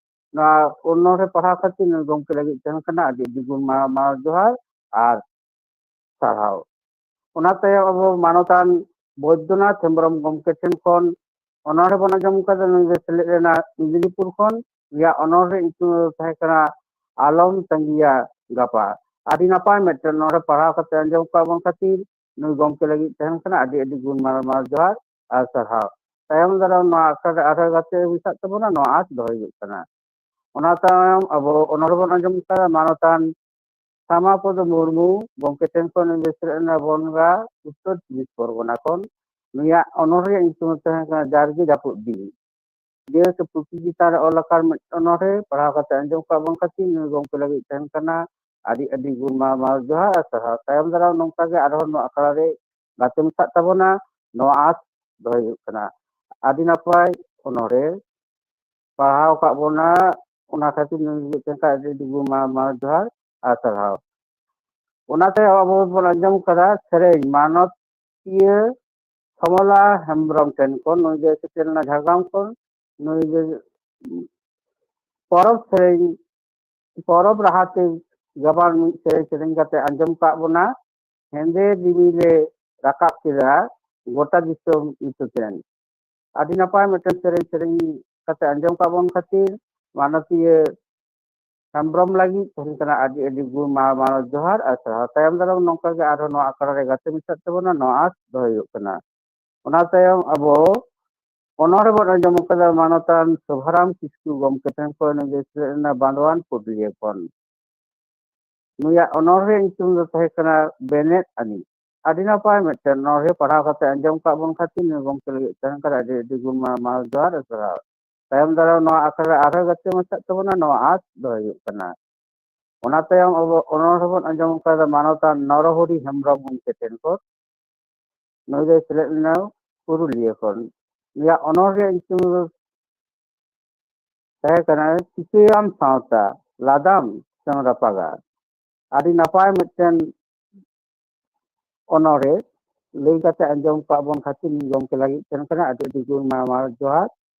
ᱱᱚᱣᱟ ᱚᱱᱚᱬᱦᱮ ᱯᱟᱲᱦᱟᱣ ᱠᱷᱟᱹᱛᱤᱨ ᱱᱩᱭ ᱜᱚᱢᱠᱮ ᱞᱟᱹᱜᱤᱫ ᱛᱟᱦᱮᱸ ᱠᱟᱱᱟ ᱟᱹᱰᱤ ᱟᱹᱰᱤ ᱜᱩᱱ ᱢᱟᱱᱟᱣ ᱡᱚᱦᱟᱨ ᱟᱨ ᱥᱟᱨᱦᱟᱣ᱾ ᱚᱱᱟ ᱛᱟᱭᱚᱢ ᱟᱵᱚ ᱢᱟᱱᱚᱛᱟᱱ ᱵᱳᱭᱫᱚᱱᱟᱛᱷ ᱦᱮᱢᱵᱨᱚᱢ ᱜᱚᱢᱠᱮ ᱴᱷᱮᱱ ᱠᱷᱚᱱ ᱚᱱᱚᱬᱦᱮ ᱵᱚᱱ ᱟᱸᱡᱚᱢ ᱠᱟᱫᱟ᱾ ᱱᱩᱭ ᱫᱚ ᱥᱮᱞᱮᱫ ᱞᱮᱱᱟ ᱢᱮᱫᱽᱱᱤᱯᱩᱨ ᱠᱷᱚᱱ᱾ ᱱᱩᱭᱟᱜ ᱚᱱᱚᱬᱦᱮ ᱧᱩᱛᱩᱢ ᱫᱚ ᱛᱟᱦᱮᱸ ᱠᱟᱱᱟ ᱟᱞᱚᱢ ᱛᱟᱸᱜᱤᱭᱟ ᱜᱟᱯᱟ᱾ ᱟᱹᱰᱤ ᱱᱟᱯᱟᱭ ᱢᱤᱫᱴᱮᱱ ᱚᱱᱚᱬᱦᱮ ᱯᱟᱲᱦᱟᱣ ᱠᱟᱛᱮ ᱟᱸᱡᱚᱢ ᱠᱟᱜ ᱵᱚᱱ ᱠᱷᱟᱹᱛᱤᱨ ᱱᱩᱭ ᱜᱚᱢᱠᱮ ᱞᱟᱹᱜᱤᱫ ᱛᱟᱦᱮᱱ ᱠᱟᱱᱟ ᱟᱹᱰᱤ ᱟᱹᱰᱤ ᱜᱩᱱ ᱢᱟᱱᱟᱣ ᱡᱚᱦᱟᱨ ᱟᱨ ᱥᱟᱨᱦᱟᱣ᱾ ᱛᱟᱭᱚᱢ ᱫᱟᱨᱟᱢ ᱱᱚᱣᱟ ᱟᱠᱷᱲᱟ ᱨᱮ ᱟᱨᱦᱚᱸ ᱜᱟᱛᱮ ᱢᱮᱥᱟᱜ ᱛᱟᱵᱚᱱᱟ, ᱱᱚᱣᱟ ᱟᱸᱥ ᱫᱚᱦᱚᱭ ᱦᱩᱭᱩᱜ ᱠᱟᱱᱟ᱾ ᱚᱱᱟ ᱛᱟᱭᱚᱢ ᱟᱵᱚ ᱚᱱᱚᱬᱦᱮ ᱵᱚᱱ ᱟᱸᱡᱚᱢ ᱠᱟᱫᱟ ᱢᱟᱱᱚᱛᱟᱱ ᱥᱟᱢᱟᱯᱚᱫᱚ ᱢᱩᱨᱢᱩ ᱜᱚᱢᱠᱮ ᱴᱷᱮᱱ ᱠᱷᱚᱱ ᱱᱩᱭ ᱫᱚ ᱥᱮᱞᱮᱫ ᱞᱮᱱᱟ ᱵᱚᱱᱜᱟ, ᱩᱛᱛᱚᱨ ᱪᱚᱵᱵᱤᱥ ᱯᱚᱨᱜᱚᱱᱟ ᱠᱷᱚᱱ᱾ ᱱᱩᱭᱟᱜ ᱚᱱᱚᱬᱦᱮ ᱨᱮᱭᱟᱜ ᱧᱩᱛᱩᱢ ᱫᱚ ᱛᱟᱦᱮᱸ ᱠᱟᱱᱟ ᱡᱟᱨᱜᱮ ᱡᱟᱹᱯᱩᱫ ᱫᱤᱱ᱾ ᱡᱮᱦᱮᱛᱩ ᱯᱩᱛᱷᱤ ᱪᱮᱛᱟᱱ ᱨᱮ ᱚᱞ ᱟᱠᱟᱱ ᱢᱤᱫ ᱚᱱᱚᱬᱦᱮ ᱯᱟᱲᱦᱟᱣ ᱠᱟᱛᱮ ᱟᱸᱡᱚᱢ ᱠᱟᱜ ᱵᱚᱱ ᱠᱷᱟᱹᱛᱤᱨ ᱱᱩᱭ ᱜᱚᱢᱠᱮ ᱞᱟᱹᱜᱤᱫ ᱛᱟᱦᱮᱱ ᱠᱟᱱᱟ ᱟᱹᱰᱤ ᱟᱹᱰᱤ ᱜᱩᱱ ᱢᱟᱱᱟᱣ ᱡᱚᱦᱟᱨ ᱟᱨ ᱥᱟᱨᱦᱟᱣ᱾ ᱛᱟᱭᱚᱢ ᱫᱟᱨᱟᱢ ᱱᱚᱝᱠᱟ ᱜᱮ ᱟᱨᱦᱚᱸ ᱱᱚᱣᱟ ᱟᱠᱷᱲᱟ ᱨᱮ ᱜᱟᱛᱮ ᱢᱮᱥᱟᱜ ᱛᱟᱵᱚᱱᱟ, ᱱᱚᱣᱟ ᱟᱸᱥ ᱫᱚᱦᱚᱭ ᱦᱩᱭᱩᱜ ᱠᱟᱱᱟ᱾ ᱟᱹᱰᱤ ᱱᱟᱯᱟᱭ ᱚᱱᱚᱬᱦᱮ ᱯᱟᱲᱦᱟᱣ ᱠᱟᱜ ᱵᱚᱱᱟ, ᱚᱱᱟ ᱠᱷᱟᱹᱛᱤᱨ ᱱᱩᱭ ᱞᱟᱹᱜᱤᱫ ᱛᱟᱦᱮᱱ ᱠᱷᱟᱱ ᱟᱹᱰᱤ ᱟᱹᱰᱤ ᱜᱩᱱ ᱢᱟᱱᱟᱣ ᱡᱚᱦᱟᱨ ᱟᱨ ᱥᱟᱨᱦᱟᱣ᱾ ᱚᱱᱟᱛᱮ ᱟᱵᱚ ᱵᱚᱱ ᱟᱸᱡᱚᱢ ᱠᱟᱫᱟ ᱥᱮᱨᱮᱧ ᱢᱟᱱᱚᱛᱤᱭᱟᱹ ᱥᱚᱢᱚᱞᱟ ᱦᱮᱢᱵᱨᱚᱢ ᱴᱷᱮᱱ ᱠᱷᱚᱱ, ᱱᱩᱭ ᱫᱚ ᱥᱮᱴᱮᱨ ᱞᱮᱱᱟ ᱡᱷᱟᱲᱜᱨᱟᱢ ᱠᱷᱚᱱ᱾ ᱱᱩᱭ ᱫᱚ ᱯᱚᱨᱚᱵᱽ ᱥᱮᱨᱮᱧ, ᱯᱚᱨᱚᱵᱽ ᱨᱟᱦᱟᱛᱮ ᱜᱟᱵᱟᱱ ᱢᱤᱫ ᱥᱮᱨᱮᱧ ᱥᱮᱨᱮᱧ ᱠᱟᱛᱮ ᱟᱸᱡᱚᱢ ᱠᱟᱜ ᱵᱚᱱᱟ, ᱦᱮᱸᱫᱮ ᱨᱤᱢᱤᱞᱮ ᱨᱟᱠᱟᱵ ᱠᱮᱫᱟ ᱜᱚᱴᱟ ᱫᱤᱥᱚᱢ ᱧᱩᱛᱟᱹᱛ ᱮᱱ᱾ ᱟᱹᱰᱤ ᱱᱟᱯᱟᱭ ᱢᱤᱫᱴᱮᱱ ᱥᱮᱨᱮᱧ ᱥᱮᱨᱮᱧ ᱠᱟᱛᱮ ᱟᱸᱡᱚᱢ ᱠᱟᱜ ᱵᱚᱱ ᱠᱷᱟᱹᱛᱤᱨ ᱢᱟᱱᱚᱛᱤᱭᱟᱹ ᱦᱮᱢᱵᱨᱚᱢ ᱞᱟᱹᱜᱤᱫ ᱛᱟᱦᱮᱸ ᱠᱟᱱᱟ ᱟᱹᱰᱤ ᱟᱹᱰᱤ ᱜᱩᱱ ᱢᱟ-, ᱢᱟᱱᱚᱛ ᱡᱚᱦᱟᱨ ᱟᱨ ᱥᱟᱨᱦᱟᱣ᱾ ᱛᱟᱭᱚᱢ ᱫᱟᱨᱟᱢ ᱱᱚᱝᱠᱟ ᱜᱮ ᱟᱨᱦᱚᱸ ᱱᱚᱣᱟ ᱟᱠᱷᱲᱟ ᱨᱮ ᱜᱟᱛᱮ ᱢᱮᱥᱟᱜ ᱛᱟᱵᱚᱱᱟ, ᱱᱚᱣᱟ ᱟᱸᱥ ᱫᱚᱦᱚᱭ ᱦᱩᱭᱩᱜ ᱠᱟᱱᱟ᱾ ᱚᱱᱟ ᱛᱟᱭᱚᱢ ᱟᱵᱚ ᱚᱱᱚᱬᱦᱮ ᱵᱚᱱ ᱟᱸᱡᱚᱢ ᱠᱟᱫᱟ ᱢᱟᱱᱚᱛᱟᱱ ᱥᱚᱵᱷᱟᱨᱟᱢ ᱠᱤᱥᱠᱩ ᱜᱚᱢᱠᱮ ᱴᱷᱮᱱ ᱠᱷᱚᱱ, ᱱᱩᱭ ᱫᱚ ᱥᱮᱞᱮᱫ ᱞᱮᱱᱟ ᱵᱟᱸᱫᱣᱟᱱ ᱯᱩᱨᱩᱞᱤᱭᱟᱹ ᱠᱷᱚᱱ᱾ ᱱᱩᱭᱟᱜ ᱚᱱᱚᱬᱦᱮ ᱧᱩᱛᱩᱢ ᱫᱚ ᱛᱟᱦᱮᱸ ᱠᱟᱱᱟ ᱵᱮᱱᱮᱫ ᱟᱹᱱᱤᱡ᱾ ᱟᱹᱰᱤ ᱱᱟᱯᱟᱭ ᱢᱤᱫᱴᱮᱱ ᱚᱱᱚᱬᱦᱮ ᱯᱟᱲᱦᱟᱣ ᱠᱟᱛᱮ ᱟᱸᱡᱚᱢ ᱠᱟᱜ ᱵᱚᱱ ᱠᱷᱟᱹᱛᱤᱨ ᱱᱩᱭ ᱜᱚᱢᱠᱮ ᱞᱟᱹᱜᱤᱫ ᱛᱟᱦᱮᱸ ᱠᱟᱱᱟ ᱟᱹᱰᱤ ᱟᱹᱰᱤ ᱜᱩᱱ ᱢᱟ-, ᱢᱟᱱᱚᱛ ᱡᱚᱦᱟᱨ ᱟᱨ ᱥᱟᱨᱦᱟᱣ᱾ ᱛᱟᱭᱚᱢ ᱫᱟᱨᱟᱢ ᱱᱚᱣᱟ ᱟᱠᱷᱲᱟ ᱨᱮ ᱟᱨᱦᱚᱸ ᱜᱟᱛᱮ ᱢᱮᱥᱟᱜ ᱛᱟᱵᱚᱱᱟ, ᱱᱚᱣᱟ ᱟᱸᱥ ᱫᱚᱦᱚᱭ ᱦᱩᱭᱩᱜ ᱠᱟᱱᱟ᱾ ᱚᱱᱟ ᱛᱟᱭᱚᱢ ᱟᱵᱚ ᱚᱱᱚᱬᱦᱮ ᱵᱚᱱ ᱟᱸᱡᱚᱢ ᱠᱟᱫᱟ ᱢᱟᱱᱚᱛᱟᱱ ᱱᱚᱨᱚᱦᱚᱨᱤ ᱦᱮᱢᱵᱨᱚᱢ ᱜᱚᱢᱠᱮ ᱴᱷᱮᱱ ᱠᱷᱚᱱ᱾ ᱱᱩᱭ ᱫᱚᱭ ᱥᱮᱞᱮᱫ ᱞᱮᱱᱟ ᱯᱩᱨᱩᱞᱤᱭᱟᱹ ᱠᱷᱚᱱ᱾ ᱱᱩᱭᱟᱜ ᱚᱱᱚᱬᱦᱮ ᱧᱩᱛᱩᱢ ᱫᱚ ᱛᱟᱦᱮᱸ ᱠᱟᱱᱟ ᱪᱤᱠᱟᱹᱭᱟᱢ ᱥᱟᱶᱛᱟ, ᱞᱟᱫᱟᱢ ᱥᱮᱢ ᱨᱟᱯᱟᱜᱟ᱾ ᱟᱹᱰᱤ ᱱᱟᱯᱟᱭ ᱢᱤᱫᱴᱮᱱ ᱚᱱᱚᱬᱦᱮ᱾ ᱞᱟᱹᱭ ᱠᱟᱛᱮ ᱟᱸᱡᱚᱢ ᱠᱟᱜ ᱵᱚᱱ ᱠᱷᱟᱹᱛᱤᱨ ᱱᱩᱭ ᱜᱚᱢᱠᱮ ᱞᱟᱹᱜᱤᱫ ᱛᱮ ᱠᱟᱱᱟ ᱟᱹᱰᱤ ᱟᱹᱰᱤ ᱜᱩᱱ ᱢᱟᱱᱟᱣ ᱡᱚᱦᱟᱨ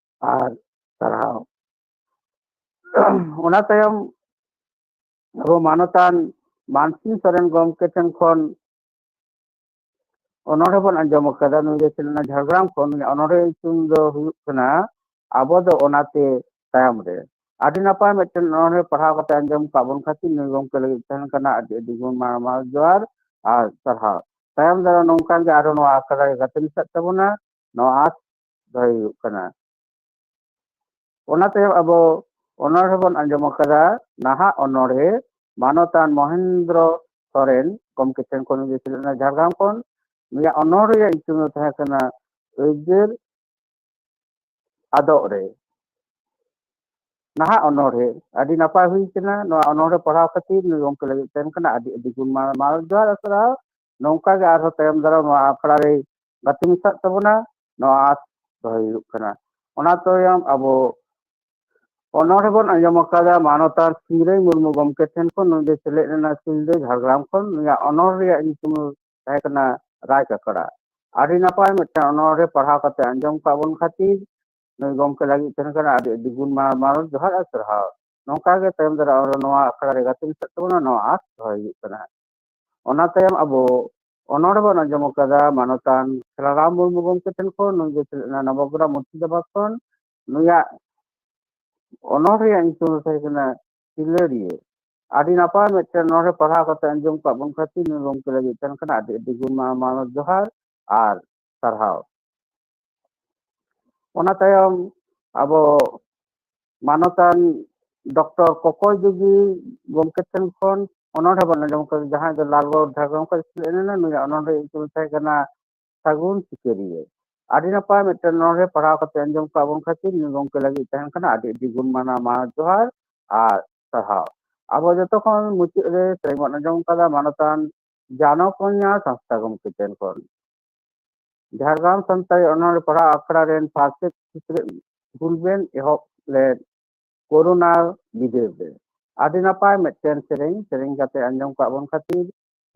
ᱟᱨ ᱥᱟᱨᱦᱟᱣ᱾ ᱚᱱᱟ ᱛᱟᱭᱚᱢ ᱟᱵᱚ ᱢᱟᱱᱚᱛᱟᱱ ᱢᱟᱱᱥᱤᱝ ᱥᱚᱨᱮᱱ ᱜᱚᱢᱠᱮ ᱴᱷᱮᱱ ᱠᱷᱚᱱ ᱚᱱᱚᱬᱦᱮ ᱵᱚᱱ ᱟᱸᱡᱚᱢ ᱟᱠᱟᱫᱟ᱾ ᱱᱩᱭ ᱫᱚ ᱪᱮᱫ ᱞᱮᱱᱟ ᱡᱷᱟᱲᱜᱨᱟᱢ ᱠᱷᱚᱱ᱾ ᱱᱩᱭᱟᱜ ᱚᱱᱚᱬᱦᱮ ᱧᱩᱛᱩᱢ ᱫᱚ ᱦᱩᱭᱩᱜ ᱠᱟᱱᱟ ᱟᱵᱚ ᱫᱚ ᱚᱱᱟᱛᱮ ᱛᱟᱭᱚᱢ ᱨᱮ᱾ ᱟᱹᱰᱤ ᱱᱟᱯᱟᱭ ᱢᱤᱫᱴᱮᱱ ᱚᱱᱚᱬᱦᱮ ᱯᱟᱲᱦᱟᱣ ᱠᱟᱛᱮ ᱟᱸᱡᱚᱢ ᱠᱟᱜ ᱵᱚᱱ ᱠᱷᱟᱹᱛᱤᱨ ᱱᱩᱭ ᱜᱚᱢᱠᱮ ᱞᱟᱹᱜᱤᱫ ᱛᱟᱦᱮᱱ ᱠᱟᱱᱟ ᱟᱹᱰᱤ ᱟᱹᱰᱤ ᱜᱩᱱ ᱢᱟᱱᱟᱣ ᱡᱚᱦᱟᱨ ᱟᱨ ᱥᱟᱨᱦᱟᱣ᱾ ᱛᱟᱭᱚᱢ ᱫᱟᱨᱟᱢ ᱱᱚᱝᱠᱟ ᱜᱮ ᱟᱨᱦᱚᱸ ᱱᱚᱣᱟ ᱟᱠᱷᱲᱟ ᱨᱮ ᱜᱟᱛᱮ ᱢᱮᱥᱟᱜ ᱛᱟᱵᱚᱱᱟ, ᱱᱚᱣᱟ ᱟᱸᱥ ᱫᱚᱦᱚᱭ ᱦᱩᱭᱩᱜ ᱠᱟᱱᱟ᱾ ᱚᱱᱟ ᱛᱟᱭᱚᱢ ᱟᱵᱚ ᱚᱱᱚᱬᱦᱮ ᱵᱚᱱ ᱟᱸᱡᱚᱢ ᱟᱠᱟᱫᱟ ᱱᱟᱦᱟᱜ ᱚᱱᱚᱬᱦᱮ ᱢᱟᱱᱚᱛᱟᱱ ᱢᱚᱦᱮᱱᱫᱨᱚ ᱥᱚᱨᱮᱱ ᱜᱚᱢᱠᱮ ᱴᱷᱮᱱ ᱠᱷᱚᱱ, ᱩᱱᱤ ᱫᱚ ᱥᱮᱞᱮᱫ ᱞᱮᱱᱟ ᱡᱷᱟᱲᱜᱨᱟᱢ ᱠᱷᱚᱱ᱾ ᱱᱩᱭᱟᱜ ᱚᱱᱚᱬᱦᱮ ᱨᱮᱭᱟᱜ ᱧᱩᱛᱩᱢ ᱫᱚ ᱛᱟᱦᱮᱸ ᱠᱟᱱᱟ ᱟᱹᱭᱫᱟᱹᱨ ᱟᱫᱚᱜ ᱨᱮ᱾ ᱱᱟᱦᱟᱜ ᱚᱱᱚᱬᱦᱮ ᱟᱹᱰᱤ ᱱᱟᱯᱟᱭ ᱦᱩᱭ ᱠᱟᱱᱟ᱾ ᱱᱚᱣᱟ ᱚᱱᱚᱬᱦᱮ ᱯᱟᱲᱦᱟᱣ ᱠᱷᱟᱹᱛᱤᱨ ᱱᱩᱭ ᱜᱚᱢᱠᱮ ᱞᱟᱹᱜᱤᱫ ᱛᱟᱦᱮᱱ ᱠᱟᱱᱟ ᱟᱹᱰᱤ ᱟᱹᱰᱤ ᱜᱩᱱ ᱢᱟ-, ᱢᱟᱱᱚᱛ ᱡᱚᱦᱟᱨ ᱟᱨ ᱥᱟᱨᱦᱟᱣ᱾ ᱱᱚᱝᱠᱟ ᱜᱮ ᱟᱨᱦᱚᱸ ᱛᱟᱭᱚᱢ ᱫᱟᱨᱟᱢ ᱱᱚᱣᱟ ᱟᱠᱷᱲᱟ ᱨᱮ ᱜᱟᱛᱮ ᱢᱮᱥᱟᱜ ᱛᱟᱵᱚᱱᱟ, ᱱᱚᱣᱟ ᱟᱸᱥ ᱫᱚᱦᱚᱭ ᱦᱩᱭᱩᱜ ᱠᱟᱱᱟ᱾ ᱚᱱᱟ ᱛᱟᱭᱚᱢ ᱟᱵᱚ ᱚᱱᱚᱬᱦᱮ ᱵᱚᱱ ᱟᱸᱡᱚᱢ ᱟᱠᱟᱫᱟ ᱢᱟᱱᱚᱛᱟᱱ ᱥᱤᱝᱨᱟᱹᱭ ᱢᱩᱨᱢᱩ ᱜᱚᱢᱠᱮ ᱴᱷᱮᱱ ᱠᱷᱚᱱ᱾ ᱱᱩᱭ ᱫᱚ ᱥᱮᱞᱮᱫ ᱞᱮᱱᱟ ᱥᱤᱞᱫᱟᱹ ᱡᱷᱟᱲᱜᱨᱟᱢ ᱠᱷᱚᱱ᱾ ᱱᱩᱭᱟᱜ ᱚᱱᱚᱬᱦᱮ ᱨᱮᱭᱟᱜ ᱧᱩᱛᱩᱢ ᱛᱟᱦᱮᱸ ᱠᱟᱱᱟ ᱨᱟᱭ ᱠᱟᱠᱲᱟ᱾ ᱟᱹᱰᱤ ᱱᱟᱯᱟᱭ ᱢᱤᱫᱴᱟᱝ ᱚᱱᱚᱬᱦᱮ ᱯᱟᱲᱦᱟᱣ ᱠᱟᱛᱮ ᱟᱸᱡᱚᱢ ᱠᱟᱜ ᱵᱚᱱ ᱠᱷᱟᱹᱛᱤᱨ ᱱᱩᱭ ᱜᱚᱢᱠᱮ ᱞᱟᱹᱜᱤᱫ ᱛᱟᱦᱮᱸ ᱠᱟᱱᱟ ᱟᱹᱰᱤ ᱟᱹᱰᱤ ᱜᱩᱱ ᱢᱟᱱᱟᱣ ᱢᱟᱱᱚᱛ ᱡᱚᱦᱟᱨ ᱟᱨ ᱥᱟᱨᱦᱟᱣ᱾ ᱱᱚᱝᱠᱟ ᱜᱮ ᱛᱟᱭᱚᱢ ᱫᱟᱨᱟᱢ ᱟᱨᱦᱚᱸ ᱱᱚᱣᱟ ᱟᱠᱷᱲᱟ ᱨᱮ ᱜᱟᱛᱮ ᱢᱮᱥᱟᱜ ᱛᱟᱵᱚᱱᱟ, ᱱᱚᱣᱟ ᱟᱸᱥ ᱫᱚᱦᱚᱭ ᱦᱩᱭᱩᱜ ᱠᱟᱱᱟ᱾ ᱚᱱᱟ ᱛᱟᱭᱚᱢ ᱟᱵᱚ ᱚᱱᱚᱬᱦᱮ ᱵᱚᱱ ᱟᱸᱡᱚᱢ ᱟᱠᱟᱫᱟ ᱢᱟᱱᱚᱛᱟᱱ ᱠᱷᱮᱞᱟᱨᱟᱢ ᱢᱩᱨᱢᱩ ᱜᱚᱢᱠᱮ ᱴᱷᱮᱱ ᱠᱷᱚᱱ᱾ ᱱᱩᱭ ᱫᱚ ᱥᱮᱞᱮᱫ ᱞᱮᱱᱟ ᱱᱚᱵᱚᱜᱨᱟᱢ ᱢᱩᱨᱥᱤᱫᱟᱵᱟᱫᱽ ᱠᱷᱚᱱ᱾ ᱱᱩᱭᱟᱜ ᱚᱱᱚᱬᱦᱮ ᱨᱮᱭᱟᱜ ᱧᱩᱛᱩᱢ ᱫᱚ ᱛᱟᱦᱮᱸ ᱠᱟᱱᱟ ᱥᱤᱞᱟᱹᱲᱤᱭᱟᱹ᱾ ᱟᱹᱰᱤ ᱱᱟᱯᱟᱭ ᱢᱤᱫᱴᱮᱱ ᱚᱱᱚᱬᱦᱮ ᱯᱟᱲᱦᱟᱣ ᱠᱟᱛᱮ ᱟᱸᱡᱚᱢ ᱠᱟᱜ ᱵᱚᱱ ᱠᱷᱟᱹᱛᱤᱨ ᱱᱩᱭ ᱜᱚᱢᱠᱮ ᱞᱟᱹᱜᱤᱫ ᱛᱟᱦᱮᱱ ᱠᱟᱱᱟ ᱟᱹᱰᱤ ᱟᱹᱰᱤ ᱜᱩᱱ ᱢᱟ-, ᱢᱟᱱᱚᱛ ᱡᱚᱦᱟᱨ ᱟᱨ ᱥᱟᱨᱦᱟᱣ᱾ ᱚᱱᱟ ᱛᱟᱭᱚᱢ ᱟᱵᱚ ᱢᱟᱱᱚᱛᱟᱱ ᱰᱚᱠᱴᱚᱨ ᱠᱚᱠᱚᱭ ᱡᱩᱜᱤ ᱜᱚᱢᱠᱮ ᱴᱷᱮᱱ ᱠᱷᱚᱱ ᱚᱱᱚᱬᱦᱮ ᱵᱚᱱ ᱟᱸᱡᱚᱢ ᱠᱟᱫᱟ, ᱡᱟᱦᱟᱸᱭ ᱫᱚ ᱞᱟᱞᱜᱚᱲ ᱡᱷᱟᱲᱜᱨᱟᱢ ᱠᱷᱚᱱ ᱥᱮᱞᱮᱫ ᱞᱮᱱᱟ᱾ ᱱᱩᱭᱟᱜ ᱚᱱᱚᱬᱦᱮ ᱧᱩᱛᱩᱢ ᱛᱟᱦᱮᱸ ᱠᱟᱱᱟ ᱥᱟᱹᱜᱩᱱ ᱥᱤᱠᱟᱹᱨᱤᱭᱟᱹ᱾ ᱟᱹᱰᱤ ᱱᱟᱯᱟᱭ ᱢᱤᱫᱴᱮᱱ ᱚᱱᱚᱬᱦᱮ ᱯᱟᱲᱦᱟᱣ ᱠᱟᱛᱮ ᱟᱸᱡᱚᱢ ᱠᱟᱜ ᱵᱚᱱ ᱠᱷᱟᱹᱛᱤᱨ ᱱᱩᱭ ᱜᱚᱢᱠᱮ ᱞᱟᱹᱜᱤᱫ ᱛᱟᱦᱮᱱ ᱠᱟᱱᱟ ᱟᱹᱰᱤ ᱟᱹᱰᱤ ᱜᱩᱱ ᱢᱟᱱᱟᱣ ᱢᱟᱱᱚᱛ ᱡᱚᱦᱟᱨ ᱟᱨ ᱥᱟᱨᱦᱟᱣ᱾ ᱟᱵᱚ ᱡᱚᱛᱚ ᱠᱷᱚᱱ ᱢᱩᱪᱟᱹᱫ ᱨᱮ ᱥᱮᱨᱮᱧ ᱵᱚᱱ ᱟᱸᱡᱚᱢ ᱠᱟᱫᱟ ᱢᱟᱱᱚᱛᱟᱱ ᱡᱟᱱᱚ ᱠᱚᱱᱭᱟ ᱦᱟᱸᱥᱫᱟ ᱜᱚᱢᱠᱮ ᱴᱷᱮᱱ ᱠᱷᱚᱱ᱾ ᱡᱷᱟᱲᱜᱨᱟᱢ ᱥᱟᱱᱛᱟᱲᱤ ᱚᱱᱚᱬᱦᱮ ᱯᱟᱲᱦᱟᱣ ᱟᱠᱷᱲᱟ ᱨᱮᱱ ᱯᱟᱨᱥᱮᱛ ᱥᱩᱥᱨᱟᱹ ᱦᱩᱞᱵᱮᱱ ᱮᱦᱚᱵ ᱞᱮᱫ ᱠᱳᱨᱳᱱᱟ ᱵᱤᱫᱟᱹᱞ ᱨᱮ᱾ ᱟᱹᱰᱤ ᱱᱟᱯᱟᱭ ᱢᱤᱫᱴᱮᱱ ᱥᱮᱨᱮᱧ, ᱥᱮᱨᱮᱧ ᱠᱟᱛᱮ ᱟᱸᱡᱚᱢ ᱠᱟᱜ ᱵᱚᱱ ᱠᱷᱟᱹᱛᱤᱨ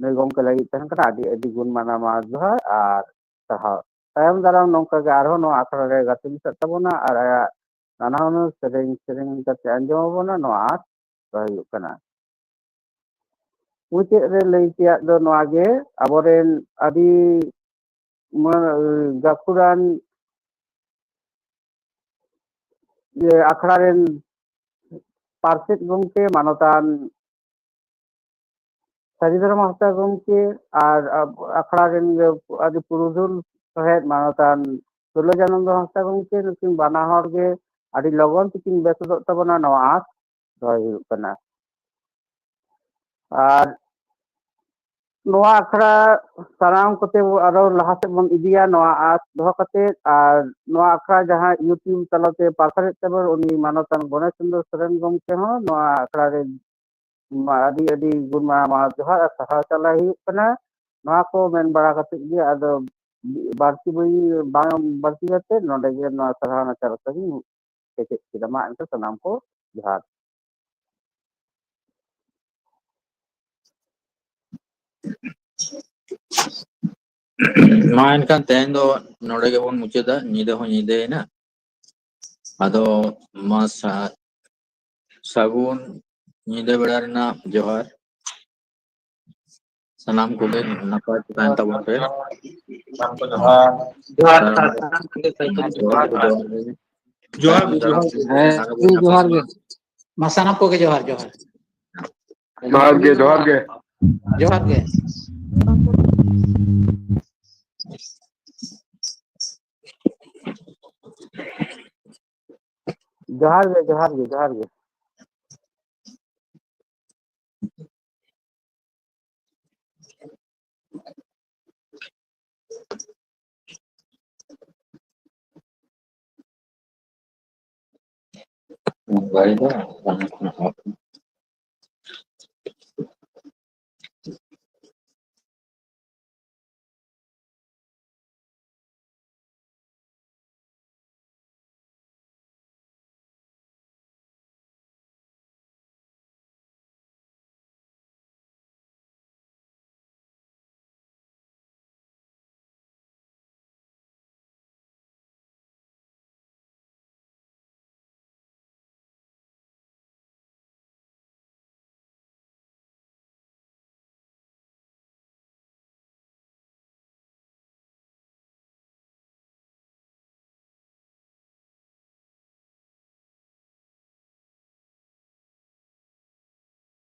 ᱱᱩᱭ ᱜᱚᱢᱠᱮ ᱞᱟᱹᱜᱤᱫ ᱛᱟᱦᱮᱱ ᱠᱟᱱᱟ ᱟᱹᱰᱤ ᱟᱹᱰᱤ ᱜᱩᱱ ᱢᱟᱱᱟᱣ ᱡᱚᱦᱟᱨ ᱟᱨ ᱥᱟᱨᱦᱟᱣ᱾ ᱛᱟᱭᱚᱢ ᱫᱟᱨᱟᱢ ᱱᱚᱝᱠᱟ ᱜᱮ ᱟᱨᱦᱚᱸ ᱱᱚᱣᱟ ᱟᱠᱷᱲᱟ ᱨᱮ ᱜᱟᱛᱮ ᱢᱮᱥᱟᱜ ᱛᱟᱵᱚᱱᱟ ᱟᱨ ᱟᱭᱟᱜ ᱱᱟᱱᱟ ᱦᱩᱱᱟᱹᱨ ᱥᱮᱨᱮᱧ ᱥᱮᱨᱮᱧ ᱠᱟᱛᱮ ᱟᱸᱡᱚᱢ ᱟᱵᱚᱱᱟ, ᱱᱚᱣᱟ ᱟᱸᱥ ᱫᱚᱦᱚᱭ ᱦᱩᱭᱩᱜ ᱠᱟᱱᱟ᱾ ᱢᱩᱪᱟᱹᱫ ᱨᱮ ᱞᱟᱹᱭ ᱛᱮᱭᱟᱜ ᱫᱚ ᱱᱚᱣᱟ ᱜᱮ, ᱟᱵᱚᱨᱮᱱ ᱟᱹᱰᱤ ᱢᱟ-, ᱜᱟᱹᱠᱷᱩᱲᱟᱱ ᱤᱭᱟᱹ ᱟᱠᱷᱲᱟ ᱨᱮᱱ ᱯᱟᱨᱥᱮᱛ ᱜᱚᱢᱠᱮ ᱢᱟᱱᱚᱛᱟᱱ ᱥᱟᱹᱨᱤ ᱫᱷᱚᱨᱚᱢ ᱦᱟᱸᱥᱫᱟ ᱜᱚᱢᱠᱮ ᱟᱨ ᱟᱵ-, ᱟᱠᱷᱲᱟ ᱨᱮᱱ ᱜᱮ ᱟᱹᱰᱤ ᱯᱩᱨᱩᱫᱷᱩᱞ ᱥᱚᱦᱮᱫ ᱢᱟᱱᱚᱛᱟᱱ ᱛᱩᱞᱟᱹᱡᱟᱱᱚᱱᱫᱚ ᱦᱟᱸᱥᱫᱟ ᱜᱚᱢᱠᱮ, ᱱᱩᱠᱤᱱ ᱵᱟᱱᱟ ᱦᱚᱲ ᱜᱮ ᱟᱹᱰᱤ ᱞᱚᱜᱚᱱ ᱛᱮᱠᱤᱱ ᱵᱮᱥᱚᱜ ᱛᱟᱵᱚᱱᱟ, ᱱᱚᱣᱟ ᱟᱸᱥ ᱫᱚᱦᱚᱭ ᱦᱩᱭᱩᱜ ᱠᱟᱱᱟ᱾ ᱟᱨ ᱱᱚᱣᱟ ᱟᱠᱷᱲᱟ ᱥᱟᱱᱟᱢ ᱠᱚᱛᱮ ᱵᱚ ᱟᱨᱚ ᱞᱟᱦᱟ ᱥᱮᱫ ᱵᱚᱱ ᱤᱫᱤᱭᱟ, ᱱᱚᱣᱟ ᱟᱸᱥ ᱫᱚᱦᱚ ᱠᱟᱛᱮ᱾ ᱟᱨ ᱱᱚᱣᱟ ᱟᱠᱷᱲᱟ ᱡᱟᱦᱟᱸ YouTube ᱛᱟᱞᱟᱛᱮ ᱯᱟᱨᱥᱟᱞᱮᱫ ᱛᱟᱵᱚᱱ, ᱩᱱᱤ ᱢᱟᱱᱚᱛᱟᱱ ᱜᱚᱱᱮᱥ ᱪᱚᱸᱫᱽᱨᱚ ᱥᱚᱨᱮᱱ ᱜᱚᱢᱠᱮ ᱦᱚᱸ ᱱᱚᱣᱟ ᱟᱠᱷᱲᱟ ᱨᱮ ᱢᱟ ᱟᱹᱰᱤ ᱟᱹᱰᱤ ᱜᱩᱱ ᱢᱟᱱᱟᱣ ᱡᱚᱦᱟᱨ ᱟᱨ ᱥᱟᱨᱦᱟᱣ ᱪᱟᱞᱟᱭ ᱦᱩᱭᱩᱜ ᱠᱟᱱᱟ᱾ ᱱᱚᱣᱟ ᱠᱚ ᱢᱮᱱ ᱵᱟᱲᱟ ᱠᱟᱛᱮ ᱜᱮ ᱟᱫᱚ ᱵᱟᱹᱲᱛᱤ ᱵᱟᱹᱧ, ᱵᱟᱝ ᱵᱟᱹᱲᱛᱤ ᱠᱟᱛᱮ ᱱᱚᱰᱮ ᱜᱮ ᱱᱚᱣᱟ ᱥᱟᱨᱦᱟᱣ ᱱᱟᱪᱟᱨ ᱠᱟᱛᱷᱟᱧ ᱠᱮᱪᱮᱫ ᱠᱮᱫᱟ᱾ ᱢᱟ ᱮᱱᱠᱷᱟᱱ ᱥᱟᱱᱟᱢ ᱠᱚ ᱡᱚᱦᱟᱨ᱾ ᱢᱟ ᱮᱱᱠᱷᱟᱱ ᱛᱮᱦᱮᱧ ᱫᱚ ᱱᱚᱰᱮ ᱜᱮᱵᱚᱱ ᱢᱩᱪᱟᱹᱫᱟ, ᱧᱤᱫᱟᱹ ᱦᱚᱸ ᱧᱤᱫᱟᱹᱭᱮᱱᱟ᱾ ᱟᱫᱚ ᱢᱟ ᱥᱟ-, ᱥᱟᱹᱜᱩᱱ ᱧᱤᱫᱟᱹ ᱵᱮᱲᱟ ᱨᱮᱱᱟᱜ ᱡᱚᱦᱟᱨ᱾ ᱥᱟᱱᱟᱢ ᱠᱚᱜᱮ ᱱᱟᱯᱟᱭ ᱛᱮ ᱛᱟᱦᱮᱱ ᱛᱟᱵᱚᱱ ᱯᱮ᱾ ᱡᱚᱦᱟᱨ ᱡᱚᱦᱟᱨ ᱡᱚᱦᱟᱨ ᱜᱮ, ᱡᱚᱦᱟᱨ ᱜᱮ᱾ ᱦᱮᱸ, ᱡᱚᱦᱟᱨ ᱜᱮ᱾ ᱢᱟ ᱥᱟᱱᱟᱢ ᱠᱚᱜᱮ ᱡᱚᱦᱟᱨ, ᱡᱚᱦᱟᱨ᱾ ᱡᱚᱦᱟᱨ ᱜᱮ, ᱡᱚᱦᱟᱨ ᱜᱮ᱾ ᱡᱚᱦᱟᱨ ᱜᱮ᱾ ᱡᱚᱦᱟᱨ ᱜᱮ, ᱡᱚᱦᱟᱨ ᱜᱮ, ᱡᱚᱦᱟᱨ ᱜᱮ᱾ ᱢᱳᱵᱟᱭᱤᱞ ᱫᱚ ᱵᱟᱝ ᱠᱟᱱᱟ᱾